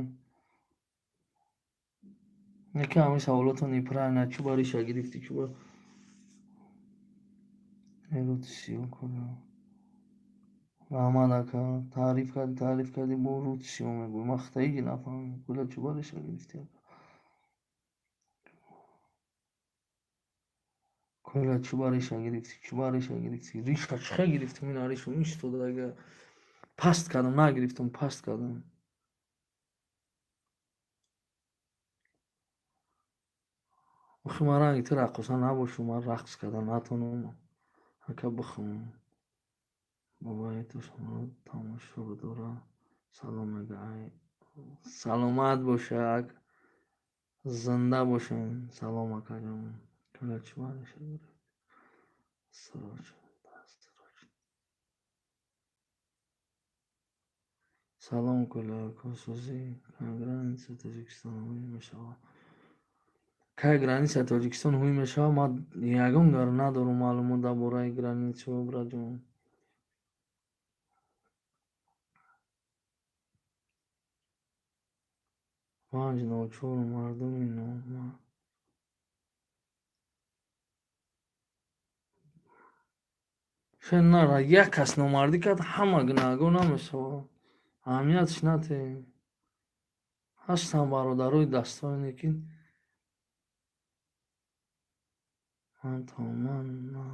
Яке ҳамин саволото неправильно. Чӣ ба реша гирифтӣ, чӣ ба рутсиё? Коля, раҳмат, ака, таъриф кардӣ, таъриф кардӣ, бо рутсиё мегӯӣ. Ман хитаиги нафаҳмидам. Коля, чӣ ба реша гирифтӣ, ака? Коля, чӣ ба реша гирифтӣ? Чӣ ба реша гирифтӣ? Риша чӣ хел гирифтам? Ина решам истодага. Паст кардам, нагирифтам, паст кардам. Охи, ман ранги ту раққоса набошум, ман рақс карда натонам. Ака, бихон. Бобои ту шуморо тамошо дорад, салом мега. Ай, саломат боша, зинда бошен. Салом, акаҷон. Коля, чӣ ба реша гирифтӣ? Срочно, срочно. Салом, Коля, акосозӣ. Кай граница Тоҷикистон ҳуй мешавад? Кай граница Тоҷикистон ҳуй мешавад? Ман ягон гар надорам маълумот дар бораи границаҳо, братҷон. 504, мардуми номард. Шояд нара, як кас номардӣ кард, ҳама гунаҳгор намешавад. Аҳамиятш надиҳем. Ҳастанд бародарои дастоне, ки ман тамоман на.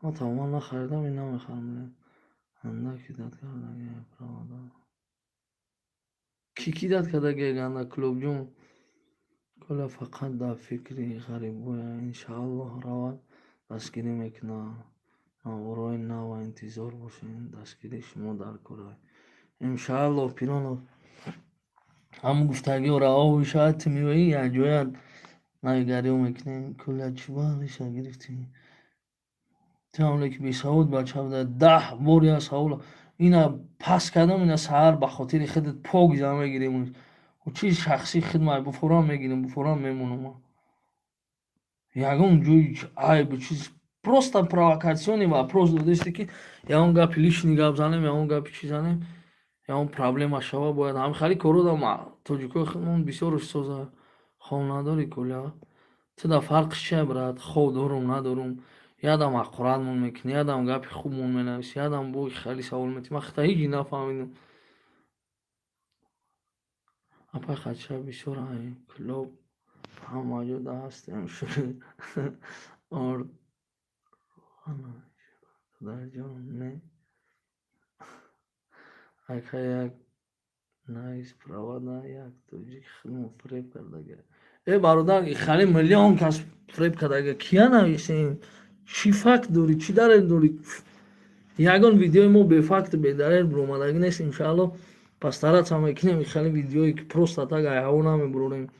Ман тамоман нахаридам и намехарам. Анда кидать кардагӣ, правда. Кӣ кидать карда ганда, Клубҷон? Коля фақат дар фикри ғарибоя. Иншааллоҳ, равад, дастгирӣ мекунад. Наворои нава интизор бошед, дастгирии шумо дар кора. Иншааллоҳ, Пиронов, ҳамун гуфтагиҳо раво бошад, ту меоӣ, якҷоя навигариҳо мекунем. Коля, чӣ ба риша гирифтӣ? Ту ҳамле ки бесавод бача буда, 10 бор як савол ина пас кардам, ина саҳар ба хотири худат покиза мегирем. Чизи шахсии худмай, буфорам мегирем, буфорам мемонам. Ягон ҷои айб чиз, просто провокационный вопрос додисте, ки ягон гапи лишний гап занем, ягон гапи чӣ занем, ягон проблема шава. Бояд ҳами хали коро да тоҷикои худмон бисёрш соза. Хоб надорӣ, Коля? Ту да фарқиш чия, брат? Хоб дорум, надорум, ядам ҳақоратмон мекунӣ, ядам гапи хубмон менависӣ, ядам бо хали савол метӣ. Ман хита ҳеҷ нафаҳмидам. Апай Хадича, бисёр ай клуб ҳама ҷо да ҳастем. Додарҷон, не ака, як навис права да як тоҷик худмо фиреб кардага. Э, бародар, хали миллион кас фиреб кардага. Кия нависем? Чӣ факт дорӣ, чӣ далел дорӣ? Ягон видеои мо бефакту бедалел буромадагӣ нест. Иншаалло, постараться мекунем, хали видеое ки просто так ай ҳаво намебурорем.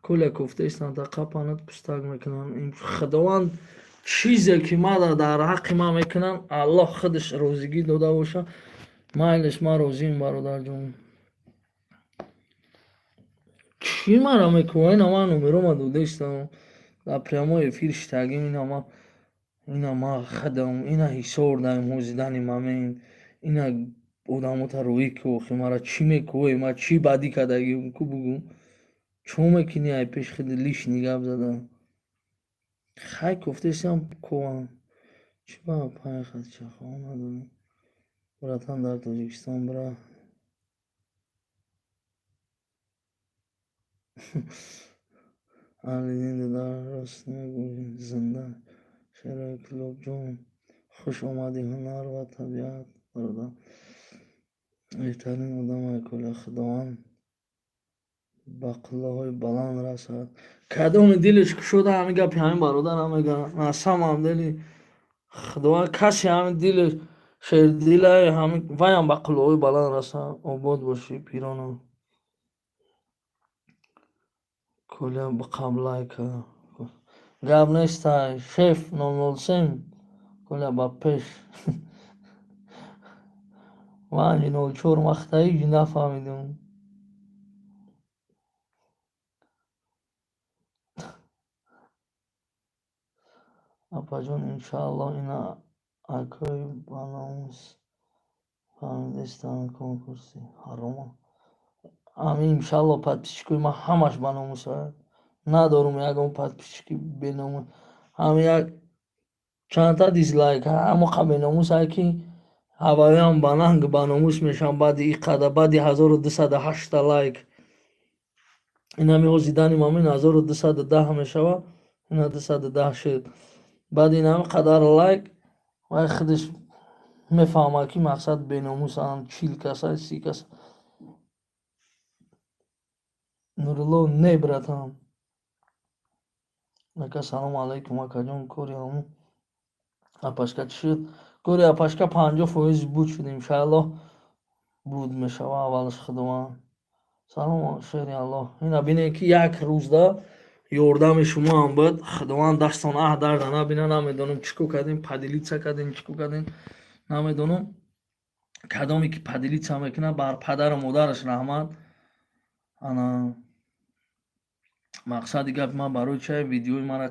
Коля, кофтаистанд, қапанат пустак мекунанд. Худованд, чизе ки мада дар ҳаққи ман мекунанд, Аллоҳ худаш розигӣ дода боша. Майлеш, ман розием, бародарҷон. Чӣ мара мекунад? Ина ман номерома додаистам, дар прямой эфир шитагим. Ина ман худам ина ҳисор даем ҳозидани мамин. Ина одамота рӯӣ ки охи мара чӣ мекӯе? Ман чӣ бадӣ кардагим, ку бугӯ? Чо мекунӣ ай пеши худи лишний гап зада? Хай, кофтаистам, ковам. Чӣ ба, апай Хадича, хоб надорӣ? Братан, дар Тоҷикистон бира. Аҳлиддин додар, рост мегӯӣ, зинда шерои Клубҷон. Хуш омадӣ, ҳунар ва табиат, бародар. Беҳтарин одамай, Коля. Худованд ба қуллаҳои баланд расад. Кадоми дилаш кушода, ҳамин гапи ҳамин бародарам мегӯяд. На самом деле, Худованд касе ҳамин дилаш шердилай, ҳамин ваям ба қуллаҳои баланд расад. Обод бошӣ, пиронам. Коля, қаблайка гап нестай, шеф 007. Коля, ба пеш. Ванҷи 04, ман хита ҳеҷ нафаҳмидам. Апаҷон, иншааллоҳ, ина акои баномус фаҳмидестанд, конкурси ҳарома. Ами иншаалло, подписчикои ман ҳамаш баномуса. Надорум ягон подписчики беномус. Ҳами як чандта дизлайк ҳамоқа беномусае, ки ҳавоям бананг баномус мешавам. Баъди и қадар, баъди 1208-та лайк, инами ҳозидани мамин 1210 мешавад, ина 210 шуд. Баъди ин ҳами қадар лайк, вай худаш мефаҳмад, ки мақсад беномусанд. 40 каса, 30 каса. Нурулло, не, братан. Ака, салому алайкум, акаҷон. Кори ҳамун апашка чӣ шуд? Кори апашка 50% буд шуд, иншааллоҳ, буд мешава аввалаш, Худованд. Салом, шери Аллоҳ. Ина бинед, ки як рӯзда ёрдами шумоам буд. Худованд дастон аҳ дарда набина. Намедонам, чӣ кор кардем, поделиться кардем, чӣ кор кардем, намедонам. Кадоме ки поделиться мекунад, бар падару модараш раҳмат. Ана мақсади гапи ман барои чай видеои мара,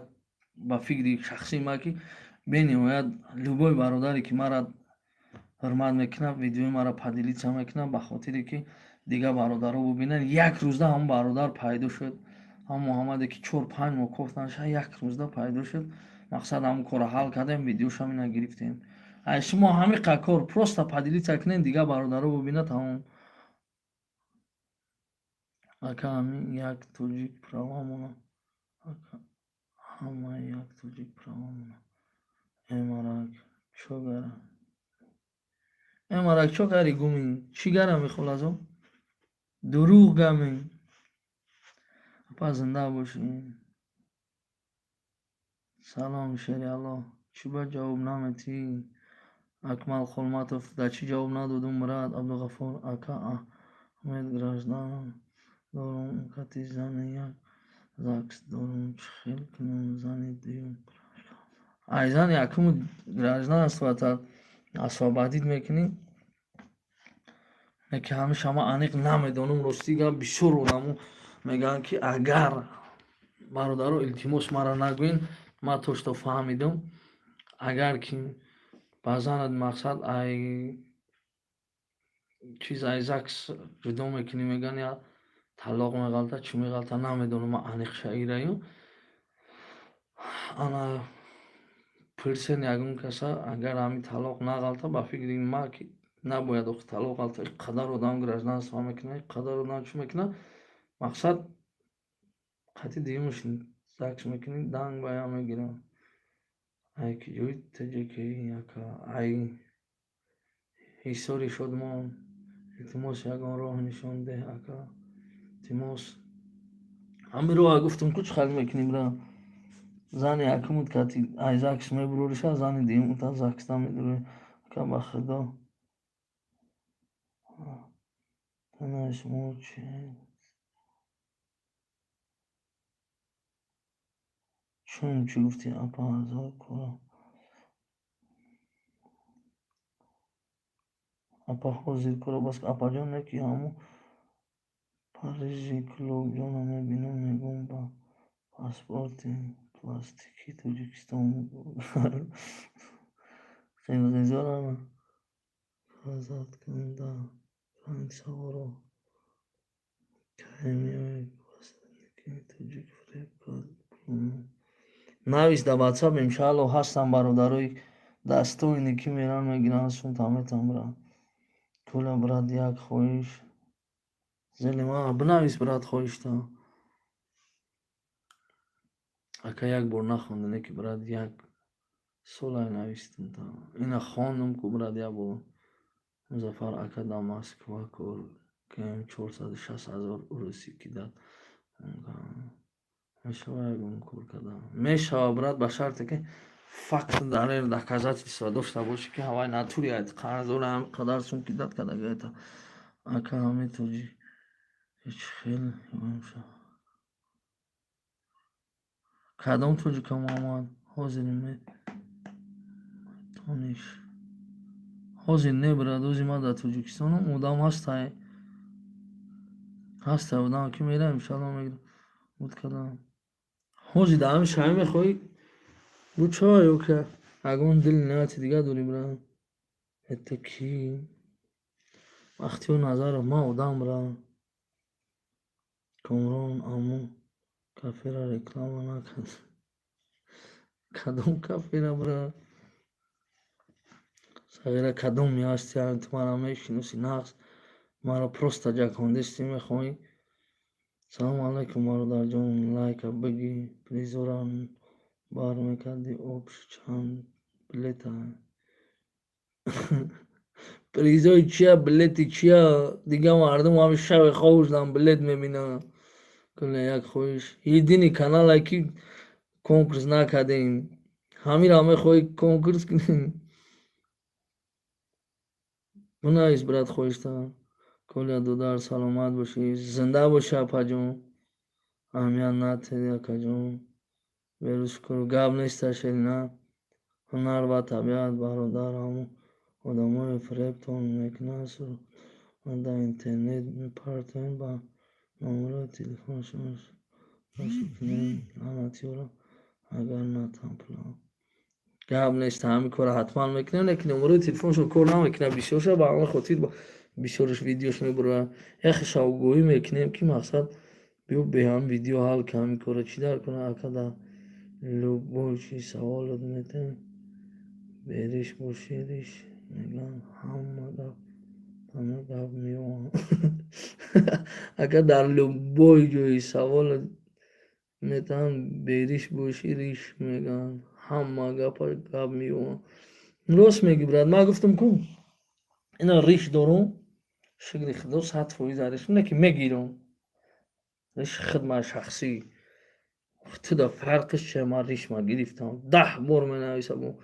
ба фикри шахсии ман, ки бениҳоят любой бародаре ки мара ҳурмат мекунад, видеои мара поделиться мекунад, ба хотире ки дигар бародаро бубинанд. Як рӯзда ҳамон бародар пайдо шуд, ҳамон Муҳаммаде ки 4-5 моҳ кофтанша, як рӯзда пайдо шуд. Мақсад, ҳамон корро ҳал кардем, видеошам ина гирифтем. Ай шумо ҳамиқа кор, просто поделиться кунед, дигар бародаро бубинад, тамом. Ака, ҳамин як тоҷик правамона, ака, ҳама як тоҷик правамона. Эмарак чогара. Э марак чо кари гуми? Чӣ гара мехолазо? Дурӯғ гами. Апа, зинда бошӣ. Салом, шери Аллоҳ. Чӣ ба ҷавоб наметӣ? Акмал Холматов, дар чӣ ҷавоб надодум, брат? Абдуғаффор ака, Аҳмед, граждан дорум, кати зани як ЗАГС дорум, чӣ хел кунам, зани дуюм? Ай зани якуму гражданствота освободить мекунӣ. Яке ҳамеша ман аниқ намедонам, ростӣ гап, бисёр одамо мегӯянд, ки агар, бародаро, илтимос, мара нагӯен, ман то что фаҳмидам, агар ки ба занат, мақсад, ай чиз, ай ЗАГС ҷудо мекунӣ, мегӯянд, я талоқ меғалта, чӣ меғалта, намедонам ман аниқ шаираю. Ана пурсен ягон каса, агар ҳамин талоқ нағалта, ба фикри ман ки набояд охи талоқ ғалта, ин қадар одам гражданство мекунад, ин қадар одам чӣ мекунад, мақсад, қати дуюмаш ЗАГС мекунӣ, данг ба ям мегирам. Ай ки ҷои таҷикӣ ака, ай Ҳисори Шодмон. Илтимос, ягон роҳ нишон деҳ, ака, илтимос. Ҳамин роҳа гуфтум ку, чӣ хел мекунӣ, бра? Зани якумут кати ай ЗАГС мебурориша, зани дуюмута ЗАГСта медурӣ. Ака, ба худо, танаи шумо чи чун чӣ гуфтӣ, апа? Ҳазор кора, апа, ҳозир кора бас, апаҷон, не ки ҳамун Парижи Кӯлобҷона мебинам, мегӯм, ба паспорти пластикии Тоҷикистон қирғизорам казат кун да панҷ саворо. Кай меоӣ? Посредники тоҷик фиреб кард пуломо. Навис дар Ватсап, иншаалло, ҳастам бародарои дастоине, ки меран, мегиранд, сумта метам, брат. Коля, брат, як хоҳиш. Зели ма бинавис, брат, хоҳишта. Ака, як бор нахонда, не ки, брат, як солай навистум та. Ина хондум ку, брат, як бор. Музаффар ака, дар Москва кор км 460 000 урусӣ кидат мешава? Ягон кор карда мешава, брат, ба шарте ки факт, далел, доказательство дошта бошӣ, ки ҳавай натури қарздора, ҳам қадар сум кидат кардагита. Ака, ҳамин тоҷик ҳеҷ хел кадом тоҷика, Муҳаммад? Ҳозир метониш? Ҳозир не, брат, ҳозир ман дар Тоҷикистонам. Одам ҳастай, ҳастай одам, ки мерам, иншалло, мегирам. Буд кардам. Ҳозир дар ҳамин шаҳр мехоҳӣ, бучава ё ки ягон дили ниятти дигар дорӣ, брат? Это ки? Бахтиёр Назаров, ман одам, брат. Комрон, аммо кафера реклама накард. Кадом кафера, брат? Сағира, кадоми ҳасти? Ту мара мешиноси нағз, маро просто ҷакондисти, мехоҳӣ. Салому алайкум, бародарҷон, лайка бигӣ, призора бар мекарди. Общ чанд билета? Призои чия, билети чия? Дига мардум ҳами шаби хоб шудан, билет мебинанд. Куле, як хоҳиш, единый канале ки конкурс накардем, ҳамира мехоҳӣ конкурс кунем? Бинавис, брат, хоҳишта. Коля додар, саломат бошӣ, зинда бошӣ, апаҷон. Аҳамият натед, акаҷон. Берӯз шукр, гап неста, шерина. Ҳунар ва табиат, бародар, ҳамон одамои фиребтон мекунанд, сурат дар интернет мепартоем, ба номерои телефонашон кунем, лаънатиёро, агар натан пула. Гап нест, ҳамин корро ҳатман мекунем, лекин номерои телефоншон кор намекунад бисёрша, ба ҳамин хотир бисёрш видеош мебурад. Яхе шавгоҳӣ мекунем, ки мақсад, биё беҳам видео ҳал ка, ҳамин корро чӣ дар кунад. Ака, дар любой чиз саволот метаҳем, бериш боши, риш мегӯянд, ҳама гап, ҳама гап меоянд. Ака, дар любой ҷои саволот метаҳам, бериш боши, риш мегӯянд, ҳама гапа гап меоянд. Рост мегӯӣ, брат, ман гуфтам ку. Ина риш дорум, шукри худо, 100% риш не ки мегирам. Риши худ ман шахсӣ. Туда фарқиш че, ман ришма гирифтам. 10 бор менависам.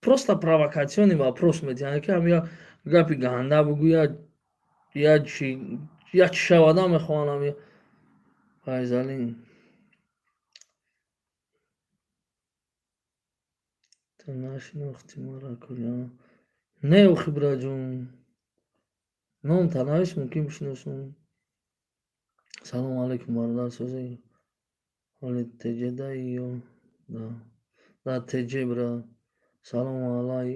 Просто провокационный вопрос метиҳанд, ки ҳам я гапи ганда бугӯ, я чи я чӣ шавада мехоҳанд ҳам Файзалин. Ту нашинохтӣ мара, Коля? Не, охи, бираҷон. Номта навис, мумкин бишиносум. Салому алайкум, бародар, созӣ? Ҳоли теҷедаи ё да? Да, теҷе, бра. Салому алай.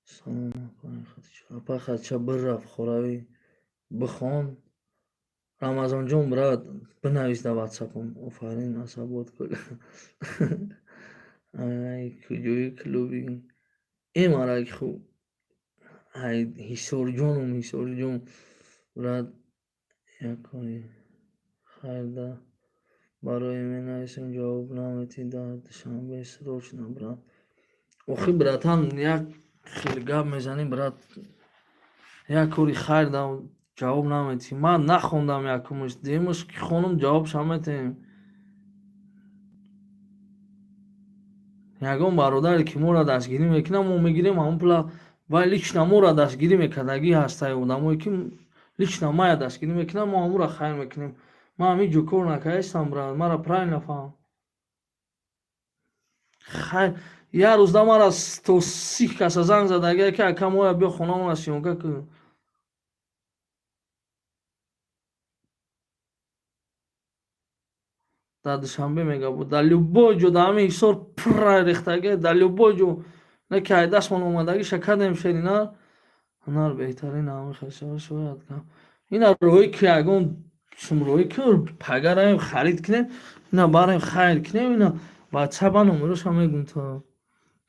Салом, апаи Хадича. Апаи Хадича бирафт хоравӣ. Бихон. Рамазонҷон, брат, бинавис дар ватсапам. Офарин, асабот, Коля. Ай, куҷои клуби? Э, мараки хуб. Ай, Ҳисорҷоном, Ҳисорҷон. Брат, як кори хайр да барои менависем, ҷавоб наметиҳӣ. Дар Душанбе срочно, брат. Охи, братан, як хел гап мезанӣ, брат. Як кори хайр да ҷавоб наметиҳӣ. Ман нахондам якумаш, дуюмаш ки хонум, ҷавобша метиҳем. Ягон бародаре ки моро дастгирӣ мекунад, мо мегирем ҳамон пула, вай лично моро дастгирӣ мекардагӣ ҳастае, одамое ки лично мая дастгирӣ мекунад, мо ҳамонро хайр мекунем. Ман ҳамин ҷо кор накардаистам, брат, мара правильно фаҳм. Хайр, як рӯз да мара то 30 каса занг задагия, ки ака, моя биё хонамона съёмка кун. Дар Душанбе мега буд, дар любой ҷо, дар ҳамин Ҳисор пурра рехтагия, дар любой ҷо не ки ай дастмон омадагиша кардем. Шерина ҳунар беҳтарин ҳамин хел шояд. Ина роҳӣ ки ягон сумроҳӣ ки пага равем харид кунем, ина барем хайр кунем, ина ватсапа номероша мегум то.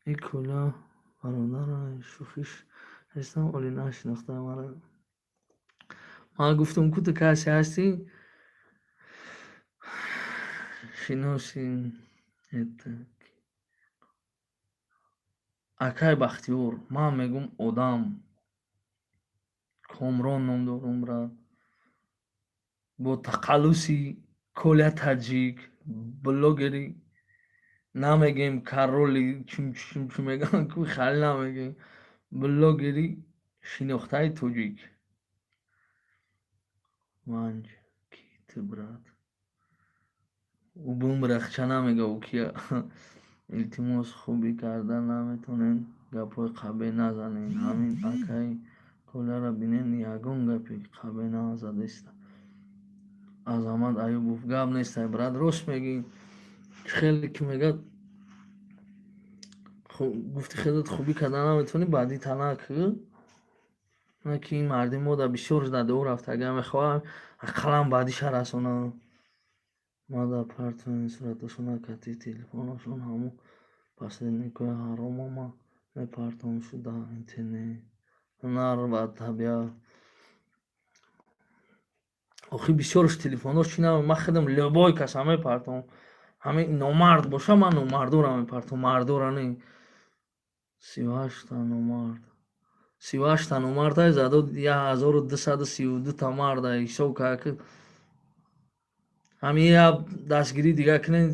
И Коля бародара, шӯхиш нестам, оли нашинохта мара. Ман гуфтам, ку ту касе ҳастӣ, шиноси. Это акай Бахтиёр, ман мегум, одам Комрон ном дорум, брат, бо тақаллуси Коля Таҷик, блогери намегем, кароли чӣ мегӯянд ку, хали намегем, блогери шинохтаи тоҷик. Ванҷ ки ту, брат? Ӯ бумрахча намега, ӯ кия? Илтимос, хубӣ карда наметонем, гапҳои қабеҳ назанем. Ҳамин акаи Коляро бинен, ягон гапи қабеҳ назадеста. Азамат Аюбов, гап нестай, брат, рост мегӣ. Хеле ки мегӯяд, гуфти худат, хубӣ карда наметавонӣ, баъди тана ку на ки ин марди мо да бисёр даду рафта, агар мехоҳам, ақаллан баъдиша расонам. Ма дар партои сураташона кати телефонашон, ҳамун посредникҳои ҳаромама мепартом шуда интернет. Ҳунар ва табиат. Охи, бисёрш телефонҳош чӣ набуд, ман худам любой каса мепартом. Ҳамин номард боша, ман номардора мепартом, мардора не. 38-та номард. 38-та номардай задод, 1232-та марда ҳисоб кард ки ҳамин як дастгирӣ дига кунен,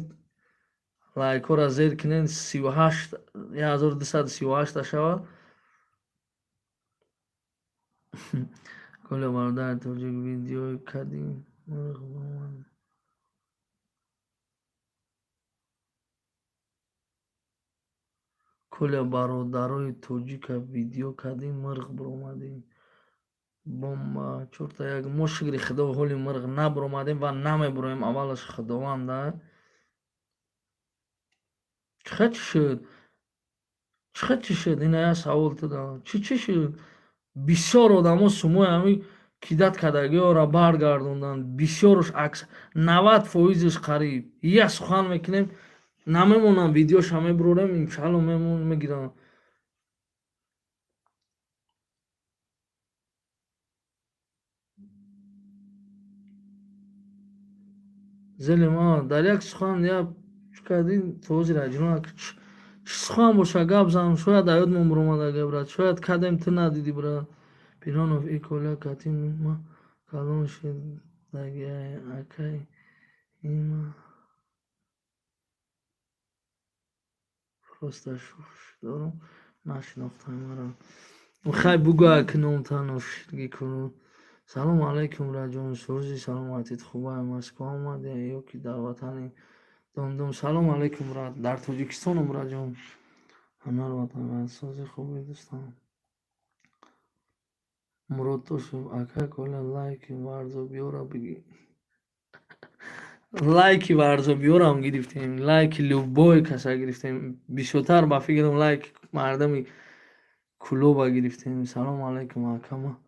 лайкҳоро зер кунен, 38, 1238-та шавад. Коля, бародари тоҷик, видео кардӣ, мурғ баромад. Коля, бародарои тоҷика, видео кардӣ, мурғ баромадӣ. Бомба чорта як. Мо, шукри худо, ҳоли мурғ набаромадем ва намебуроем, аввалаш худованда. Чӣ чӣ шуд? Чӣ чӣ шуд? Ина як савол туда. Чӣ чӣ шуд? Бисёр одамо сумои ҳамин кидать кардагиҳоро баргардонданд. Бисёруш, акс 90 фоизиш қариб. Як сухан мекунем, намемонам, видеоша мебурорем, иншалло мегирам. Зелем, дар як сухан як чӣ кардӣ, то ҳозир аҷино. Чӣ сухан боша, гап зан, шояд аз ёдмон биромада, брат, шояд кадем ту надидӣ, брат. Пиронов и Коля кати ма калон шидагиай, акай има просто шӯх дорам, нашинохтам маро. Хай, бугӯ, аки номтан ширгӣ кунум. Салому алайкум, раҷон, сӯзи саломатит хубай? Москва омадӣ ё ки дар ватани домдом? Салому алайкум, брат, дар Тоҷикистонам, раҷон. Ҳунар ватан сози хуби, дӯстам. Мурод Тошев, ака Коля, лайки варзо биёра бигӣ. Лайки варзо биёрам гирифтем, лайки любой каса гирифтем, бисёртар ба фикрам лайки мардами Кулоба гирифтем. Салому алайкум, акама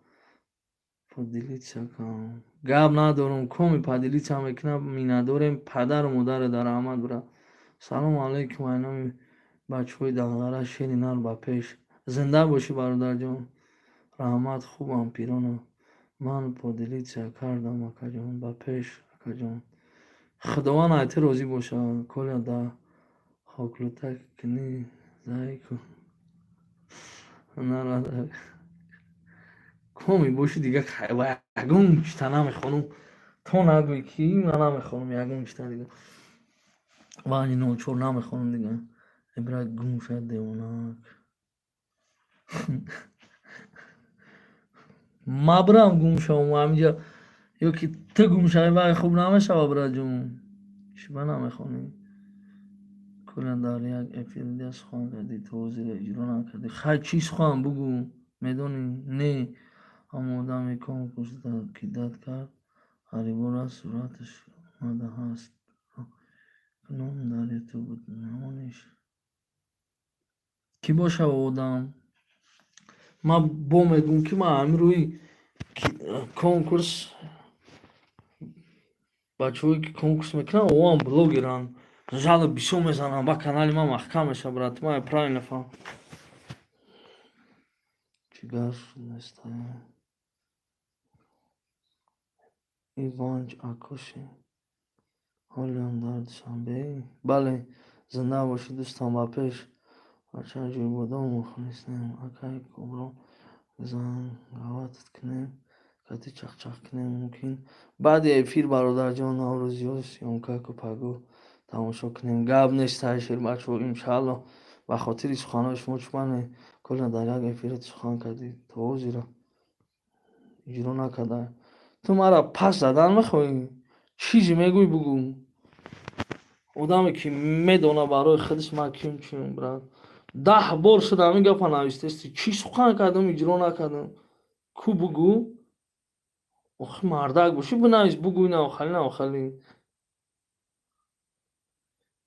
поделиться кам. Гап надорам, коми поделиться мекунам, миннатдорем, падару модаре дар раҳмат, брат. Салому алайкум, айноми бачаҳои Данғара, шери нар ба пеш. Зинда бошӣ, бародарҷон. Раҳмат, хубам, Пиронов. Ман поделиться кардам, акаҷон, ба пеш, акаҷон. Худованд ай ту розӣ бошад. Коля, да хоклӯтак кунӣ зайку. Коми боши, дига ягон чита намехонам. То нагӯӣ ки ман намехонам ягон чита дига. Вани ночор намехонам дига. Ибра гум шад, девонак. Ма бирам гум шавам ҳаминҷа ё ки ту гум шавӣ, вай хуб намешава, браҷон. Чӣ ба намехонӣ? Коля, дар як эфир дия сухан кардӣ, то ҳозир иҷро накардӣ. Хай, чӣ сухан бугӯ, медонӣ? Не, ҳамон одаме конкурс кидать кард, ғарибора сураташ омада ҳаст. Ном дар ютуб ҳамониш. Кӣ боша одам? Ман бо мегӯм, ки ман ҳамин рӯи конкурс, бачаҳое ки конкурс мекунанд, оам блогеранд. Жалоб бисёр мезананд, ба канали ман маҳкам мешавад, брат, ман правильно фаҳм. Ҷигар нестая. Иванҷ Акоши. Ҳолиам дар Душанбеӣ? Бале, зинда бошӣ, дӯстам, ба пеш. Бачаи ҷӯйбодон, мухлисем. Акай Коброн, занговатат кунем, кати чақчақ кунем мумкин. Баъди эфир, бародарҷон, наврӯзиё съёмка ку пагоҳ тамошо кунем. Гап нест, шербачо, иншаалло, ба хотири суханҳои шумо чӯбане. Коля, дар як эфират сухан кардӣ, то ҳозира иҷро накарда. Ту маро пас задан мехоҳӣ? Чизе мегӯӣ, бугӯ. Одаме ки медона барои худаш ман ким чиюм, брат. 10 бор шуд ҳамин гапа навистести. Чӣ сухан кардам, иҷро накардам? Ку бугӯ. Охи, мардак бошӣ, бинавис, бугӯ навхали навхали.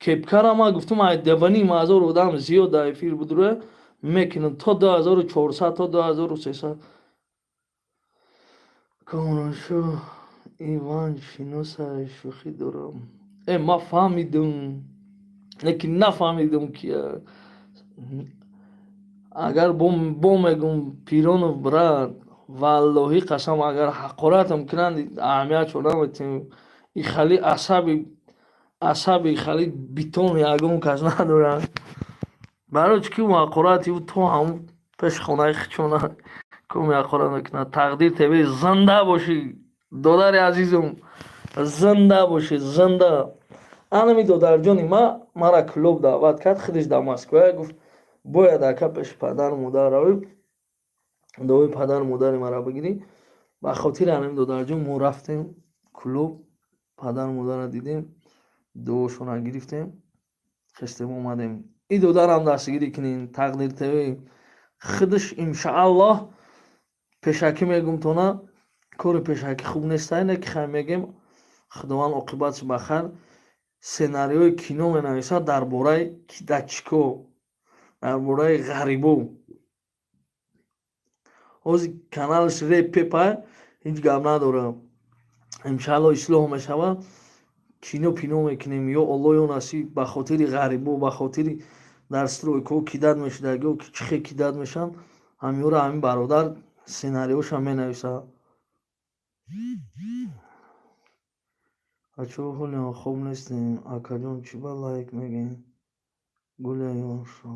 Кепкара ман гуфтам, ай 2500 одам зиёд дар эфир будура мекунам то 2400, то 2300. Комроншо, Иван шиносай, шӯхӣ дорам. Э, ман фаҳмидум, лекин нафаҳмидум ки агар бо мегум. Пиронов, брат, валлоҳӣ қасам, агар ҳақоратам кунанд, аҳамиятшо наметем. И хали асаби хали битон ягон кас надорад. Барои чӣ ки ҳақорати ӯ то ҳамун пеши хонаи хичона коми ҳақорат мекунад. Тақдир ТВ, зинда бошӣ, додари азизум, зинда бошӣ, зинда. Анами додарҷони ма мара клуб даъват кард, худаш дар Москва, гуфт, бояд, ака, пеши падару модар равӣ, дуои падару модари мара бигирӣ. Ба хотири анами додарҷон мо рафтем клуб, падару модарро дидем, дуошонро гирифтем, хестем, омадем. И додарам дастгирӣ кунем, Тақдир ТВ. Худаш, иншааллоҳ, пешакӣ мегум тона, кори пешакӣ хуб нестай, не ки хай мегем, Худованд оқибатш ба хайр. Сценариҳои кино менависад дар бораи кидачико, дар бораи ғарибо. Ҳозир каналаш реп-пепа, ҳеҷ гап надорам. Иншааллоҳ, ислоҳ мешавад, кино пино мекунем, ё Аллоҳ, ё насиб, ба хотири ғарибо, ба хотири дар стройкаҳо кидать мешудагиҳо, ки чӣ хел кидать мешаванд, ҳамиёро ҳамин бародар сценариҳошам менависад. Бачаҳо, ҳолиам хоб нестем. Акаҷон, чӣ ба лайк мегӯед? Гуля ёшо.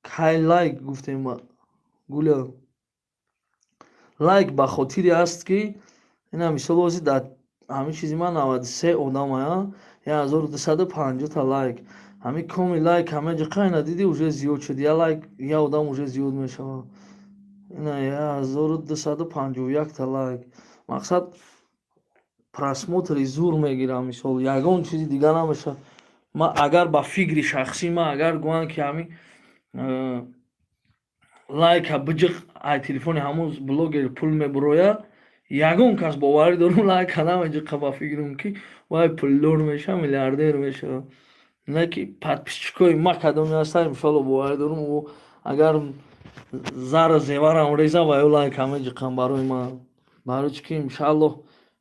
Кай лайк гуфтем, Гуля? Лайк ба хотире аст, ки ина мисол ози дар ҳамин чизи ман 93 одамая, 1250-та лайк. Ҳамин коми лайк ҳама ҷиқа ина диди, уже зиёд шуд. Я лайк я одам уже зиёд мешавад. Ина 1251-та лайк. Мақсад, просмотри зур мегирам, мисол ягон чизи дига намешавад. Ма агар ба фикри шахсӣ ма агар гӯянд, ки ҳамин лайка биҷиқ, ай телефони ҳамун блогер пул мебурояд, ягон кас, боварӣ дорум, лайка намеҷиқа. Ба фикрам, ки вай пулдор мешавад, миллиардер мешавад. Не ки подписчикои ма кадоме ҳастанд, иншоалло, боварӣ дорум, ӯ агар зару зеварам реза, ва ё лайка меҷиқам барои ман. Барои чӣ ки иншааллоҳ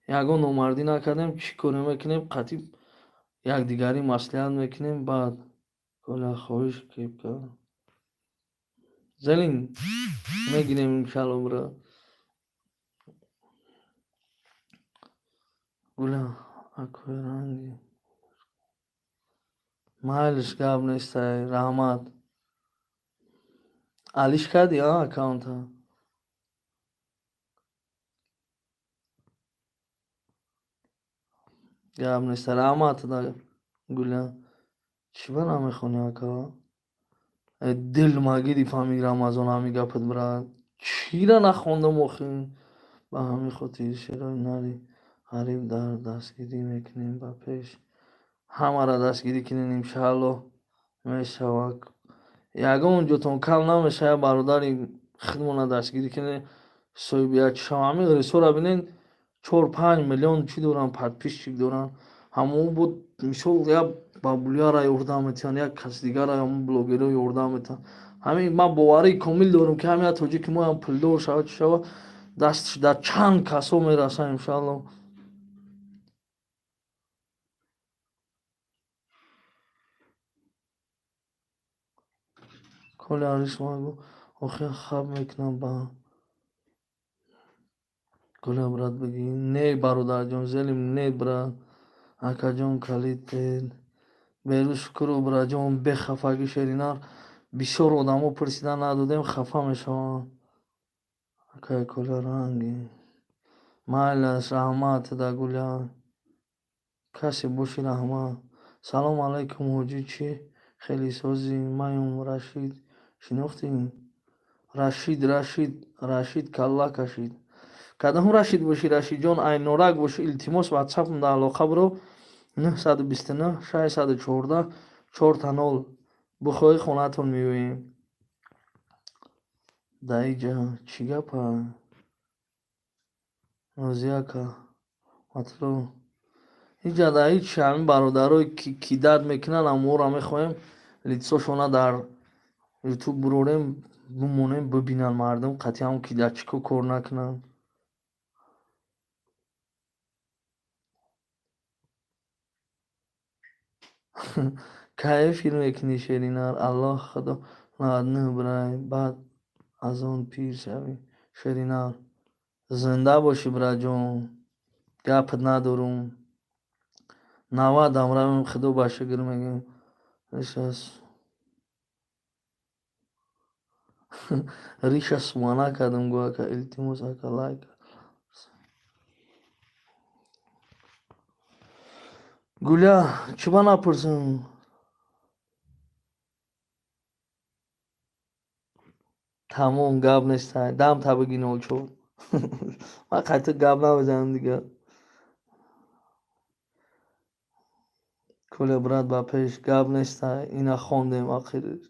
ягон номардӣ накардем. Чӣ коре мекунем, қатъи якдигарӣ маслиҳат мекунем. Баъд Коля, хоҳиш, кепка зелин мегирем, иншаалло, бира. Гуля, акои ранги майлиш, гап нестай, раҳмат. Алиш кардӣ а аккаунта? Гап неста, раҳмат. Гуля, чӣ ба намехонӣ, ака? Э, дил магири, фаҳми, Рамазон, ҳамин гапат, брат. Чира нахондам охи? Ба ҳамин хотир шерои нари ғариб дар дастгирӣ мекунем, ба пеш. Ҳамаро дастгирӣ кунем, иншааллоҳ мешавад. Ягон ҷотон кам намешавад, бародари худмона дастгирӣ кунем, соҳиби як шава. Ҳамин рисора бинен, 4-5 миллион чӣ доранд, подписчик доранд. Ҳамон буд, мисол, як бабулияра ёрдам метиҳанд, як каси дигара, ҳамон блогерро ёрдам метиҳанд. Ҳамин ман боварии комил дорам, ки ҳамин як тоҷики моам пулдор шавад, чӣ шавад, дасташ дар чанд касо мерасад, иншааллоҳ. Коля, ариш магу, охир хаб мекунам ба Коля, брат, бигӣ. Не, бародарҷон, зелим, не, брат. Акаҷон, калид берӯз, шукуру, браҷон, бехафагӣ. Шеринар, бисёр одамо пурсида надодем, хафа мешаванд. Акай Коля, ранги майлаш, раҳмат да, Гуля, касе боши, раҳмат. Салом алайкум, ҳоҷӣ, чӣ хеле созӣ? Маём Рашид, шинохтӣ? Рашид, Рашид, Рашид калла кашид. Кадом Рашид бошӣ, Рашидҷон? Айнорак бошӣ, илтимос, ватсапам дар алоқа биро, 929 614 0000. Бихоҳӣ, хонатон меоем. Даиҷа чӣ гапа, Нозияка матлуб? Иҷа да ҳеҷ ҳамин бародарое ки кидать мекунанд, аморо мехоҳем лицошона дар ютуб бурорем, бимонем, бибинанд мардум, қатъи ҳамон кидатчико кор накунанд. Кай филм мекунӣ, Шеринар? Аллоҳ худо, 99 брай, баъд аз он пир шавӣ. Шеринар, зинда бошӣ, браҷон, гапат надорум. 90-ам равем, худо ба шукр мегӯем. Риша сумана кардам, гӯ, ака, илтимос, ака, лайк. Гуля, чӣ ба напурсам? Тамом, гап нестай, дам та бигӣ, нолчор. Ман қайта гап намезанам дигар. Коля, брат, ба пеш, гап нестай, ина хондем ахириш.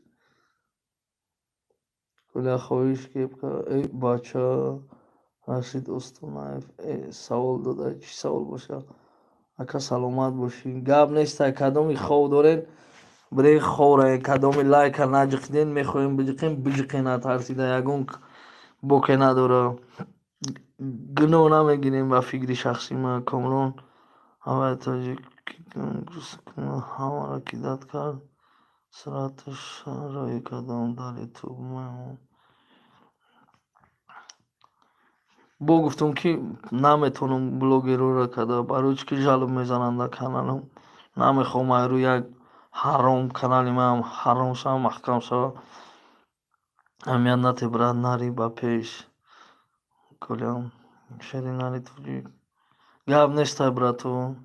Коля, хоҳиш, кепка. Эй бача, Рашид Устонаев савол дода, чӣ савол бошад? Ака, саломат бошӣ, гап нестай. Кадоми хов дорен, бирен ховра. Кадоми лайка наҷиқиден, мехоҳем биҷиқем, биҷиқен, натарсида, ягон боке надора, гуноҳ намегирем. Ба фикри шахсии ман, Комрон ҳаваи тоҷик ҳамаро кидать кард, сураташ рӯи кардам дар ютуб. Бо гуфтам, ки наметавонам блогерора карда, барои чӣ ки жалоб мезананд дар каналам. Намехоҳам айрӯ як ҳаром канали маам ҳаром шава, маҳкам шава. Аҳамият нате, брат, нари ба пеш. Коля, шери нари тоҷик. Гап нестай, брату.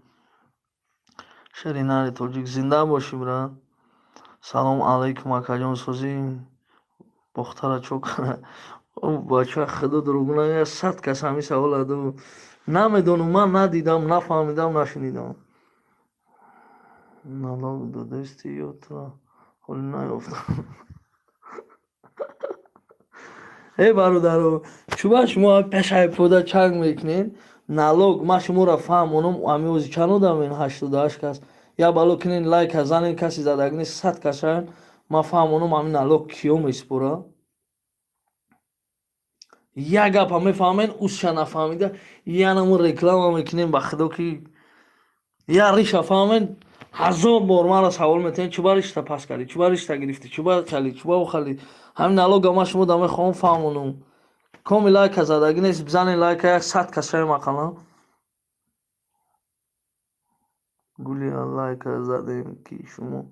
Шери нари тоҷик, зинда бошӣ, брат. Салом алайкум, акаҷон, созӣ? Бохтара чо кара? Бача, худо дурӯғ нагӯяд, 100 кас ҳамин савола дод. Намедонам, ман надидам, нафаҳмидам, нашунидам. Налог додасти ё тура ҳоло наёфтам? Э, бародаро, чӯба шумо пешаи пода чанг мекунед? Налог ман шуморо фаҳмонам, ҳамин ози чанд одамем? 88 кас. Як бало кунен, лайка занен, каси задаг нест, 100 кас шавем, ман фаҳмонам ҳамин налог киё месупора. Як гапа мефаҳмен, усша нафаҳмида, янамо реклама мекунем, ба худо ки як риша фаҳмен, ҳазор бор маро савол метиҳен, чӯба ришта пас кардӣ, чӯба ришта гирифтӣ, чӯба хали, чӯба охали. Ҳамин налога ман шумо да мехоҳам фаҳмонам. Коми лайка задагӣ нест, бизанен лайка, як 100 кас шавем ақаллан. Гули лайка задем, ки шумо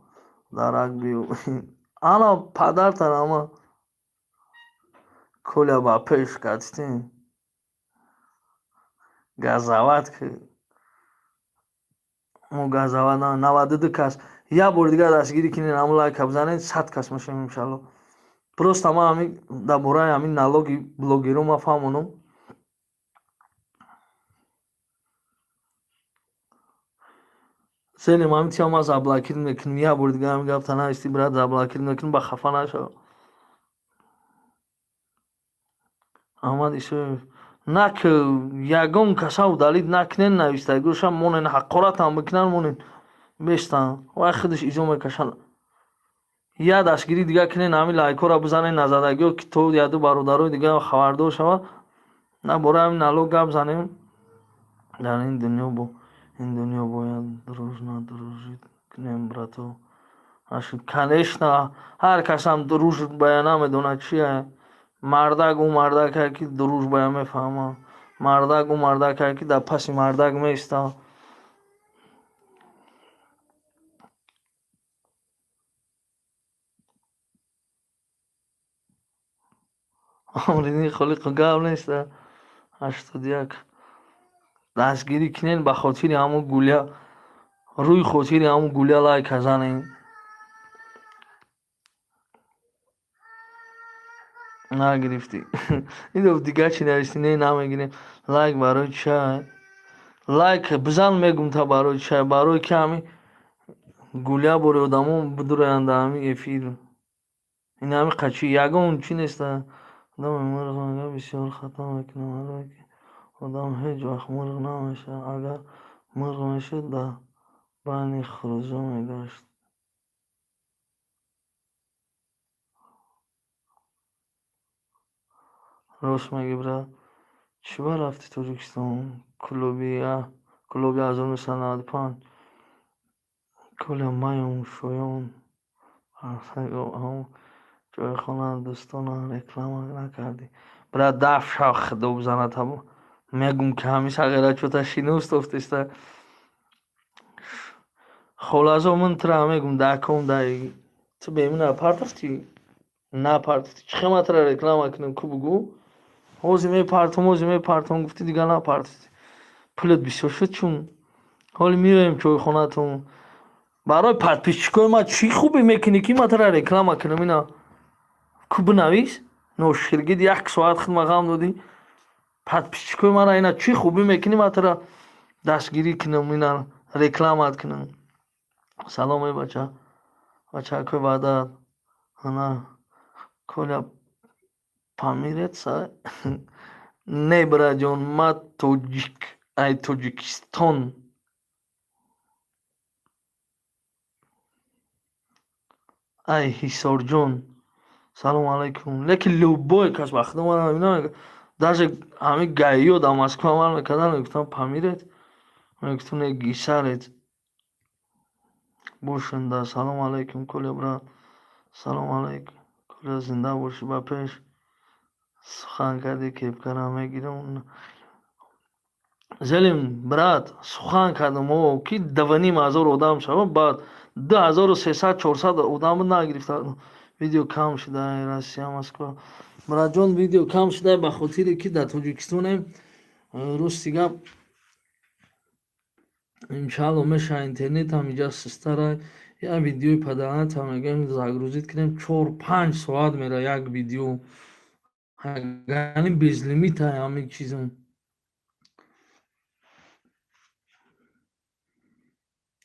дарак биёбед. Ана падартан ама. Коля ба пеш катитем. Газават ки. Мо газават на, 92 кас. Як бори дигар дастгирӣ кунед, ҳамон лайка бизанед, 100 кас мешавем иншалло. Просто ман ҳамин дар бораи ҳамин налоги блогерҳо ман фаҳмонам. Зелем ҳамин тима ман заблокир мекунем. Як бори дигар ҳамин гапта нависти, брат, заблокир мекунем, ба хафа нашав. Аҳмад Исоев, нак ягон каса удалить накунен, навистагиҳоша монен, ҳақоратам бикунан, монен, бестан. Вай худаш изо мекашад. Як дастгирӣ дигар кунен, ҳамин лайкҳоро бизанен, назадагиҳо, ки то яду бародарои дигар хабардор шавад. На бораи ҳамин налог гап занем. Дар ин дунё бо ин дунё бояд дружно дружить кунем, брато. Конечно, ҳар касам дружбая намедонад чия. Мардак ӯ мардакае ки дружбая мефаҳмад. Мардак ӯ мардакае ки дар паси мардак меистад. Амриддин Холиқов, гап нест. 81 дастгирӣ кунен, ба хотири ҳамун гулия, рӯи хотири ҳамун гулия лайка занен. Нагирифтӣ. Ино дигар чӣ навистӣ? Не, намегирем. Лайк барои чай? Лайк бизан, мегум та барои чай? Барои ки ҳамин гулия бори одамо бидуроянд дар ҳамин эфир. Ин ҳамин қачи ягон чӣ нест. Одами мурғ мега бисёр хато мекунад, барое ки одам ҳеҷ вақт мурғ намешавад. Агар мурғ мешуд, дар байни хурӯзо мегашт. Рост мегӣ, брат. Чӣ ба рафти Тоҷикистон? Клуби 1995. Коля маём шоён ҳамон ҷойхона дӯстона реклама накардӣ. Брат, даф шав, худо бизанад. Мегум ки ҳамин сағира чӯта шинос тофтеста. Холазо ман тура мегум даком дай. Ту бемина партофтӣ? Напартофтӣ. Чӣ хел ман тура реклама кунам, ку бугӯ? Ҳозир мепартом, ҳозир мепартом гуфтӣ, дигар напартофтӣ. Пулат бисёр шуд чун. Ҳоли меоем чойхонатон. Барои подписчикои ман чӣ хубе мекунӣ, ки ман тура реклама кунам ина? Ку бинавис? Ноширгид як соат хидма ғам додӣ. Подписчикои мара ина чӣ хубӣ мекунӣ, ман тура дастгирӣ кунам, ина рекламат кунам? Салом, эй бача. Бачакои Ваҳдат. Ана Коля памирец? Не, братҷон, ман тоҷик, ай Тоҷикистон. Ай Ҳисорҷон. Салому алайкум. Лекин любой кас ба худо мара намегӯяд. Даже ҳамин гаиё дар Москва ман мекарданд, мегуфтам памирец? Мегуфтам не, гисарец. Бошанда. Салому алайкум, Коля брат. Салому алайкум. Коля, зинда бошӣ, ба пеш. Сухан кардӣ, кепкара мегирам. Зелим, брат, сухан кардам, о, ки 2,5 ҳазор одам шава, баъд 2300, 400 одам нагирифта. Видео кам шуда, Россия, Москва. Братҷон, видео кам шуда ба хотире ки дар Тоҷикистонем. Рости гап, иншаалло меша, интернетам иҷа систара. Як видеои паданата мегӯем, загрузить кунем, 4-5 соат мера як видео, яъне безлимита ҳамин чизм.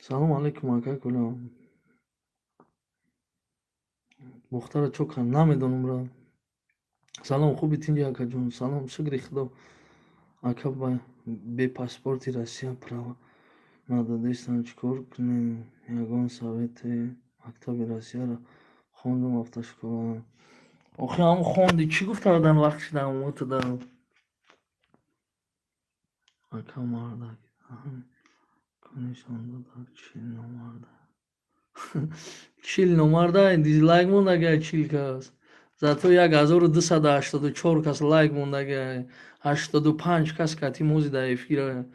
Салому алайкум, акай Куло. Бохтара чо кардам, намедонам, брат. Салом, хуби, тинҷи, акаҷон? Салом, шукри Худо. Ака, бе паспорти Россия права надодистам, чӣ кор кунем? Ягон совете? Мактаби Россияро хондум, автошкола. Охи, ҳамн хонди, чӣ гуфта будан вақти даъватда? Ака, мардак нишон додак, 40 номарда. 40 номарда дизлайк мондагиай, 40 кас. Зато 1284 кас лайк мондагиай. 85 кас кати мози дар эфира.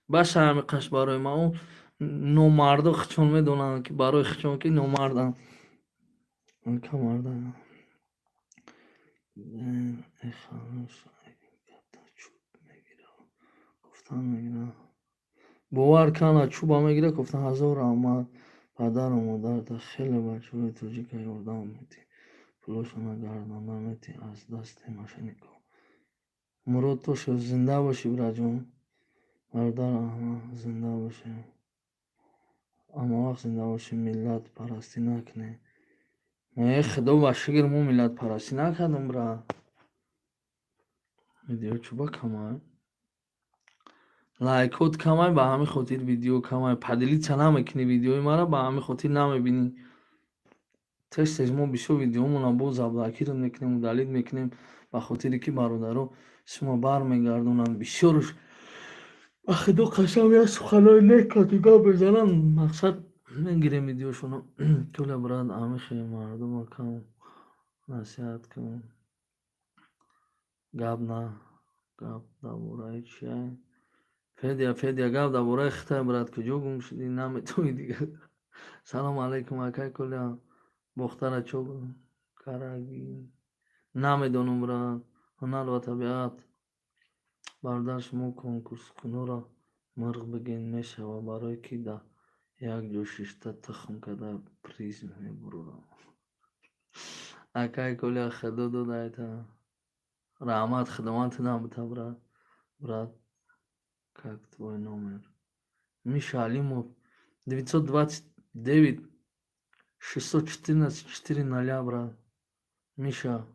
Баса ҳами қаш барои ман. Номардо хичон медонанд, ки барои хичон ки номарданд. Ака, мардак чӯб мегирад, гуфтан мегирад. Бовар кана, чӯба мегирад, гуфтан. Ҳазор раҳмат падару модарта, хеле бачаҳои тоҷика ёрдам медиҳӣ, пулошона гардонда метиҳӣ аз дасти мошенникҳо. Мурод Тошев, зинда бошӣ, братҷон. Бародар Аҳмад, зинда бошӣ. Ҳамавақт зинда бошӣ, миллатпарастӣ накунӣ. Э, Худо ба шукр, мо миллатпарастӣ накардем, брат. Видео чӯба камай? Лайкот камай, ба ҳамин хотир видео камай. Поделиться намекунӣ видеои маро, ба ҳамин хотир намебинӣ. Тез тез мо бисёр видеомонро боз заблокировать мекунем, удалить мекунем, ба хотире ки бародаро шумо бармегардонанд. Бисёрш, ба Худо қасам, як суханои нек гап мезананд, мақсад мегирем видеошонро. Толя, брат, амихе мардума кам насиҳат кун. Гап на, гап дар бораи чия? Федя, Федя, гап дар бораи Хитай, брат, куҷо гум шудӣ, наметавонӣ дигар. Салому алайкум, акай Коля. Бохтара чо карагӣ? Намедонам, брат. Ҳунар ва табиат. Бародар, шумо конкурскунонро мурғ бигӯед, мешавад, барое ки дар як ҷо шишта тухм карда приз мебурорам. Акай Коля, Худо додайта. Раҳмат, Худованд тудам бита, брат. Брат, как твой номер? Миша Алимов, 929 614 4 ноля, брат. Миша,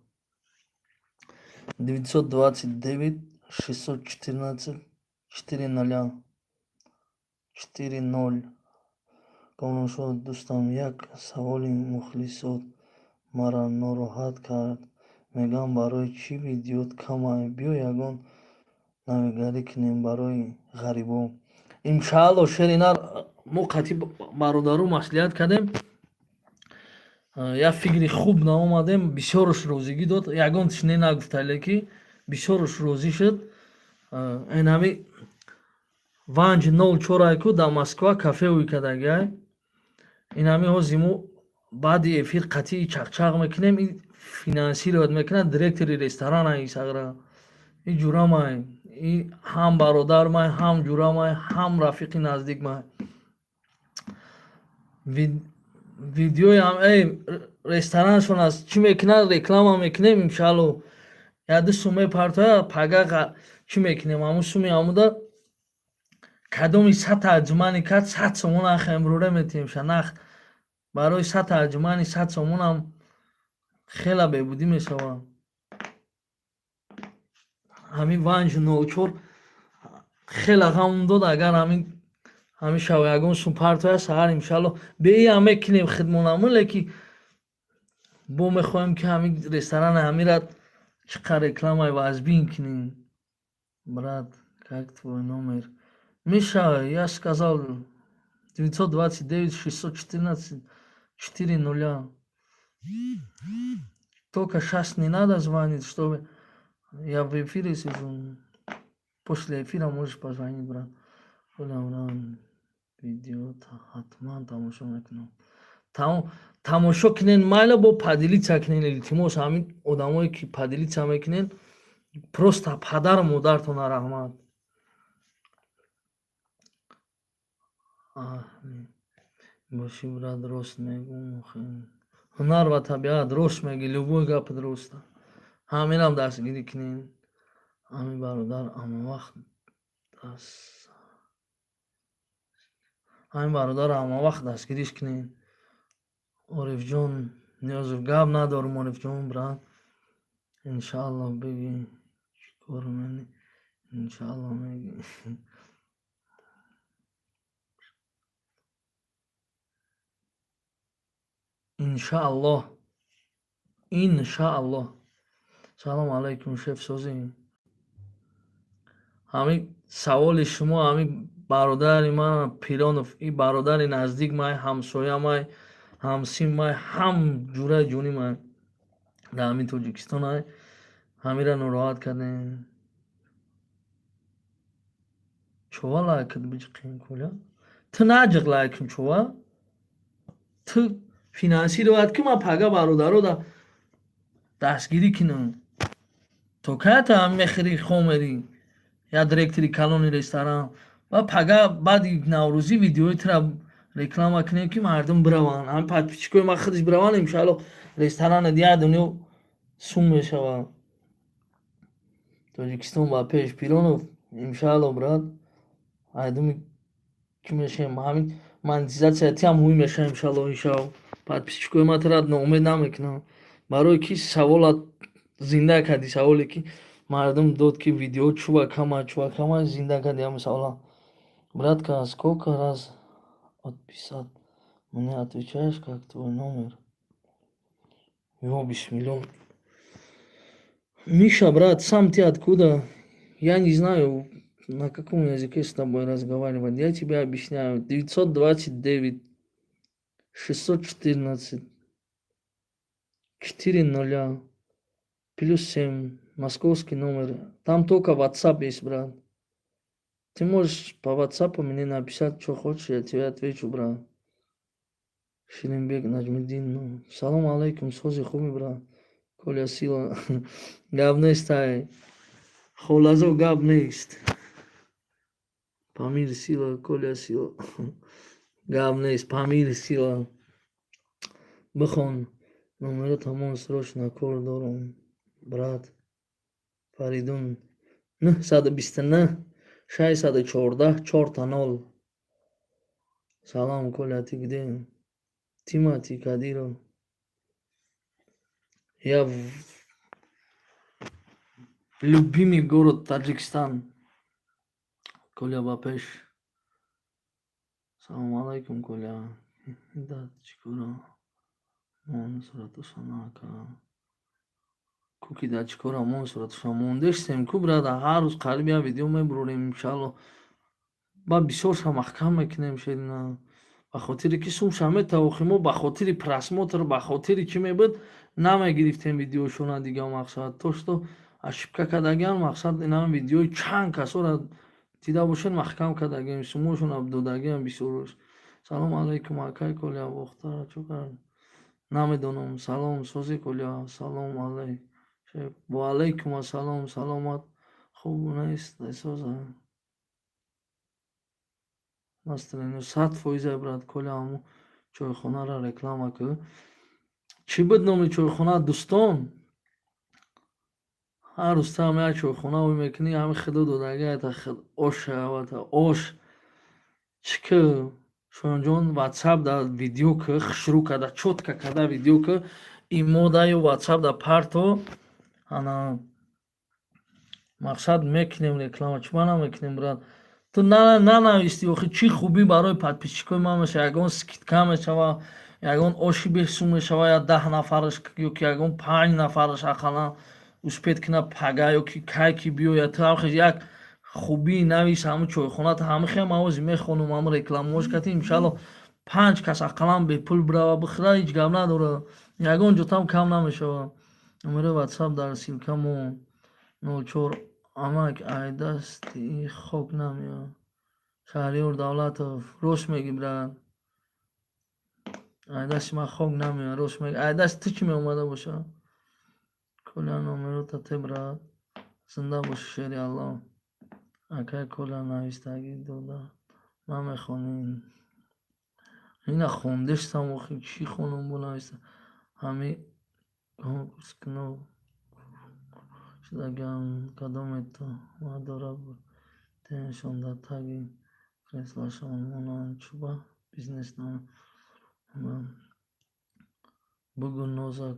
929 614 4 ноля, 4 ноль. Комроншоҳ, дӯстам, як саволи мухлисот маро нороҳат кард. Мегӯям, барои чӣ видеот камай? Биё, ягон навигарӣ кунем барои ғарибо. Иншаалло, шери нар, мо қатъи бародару маслиҳат кардем, як фикри хуб наомадем, бисёрш розигӣ дод, ягон тиш не нагуфтале, ки бисёрш розӣ шуд. Энами ванҷ нол чорайку дар Москва кафе ӯй кардагиай. Инами ҳози мо баъди эфир қатъи чақчақ мекунем, финансировать мекунад, директори ресторана исағра. И ҷурамай, и ҳам бародармай, ҳам ҷурамай, ҳам рафиқи наздикмай. Видеоям эй рестораншон аст, чӣ мекунад, реклама мекунем, иншаалло. Яду сум мепартоя, пага чӣ мекунем, ҳамун суми ҳамуда кадоми сата аҷумани кард, 100 сомон ахе имрӯре метиҳем шанах. Барои сата аҷумани 100 сомонам хела бебудӣ мешавад. Ҳамин ванҷ нолчор хела ғамм дод. Агар ҳамин шава ягон сум партоя саҳар, иншаалло, беиам мекунем хидмонамон, леки бо мехоҳем, ки ҳамин ресторани ҳамира чӣ қадр рекламаи вазбин кунем. Брат, как твой номер? Миша, я сказал, 929 614 4 нуля. Только сейчас не надо звонить, чтобы я в эфире сижу. После эфира можешь позвонить, брат. Видео ҳатман тамошо мекунам. Тамошо кунен, майла, бо поделиться кунен, илтимос. Ҳамин одамое ки поделиться мекунен, просто падару модартона раҳмат. Боши, брат, рост мегӯм. Ҳунар ва табиат, рост мегӣ, любой гапат роста. Ҳаминам дастгирӣ кунен. Ҳамин бародар ҳамавақт даст, ҳамин бародарро ҳамавақт дастгириш кунед. Орифҷон Ниёзов, гап надорум, Орифҷон, брат. Иншаалло, бигӣ, чӣ кор мени, иншаалло мегӣ. Иншааллоҳ, иншааллоҳ. Салому алайкум, шеф, созӣ? Ҳамин саволи шумо, ҳамин бародари ман Пиронов, и бародари наздик май, ҳамсоя май, ҳамсин май, ҳам ҷураи ҷони май дар ҳамин Тоҷикистон ай. Ҳамира нороҳат кардем. Чова лайкат биҷиқем, Коля? Ту наҷиқ лайким, чова? Ту финансировать ки, ман пага бародаро дастгирӣ кунам. То кая та ҳам мехӯрӣ, хомерӣ? Я директори калони ресторан ва пага баъди наврӯзӣ видеои тура реклама кунем, ки мардум бираванд. Ҳамин подписчикои ман худаш бираванд, иншаалло, ресторанат як дунё сум мешавад. Тоҷикистон ба пеш! Пиронов, иншаалло, брат, айдуми чӣ мешавем, ҳамин монетизатсия тиам ҳуй мешавем, иншаалло. Иншаалло, подписчикои ман тура ноумед намекунам, барое ки саволат зинда кардӣ, саволе ки мардум дод, ки видео чува кама, чува кама, зинда кардӣ ҳамин савола. Братка, сколько раз отписать, мне отвечаешь? Как твой номер? Ё бисмилло. Миша, брат, сам ты откуда? Я не знаю, на каком языке с тобой разговаривать. Я тебе объясняю: 929 614 4 ноля плюс 7, московский номер. Там только WhatsApp есть, брат. Ты можешь по WhatsApp мне написать, что хочешь, я тебе отвечу, брат. Ширинбек Наҷмиддин, салому алайкум, сози, хуби, брат? Коля сила, гап нестай, холазо, гап нест. Памир сила, Коля сила, гап нест, Памир сила. Бихон номеро тамом, срочно кор дорам, брат. Фаридун, 929 614 чорта нол. Салом, Коля, ты где? Тимати Кадиров, я в любимый город Таджикистан. Коля ба пеш! Салому алайкум, Коля. Чикора мон суратушона, ака? Куки да чикора мон суратушона мондештем ку, брада? Ҳар рӯз қариб як видео мебурорем, иншаалло. Ба бисёрша маҳкам мекунем, шерина, ба хотире ки сумша метавохи. Мо ба хотири просмотр, ба хотири чӣ мебуд, намегирифтем видеошона дига. Мақсад то что ошибка кардагиан, мақсад инам видеои чанд касора дида бошед, маҳкам кардагием, сумошона додагиам бисёрош. Салому алайкум, акай Коля, бохтара чӯ кард, намедонам. Салом, сози, Коля? Салом алайк, ва алайкум ассалом. Саломат, хуб нест, соза, настроение 100%, брат. Коля, ҳамун чойхонаро реклама кӯ. Чӣ буд номи чойхона, дӯстон? Ҳар рӯз там як чойхона ой мекунӣ, ҳами худо додагиата ош шавата ош. Чӣ кӯ, Шоёнҷон? Ватсап да видео кӯ, хушрӯ када, чётко када видео кӯ, имода ё ватсап да парто. Ана, мақсад мекунем реклама, чӣ ма намекунем, брат? Ту нанависти, охи, чӣ хубӣ барои подписчикои ман мешава? Ягон скидка мешава, ягон оши бесум мешава, я 10 нафараш ё ки ягон панҷ нафараш ақаллан успеть кина пага ё ки кай ки биёяд. Ту ҳамхел як хубӣ навис, ҳамун чойхоната, ҳамихел ман ози мехонум, ҳамун рекламаош кати, иншаалло, панҷ кас ақаллан бепул бирава бихӯра, ҳеҷ гап надорад, ягон ҷотам кам намешавад. Номерои ватсап дар ссылка мо 04. Амак, ай дасти хок намеояд. Шаҳриёр Давлатов, рост мегӣ, брат. Ай дасти ман хок намеояд, рост мегӣ. Ай дасти ту чӣ меомада бошад? Коля, номерота те, брат. Зинда бошӣ, шери Аллоҳ. Акай Коля, навистагӣ дода намехонӣ. Ина хондештам охи, чӣ хонум бо нависта? Ҳами конкурскино шудагиам, кадомето дора теншон дар таги креслашон монанд, чӯба бизнес намекунанд. Бугӯ, ноза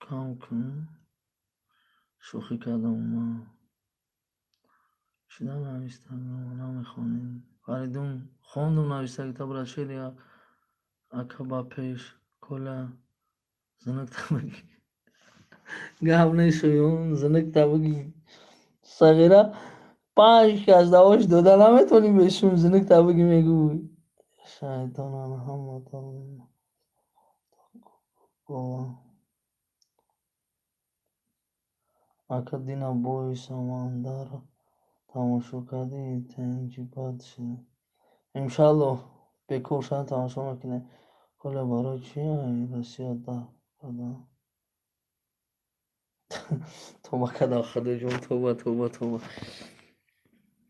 кам кун. Шӯхӣ кардам ман. Чида навистагиро намехонӣ? Фаридун, хондум навистагита, брат, шери ака, ба пеш. Коля, зинакта бигӣ. Гап нест, шоён, зинакта бигӣ. Сағира панҷ кас давош дода наметавонӣ бешум, зинакта бигӣ мегӯй. Шайтонан ҳаматон. Ака, дина бои Самандарро тамошо кардӣ? Тенҷи бад шуда. Иншаллоҳ, бекор шуда тамошо мекунем. Коля, барои чӣ ай Россия дафн карданд? Тоба кардам, Худоҷон, тоба, тоба, тоба.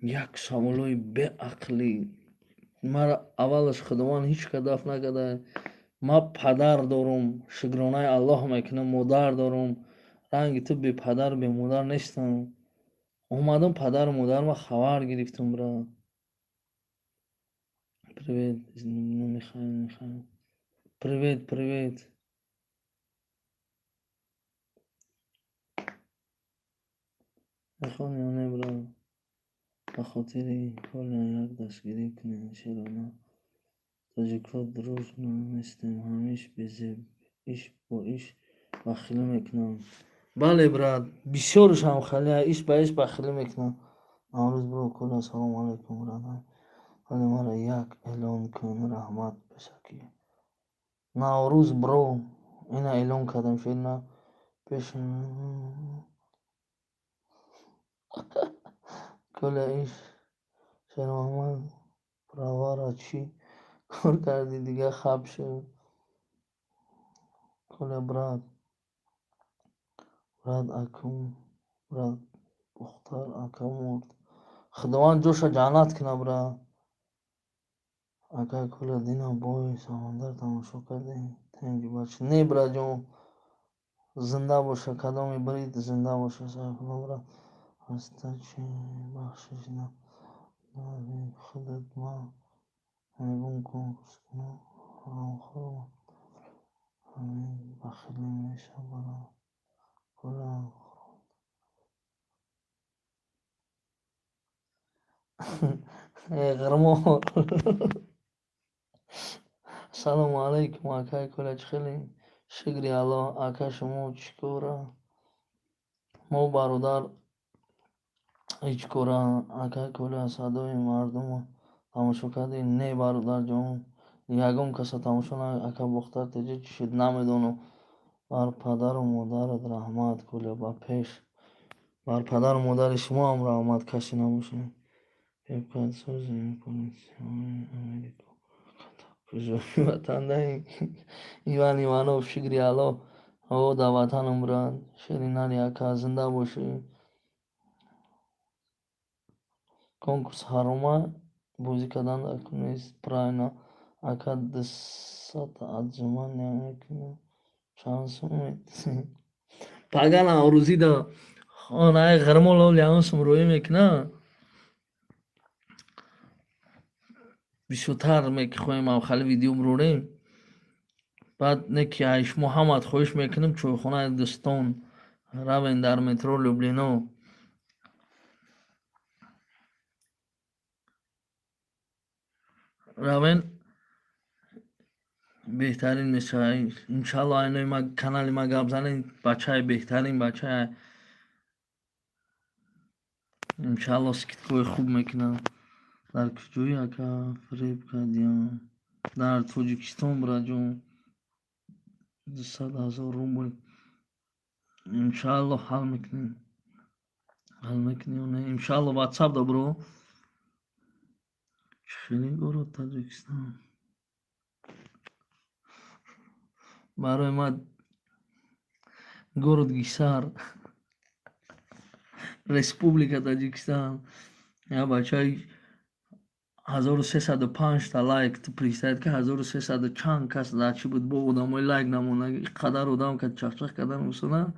Як саволҳои беақлӣ. Мара аввалаш Худованд ҳеҷ ка дафн накарда. Ман падар дорум, шукронаи Аллоҳ мекунам, модар дорум. Ранги ту бепадару бемодар нестам. Омадам, падару модарма хабар гирифтам, брат. Привет, Михаил, Михаил. Привет, привет. Мехонӣ ё не, брат? Ба хотири Коля як дастгирӣ кунед, шерона. Тоҷикҳо дружно нестем, ҳамиш безеб, иш бо иш бахилӣ мекунанд. Бале, брат, бисёрушам халия иш ба иш бахилӣ мекунанд. Наврӯз бро, Коля, салому алайкум, брат. Вале мара як эълон кун, раҳмат пешакӣ. Наврӯз бро, ина эълон кардам, шерина пеш. Коля, иш Шермуҳаммад правара чӣ кор кардӣ, дига хап шуд. Коля, брат, брат, акум, брат, Бухтар ака мурд. Худованд ҷоша ҷаннат кунад, брат. Акай Коля, дина бои Самандар тамошо кардӣ? Тенҷи бача. Не, братҷон, зинда боша, кадоме бирид, зинда боша, Сайфулло, брат. Хаста чӣ бахшиш надари худат, ман мегӯм конкурскино ҳаромхӯр, ҳамин бахилӣ мешавад, брат. Коля, ғирмор. Ассалому алайкум, акай Коля, чӣ хеле? Шукри Аллоҳ, ака, шумо чӣ кора? Мо, бародар, ҳеҷ кора. Акай Коля, садои мардумро тамошо кардӣ? Не, бародарҷон, ягон каса тамошо на. Ака Бохтар теҷа чӣ шуд, намедонам. Бар падару модарат раҳмат, Коля, ба пеш. Бар падару модари шумоам раҳмат, касе набошад. Пепкатсози полисиҳои Америко куҷои ватандаи? Иван Иванов, шукри Аллоҳ, о, дар ватанам, брат. Шери нари ака, зинда бошӣ. Конкурс ҳарома, бозӣ кардан дар нест, правильно. Ака, дусата отжимания мекунӣ, чанд сум метисӣ? Пага Наврӯзида хонаи ғирмол оли ягон сум роӣ мекунад. Бисёртар мехоҳем авхали видео бирорем. Баъд не ки ай шумо ҳамат хоҳиш мекунем, чойхонаи Дӯстон равен, дар метро Люблино. Равен, беҳтарин мешавад. Иншалло, айнои ма канали ма гап занед, бачаи беҳтарин бачае. Иншалло, скидкаҳои хуб мекунад. Дар куҷои, ака, фиреб кардиям? Дар Тоҷикистон, братҷон. 200 000 рубл. Иншалло, ҳал мекунем. Ҳал мекунӣ ё не? Иншаалло, ватсап да бро. Чӣ хеле город Таҷикистон. Барои ман город Гисар. Республика Таҷикистон. Я бачаи 1305-та лайк, ту представить ки 1300 чанд кас дар чӣ буд, бо одамои лайк намонда, қадар одам ка чахчах кардан усуна.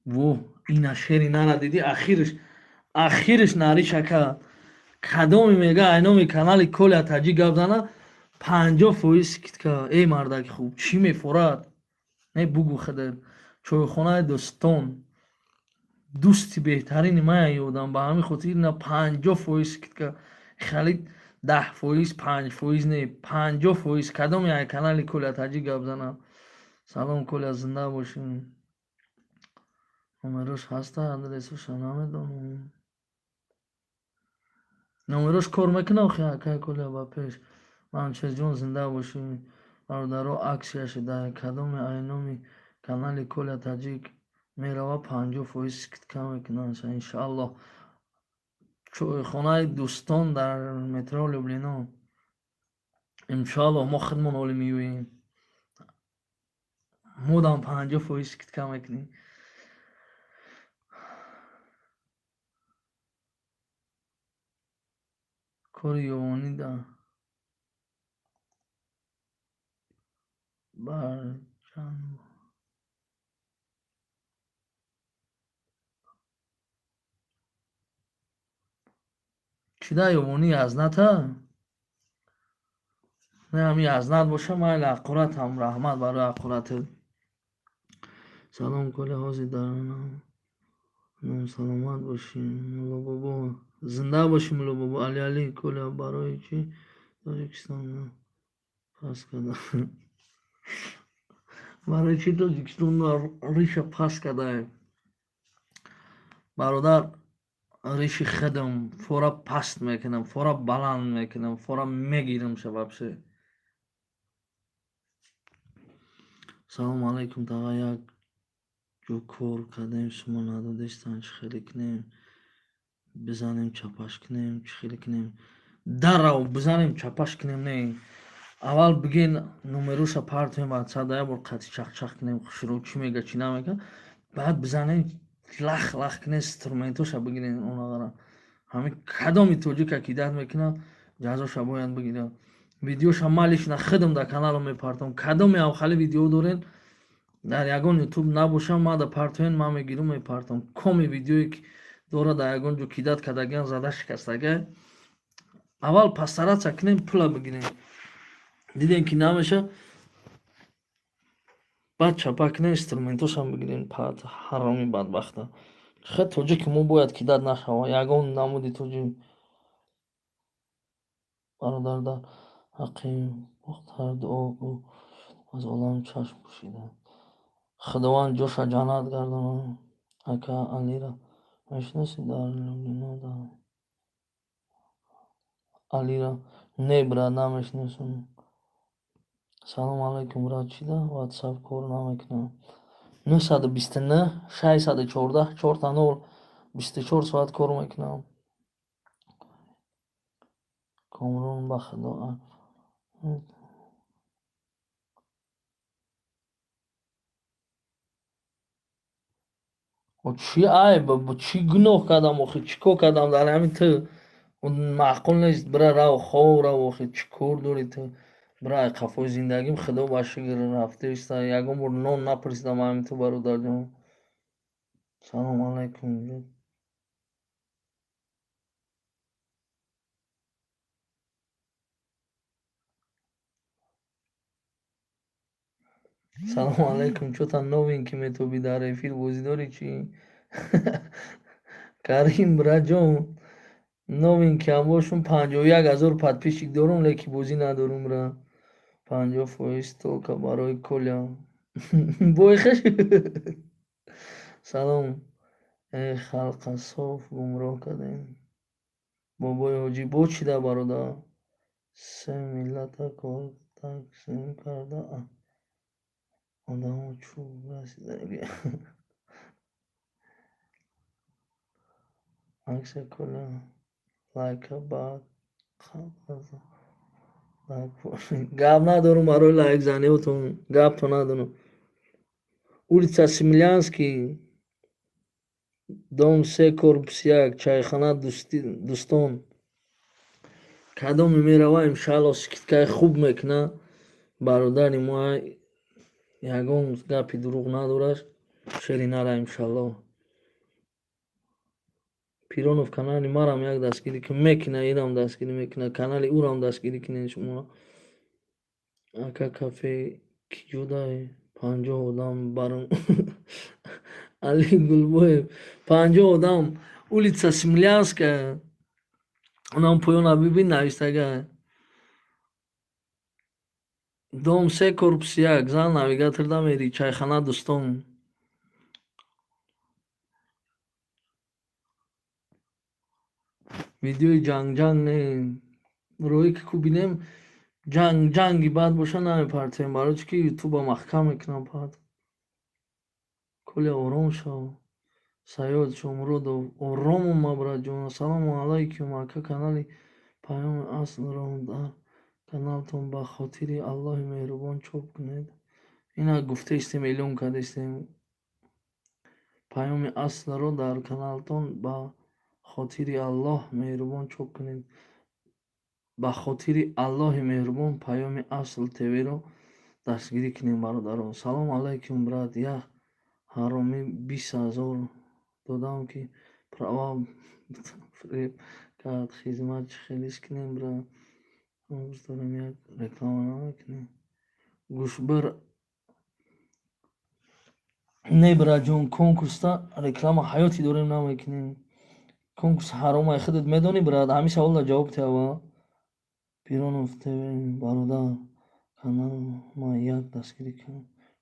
Во, ина шери нара дидӣ, ахирш, ахирш нариша кард. Кадоме мега айноми канали Коля Таҷик гап зана, 50% скидка. Эй мардаки хуб, чӣ мефорад? Не бугу худат. Чойхонаи дӯстон. Дӯсти беҳтарини ман ёдам, ба ҳамин хотир ина 50% скидка. Хали 10%, 5% не, 50%. Кадоме ай канали Коля Таҷик гап зана. Салом Коля, зинда бошӣ. Номерош ҳаста, адресоша намедонам. Номерош кор мекунад охи акай Коля ба пеш. Манчеҷон, зинда бошӣ. Бародаро, акция шуда, кадоме айноми канали Коля Таҷик мерава, 50% скидка мекунанд, иншааллоҳ. Чойхонаи дӯстон дар метро Люблино. Иншааллоҳ, мо худмон оли меёем. Модам 50% скидка мекунем. Кори ёвонӣ да барҷан. Чӣ да ёвонӣ язната? Не, ҳами язнат боша, майли, аққуратам, раҳмат барои аққуратат. Салом Коля, ҳозир дар ном саломат бошӣ. Мулло бобо, зинда бошӣ мулло бобо. Али Али, Коля, барои чӣ Тоҷикистон пас карда? Барои чӣ Тоҷикистон риша пас кардаем? Бародар, риши худам фора паст мекунам, фора баланд мекунам, фора мегирам ша вообще. Салому алайкум таға, як ҷо кор кардем, шумо надодистанд, чӣ хеле кунем? Бизанем чапаш кунем, чӣ хеле кунем? Даррав бизанем чапаш кунем, не. Аввал бигин номероша партоем ватсап, да як бор қатъи чахчах кунем, хушрӯ чӣ мега, чӣ намега. Баъд бизанем лах лах кунем, инструментоша бигирем онағара. Ҳамин кадоми тоҷика кидать мекунад, ҷазоша бояд бигирад. Видеоша ман лично худам дар каналам мепартом. Кадоме ҳам хали видео дорен, дар ягон ютуб набошам, ман да партоен, ман мегирам, мепартом. Коми видеое ки дорад, дар ягон ҷо кидать кардагиан, зада шикастагиа. Аввал постараться кунем пула бигирем. Дидем ки намеша, баъд чапа кунем, инструментошам бигирем, пад ҳароми бадбахта. Хе тоҷики мо бояд кидать нашава, ягон намуди тоҷик. Бародар, дар ҳаққи Мухтар дуо гӯ, аз олам чашм пӯшида. Худованд ҷоша ҷаннат гардонад. Ака Алира мешиносӣ дар Люблино да? Алира не, брат, намешиносам. Салому алайкум, брат, чӣ да ватсап кор намекунад? 929 614 0000, 24 соат кор мекунам. Комрон, ба худо. Чӣ айб, чӣ гуноҳ кардам охи, чӣ кор кардам дар ҳамин ту? Маъқул нест, бира рав, хов рав охи, чӣ кор дорӣ ту? Бира ай қафои зиндагим, худо ба шукр, рафтеиста, ягон бор нон напурсидам ҳамин ту, бародарҷон. Салому алайкум. Салому алайкум, чё-то новенький метобӣ дар эфир, бозӣ дорӣ чӣ? Карим браҷон, новенький ам бошум, 51 000 подписчик дорум, леки бозӣ надорум бра. 50% только барои Коля. Бойхеш. Салом. Э халқа соф гумроҳ кардем. Бобои ҳоҷӣ, бо чӣ да бародар? Се миллата кор. Тақсим карда одамо чӯб расидаги. Аксия Коля лайка ба гап надорум барои лайкзаниҳотон, гапто надорум. Улица Смелянский, дом 3, корпус 1, чайхона Дӯстон. Кадоме мерава, иншаалло, скидкаи хуб мекуна. Бародари мо ягон гапи дурӯғ надорад. Шери нара, иншалло. Пиронов канали марам як дастгирӣ мекуна, ирам дастгирӣ мекуна, канали ӯрам дастгирӣ кунед шумо. Ака, кафе ки ҷудае? 50 одам барам. Али Гулбоев, 50 одам. Улица Смелянская. Онам поёна бибин, навистага. Дом 3, корпус 1, зан навигаторда мери, чайхона Дӯстон. Видеои ҷанг-ҷанг не. Роҳе ки ку бинем, ҷанг ҷанги бад боша, намепартоем, барои чӣ ки ютуба маҳкам мекунам баъд. Коля, ором шав. Саёд Шомуродов, оромум ма, братҷон. Ассалому алайкум, ака, канали Паёми Аслро дар каналтон ба хотири Аллоҳи меҳрубон чоп кунед. Ина гуфтаистем, эълон кардаистем. Паёми Аслро дар каналтон ба хотири Аллоҳ меҳрубон чоп кунед. Ба хотири Аллоҳи меҳрубон Паёми Асл ТВ-ро дастгирӣ кунем, бародарон. Салом алайкум, брат. Як ҳаромӣ 20 000 додам, ки права фиреб кард. Хизмат чӣ хелиш кунем, брат? Дорем, як реклама намекунем. Гӯшбир не, братҷон, конкурста реклама ҳаёти дорем намекунем. Конкурс ҳаромай, худат медонӣ, брат. Ҳамин саволро ҷавоб диҳ аввал. Пиронов ТВ, бародар, канал ма як дастгирӣ кун.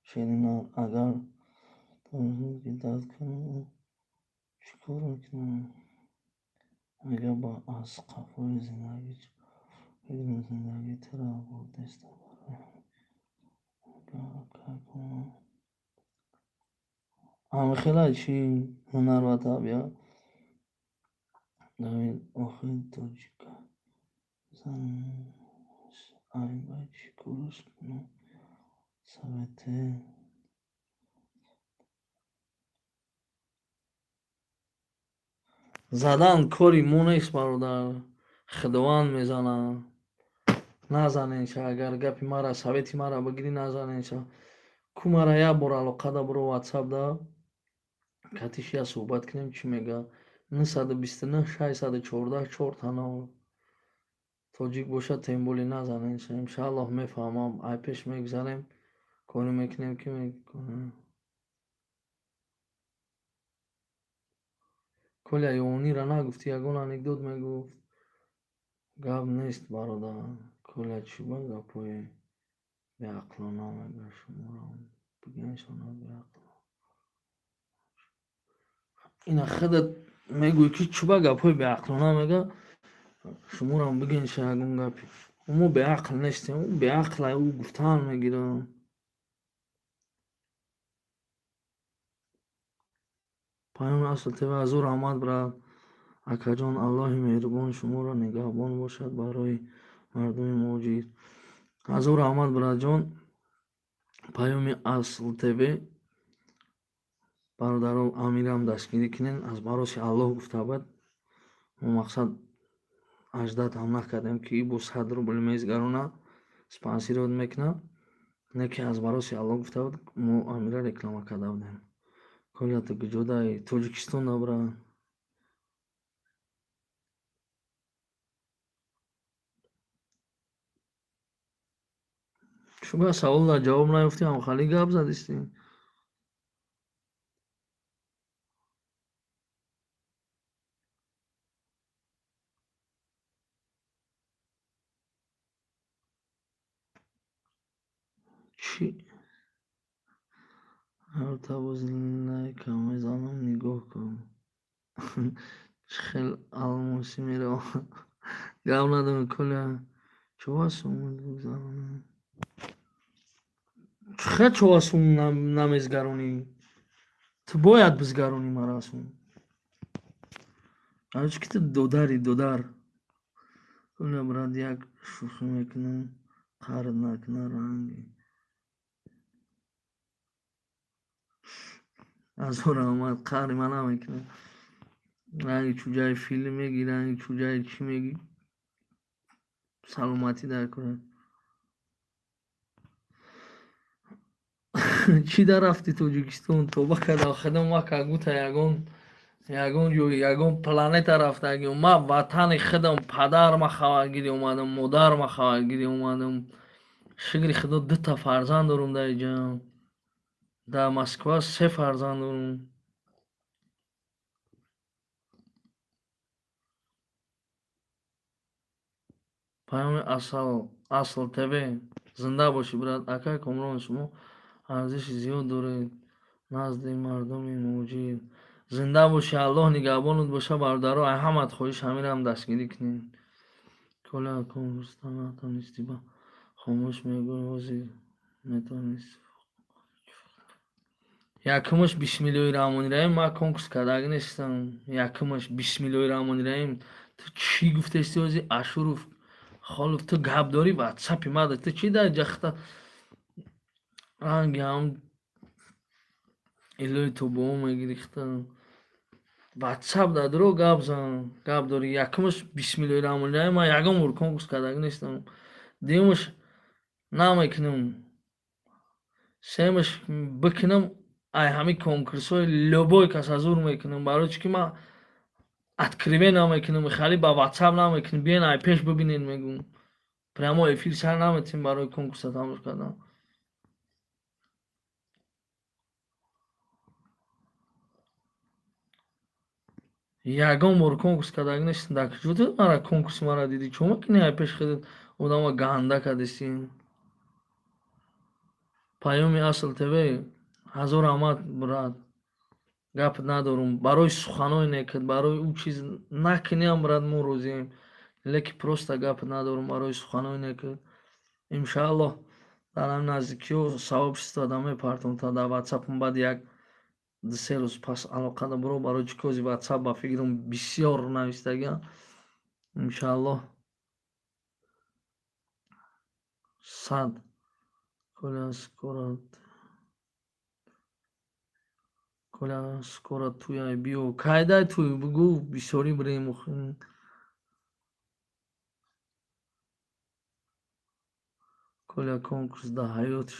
Шеринар, агар дард кунад, чӣ кор мекунам? Мега ба аз қафои зиндагӣ зиндагӣ туро бурдеста, барои ҳамихела чӣ ҳунар ва табиат. Давид, охир тоҷика зан айба чӣ кораш кунам? Совете. Задан кори мо нест, бародар. Худованд мезанад. Назаненша, агар гапи мара, совети мара бигирӣ, назаненша. Ку мара як бор алоқада биро ватсапда, катиш як суҳбат кунем, чӣ мега. 929 614 4 0. Тоҷик бошад, тем более назаненша. Иншааллоҳ, мефаҳмам, ай пеш мегузарем, коре мекунем ки мекунем. Коля, Ёнира нагуфтӣ, ягон анекдот мегуфт. Гап нест, бародар. Коля, чӣ ба гапҳои беақлона мега, шуморо бигӯеншона беақл. Ина худат мегӯӣ, ки чӣ ба гапҳои беақлона мега, шуморам бигӯенша ягон гапи. Мо беақл нестем, ӯ беақлай, ӯ гуфтан мегирад. Паёми Асл ТВ, ҳазор раҳмат, брат. Акаҷон, Аллоҳи меҳрубон шуморо нигаҳбон бошад барои мардуми муҳоҷир. Ҳазор раҳмат, братҷон. Паёми Асл ТВ, бародаро, амирам дастгирӣ кунед, аз бароси Аллоҳ гуфта бад. Мо мақсад аждад ҳам накардем, ки бо 100 рубл мезгарона спонсировать мекунад. Не ки аз бароси Аллоҳ гуфта буд, мо амира реклама карда будем. Коля, ту куҷодаи? Тоҷикистон, брат. Шумо саволро ҷавоб наёфтӣ, ҳамхалӣ гап задистӣ. Чӣ? Ҳарта боз лайка мезанам, нигоҳ кун. Чӣ хел алмосӣ меравад. Гап надорам, Коля. Чӣ сумуд бигзаронем? Чӣ чоасун намезгаронӣ? Ту бояд бизгаронӣ мара асун. Чӣ ки ту додари, додар. Коля, брат, як шӯхӣ мекунам, қаҳр накуна ранги. Азор раҳмат, қаҳри ман намекунад. Ранги чӯҷаи филм мегӣ, ранги чӯҷаи чӣ мегӣ? Саломатӣ дар кунад. Чӣ дар рафти Тоҷикистон? Тоба кардам, худам ма как будто ягон ҷой, ягон планета рафтагиам. Ма ватани худам, падарма хабаргирӣ омадам, модарма хабаргирӣ омадам. Шукри Худо, дута фарзанд дорум дар иҷа. Дар Москва се фарзанд дорум. Паёми Асал, Асл ТВ. Зинда бошӣ, брат. Акай Комрон, шумо арзиши зиёд доред назди мардуми муҳоҷир. Зинда бошӣ, Аллоҳ нигаҳбонат боша, бародаро. Ай ҳамат хоҳиш ҳаминам дастгирӣ кунед. Коля, конкурс натонистӣ, ба хомӯш мегӯй, ҳозир метавонистӣ. Якумаш, бисмиллоҳи раҳмони раҳим, ман конкурс кардаги нестам. Якумаш, бисмиллоҳи раҳмони раҳим. Ту чӣ гуфтести ҳозир, Ашуров Холов? Ту гап дорӣ, ватсапи мада. Ту чӣ дар ҷахта ранги ҳам илои тобоо мегирихта? Ватсап дар дуро гап зан, гап дорӣ. Якумаш, бисмиллоҳи раҳмони раҳим, ман ягон бор конкурс кардаги нестам. Дуюмаш, намекунам. Сеюмаш, бикунам, ай ҳамин конкурсҳои любой кас азур мекунам. Барои чӣ ки ман откровенно намекунам, хали ба ватсап намекунам. Биён, ай пеш бибинед, мегӯм. Прямой эфир сар наметем барои конкурса тамошо кардан. Ягон бор конкурс кардаги нестам. Дар куҷо ту мара конкурси мара дидӣ? Чо мекунӣ, ай пеши худат одама ганда кардеси? Паёми Асл ТВ, ҳазор раҳмат, брат. Гап надорум. Барои суханои некат, барои ӯ чиз накуниам, брат, мо розием. Лекин просто гап надорум барои суханои некат. Иншааллоҳ, дар ҳамин наздикиҳо сообщество да мепартом та дар ватсапам, баъд як 2-3 рӯз пас алоқада биро, барои чӣ кози ватсап ба фикрам бисёр навистагиам. Иншааллоҳ. Сад. Коля, скоро, Коля, скоро туяй, биё. Кайдай туй, бугӯ, бисёрӣ бирем. Коля, конкурс дар ҳаёт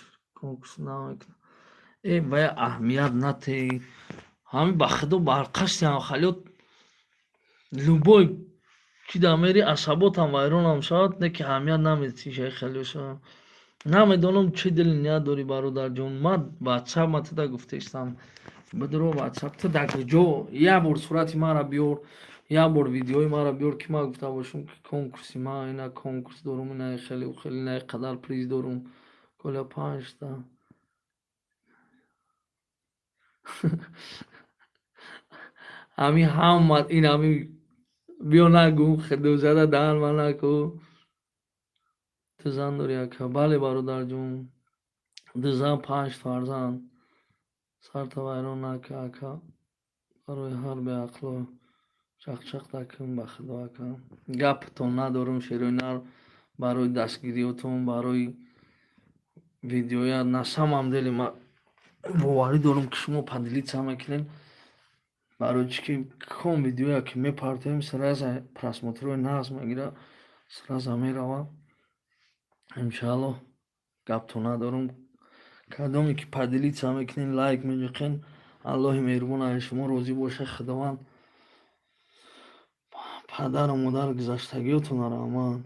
конкурс намекунад. Э, вая аҳамият натеҳ. Ҳамин ба худо барқасти ҳамхалёт любой ки дар мери, асаботам вайронам шавад, не ки аҳамият намедиҳӣ шаи хелёша. Намедонам, чӣ дили ният дорӣ, бародарҷон. Ман ватсап ма туда гуфтестам. Бидро ватсап, ту дар куҷо як бор сурати маро биёр, як бор видеои маро биёр, ки ман гуфта бошам, ки конкурси ман ина, конкурс дорум, ина хеле хеле, ина қадар приз дорум. Коля, панҷта. Ҳамин ҳама ин ҳамин биё нагӯ, худозада даҳан ма наку. Ту зан дорӣ, ака? Бале, бародарҷон. Ду зан, панҷ фарзанд. Сарта вайрон нака, ака. Барои ҳар беақло чақчақ накун, ба худо, ака. Гапатон надорум, шерои нар, барои дастгириётон, барои видеоя. На самом деле ма боварӣ дорам, ки шумо поделиться мекунед. Барои чӣ ки ком видеоя ки мепартоем, сразу просмотрҳои нағз мегирад, сразу меравад. Иншааллоҳ, гаптон надорум. Кадоме ки поделиться мекунед, лайк меҷиқен, Аллоҳи меҳрубон аз шумо розӣ бошад. Худованд падару модар гузаштагиётонро раҳмат.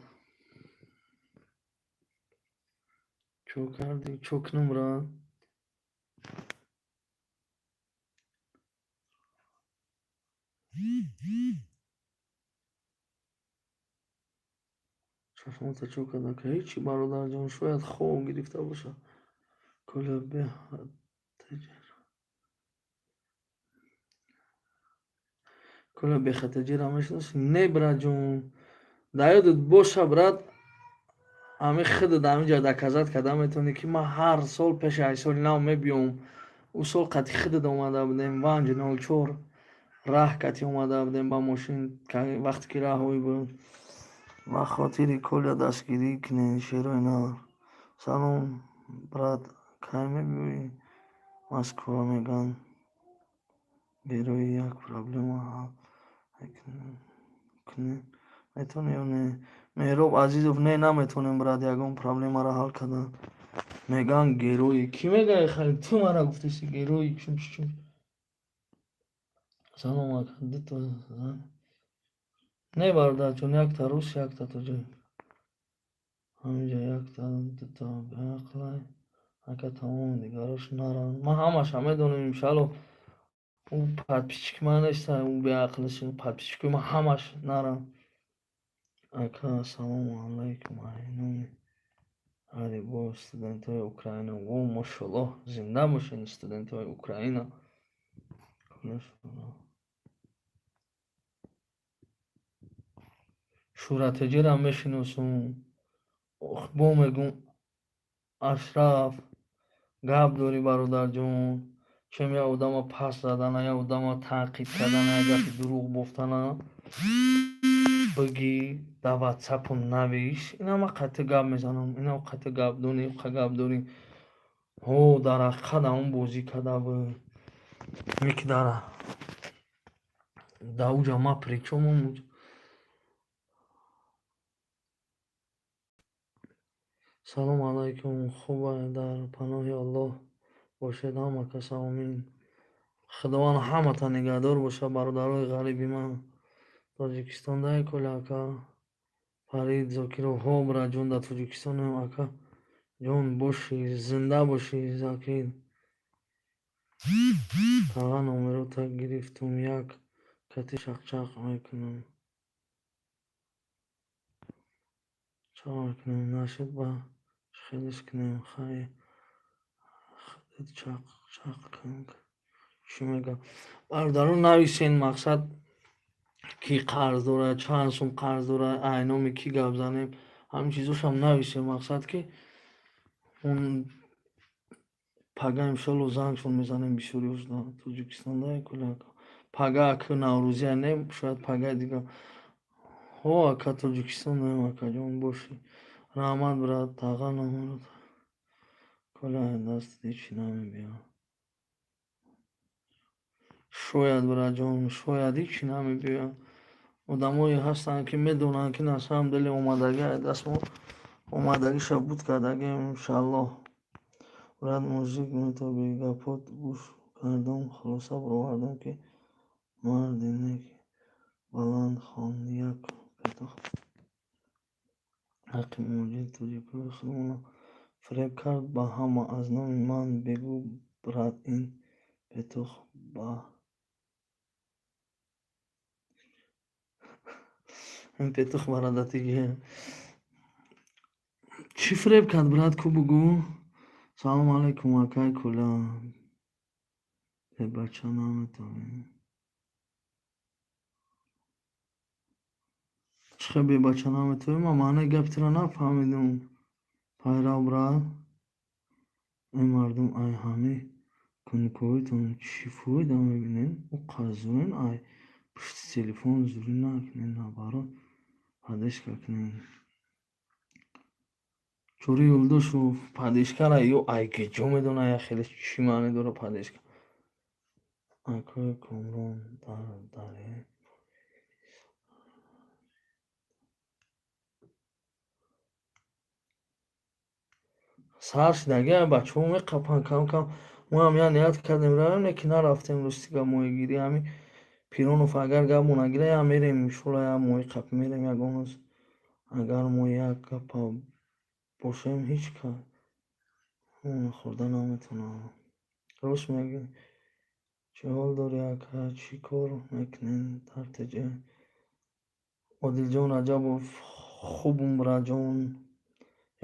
Чо кардӣ? Чо кунам, брат? Чашмота чо кард, ака? Ҳечи, бародарҷон, шояд хоб гирифта бошад. Коля, беҳад. Коля, бехатаҷира мешиносӣ? Не, братҷон. Дар ёдат боша, брат. Ҳамин худат ҳаминҷа доказать карда метавонӣ, ки ман ҳар сол пеши ай соли нав мебиём. Ӯ сол қати худат омада будем, ванҷ 04 раҳ кати омада будем ба мошин, вақте ки раҳҳои буд. Ба хотири Коля дастгирӣ кунед, шерои нар. Салом, брат, кай мебиёӣ Москва? Мегӯянд герои як проблема ҳал кунем. Метавонӣ ё не? Меҳроб Азизов, не, наметавонем, брат, ягон проблемаро ҳал кардан. Мегӯянд герои. Кӣ мегӯяд, хай? Ту мара гуфтеси герои, чун чун. Салом, ака, дуто зан. Не, бародарҷон, якта рус, якта тоҷик. Ҳаминҷа якта дута беақлай. Ака, тамоми дигарош наранд. Ман ҳамаша медонам, иншалло. Ӯ подписчики ман неста, ӯ беақлиш, подписчикои ман ҳамаш наранд. Ака, ассалому алайкум, ай номи ғарибо студентҳои Украина. О, мошаллоҳ, зинда бошед, студентҳои Украина. Шӯҳратеҷирам мешиносум. Бо мегӯм, Ашраф, гап дорӣ, бародарҷон. Чем як одама пас задана, як одама танқид кардана, як гапи дурӯғ бофтана, бигӣ дар ватсапу навиш. Ина ман қатъи гап мезанам, ина қатъи гап донӣ, гап дорӣ. Ҳо, дар ҳақиқат ҳамон бозӣ карда буд. Ки дар уҷа ман причёмам? Салому алайкум, хубай, дар паноҳи Аллоҳ бошед ҳама кас, омин. Худованд ҳаматон нигаҳдор бошад, бародарои ғариби ман. Тоҷикистон дай, Коля ака? Фарид Зокиров, ҳо, браҷон, дар Тоҷикистонем, ака ҷон, бошӣ, зинда бошӣ, Закир. Тага номерота гирифтум, як кати чақчақ мекунам. Чақчақ мекунем, нашуд ба хелиш кунем, хай худат чақчақ кун. Чӣ мегӯям? Бародарон, нависен, мақсад кӣ қарз дорад, чанд сум қарз дорад, ай номи кӣ гап занем, ҳамин чизошам нависем, мақсад ки он пага иншолло зангшон мезанем бисёриҳош дар Тоҷикистон дай, Коля ака. Пага ака наврӯзия не, шояд пагаи дига. Ҳо, ака, Тоҷикистон даем, акаҷон, бошӣ. Раҳмат, брат, тага номерота. Коля, дастат ҳечи намебиёд. Шояд, браҷон, шояд ҳечи намебиёяд. Одамое ҳастанд, ки медонанд, ки на самом деле омадагӣ ай даст мо омадагиша буд кардагием, иншааллоҳ. Брат, мужик метобӣ, гапот гӯш кардам, хулоса баровардам, ки марди нек баланд хон як петух ҳаққи муҳоҷири тоҷикои худамонро фиреб кард ба ҳама аз номи ман бигӯ, брат, ин петух ба ин петух барадатигия. Чӣ фиреб кард, брат, ку бугӯ? Салому алайкум, акай Коля. Бебача наметавонӣ. Чӣ хел бебача наметавонӣ? Ман маънаи гапи туро нафаҳмидум. Пайрав, брат. Эй мардум, ай ҳамин кунҷковитон чӣ фоида мебинед? Ӯ қазоин ай пушти телефон зурӣ накунед, наоборот поддержка кунед. Чори Юлдошев, поддержкара ё ай куҷо медонад, як хеле чӣ маъне дорад поддержка? Акои Комрон дар дарё сар шудагӣ бачаҳо меқапанд кам-кам. Мо ҳам як ният кардем равем, лекин нарафтем, рости гап, моҳигирӣ. Ҳамин Пиронов агар гапмо нагирад, як мерем, иншолло, як моҳи қапӣ мерем ягон рӯз. Агар мо як гапа бошем, ҳеҷ кас хӯрда наметавонад. Рост мегӯӣ. Чӣ ҳол дорӣ, ака? Чӣ кор мекунед дар ТҶ? Одилҷон Раҷабов, хубум, браҷон.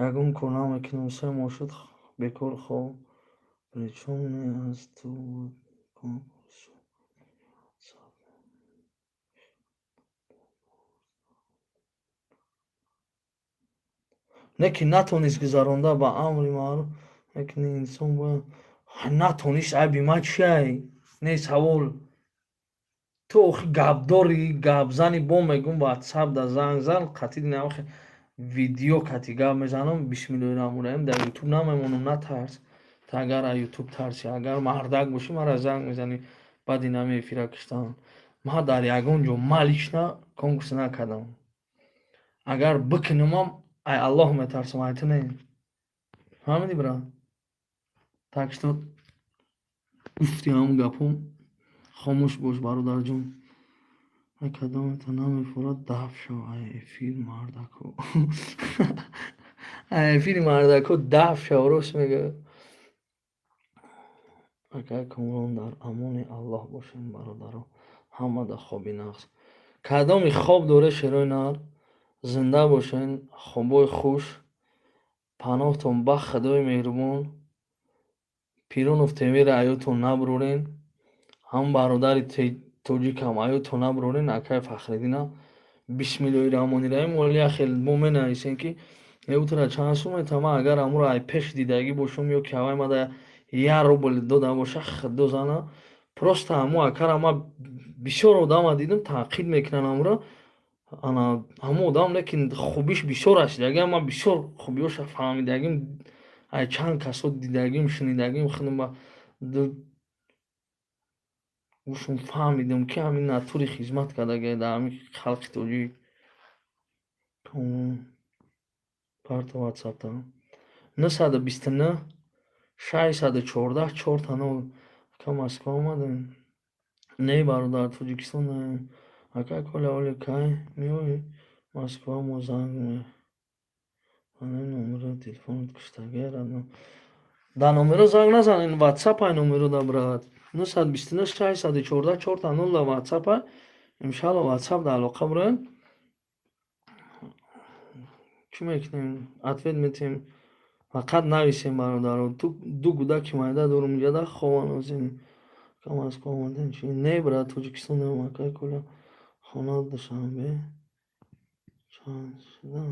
Ягон кор намекунам, 3 моҳ шуд бекор хоб. Причём не аз ту буд конкурс. Не ки натонист гузаронда, ба амри маъруф мекунӣ, инсон бояд натонист, айби ман чиай? Не, савол. Ту охи гапдори, гапзани, бо мегум, ватсап да занг зан, қатъи наохи видео кати гап мезанам. Бисмиллоҳи раҳмони раҳим, дар ютуб намемонам, натарс. Ту агар аз ютуб тарси, агар мардак бошӣ, мара занг мезанӣ баъди нами эфира киштан. Ман дар ягон ҷо, ман лично конкурс накардам. Агар бикунамам, ай Аллоҳ метарсам, ай ту не. Фаҳмидӣ, брат? Так что гуфти ҳамун гапҳо, хомӯш бош, бародарҷон. Ай кадомета намефурад, даф шав ай эфир, мардако. Ай эфири мардако даф шав, рост мегӯяд. Акай Комрон, дар амони Аллоҳ бошем, бародаро. Ҳамада хоби нағз. Кадоми хоб доре, шерои нар, зинда бошен, хобои хуш, паноҳтон ба Худои меҳрубон. Пиронов ТВ-ро аётон набурорен, ҳамун бародари тоҷикам аётон набурорен, акай Фахриддина. Бисмиллоҳи раҳмони раҳим, вале як хел мо менависем, ки эутра чанд сум метавам, ман агар ҳамуро ай пеш дидагӣ бошам ё ки ҳавай мада 1 рубл дода боша, худо зана. Просто ҳамун акара ман бисёр одама дидам, танқид мекунанд ҳамуро. Ана ҳамун одам, лекин хубиш бисёр аст. Дигар ман бисёр хубиҳоша фаҳмидагим, ай чанд касо дидагим, шунидагим, худам ба гӯшум фаҳмидам, ки ҳамин натури хизмат кардагиа дар ҳамин халқи тоҷик. Парта ватсапта 929 614 4 0. Ака, Москва омадем? Не, бародар, Тоҷикистон наем. Ака Коля, оли кай меоӣ Москва? Мо занг мезанем, номерои телефонат куштагиа. Дар номеро занг назанен, ватсап ай номеро да, брат. 929 614 4 0 дар ватсап ай. Иншалло, ватсап дар алоқа бироем. Чӣ мекунем? Ответ метиҳем. Фақат нависем, бародаро. Ду гудаки майда дорум, инҷа хобан озин. Ака, Москва омадем чӣ? Не, брат, Тоҷикистон наем. Акай Коля, хона Душанбе чанд шуда?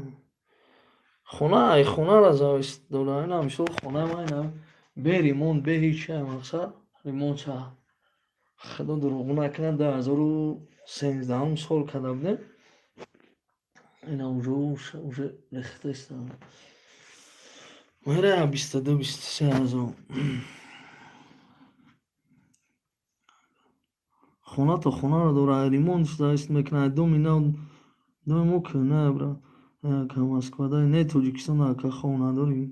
Хона ай хонара зависит дора. Ина мисол, хонаи ман ина бе ремонт, бе ҳеҷ чиай, мақсад ремонт ша. Худо дурӯғ накунад, 2013-ум сол карда будем. Ина уже рехта истода. Мера 22, 23 ҳазор. Хона то хонаро дора, ремонт зависит мекунад. Доми нав, доми мо кӯҳна, брат. Ака, Москвада не, Тоҷикистон, ака, хоб надорӣ?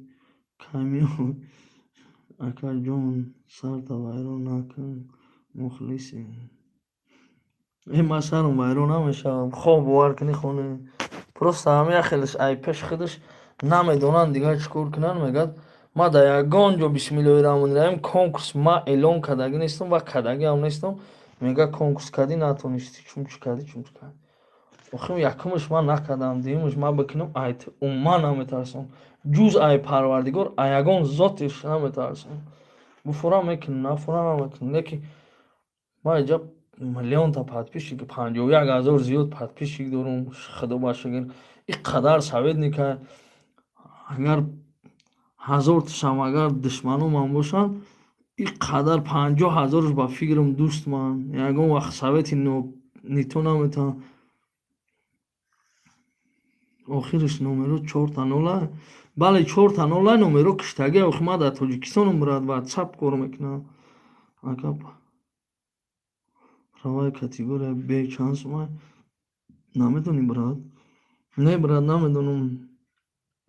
Кай меоӣ? Акаҷон, сарта вайрон накун, мухлисем. Э, ман сарам вайрон намешавам. Хоб, бовар кунӣ, хоне. Просто ҳама як хелаш ай пеш худаш намедонанд дигар чӣ кор кунанд, мегӯяд, ман дар ягон ҷо, бисмиллоҳи раҳмони раҳим, конкурс ман эълон кардагӣ нестам ва кардагиам нестам. Мегӯяд, конкурс кардӣ, натонистӣ, чун чӣ кардӣ, чун чӣ кардӣ. Охир якумаш ман накардам, дуюмаш ман бикунам, ай умуман наметарсам. Ҷуз ай Парвардигор, ай ягон зотиш наметарсам. Буфора мекунам, нафора намекунам. Лекин ман инҷа миллионта подписчик, 51 000 зиёд подписчик дорум, худо ба шукр. Ин қадар советника, агар ҳазорташам агар душманомам бошанд, ин қадар 50 000-аш ба фикрам дӯст ман. Ягон вақт совети нито наметавонам. Охираш номеро чорта нола. Бале, чорта нола номеро киштагӣ. Охи ман дар Тоҷикистонам, брат, ватсап кор мекунам. Ака, праваи категория Б чанд сумай? Намедонӣ, брат? Не, брат, намедонам.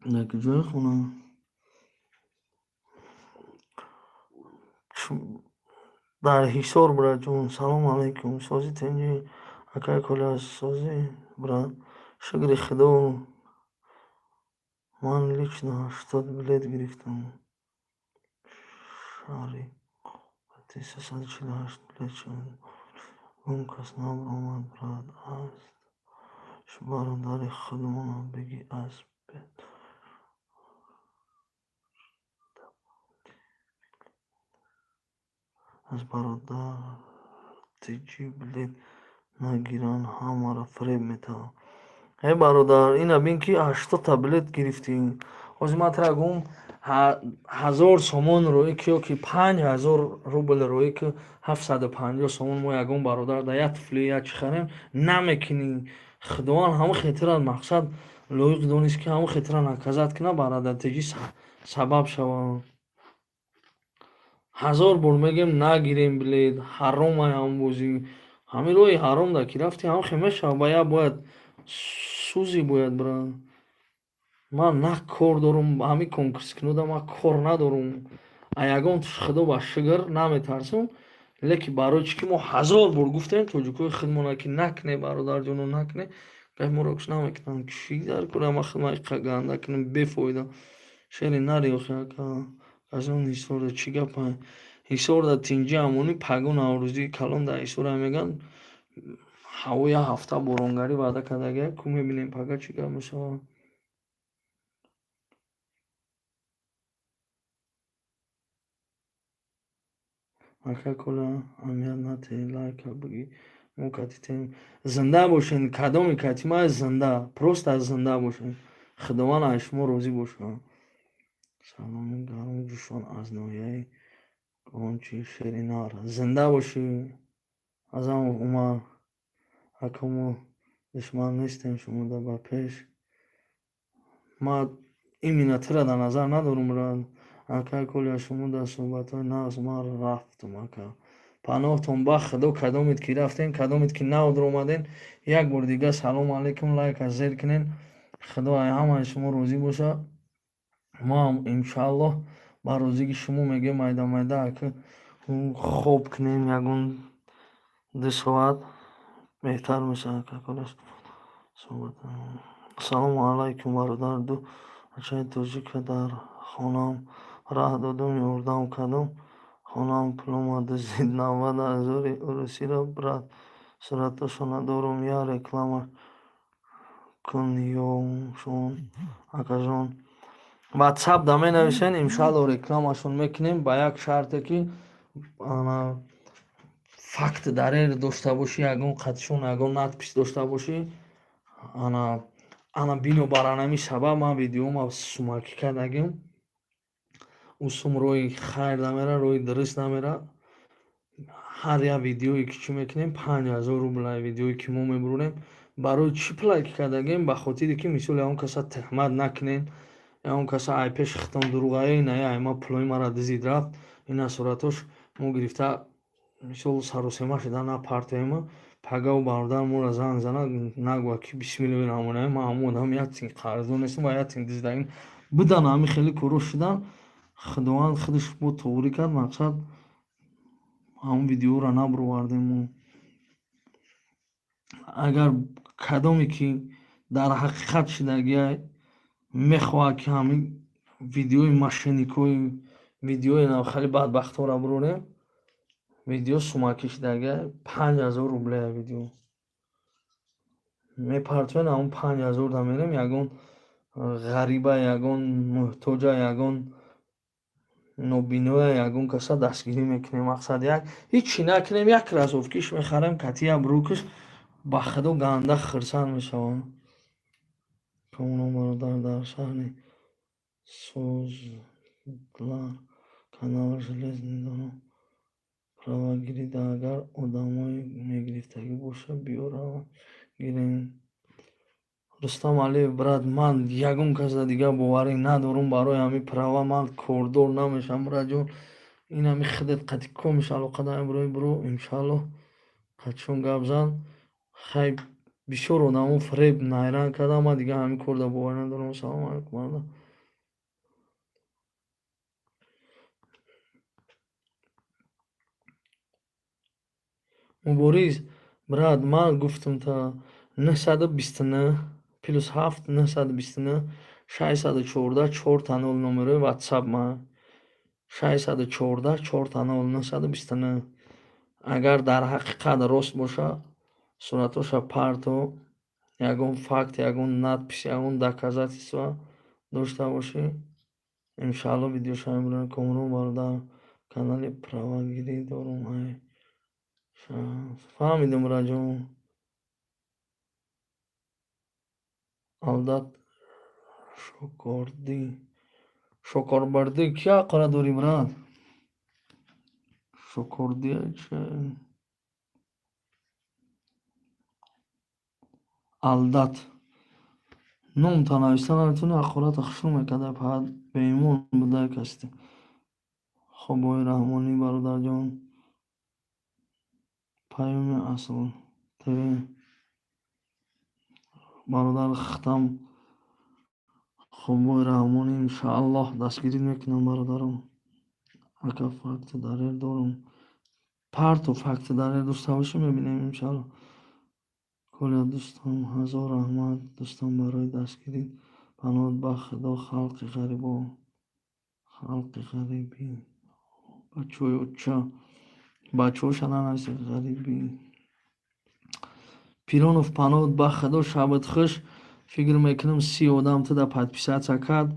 Дар куҷои хона? Дар Ҳисор, братҷон. Салому алайкум. Созӣ, тинҷӣ? Акай Коля, созӣ, брат? Шукри Худо. Ман лично 80 билет гирифтам. Шаҳри 348 билет шуд. Ягон кас набаромад, брат. Аз бародари худмонам бигӣ, аз бародар тиҷӣ билет нагиранд, ҳамаро фиреб метавонанд. Э, бародар, ина бин, ки 80та билет гирифтӣ. Ҳозир ман тара гум, 1000 сомон рӯӣ ки, ё ки 5000 рубл рӯӣ ки, 750 сомон мо ягон бародар да як туфли, як чӣ харем, намекунӣ. Худованд ҳама хетира мақсад лоиқ донист, ки ҳама хетира наказать кунад, барадатегӣ сабаб шавад. Ҳазор бор мегем, нагирем билет, ҳаромай ҳамн бозӣ. Ҳамин роҳи ҳаром да ки рафтӣ, ҳам хе мешавад. Ба як бояд сӯзӣ, бояд бира. Ман на кор дорум, ҳамин конкурскунуда ман кор надорум. А ягон худо ба шукр, наметарсам. Лекин барои чӣ ки мо ҳазор бор гуфтем тоҷикои худмона, ки накне, бародарҷоно, накне, гапи моро гӯш намекунанд. Чӣ дар кора ман худма иқа ганда кунам бефоида? Шери нари охи, ака. Аз он Ҳисорда чӣ гапа? Ҳисорда тинҷи амонӣ, паго Наврӯзии калон дар Ҳисора мегӯянд. Ҳаво як ҳафта боронгарӣ ваъда кардагия ку, мебинем, пага чӣ гап мешавад. Ака Коля, аҳамият натеҳ, лайка бигӣ, мо катитем. Зинда бошен, кадоми кати ма зинда, просто зинда бошен. Худованд аз шумо розӣ бошад. Саломи гарму ҷӯшон аз ноҳияи Гончи Шеринар. Зинда бошӣ, Азамов Умар. Ака, мо душман нестем, шумода ба пеш. Ма именно тура дар назар надорум. Ака Коля, шумо дар суҳбатҳои нағз, ман рафтум, ака. Паноҳтон ба Худо, кадомед ки рафтем, кадомед ки нав омаден, як бори дига салому алайкум, лайка зер кунен. Худо ай ҳамаи шумо розӣ бошад. Мо ҳам иншааллоҳ ба розигии шумо мегӯем, майда майда ака хоб кунем, ягон 2 соат беҳтар мешавад. Ака Коля, салому алайкум, бародар. Ду бачаи тоҷика дар хонаам раҳ додум, ёрдам кардум, хонаам пулома дуздид, 90 ҳазори урусиро. Брат, суратошона дорум, як реклама кун ёшон, акаҷон. Ватсап да менависен, иншаалло рекламашон мекунем, ба як шарте ки факт дарер дошта бошӣ, ягон қатишон ягон надпись дошта бошӣ. Ана бинобар анами сабаб ман видеома сумакӣ кардагим. Ӯ сум роҳи хайр намера, роҳи дуруст намера. Ҳар як видеое ки чӣ мекунем, 5000 рубл видеое ки мо мебурем. Барои чӣ плайк кардагем? Ба хотире ки мисол ягон каса тӯҳмат накунем, ягон каса ай пеши хитон дурӯғае, ина ай ма пулои мара дизид рафт, ина суратош мо гирифта, мисол саросема шуда напартоема. Пагаву бародар моро занг занад, нагӯяд ки бисмиллоҳи раҳмони раҳим, ман ҳамон одам як тин қарздор нестам ва як тин диздагим будан. Ҳамин хеле корҳо шудан, Худованд худаш бо туғрӣ кард, мақсад ҳамон видеоро набуровардем мо. Агар кадоме ки дар ҳақиқат шидагиай, мехоҳад ки ҳамин видеои мошенникҳои, видеои хеле бадбахтҳоро бурорем, видео сумакӣ шидагиай, 5000 рублея видео мепартоем, ҳамон 5000 да мерем, ягон ғариба, ягон муҳтоҷа, ягон нобиноя, ягон каса дастгирӣ мекунем. Мақсад як ҳичи накунем, як кроссовкиш мехарем, кати як брюкиш, ба худо ганда хурсанд мешавам. Комрон бародар, дар шаҳри Создлар канал железный дорам, правагирӣ да, агар одамое мегирифтагӣ бошад, биё равам гирем. Рустам Алиев, брат, ман ягон каса дигар боварӣ надорум. Барои ҳамин права ман кордор намешавам, братҷон. Ин ҳами худат қати комиш алоқа дорем, брои бро, иншааллоҳ қатишон гап зан. Хай, бисёр одамо фиреб найранг кардам, ман дигар ҳамин корда боварӣ надорам. Салому алайкум, бародар. Мубориз, брат, ман гуфтам та 929 +7 929 614 4 0 номерои ватсап ман 614 4 0 929. Агар дар ҳақиқат рост бошад, суратоша парто, ягон факт, ягон надпись, ягон доказательство дошта бошӣ, иншаалло видеоша мебурем. Комрон бародар, канали правагирӣ дорум, ай фаҳмидум, братҷон. Алдат Шокордӣ, Шокорбардӣ, ки ҳаққора дорӣ, брат? Шокордия чи? Алдат. Номта нависта наметавонӣ, ҳақората хушрӯ мекарда, фақат беимон буда касти. Хобои Раҳмонӣ, бародарҷон. Паёми Асл ТВ. Бародар хитам Хобои Раҳмонӣ, иншааллоҳ дастгирӣ мекунам, бародарам. Ака, факти далел дорам. Парту факти далел дошта бошӣ, мебинем, иншааллоҳ. Коля дӯстам, ҳазор раҳмат, дӯстам, барои дастгирӣ. Паноҳ ба Худо, халқи ғарибо. Халқи ғарибӣ. Бачаҳои оча. Бачаҳоша нанависед ғарибӣ. Пиронов, паноҳ ба Худо, шабат хуш. Фикр мекунам, 30 одам туда подписаться кард.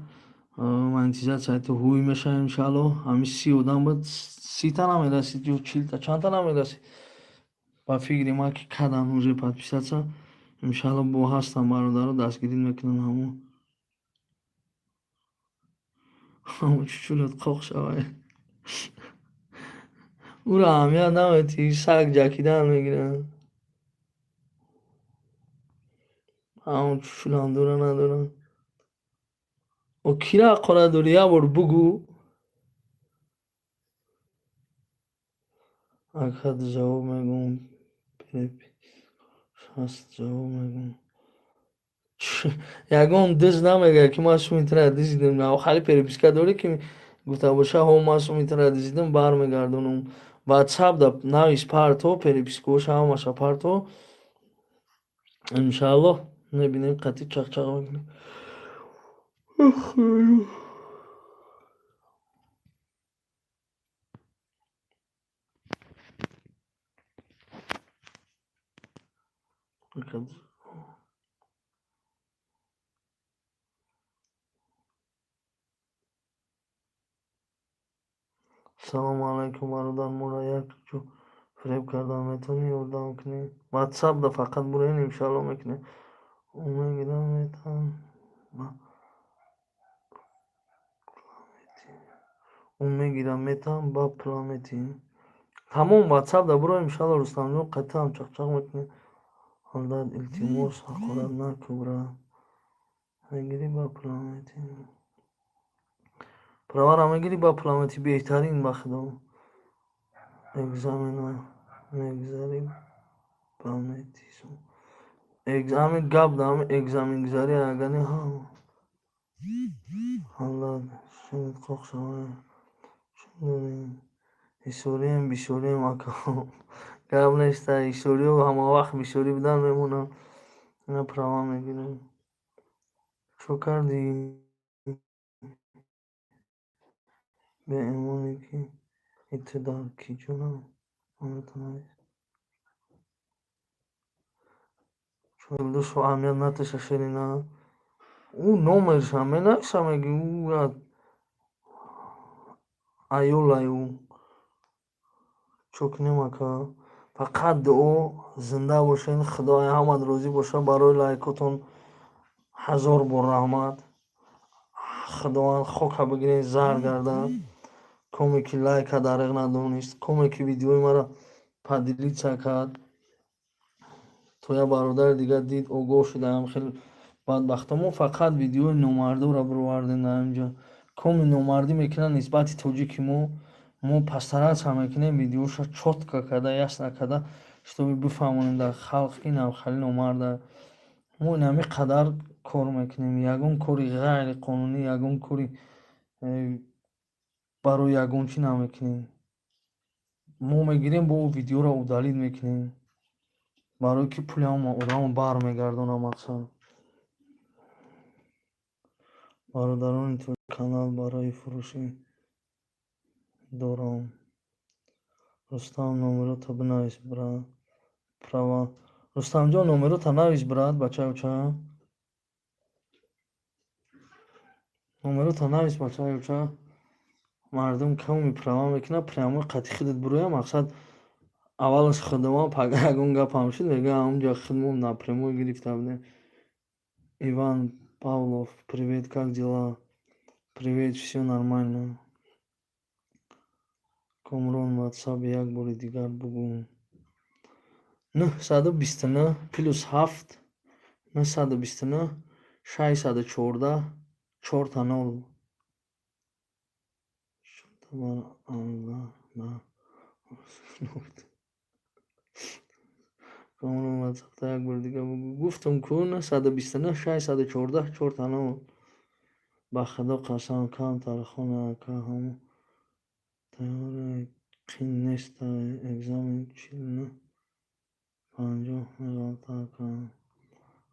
Монетизатсияи ту ҳуй мешава, иншааллоҳ. Ҳамин 30 одам буд, 30-та намерасид ё 40-та, чандта намерасид. Ба фикри ман, ки карданд уже подписаться. Иншааллоҳ, бо ҳастам, бародаро, дастгирӣ мекунам ҳамо. Ҳамо чучулат қоқ шавад. Уро аҳамият наметӣ, саг ҷакидан мегирад. Ҳамон чучулам дора надорам. О, кира ҳаққора дорӣ, як бор бугӯ. Ака, ҷавоб мегӯм. Ҳаст, ҷавоб мегӯм. Ягон диз намегӯяд, ки ман суми тира дизидам. Хали переписка дорӣ, ки гуфта боша: ҳо, ман суми тира дизидам, бармегардонам. Ватсап да навис, парто, перепискаҳоша ҳамаша парто. Иншааллоҳ, мебинем, қатъи чақчақ мекунем. Салому алайкум, бародар, моро як ҷо фиреб кардан, метавонӣ ёрдам кунӣ? Ватсап да фақат буроен, иншааллоҳ, мекунем. Умегирам, метавон ӯ мегирам, метавон ба пулам метиҳӣ. Тамом, ватсап да буро, иншааллоҳ, Рустамҷон, қатъиам чақчақ мекунем. Алдат, илтимос, ҳақорат накун, брат. Мегирӣ, ба пулам метиҳӣ. Правара мегирӣ, ба пулам метиҳӣ, беҳтарин, ба худо. Экзамена мегзарӣ, ба метиҳӣ. Ҳамин гап да ҳамин экзаменгузарӣ агани ҳа. Алдат, шинит қоқ шавад. Чӣ дорӣ? Ҳисорием, бисёрием, ака. Гап неста, ҳисориҳо ҳамавақт бисёрӣ будан мемонанд. Ина права мегирем. Чо кардӣ? Беимоне ки ту дар ки ҷонам? Наметавонӣ. Душу аҳамият наташа, Ширина. Ӯ номерша менависа, меги, ӯ аёлай ӯ. Чо кунем, ака? Фақат дуо, зинда бошед, Худои ҳамат розӣ бошад, барои лайкотон ҳазор бор раҳмат. Худованд хока бигиред, зар гардад. Коме ки лайка дариқ надонист, коме ки видеои маро поделиться кард, то як бародари дигар дид, огоҳ шудаам. Хеле бадбахто, мо фақат видеои номардоро бировардем дар инҷо. Коми номардӣ мекунад нисбати тоҷики мо, мо постараться мекунем, видеоша чётко карда, ясно карда, чтобы бифаҳмонем дар халқ, ки инам хеле номарда. Мо инами қадар кор мекунем, ягон кори ғайриқонунӣ, ягон кори барои ягон чӣ намекунем. Мо мегирем, бо видеоро удалить мекунем, барое ки пули ҳама одамо бармегардонам. Мақсад, бародарони канал барои фурӯшӣ дорам. Рустам, номерота бинавис, брат. Права, Рустамҷон, номерота навис, брат, бачаюча. Номерота навис, бачаюча. Мардум ками права мекунад, прямо қати худат буроя. Мақсад, аввалаш худованд, пага ягон гапам шуд, мега ҳамунҷо худмо напрямую гирифта будем. Иван Павлов, привет, как дела? Привет, всё нормально. Комрон, ватсап як бори дигар бугӯ. 929 +7 929 614 чорта нол. Бар Аллаҳ. Комрон, ватсапта як бори дигар бугӯ. Гуфтам ку, 929 614 чорта нол. Ба Худо қасам, камтар хона, ака, ҳамо тайёре, қин нестай, экзамен 49 50 меғалта, ака.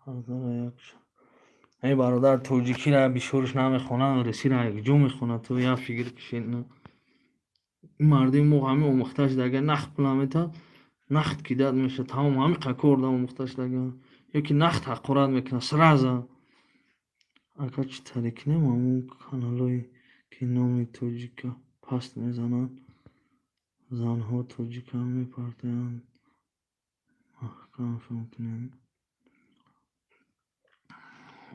Ҳаздора як. Эй бародар, тоҷикиро бисёрш намехонанд, русиро якҷо мехонад. Ту як фикр кишед. Ин мардуми мо ҳамин омӯхта шудага, нақд пул наметаҳад, нақд кидать мешавад, тамом, ҳамин қа кор да омӯхта шудага, ё ки нақд ҳақорат мекунад сразу. Ака, чӣ таре кунем, ҳамон каналҳое ки номи тоҷика паст мезананд, занҳо тоҷика мепартоянд, маҳкамшон кунем?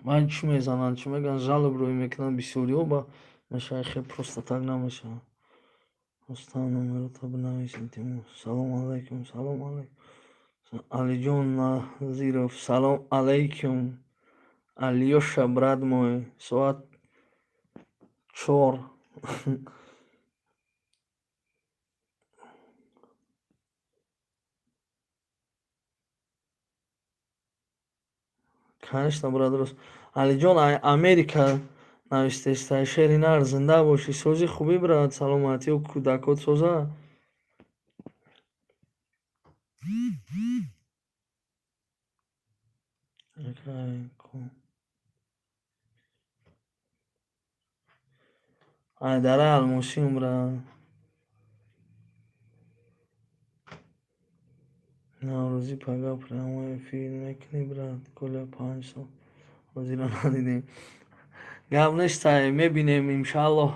Вай чӣ мезананд, чӣ мегӯянд, жалоба рӯй мекунанд бисёриҳо, ба мешавад, хел просто так намешавад. Рустам, номерота бинавис, илтимос. Салом алайкум, салом алайкум. Алиҷон Назиров, салом алайкум. Алёша, брат мой, соат 4. Конечно, брат, рост. Алиҷон Америка навистеста, шери нар, зинда бошӣ, сози хубӣ, брат, саломатию кӯдакот соза. Ай дараи Алмосиюм, брат. Наврӯзӣ пага прямой эфир мекунӣ, брат? Коля, 5 сол ҳозира надидем. Гап нестай, мебинем, иншааллоҳ.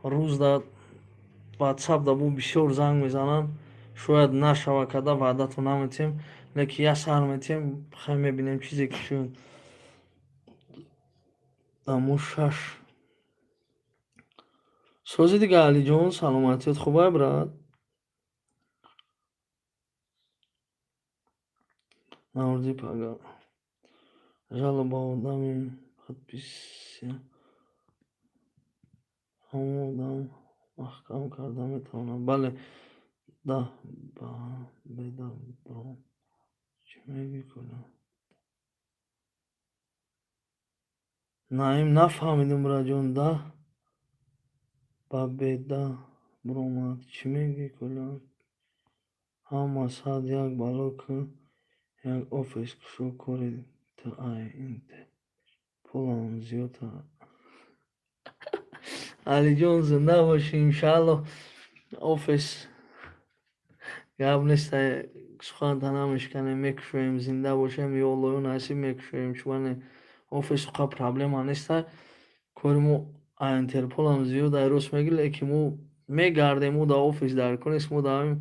Рӯз да ватсап да бу бисёр занг мезананд, шояд нашава, када ваъдато наметиҳем, лекин як сар метиҳем, хай, мебинем, чизе ки шуд. Дамо шаш. Сози дига, Алиҷон, саломатиёт хубай, брат? Наврӯзи пага. Жалоба одами подпися ҳамон одам маҳкам карда метавонад. Бале, да ба бедабром. Чӣ мегӯӣ, Коля? Наим, нафаҳмидум, братҷон, да ба беда буромад. Чӣ мегӯӣ, Коля? Ҳама сад як бало ку, як офис кушо, кори ту ай Интерполам зиёд. Алиҷон, зинда бошӣ, иншааллоҳ, офис гап нестай, суханта намешканем, мекушоем, зинда бошем, ё Аллоҳу насиб, мекушоем. Чубане офис қа проблема нестай, кори мо Интерполам зиёд, ай рост мегӯӣ, лекин мо мегардем, мо дар офис дар кор нест, мо дар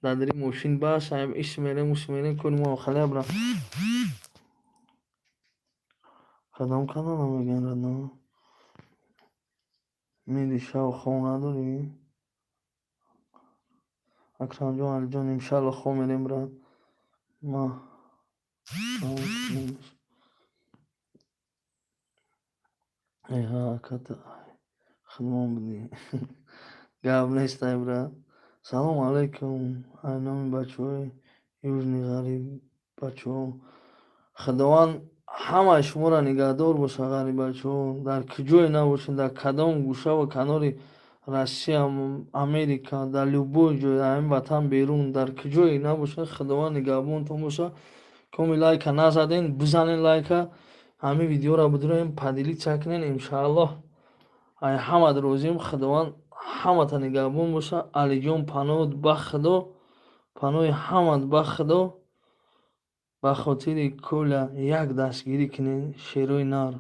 дари мошин бас ис мерем, ус мерем, кори мо хале, брат. Кадом канала мегӯянд, родной? Мири шав хоб надорӣ? Акрамҷон, Алиҷон, иншаалло хоб мерем, брат. Ма эҳа, ака, ту хидмон будӣ. Гап нестай, брат. Салом алайкум, ай номи бачаҳои Южный, ғариб бачаҳо. Худованд ҳамаи шуморо нигаҳдор боша, ғарибачаҳо, дар куҷое набошед, дар кадом гӯшаву канори Россия, Америка, дар любой ҷой, дар ҳамин ватан берун, дар куҷое набошед, Худованд нигаҳбонтон боша. Коми лайка назаден, бизанен лайка, ҳамин видеоро бидуроем, поделиться кунен, иншааллоҳ. Ай ҳамат розием, Худованд ҳамата нигаҳбон боша. Алиҷон, паноҳат ба Худо, паноҳи ҳамат ба Худо. Ба хотири Коля як дастгирӣ кунед, шерои нар.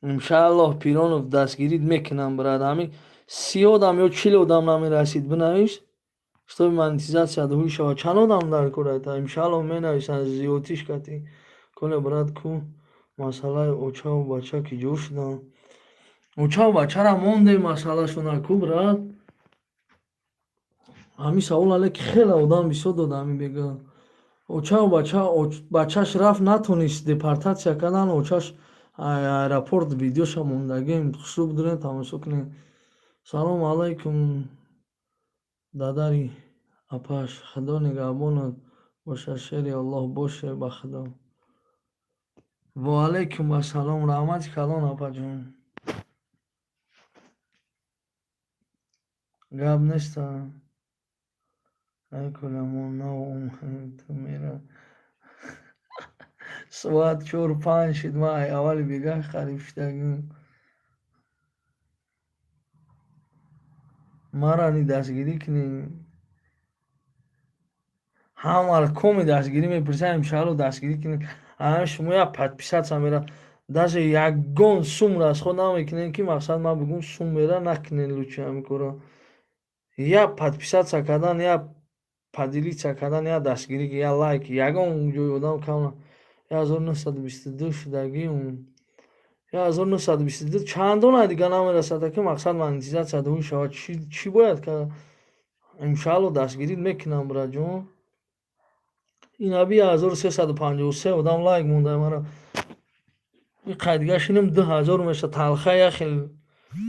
Иншааллоҳ, Пиронов, дастгирит мекунам, брат. Ҳамин 30 одам ё 40 одам намерасид, бинавис, чтобы монетизация ҳуй шавад. Чанд одам дар кор айта? Иншааллоҳ, менависанд зиёдтиш кати. Коля, брат, ку Масъалаи очаву бача ки ҷо шуданд? Очаву бачара мондем масъалашона ку, брат. Ҳамин савол але ки хеле одам бисёр дода ҳамин бега. Очаву бача, бачаш рафт, натонист депортатсия кардан, очаш аэропорт видеоша мондагим, хушрӯ бидурен, тамошо кунед. Салому алайкум, дадари апаш, Худо нигаҳбонат бошад, шери Аллоҳ боше ба Худо. Ва алайкум ассалом, раҳмати калон, апаҷон. Гап неста. Ай Коля, мо нав омадем, ту мера. Соат 4-5 шид, ман ай аввали бегаҳ қариб шудагим. Мара ни дастгирӣ кунӣ. Ҳамаро коми дастгирӣ мепурсам, иншаалло дастгирӣ кунед. Ана шумо як подписаться мера, даже ягон сум расход намекунем, ки мақсад ман бигӯм сум мера, накунед лучше ҳамин корро. Як подписаться кардан, як поделиться кардан, як дастгирӣ, як лайк, ягон ҷои одам кам. 1922 шудагиум. 1922 чандона дига намерасад, ки мақсад монетизатсия дуҳӣ шавад. Чӣ бояд кард? Иншаалло дастгирӣ мекунам, братҷон. Инаби 1353 одам лайк монда мара. И қайдига шинем, 2000 меша, талха як хел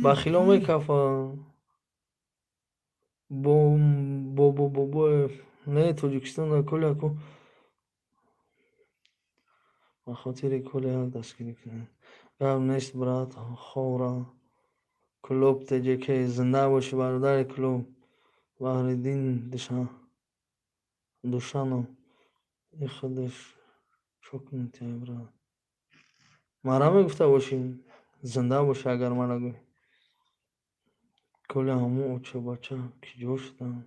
бахило мекафа. Бобо бобоев не Тоҷикистон Коля ку ба хотири Коля як дастгирӣ кунед. Гап нест, брат, ховра. Клуб ТҶК, зинда бошӣ, бародари клуб. Баҳриддин Душанов и худаш чокнутый, брат. Мара мегуфта бошӣ, зинда бошӣ, агар мара гӯӣ. Коля, ҳамун оча бача ки ҷо шуданд?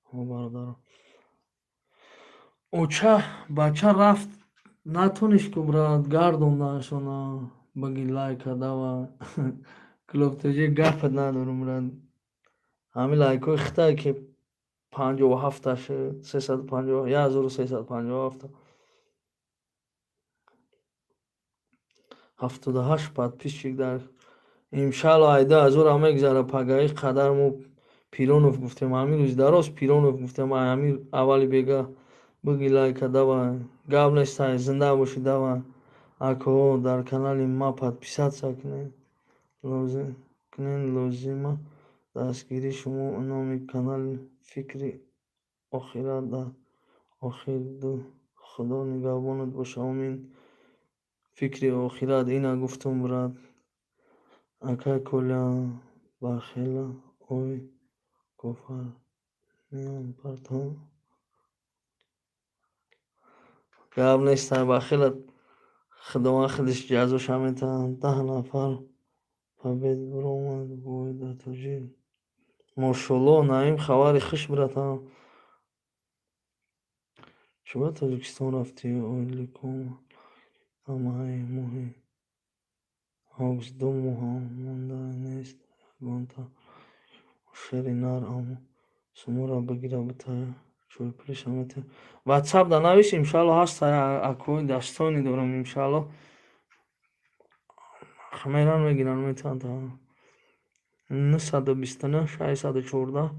Ҳо, бародаро. Оча бача рафт, натонист ку, брат, гардондаашона. Баги лайка давай. Клуб ТҶ, гапат надорум, брат. Ҳамин лайкҳои хитае ки 57-та шуд, 350, 1357-та. 78 подписчик дар иншаалло ай 2000-ам мегзара пагаи қадар. Мо Пиронов гуфтем, ҳамин рӯзи дароз Пиронов гуфтем, ай ҳамин аввали бега биги лайка давай. Гап нестай, зинда бошӣ, давай. Акоҳо, дар канали ма подписаться кунед. Кунед лозима дастгирии шумо. Номи канал Фикри охират дар охир ду. Худо нигаҳбонат боша, омин. Фикри охират ина гуфтум, брат. Акай Коля, бахела ой кофар меон партон. Гап нестай, бахела Худованд худаш ҷазоша метаҳад. 10 нафар побед биромад боида тоҷик. Мошоллоҳ, Наим, хабари хуш, братан. Чӣ ба Тоҷикистон рафтӣ? Ойликом ай моҳи август 2 моҳам монда нест ягонта шери нар аммо сумора бигира бита чойпулиша метиҳ. Ватсап да навис, иншаалло ҳаста, акои дастони дорам, иншаалло меран мегиранд, метиҳанд. 929 614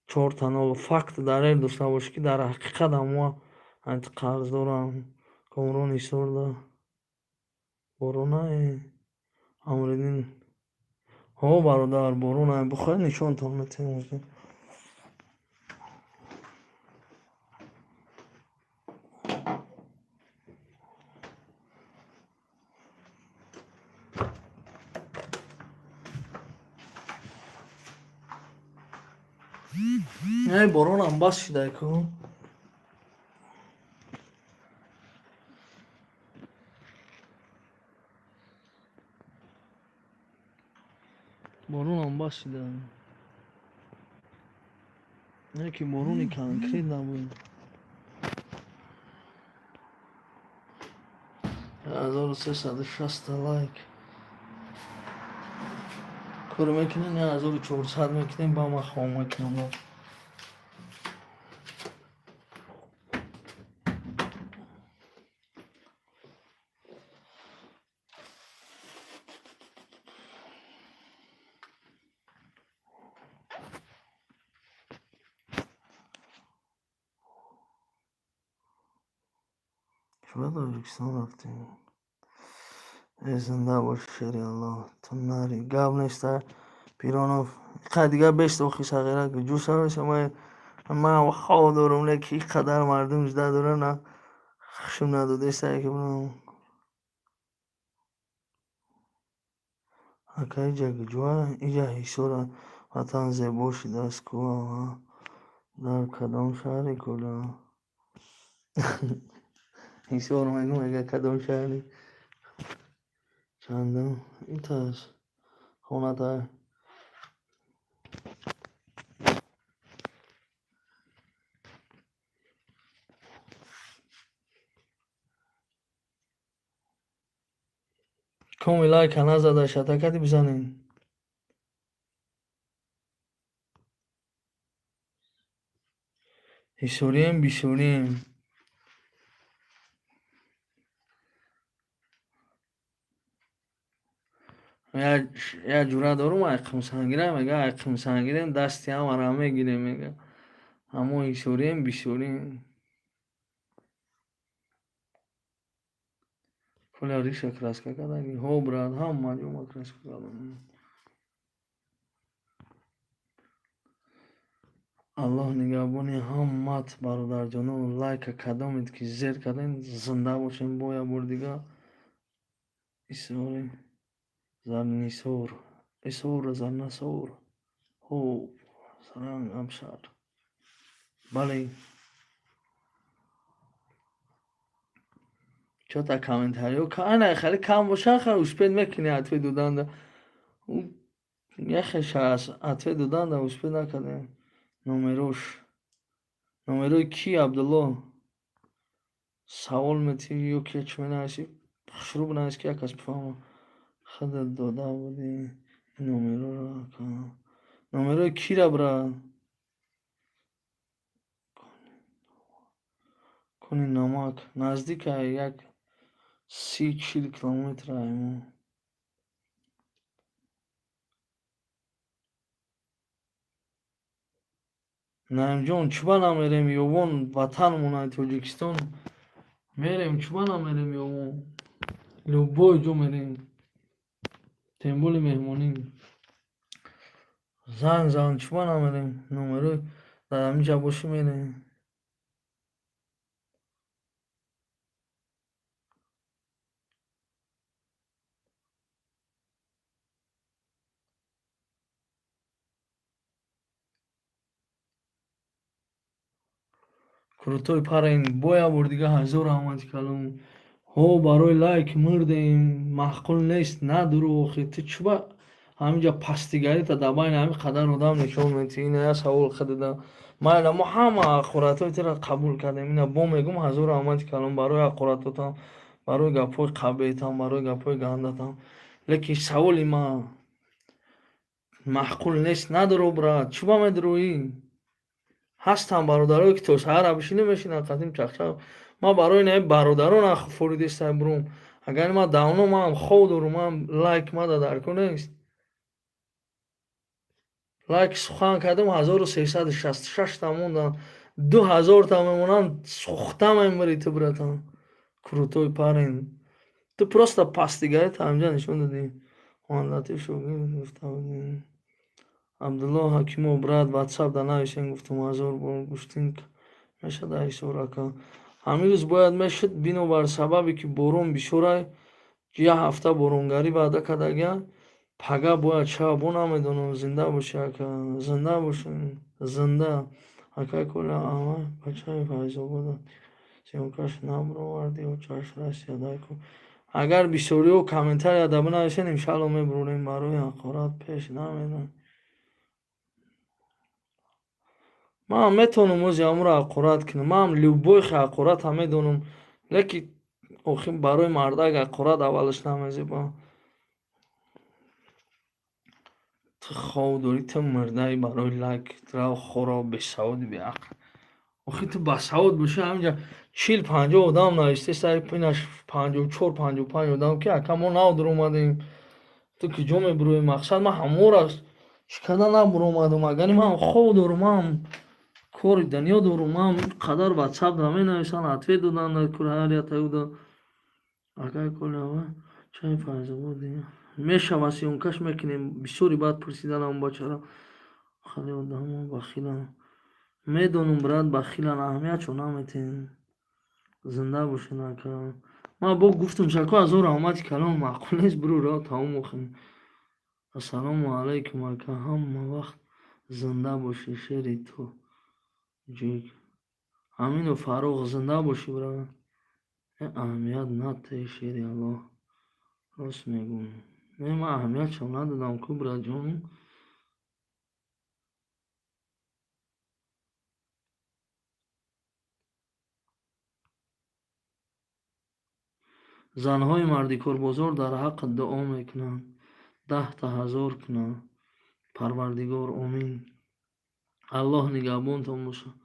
4-0. Факт дар эр дошта бошӣ, ки дар ҳақиқат ҳамоа қарздорам. Комрон Ҳисорда боронае Амриддин. Ҳо, бародар, боронае, бихоҳед, нишонтон метиҳем. Эй, боронам бас шидай ку. Боронам бас шида. Не ки борони конкрет набуд. 1360 лайк. Кор мекунем, 1400 мекунем, ба ман хом мекунам. Чӣ ба Тоҷикистон рафтем? Э, зинда бош, шери Аллоҳ, ту нари, гап неста. Пиронов иқа дига бест охи сағира ҷӯ шавеша. Ман хоб дорум, не ки иқадар мардум жда дора, на хушум надодеста ки бинам. Ака, иҷа куҷоа? Иҷа Ҳисора. Ватан зебо шудааст ку. Дар кадом шаҳри, Коля? Ҳисор мегӯ, мега кадом шаҳри? Чандум иташ хоната? Коми лайка назада шатакади бизанед. Ҳисорием, бисёрием. Як ҷура дорум, ай Қумсангира, мега, ай Қумсангирем, дасти ҳамаро мегирем, мега. Аммо ҳисорием, бисёрием. Коля, риша краска кардаги? Ҳо, брат, ҳама ҷома краска кардам. Аллоҳ нигаҳбони ҳамат, бародарҷоно. Лайка кадомед ки зер кардем, зинда бошем. Бо як бори дига исори зарнисор, исор, зарнасор. Хуб, саранг абшар, бале. Чота комментариё ана хеле кам боша, хел успеть мекунӣ ответ доданда. Яхеша ответ доданда успеть накардем. Номерош, номерои ки, Абдулло? Савол метӣ ё ки чӣ менависӣ? Хушрӯ бинавис, ки як кас бифаҳма. Худат дода будӣ ин номероро, ака. Номерои кира, брат? Куни Намак наздика, як 30-40 километр ай мо. Наимҷон, чӣ ба намерем Ёвон, ватанмон Тоҷикистон? Мерем, чӣ ба намерем Ёвон? Любой ҷо мерем, тем более меҳмонӣ. Занг зан, чӣ ба намерем? Номерои дар ҳамин ҷа бошӣ, мерем. Крутой парень, бо як бор дига ҳазор раҳмати калом. Ҳо, барои лайк мурдем, маъқул нест, надурӯ. Охи ту чӣ ба ҳаминҷа пастигарита дар байни ҳамин қадар одам нишон медиҳӣ? Ина як савол худада. Майла, мо ҳама ҳақоратҳои туро қабул кардем. Ина бо мегӯм, ҳазор раҳмати калом барои ҳақоратотам, барои гапҳои қабеҳтам, барои гапҳои гандатам, лекин саволи ман маъқул нест, надурӯ, брат. Чӣ ба медурӯӣ? Ҳастанд бародарое ки то саҳара бишинӣ, мешинанд қадим чахчах. Ман барои ин бародарон форидестай бурум. Агар ман давно маам хоб дорум, ман лайк мада дар ку нест. Лайк сухан кардам, 1366-та монданд, 2000-та мемонанд, сӯхта мемирӣ ту, братан. Крутой парень, ту просто пастигарита ҳамҷа нишон додӣ. Латиф шогирд гуфта будем. Абдулло Ҳакимов, брат, ватсап да нависем, гуфтум ҳазор бор. Гуштин мешада Ҳисор, ака? Ҳамин рӯз бояд мешуд, бинобар сабабе ки борон бисёрай, як ҳафта боронгарӣ ваъда кардагия, пага бояд шава, бо намедонам. Зинда бошӣ, ака, зинда бошӣ, зинда. Акай Коля, ама бачаи Файзобода съёмкаш набуровардӣ, очаш Россия дай ку. Агар бисёриҳо комментария да бинависен, иншалло мебурорем. Барои ҳақорат пеш намедонам. Ман метавонам ози ҳамуро ҳақорат кунам, манам любой ҳақората медонам, лекин охир барои мардак ҳақорат аввалаш намезеба. Ту хов дорӣ, ту мурдаи барои лайк рав, хорав, бесаводи, беақл. Охир ту басавод бошӣ, ҳаминҷа 40-50 одам навистеста, инаш 54, 55 одам ки, ака, мо нав дуромадем, ту куҷо мебуроӣ? Мақсад, ман ҳамора чӣ карда набуромадам, агари ман хов дорум, ман Кори дунё дорум, ман қадар ватсап наменависам, ответ додан дар ҳар. Акай Коля, чай Файзобод мешава, съёмка ш мекунем. Бисёри баъд пурсиданам бачара. Хеле одамо бахиланд. Медонам, брат, бахиланд, аҳамиятшо наметиҳем. Зинда бошед, ака. Ман бо гуфтам, шако, ҳазор раҳмати калом, маъқул нест, буру ро тамом охин. Ассалому алайкум, ака, ҳама вақт зинда бошӣ, шери тоҷик. Амину Фаррух, зинда бошӣ, брат. Аҳамият натеҳ, шери Аллоҳ. Рост мегӯм. Не, ман аҳамиятшо надодам ку, братҷон. Занҳои мардикорбозор дар ҳаққат дуо мекунанд. Даҳта ҳазор кунанд. Парвардигор, омин. Аллоҳ нигаҳбонтон бошад.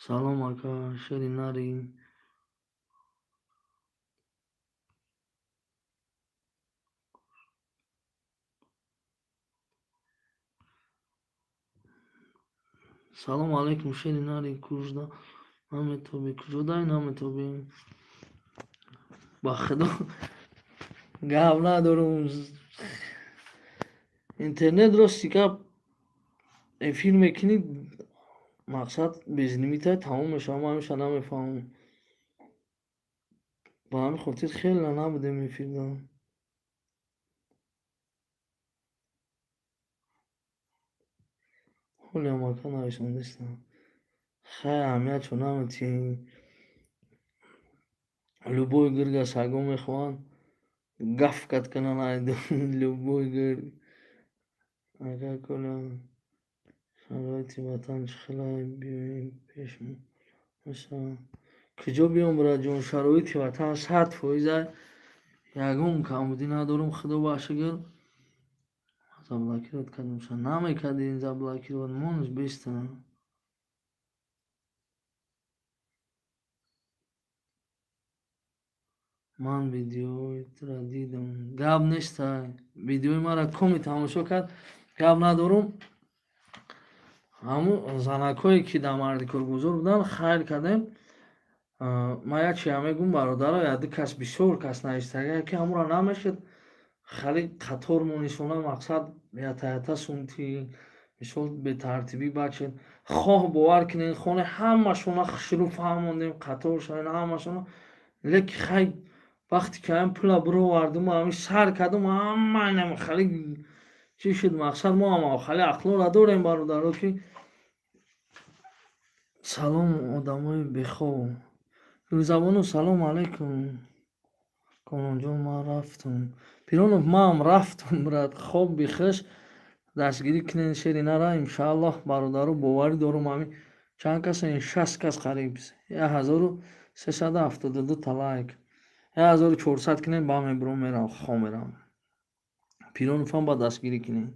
Салом, ака, шери нари. Салому алайкум, шери нари, кужда наметобӣ, куҷодай наметобӣ? Ба худо, гап надорум. Интернет, рости гап, эфир мекунӣ, мақсад безлимита тамом мешавад. Ман ҳамеша намефаҳмам. Ба ҳамин хотир хеле набудем эфирда. Ҳолиам, ака, нависондистам. Хай, аҳамиятшо наметиҳӣ. Любой гирга саго мехоҳанд гавкать кунанд, любой гирг. Ака Коля, шароити ватан чӣ хелай, биёӣ пешмо. Куҷо биём, братҷон? Шароити ватан 100%, ягон камбудӣ надорум, худо ба шукр. Заблокировать кардамша, намекардӣ заблокировать, монаш беста. Ман видеои туро дидам. Гап нестай. Видеои маро коми тамошо кард, гап надорум. Ҳамун занакҳое, ки дар мардикорбозор буданд, хайр кардем. Ман як чиза мегӯм, бародаро, як ду кас, бисёр кас навистага, ки ҳамонро намешуд хали қатор монисона, мақсад ята ята сумти, мисол, бетартибӣ бачед. Хоҳ бовар кунед, хоне ҳамашона хушрӯ фаҳмондем, қатор шавед ҳамашона, лекин хай, вақте ки ҳамин пула бировардум, ҳамин сар кардум, ҳама инам хали чӣ шуд. Мақсад, мо ҳам хали ақлора дорем, бародаро, ки салом, одамои бехоб. Гулзабону, салому алайкум. Комронҷон, ман рафтам. Пиронов, маам рафтам, брат. Хоб бихӯш, дастгирӣ кунед шери нара, иншааллоҳ, бародаро, боварӣ дорум, ҳамин чанд кас, 60 кас қариб, 1372 та лайк, 1400 кунед, ба мебурам, мерам, хоб мерам. Пироновам ба дастгирӣ кунед.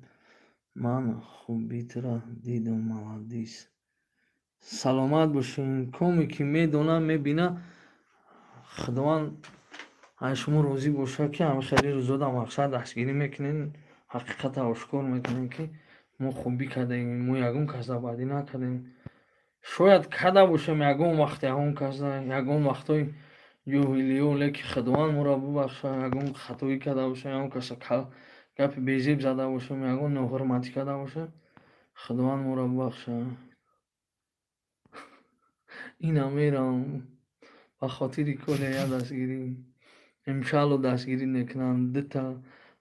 Ман хубитро дидам, молодец. Саломат бошед. Коме ки медонам, мебина, Худованд аз шумо розӣ бошад, ки ҳамин хели рӯзода, мақсад, дастгирӣ мекунед, ҳақиқатро ошкор мекунед, ки мо хубӣ кардаем, мо ягон касда бадӣ накардем. Шояд карда бошем ягон вақт ягон касда, ягон вақтҳои ҷоҳилиё, лекин Худованд моро бубахшад, ягон хатоӣ карда бошем, ягон каса гапи безеб зада бошем, ягон ноҳурматӣ карда бошем, Худованд моро бубахшад. Инам мерам ба хотири Коля як дастгирӣ. Иншаалло, дастгирӣ мекунанд. Дута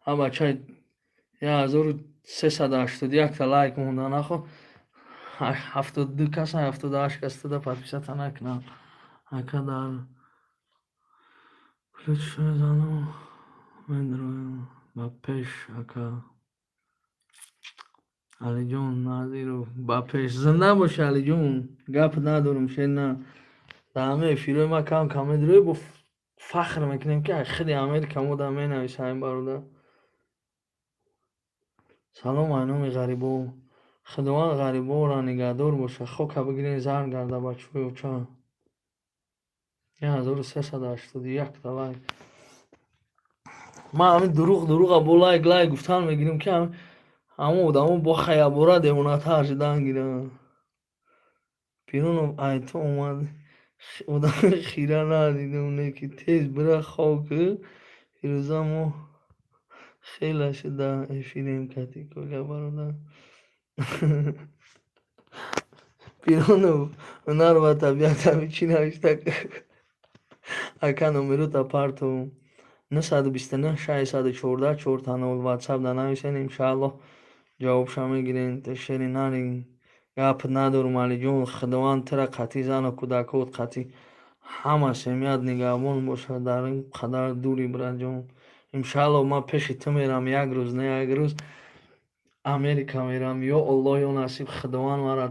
ҳа бачаи 1381 та лайк монда, нахо 72 каса, 78 кас туда подписаться накунанд. Ака, дар ключ мезанам, медроям ба пеш, ака. Алиҷон Назиров, ба пеш, зинда бошӣ, Алиҷон, гап надорум, шер на. Дар ҳамаи эфирҳои ман кам кам медроӣ, бо фахр мекунем, ки худи Америка мо дар менависам, бародар. Салом ай номи ғарибо. Худованд ғариборо нигаҳдор бошад. Хока бигирен, зар гарда, бачаҳои оча. 1381 та лайк. Ман ҳамин дурӯғ дурӯға бо лайк лайк гуфтан мегирем, ки ҳамон одамо бо хаябора девонатар шудан гиранд. Пиронов, ай ту омад одами хира надидам, не ки тез бира хоб ки. Фирӯза, мо хеле шуда эфирем кати Коля бародар. Пиронов, ҳунар ва табиат ҳами чӣ навишта? Ака, номерота парту: 929 614 00. Ватсап да нависен, иншааллоҳ ҷавобша мегирен. Шери нари, гап надорум. Алиҷон, Худованд тура қатъи зану кӯдакот, қатъи ҳама семья т нигаҳбон бошад. Дар ин қадар дури, братҷон, иншааллоҳ ман пеши ту мерам як рӯз, не, як рӯз Америка мерам. Ё Аллоҳ, ё насиб, Худованд мара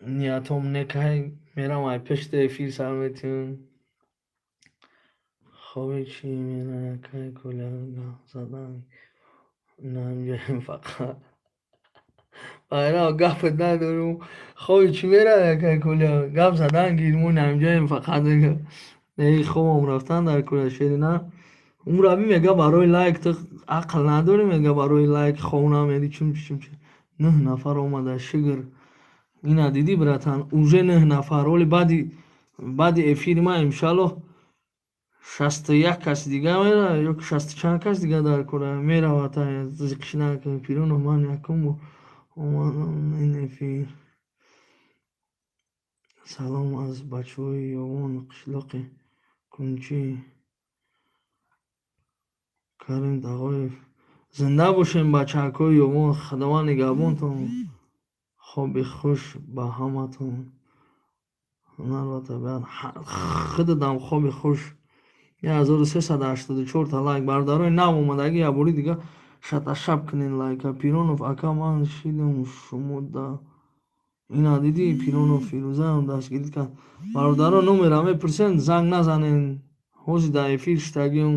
ниятом некай, мерам, ай пеши ту эфир сар метиҳам. Хоби чӣ мера, якай Коля, гап задан наинҷаем фақат. Байрам, гапат надорум. Хоби чӣ мера, якай Коля, гап задан гир, мо наинҷаем фақат. Не, хобам рафтан дар кора, шери на. Умраби мега, барои лайк ту ақл надорӣ, мега, барои лайк хоб намери. Чум чум нӯҳ нафар омада, шукр. Ина дидӣ, братан, уже нӯҳ нафар. Оли баъди эфири ман, иншааллоҳ, 61 каси дига мера ё шасту чанд кас дига дар кора меравад. Зиқш накун. Пиронов, ман якум омадам ин эфир. Салом аз бачаҳои Ёвон, қишлоқи Кунчӣ, Карим Тағоев. Зинда бошем, бачаакҳои Ёвон, Худованд нигаҳбонтон. Хоби хуш ба ҳаматон. Ҳунар ва табиат, худатам хоби хуш. 1384та лайк, бародарои нав омадагӣ, якбори дига шаташаб кунед лайка. Пиронов ака, ман шидам шумо да. Ина дидӣ, Пиронов, Фирӯзаам дастгирӣ кард. Бародаро, номера мепурсен, занг назанен, ҳозир дар эфир шитагиам.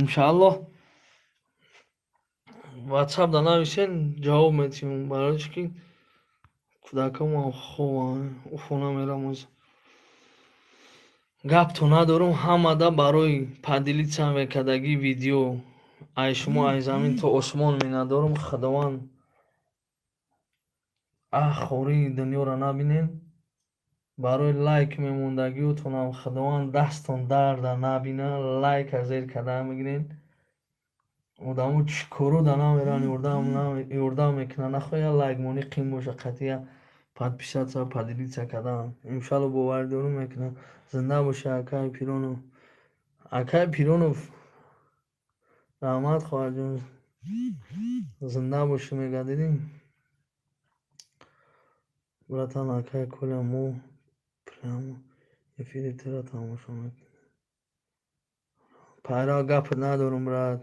Иншааллоҳ, ватсап да нависен, ҷавоб метиҳам, барои чӣ ки кӯдакамам хобанд, хона мерам оз. Гапто надорум. Ҳамада барои поделиться мекардагӣ видео, ай шумо ай замин то осмон миннатдорум. Худованд аҳ хории дунёро набинед. Барои лайк мемондагиотонам Худованд дастон дарда набина. Лайка зер карда мегиред. Одамо чӣ коро да намеран, ёрдам мекунанд. Нахоҳ я лайк монӣ қин боша, қатъия подписаться, поделиться кардан, иншалло, боварӣ дорум, мекунам. Зинда бошӣ, акаи Пиронов. Акаи Пиронов, раҳмат, хоҳарҷон, зинда бошӣ, мега. Дидӣ, братан. Акаи Коля, мо прямо эфири туро тамошо мекунем. Пайра, гапат надорум, брат.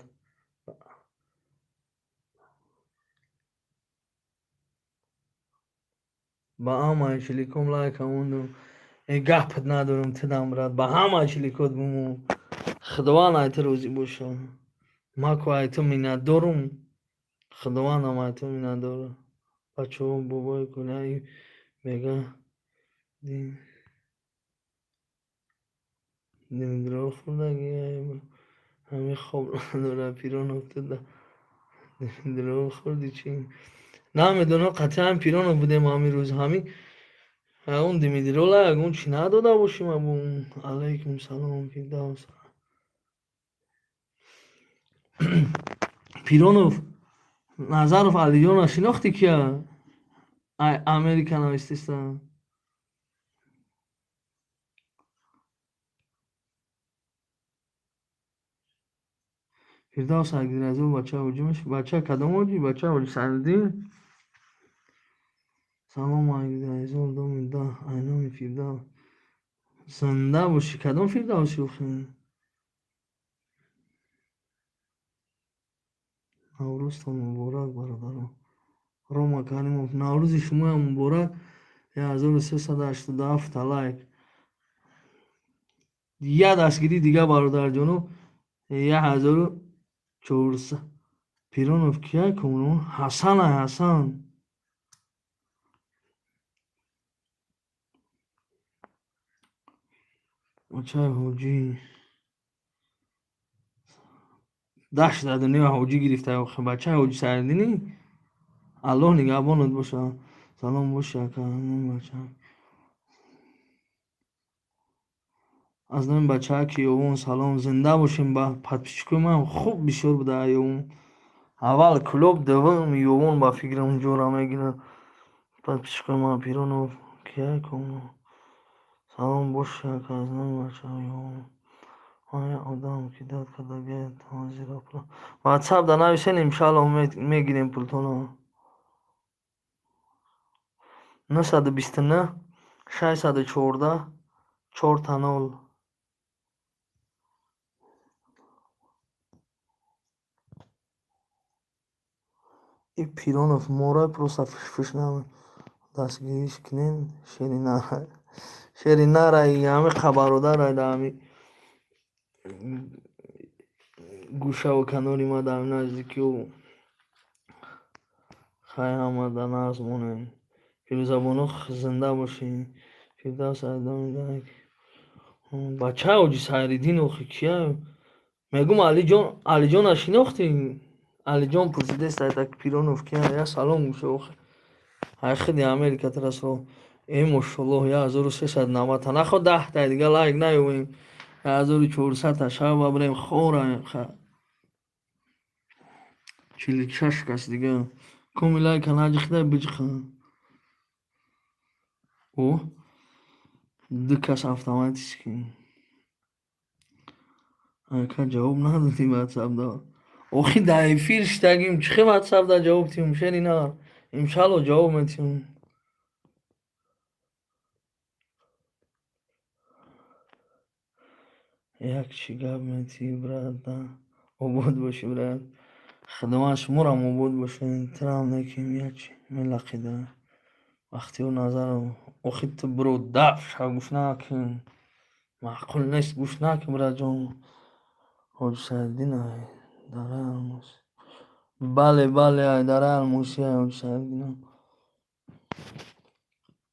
Ба ҳамаи чиликом лайка мондум. Э, гапат надорум, тидам, брат, ба ҳамаи чиликот бумон. Худованд ай ту розӣ бошад. Ма ку ай ту миннатдорум, Худовандам ай ту миннатдорад. Бачаҳо, бобои Коля мега, димидро хӯрдагӣ, ҳамин хоб надорад. Пиронов, ту димидро хӯрдӣ чӣ? Намедонам, қатъиан Пиронов будем ҳамин рӯз. Ҳамин ягон димидрола, ягон чӣ надода бошем абу. Алайкум салом, Фирдавс. Пиронов, Назаров Алиҷонро шинохтӣ, кия? Ай Америка навистиста. Фирдавс Агдиразов, бача ҳоҷӣ мешавӣ? Бача кадом ҳоҷӣ? Бача Ҳоҷи Саиддин. Салом, Агдиразов, доми даҳ, айноми Фирдавс. Зинда бошӣ. Кадом Фирдавси охи? Наврӯзтон муборак, бародарон. Рома Каримов, наврӯзи шумоям муборак. 1387 лайк. Я дастгирӣ дига, бародарҷоно, 1400. Пиронов кия, Комрон? Ҳасанай, Ҳасан. Бачаи ҳоҷӣ. Дашт дар дунёи ҳоҷӣ гирифта охи, бачаи Ҳоҷи Саиддинӣ? Аллоҳ нигаҳбонат боша. Салом боши, ака. Бача, аз номи бачааки Ёвон салом. Зинда бошем. Ба подписчикои ман хуб бисёр буда Ёвон. Аввал Кӯлоб, дуввум Ёвон, ба фикрам, ҷора мегирад. Подписчикои ман. Пиронов кия? Салом боши, ака, аз номи бачаи Ёвон. Ман як одам кидать кардагиам. Ватсап да нависен, иншаллоҳ, мегирем пултонро. 929 614 0000. И Пиронов мора просто фишфиш наме. Дастгириш кунен. Шери нара, шери нара, ҳами хабародарай да ҳами гӯшаву канори ма, дар наздикиҳо. Хай, ҳама да нағз монем. Фирӯзабону, зинда бошӣ. Фирдавс айдоми бача Ҳоҷи Сайриддин охи кия? Мегум, Алиҷон, Алиҷона шинохтӣ? Алиҷон пурсидест, так Пиронов кия? Я салом гӯша охи. Ай хиди Америка тарасо. Э, мошаллоҳ, 1390-та. Нахо 10-та дига лайк наёвем. 1400-та шава бирем хораем. 46 кас дига. Коми лайка наҷиқида биҷиқа. О, ду кас автоматически. Ака, ҷавоб надодӣ ватсапда. Охи, дар эфир шитагим, чӣ хел ватсапда ҷавоб тиҳум, шери нар? Иншалло, ҷавоб метиҳум. Як чӣ гап метиҳӣ, брат? Обод бошӣ, брат. Худованд шуморам обод бошед. Тирам неким як чӣ мелақида. Бахтиёр Назаров. Охи, ту биро даф шав, гӯш накун. Маъқул нест, гӯш накун, братҷон. Ҳоҷи Сайриддин ай дараи Алмос. Бале, бале, ай дараи Алмосӣ ай Ҳоҷи Сайриддинам.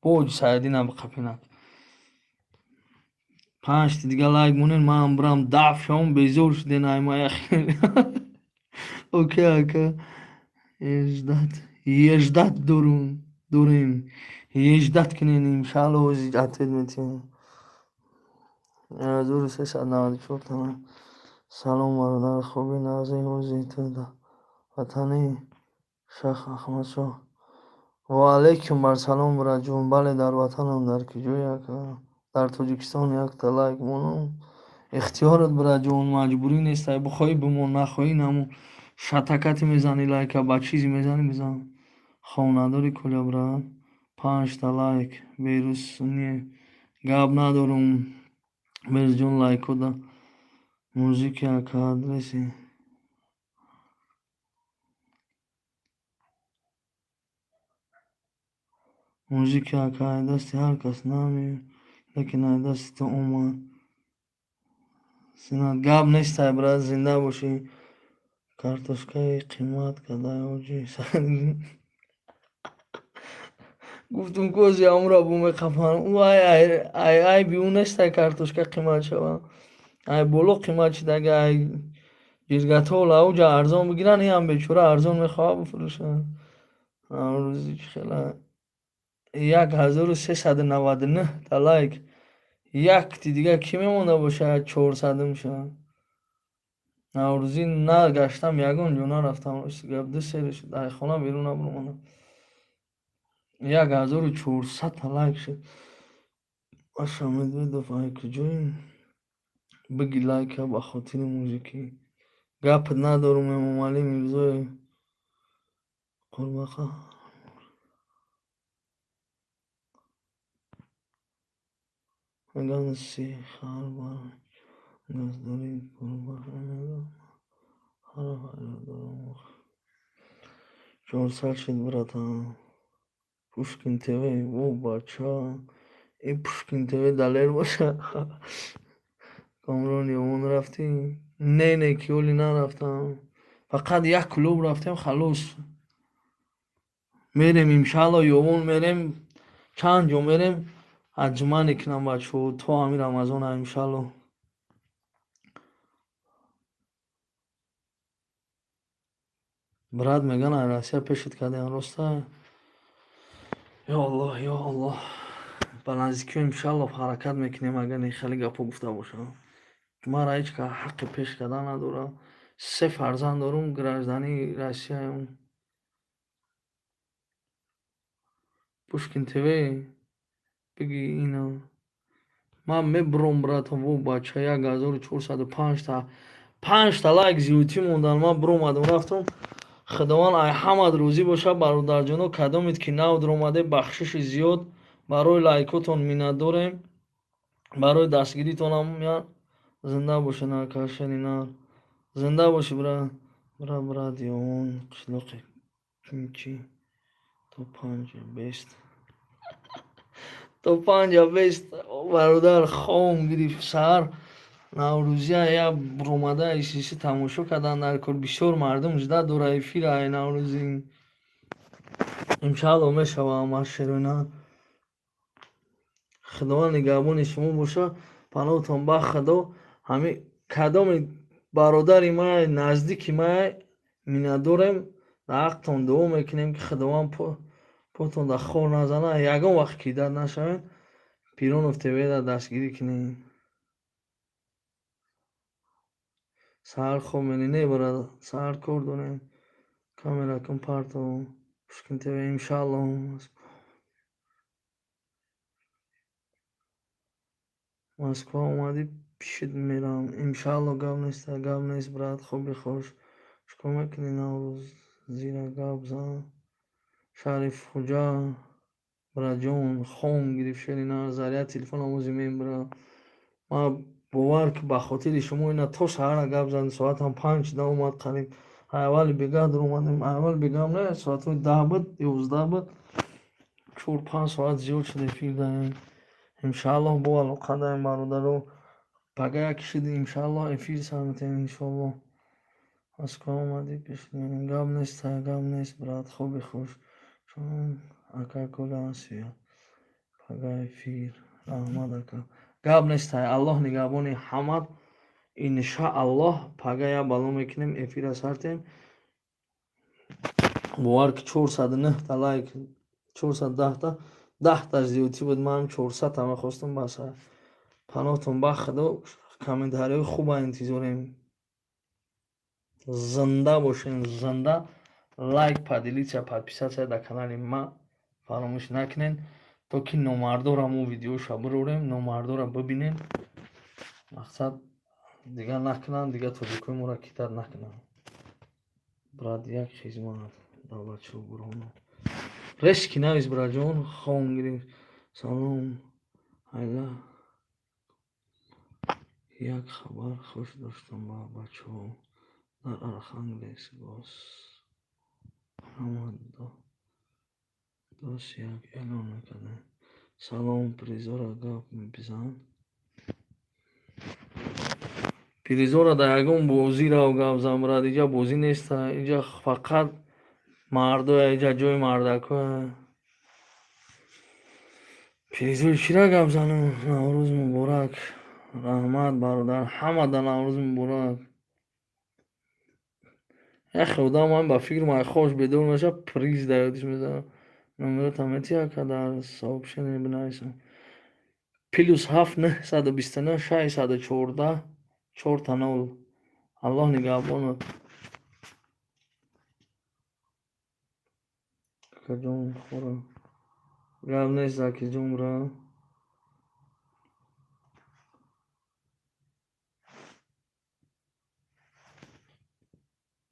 Бо Ҳоҷи Сайриддинам биқапинак. Панҷти дига лайк монед, манам бирам даф шавам, безор шуден ай ма яхел. Окей, ака. Ждать. Ждать дорум. Дорем. Ждать кунед, иншалло, ҳози ответ метиҳем. 1394 та. Салом, бародар, хубӣ, нағзӣ, ҳози ту дар ватани Шах Аҳмадшоҳ? Ва алайкум ассалом, братҷон. Бале, дар ватанам. Дар куҷое, ака? Дар Тоҷикистон. Якта лайк монам. Ихтиёрат, братҷон, маҷбурӣ нест. Ай бихоҳӣ бимон, нахоҳӣ намон. Шатакати мезанӣ лайка, ба чизе мезанӣ, бизан. Хов надорӣ, Коля брат? Панҷта лайк. Берӯз не, гап надорум. Берӯзҷон, лайкода музыки, ака, адреси. Музыки, ака, ай дасти ҳар кас намеояд, лекин ай дасти ту омад. Синат гап нестай, брат, зинда бошӣ. Картошкаи қимат кадай, ҳоҷи. Гуфтум, кози амра бу меқапам. Ӯ ай айби ӯ нестай картошка қимат шава. Ай боло қимат шидаги, ай ҷиргатол ауҷа арзон бигиранд, иам бечора арзон мехоҳад бифурӯшад. Рӯзи чӣ хела 1399-та лайк. Якти дига кӣ мемонда бошад, 400-ум шавад. Наврӯзӣ нагаштам, ягон ҷо нарафтам, рости гап, ду се рӯз шуд, ай хона берун набаромадам. 1400-та лайк шуд. Маша Медведов, ай куҷои? Биги лайка ба хотири музикӣ. Гапат надорум, Эмомалӣ Мирзоев. Қурбақа. Мегӯянд, сихар бар газдорӣ гурбаҳо мегӯянд. Ҳара ҳайрат дорам. 400 шуд, братан. Пушкин ТВ, во бача. И Пушкин ТВ далер боша. Комрон, Ёвон рафтӣ? Не, не, ки ҳоли нарафтам. Фақат як клуб рафтем, халос. Мерем, иншалло, Ёвон мерем, чанд ҷо мерем, аҷма мекунам бачаҳо то ҳамин Рамазона, иншалло. Брат, меган, ай Россия пешит кардем, роста? Ё Аллоҳ, ё Аллоҳ. Ба наздикиҳо, иншаллоҳ, ҳаракат мекунем, агар не хеле гапҳо гуфта бошам. Мара ҳеҷ кас ҳаққи пеш кардан надорад. Се фарзанд дорум, гражданини Россияем. Пушкин ТВ биги ина. Ман мебуром, братам, во бача, 1405-та панҷта лайк зиёдтӣ мондан. Ман буромадам, рафтам. Худованд ай ҳамат рӯзӣ бошад, бародарҷоно. Кадомед ки нав дуромаде, бахшиши зиёд барои лайкотон, миннатдорем барои дастгиритонам. Зинда бошед, ака Шеринар, зинда бошӣ, бра, бра, брат. Ёвон, қишлоқи кимчи, то панҷа бест, то панҷа бест, бародар. Хом гирифт саҳар наврӯзия, я буромада исиси тамошо кардан дар кор. Бисёр мардум ждать дора эфира ай наврӯзӣ. Иншаалло, мешава ҳамаш, шероина. Худованд нигаҳбони шумо боша, паноҳтон ба Худо. Ҳами кадоми бародари май, наздики май, миннатдорем, дар ҳақтон дуо мекунем, ки Худованд потон дар хор назана, ягон вақт кидат нашавед. Пиронов ТВ-ра дастгирӣ кунед. Саҳар хоб менӣ? Не, брат, саҳар кор дорем. Камера кун, парто. Пушкин ТВ, иншаалло. Москва омадӣ, пишит мерам. Иншаалло, гап нест, гап нест, брат, хоби хуш. Чикор мекунӣ наврӯзира, гап зан. Шарифхуҷа, братҷон, хом гирифт шеринар, заряд телефонам ози мебурад. Ман бовар ки ба хотири шумо ина то саҳара гап задем, соатам 5 да омад қариб. Аввали бегаҳ дуромадем, аввали бегаҳам не, соатҳои 10 буд, 11 буд. 4-5 соат зиёд шуд эфир даем. Иншааллоҳ, бо алоқа даем, бародаро. Пага як шуд, иншааллоҳ, эфир сар метаҳем, иншоаллоҳ. Москва омадӣ, пешит мерем. Гап нест, гап нест, брат, хоби хуш. Чун ака Коля Асия. Пага эфир. Раҳмат, ака. Гап нест, Аллоҳ нигаҳбони ҳамат. Иншааллоҳ, пага як бало мекунем, эфира сартем. Бовар ки 409-та лайк, 410-та, 10-таш зиёдтӣ буд, ман 400-та мехостам, бас. Паноҳтон ба Худо, комментариҳои хуба интизорем. Зинда бошем, зинда. Лайк, поделиться, подписаться дар канали ма фаромӯш накунед, то ки номардора мо видеоша бирорем, номардора бибинем. Мақсад дигар накунанд, дигар тоҷикои моро китат накунанд. Брат, як хизмат давлатшо бурҳонов. Резки навис, братҷон, хом гирифт. Салом, айла. Як хабар хуш доштам ба бачаҳо. Дар Архангельск боз ҳама дос як эълон мекардем. Салом, призора гап бизан. Призора дар ягон бозӣ рав гап зан, брат, иҷа бозӣ неста, иҷа фақат мардоя, иҷа ҷои мардакоя. Призои чира гап занам? Наврӯз муборак. Раҳмат, бародар, ҳамада наврӯз муборак. Яхе одам ҳам ба фикр майхош бедор мешавад, приз дар ёдиш мезанад. Номерота метиҳ, ака, дар сообщение бинависам. +7 929 614 0000. Аллоҳ нигаҳбонат. Акаҷон, хӯра. Гап нест, Закиҷон, бра.